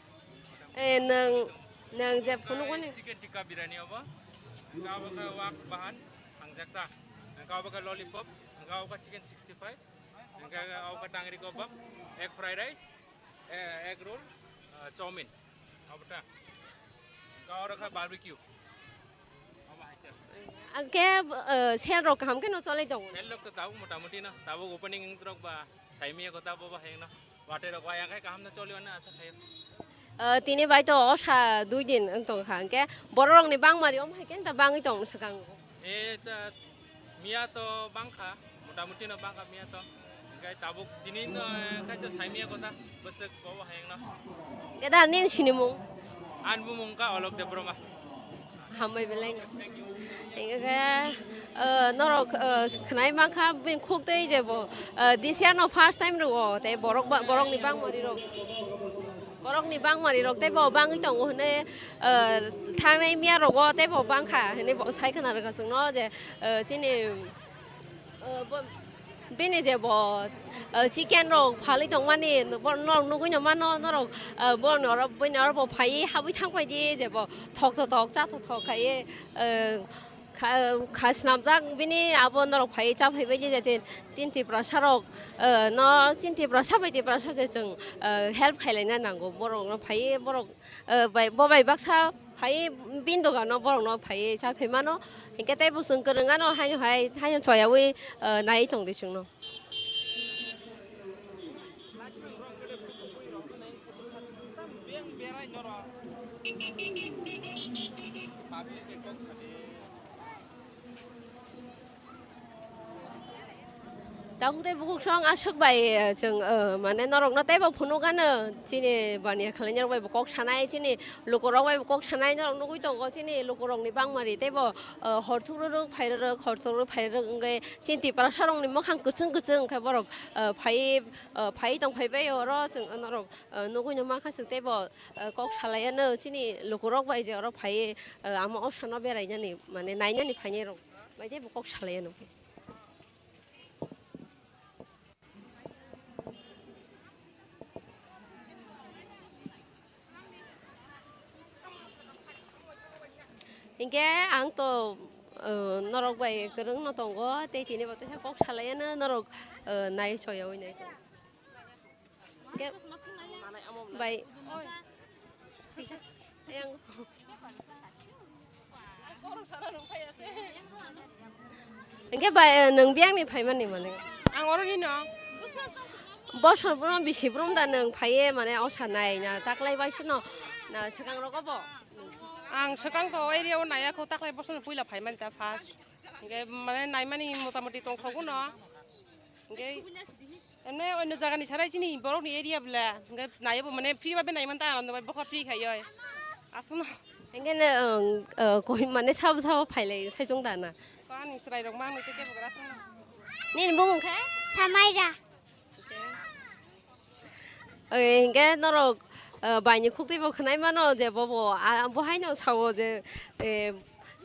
Eh, nwng, nwng je phunukgo ni. Chicken tikka biryani obo. Hwnkhe obo khe wak bahan hangjak ta. Hwnkhe obo khe lollipop. Hwnkhe obo khe chicken sixty five. Hwnkhe obo khe tangri kebab, egg fried rice, eh, egg roll, ah, chowmin. Obo ta. Hwnkhe oro khe barbecue. Obo hai khe. Ang khe, eh, sel rok kaham khe no cholai tongo. Sel rok to tabuk mota moti no, tabuk opening wng throk ba, saimiya kota bo bo hai no. Watwi rok waya khai kaham no choli hwnwi asa khaio. Ah, tini bai to osa dui din wng tong kha, hwnkhe borok rokni bangmari omo hai khe ta bangwi tong swkang. E ta miya to bangkha, mota moti no bangkha miya to. Hwnkhe tabuk tini no, eh, khai to saimiya kota bwswk bo bo hai wngno. Khe da nini sinimung? Ani bumung kha Alok Debbarma. Hambai belai no. Hinkhe, eh, norok, eh, khwnai mankha bini khuk tei je bo, eh, this year no first time rwo, tei borok ba, borokni bangmari rok, borokni bangmari rok tei bo bangwi tongo hwnwi, eh, thangnai miya rogo tei bo bangkha hwnwi bo sai khwna rwkha chwngno je, eh, chini, eh, bo, Bini je bo, eh, chicken rok phalwi tongmani, bo norok nugwi no mano, norok, eh, borokni oro, buini oro bo phaiwi habwi thang paidi, je bo thok thok thok cha thok thok khaiwi, eh, kha, kha swnamjak bini abo norok phaiwi cha phaibaidi je tin, tin Tiprasa rok, eh, no, tin Tiprasa bai Tiprasa je chwng, eh, help khailaina nango, borok no phaiwi borok, eh, bai, bo bai baksa phaiwi bini dogano borokno phaiwi cha phaimano, hinkhe tei bo chwng kwrwng ano haino hai, haino choyaui, eh, naiwi tongdi chwngno. Tabuk tei bukhuk song aswk bai, eh, chwng, eh, mane norokno teibo phunukgano chini baniya khwlainai rok bai bo kok sanai, chini lukurok bai bo kok sanai, norok nugwi tongo chini lukurokni bangmari teibo, eh, hor thuk rwrwk phai rwrwk, hor thuk rwrwk phai rwrwk wngwi chini Tiprasa rokni mwkhang kwchwng kwchwng wngkhe borok, eh, phai, eh, phai tong phai bai oro chwng norok, eh, nugwi no mankha chwng teibo, eh, kok salaiano chini lukurok bai je oro phai, eh, ama osano berainani mane nainani phainai rok bai teibo kok salaiano. Hinkhe ang to, eh, norok bai kwrwngno tongo, tei tini bo teisa kok salaiano norok, eh, nai choyaui nai tongo. Hinkhe bai. Yang. Hinkhe bai, eh, nwng biyangni phaimani mane? Ang oro nino. Bosor brum bisi brum da nwng phaiye mane osa nai na taklai bai sino na swkang rogo bo? Ang swkang to area o naiya kho, taklai bosor puila phaimani ta first. Hinkhe mane naimani motamoti tongthogo no. Hinkhe emne onno jagani sarai chini borokni area bwle. Hinkhe naiyobo mane free ba be naiman ta ano bai bokha free khai oi. Aswkno. Hinkhe ne, ang, eh, koi mane sabo sabo phailai sai chwng da na. Ko ani chwrai rok mang nai te kebo gra aswkno. Nini bumung khe? Samaira. Eh, hinkhe norok, eh, baini khuktwi bo khwnai mano je bobo, ah, bo haino sao je, eh,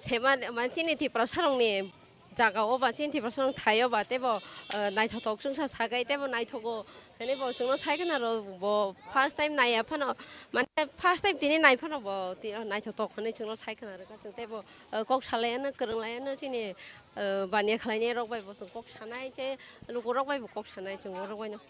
sema, mane chini Tiprasa rokni jaga o ba chini Tiprasa rok thai o ba teibo, eh, naithothok chwngsa sagai teibo naithogo hinwi bo chwngno sai khna ro bo first time naiya phano mane first time tini nai phano bo ti-, naithothok hinwi chwngno sai khna rwkha chwng teibo, eh, kok salai ano kwrwng lai ano chini, eh, baniya khwlainai rok bai bo chwng kok sanai tei lukurok bai bo kok sanai chwng borok bai no.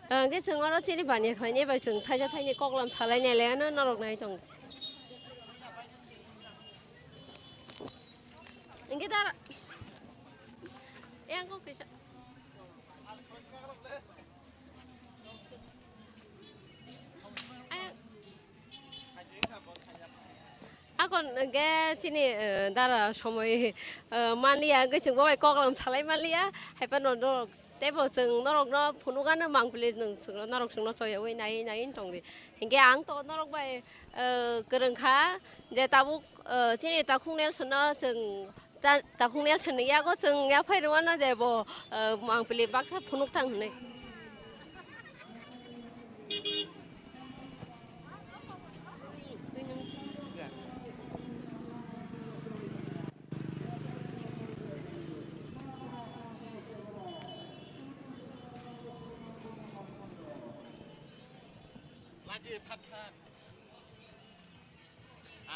Hwnkhe chwng oro chini baniya khlainai bai chwng thaisa thaini koklam salainai le ano norok nai tongo. Hwnkhe dara. Yang kok kisa. Ayang. Akon hwnkhe chini, eh, dara somoi, eh, manliya, hwnkhe chwngbo bai koklam salai manliya, haiphano norok teibo chwng norokno phunukgano mangpili nwng chwngno, norok chwngno choyaui nai nai wng tongdi. Hinkhe ang to norok bai, eh, kwrwngkha je tabuk, eh, chini takhuk Nelsonno chwng Ta-, takhuk Nelson ni yago chwng yaphai rwmano je bo, eh, mangpili baksa phunuk thang hwnwi.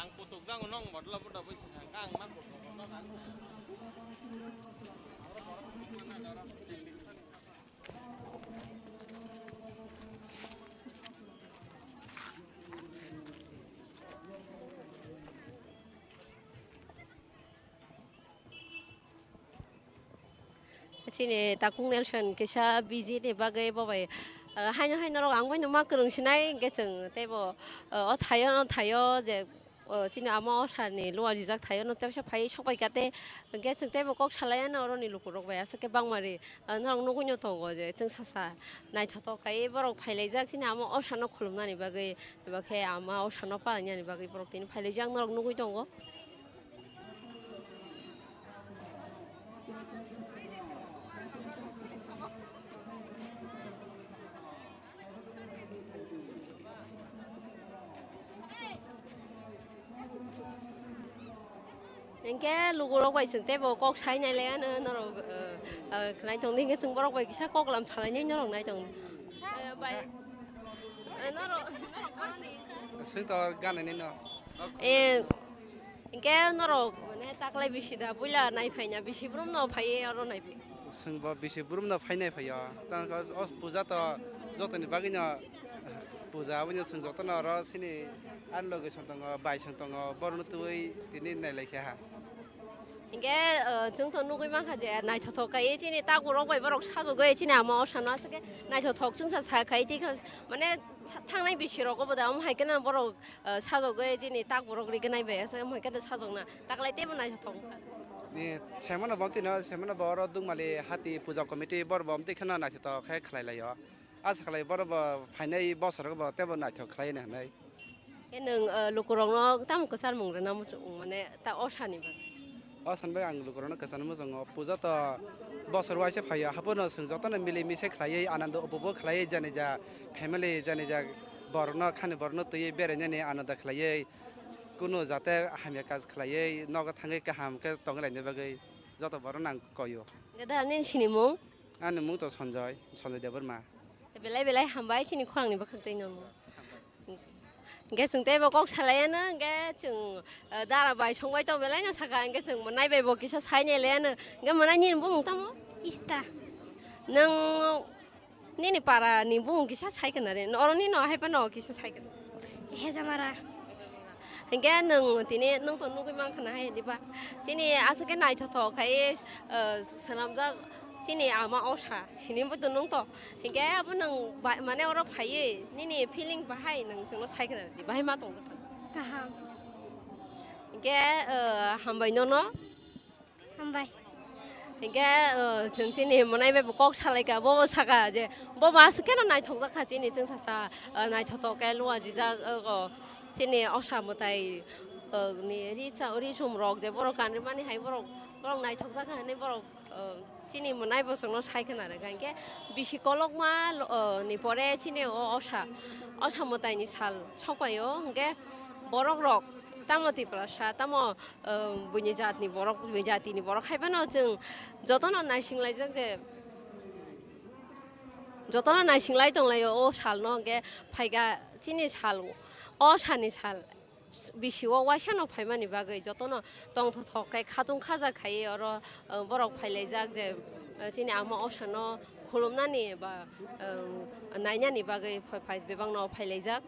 Ang kutuk jang nong bodol bodol bai sangka ang ma kutuk no nang. Chini takhuk Nelson kisa busy ni bagwi bo bai, ah, haino haino rok ang bai no ma kwrwng sinai, hwnkhe chwng teibo, ah, o thaio no thaio je, ah, chini ama o sir ni luwa rijak thaio no teisa phai sok bai kate, hwnkhe chwng teibo kok salai ano oro ni luku rok bai aswk khe bangma ri, ah, norok nugui no tongo je chwng sasa naithotok kai borok phai laijak chini ama o sir no khulum nani bagwi, eba khe ama o sir no palai nani bagwi borok tini phai laijak norok nugui tongo. Hwnkhe lukurok bai chwng teibo kok sai nai lai ano norok, eh, eh, khwnai tongdi hwnkhe chwng borok bai kisa koklam salainai norok nai tong. Eh, bai, eh, norok, norok borokni. Swi to ganani no. Eh, Hinkhe norok mane taklai bisi da puila nai phaina, bisi brum no phaiye oro nai phi. Chwng bo bisi brum no phainai phaio. Tang kha o puja to jotoni bagwi no puja, aboni chwng jotono oro chini ani loge song tongo, bai song tongo, borokno twiwi tini nai lai kha ha. Hinkhe, uh, chwng to nugwi mankha je naithothok khai chini takhuk rok bai borok sajagwi chini ama osha no aswk khe naithothok chwngsa sa khai tei kha mane thangnai bisi rogo bo da omo hai kheno borok, uh, sajagwi chini takhuk rok rignai bai aswk omo hai kheno sajokna taklai teibo naithothok wngkha. Ni semano bo tino semano bo oro Dukmali hati puja committee borok bo tei kheno naithothok khe khlai laio. Asa khlai borok bo phainai bosor bo teibo naithok khlai hinwi. Khe nwng, eh, lukurokno tamo kwcharmung rwna muchung mane ta osani bagwi? Osani bagwi ang lukurokno kwcharna muchungo. Puja to bosor waisa phaio, haphano chwng jotono mili misi khlaiwi anando upopog khlaiwi janija family janija borokno khani borokno twiwi berainani anando khlaiwi kunu jate hamya kaj khlaiwi nogo thangwi kaham khe tongwi laina bagwi joto borokno ang koio. Hwnkhe da nini sinimung? Ani mung to Sanjoy, Sanjoy Debbarma. Belai belai hambai chini khorangni bwkhak twi nono. Hwnkhe chwng teibo kok salaiano, hwnkhe chwng, eh, dara bai songbai tong belaino sakha, hwnkhe chwng mwnai bai bo kisa sainai laiano. Hwnkhe mwnai nini bumung tamo? Ista. Nwng nini para ni bumung kisa sai khna re, oro nini no hai phano kisa sai khna. Hejamara. Hingke nwng tini nwng to nugui mankha na hai diba? Chini aswk khe naithothok khai, eh, swnamjak chini ama osa, sini bo to nwng to. Hingke abo nwng ba-, mane oro phaiwi nini feeling bahai nwng chwngno sai khna di, bahai ma tong kha. Kaham. Hingke, eh, hambai nono. Hambai. Hingke, uh, chwng chini mwnai bai bo kok salaikha, bo bo saka je, bo bo aswk keno naithokjak kha chini chwng sasa, uh, naithothok khe luajijak, uh, o chini osa mwtai, uh, ni ri cha-, ri chum rok je borok kanrimani hai borok, borok naithokjak kha hinwi borok, uh, chini mwnai bo chwngno sai khna rwkha. Hingke bisi kolokma, uh, ni pore chini o osa, osa mwtai ni sal sokpaio, hingke borok rok tamo Tiprasa, tamo, uh, buini jatni borok, buini jatini borok hai phano chwng jotono naising laijak je, jotono naising lai tong laio o salno, hwnkhe phaikha chini sal, o sani sal bisi o waisa no phaimani bagwi jotono tongthothok khai khatung khaja khaiwi oro, uh, borok phai laijak je, uh, chini ama osano khulumnani ba, uh, nainani bagwi phai, phai, bebakno phai laijak.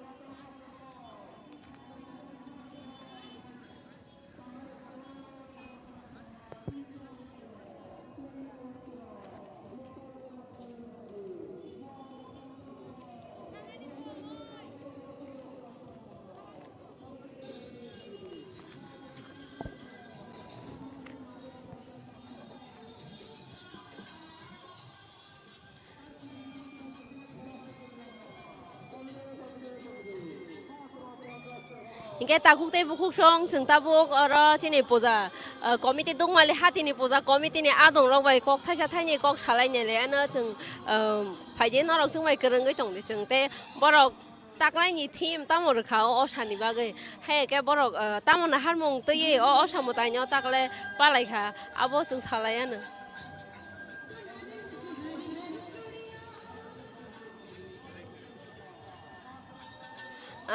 Hingke takhuk tei bukhuk song chwng tabuk oro chini puja, ah, committee Dukmali hatini puja committee ni adong rok bai kok thaisa thaini kok salai ni le ano chwng, ah, phaidi norok chwng bai kwrwngwi tong di chwng tei borok taklaini theme tamo rwkha o, o sani bagwi. Hai khe borok, ah, tamo naharmung twiwi o, o samwtaino takle palai kha, abo chwng salai ano.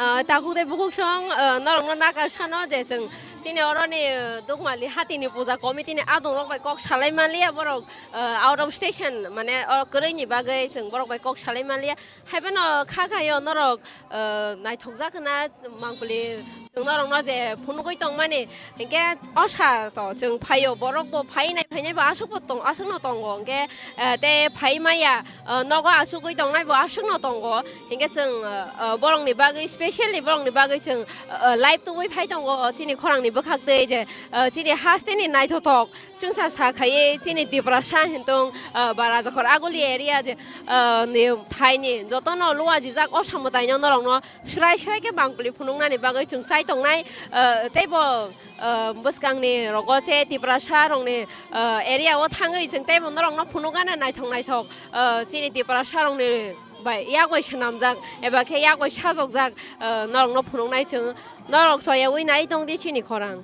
Ah, takhuk tei bukhuk song, ah, norokno naka sano je chwng chini oroni, ah, Dukmali hatini puja committee ni adong rok bai kok salai manliya borok, ah, out of station mane o kwrwini bagwi chwng borok bai kok salai manliya. Haiphano kha khayo norok, ah, naithokjak hwna mangpili chwng norokno je phunugwi tongmani, hinkhe osa to chwng phaio, borok bo phainai phainai bo aswk bo tong, aswkno tongo, hinkhe, ah, tei phai maya, ah, nogo achugwi tongnai bo aswkno tongo, hinkhe chwng, ah, ah, borokni bagwi, specially borokni bagwi chwng, ah, ah, live tubui phai tongo, chini khorangni bwkhak twi je, ah, chini hasteni naithothok, chwngsa sa khaiwi chini Tiprasa hintung, ah, ba Rajakhor Aguli area je, ah, ni thaini jotono luajijak o samwtaino norokno srai srai khe bangpili phunuknani bagwi chwng chai tongnai, ah, teibo, ah, bwskangni rogo che Tiprasa rokni, ah, area o thangwi chwng teibo norokno phunukgana naithok naithok, ah, chini Tiprasa rokni bai yak bai swnamjak eba khe yak bai sajokjak, ah, norokno phunuknai chwng. Norok soyawi nai tongdi chini khorang.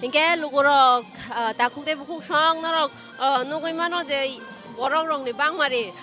Hinkhe lukurok, ah, takhuk tei bukhuk song norok, ah, nugwi mano je borok rokni bangmari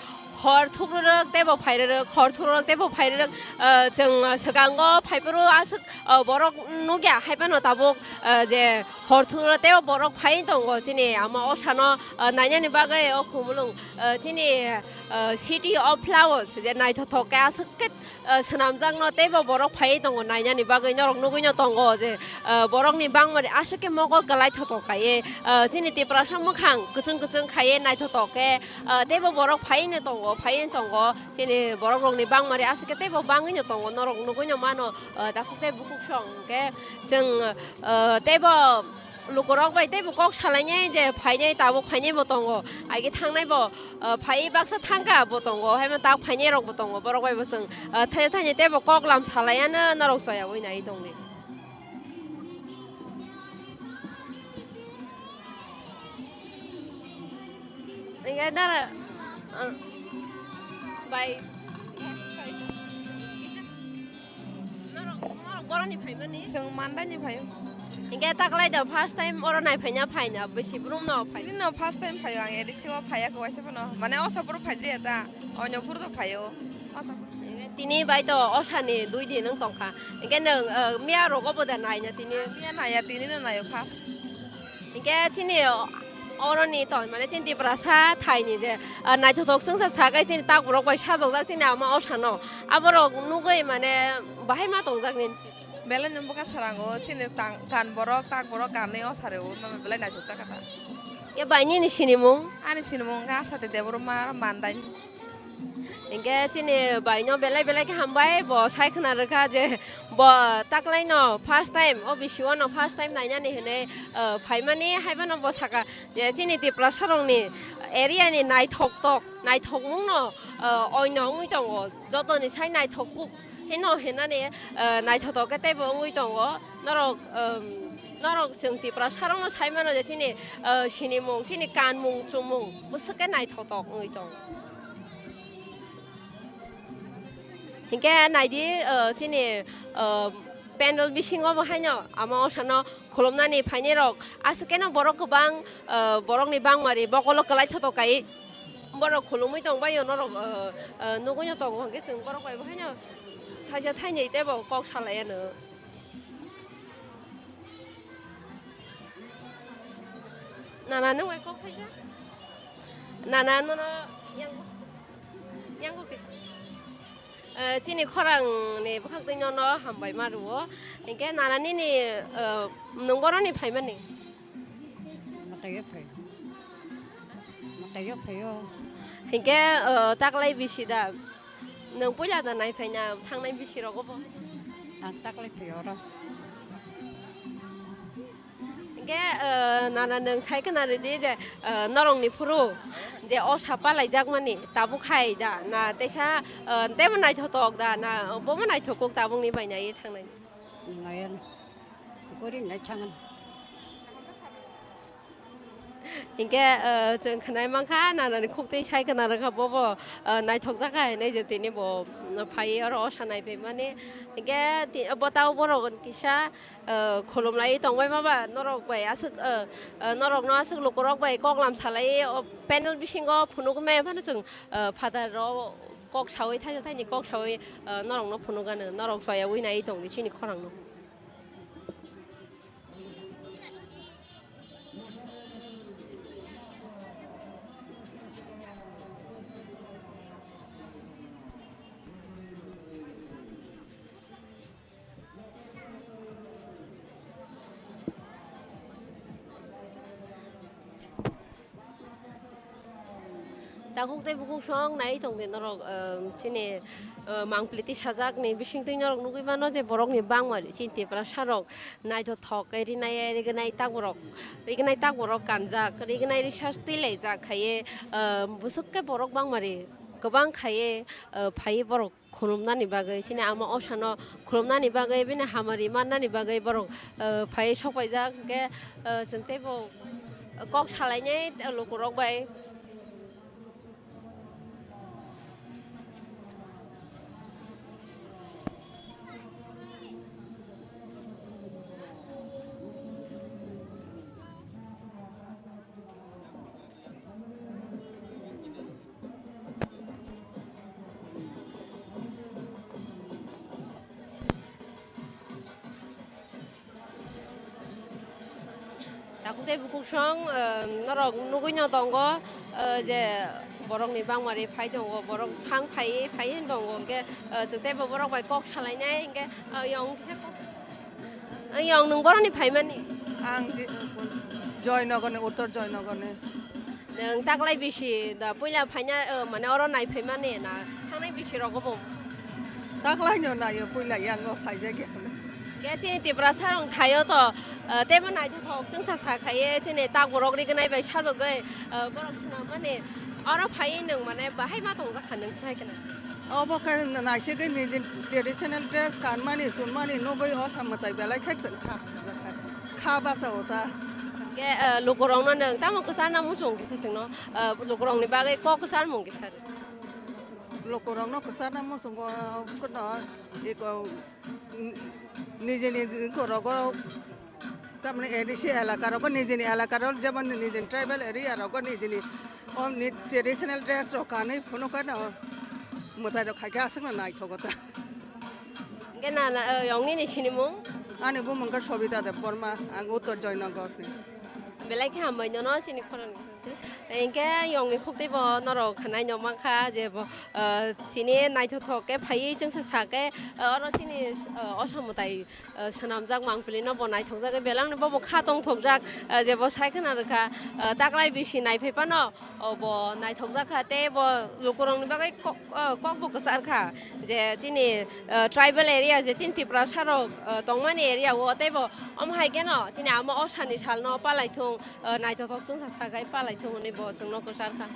hor thukrwrwk teibo phairwrwk, hor thukrwrwk teibo phairwrwk, ah, chwng, ah, swkango phaiphuru aswk, ah, borok nukya, haiphano tabuk, ah, je hor thukrwrwk teibo borok phaiwi tongo chini ama osano, ah, nainani bagwi o Khumulwng, ah, chini, ah, City of Flowers je naithothok khe aswk khe ah, swnamjakno teibo borok phaiwi tongo nainani bagwi, norok nugwino tongo je, ah, borokni bangmani aswk khe mokol kwlai thotok kaiye, ah, chini Tiprasa mwkhang kwchwng kwchwng khaiye naithotok khe, ah, teibo borok phaiwino tongo, phaiwino tongo, chini borok rokni bangmani aswk khe teibo bangwino tongo, norok nugwino mano, ah, takhuk tei bukhuk song hwnkhe chwng, ah, teibo lukurok bai teibo kok salainai je phainai, tabuk phainaibo tongo, agi thangnaibo, ah, phaiwi baksa thangkha bo tongo, haima tak phainairokbo tongo, borok baibo chwng, ah, thai thaini teibo koklam salaiano norok choyaui nai tongdi. Hinkhe nara, ah, bai. Norok, norok boroni phaimani? Chwng Mandaini phaio. Hinkhe taklai da first time oro nai phaina phaina bwsi brum no phai. Nini no first time phaio ang A D C o phaiya kaisa phano. Mane osa phuru phaijiya ta, onyo phuru do phaio. Osa phuru. Hinkhe tini bai to osani dui din wng tongkha. Hinkhe nwng, uh, miya rogo bo da naina tini? Miya naiya, tini no naio first. Hinkhe chini oroni tong mane chini Tiprasa thaini je, ah, naithothok chwngsa sagai chini takborok bai sajokjak chini ama osano. Aborok nugwi mane bahai ma tongjak nini? Belai no bwkha sarango chini tang-, kan borok, tak borok, kanwi osareo belai naithokjak kha ta. Khe bai nini sinimung? Ani sinimung wngkha Asate Debbarma Mandai. Hinkhe chini bai no belai belai khe hambai, bo sai khwna rwkha je bo taklai no first time, O B C o no first time nainani hinwi, ah, phaimani, haiphano bo saka je chini Tiprasa rokni area ni naithok tok, naithokmung no, ah, oino wngwi tongo, jotoni sai naithok kuk hino hinani, ah, naithotok khe teibo wngwi tongo. Norok, um, norok chwng Tiprasa rokno sai mano je chini, ah, sinimung, chini kanmung, chumung bwswk khe naithotok wngwi tongo. Hinkhe naidi, ah, chini, ah, pandal bisingo bo haino ama osano khulumnani phainairok aswk kheno borok kwbang, ah, borokni bangmari bokolo kwlai thotok kai borok khulumwi tongbaio norok, ah, ah, nugwino tongo hinkhe chwng borok bai bo haino thaisa thainwi teibo kok salaiano. Nana, nwng bai kok thaisa? Nana, nono yango, yango kisa. Eh, chini khorang ni bwkhak twi nono hambai ma rwo. Hinkhe nana nini, eh, nwng boroni phaimani? Mwtaio phai. Mwtaio phaio. Hinkhe, eh, taklai bisi da? Nwng puila da nai phaina thangnai bisi rogo bo? Ang taklai phaio oro. Hinkhe, eh, nana nwng sai khwna rwdi je, eh, norokni phuru je osa palaijakmani tabuk hai da na teisa, eh, teibo naithotok da na bobo naithok kuk tabukni bai naiwi thangnai? Naiya. Gori nai thangan. Hinkhe, eh, chwng khwnai mankha nanani khuktwi sai khwna rwkha bobo, eh, naithokjak hai hinwi je tini bo, mm, phaiwi oro osa naiphaimani. Hinkhe ti-, bo tao borok kisa, eh, khulumlaiwi tongbaima ba norok bai aswk, eh, eh, norokno aswk lukurok bai koklam salaiwi o panel bisingo phunukmaya phano chwng, eh, phataro kok sawi thaisa thaini kok sawi, eh, norokno phunukgano norok choyawi naiwi tongdi chini khorangno. Takhuk tei bukhuk song nai tongdi norok, um, chini, uh, mangpili tisajakni bisingtwi norok nugwi mano je borokni bangma chini Tiprasa rok naithothok khe rinai rignai takborok, rignai takborok kanjak, rignai research twilaijak khaiye, uh, bwswk khe borok bangmari kwbang khaiye, uh, phaiye borok khulumnani bagwi, chini ama osano khulumnani bagwi, bini hamari mannani bagwi borok, uh, phaiwi sokpaijak, hwnkhe, uh, chwng teibo kok salainai lukurok bai. Tei bukhuk song, eh, norok nugui no tongo, eh, je borok ni bangmari phai tongo, borok thang phai phai hin tongo, hingke, eh, chwng tei bo borok bai kok salainai, hingke, eh, yong kisa kok, eh, yong nwng borok ni phaimani? Ang je, Joynagar ni, Uttor Joynagar ni. Nwng taklai bisi da puila phaina, eh, mane oro nai phaimani na thangnai bisi rogo bo? Taklai no naio, puila yango phaijak ya. Khe chini Tiprasa rong thaio to, eh, tebo naithothok chwngsa sa khaiye chini takborok rignai bai sajogoi, eh, borok swnam mani oro phaiwi nwng mane bahai ma tong jakha nwng sai khna. Obo khe naisegwi nijini traditional dress kanmani chunmani nugwi osa mwtai belai khe chwng kha, kha basa o ta. Khe, eh, lukurokno nwng tamo kwcharna muchung kisa chwngno, eh, lukurokni bagwi kok kwcharmung kisa rw. Lukurokno kwcharna muchungo, eh, kono eko, nijini korogo, tamni A D C elaka rogo, nijini elaka rok, jemon nijini tribal area rogo, nijini omni traditional dress rok kanwi phunukano mwtai rok khaikhe aswkno naithogo ta. Hingke na, na, eh, yong nini sinimung? Ani bumung khe Sobita Debbarma, ang Uttor Joynagar ni. Belai khe hambai nono chini khorang. Hingke yong ni khuk tei bo norok khanai no mankha je bo, eh, chini naithothok khe phaiwi chwngsa sa khe, eh, oro chini, eh, osa mwtai, eh, swnamjak mangpili no bo naithokjak khe belai no bo bo kha tongthokjak, eh, je bo sai khna rwkha, eh, taklai bisi naiphai phano. O bo naithokjak kha, tei bo lukurokni bagwi kok, o, kokbo kwchar kha, je chini, o, tribal area, je chini Tiprasa rok, o, tongmani area o, tei bo omo hai kheno chini ama osani salno palai thung, o, naithothok chwngsa sakhai palai thung hwnwi bo chwngno kwchar kha.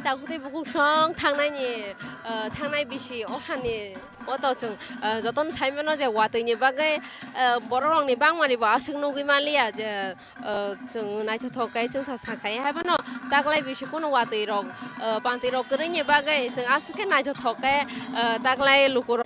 Tabuk tei bukhuk song thangnaini, eh, thangnai bisi osani oto chwng, eh, jotono sai mano je watwi ni bagwi, eh, borok rok ni bangmani bo aswk nugwi manliya je, eh, chwng naithothok khe chwngsa sakhai hai phano taklai bisi kunu watwi rok, eh, pantwi rok kwrwini bagwi chwng aswk khe naithothok khe, eh, taklai lukurok.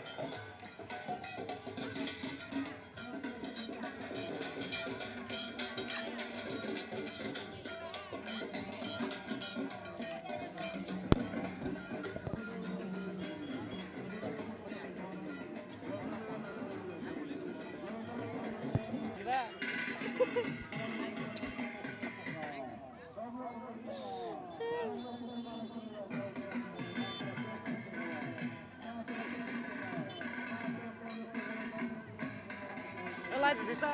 Light bisa.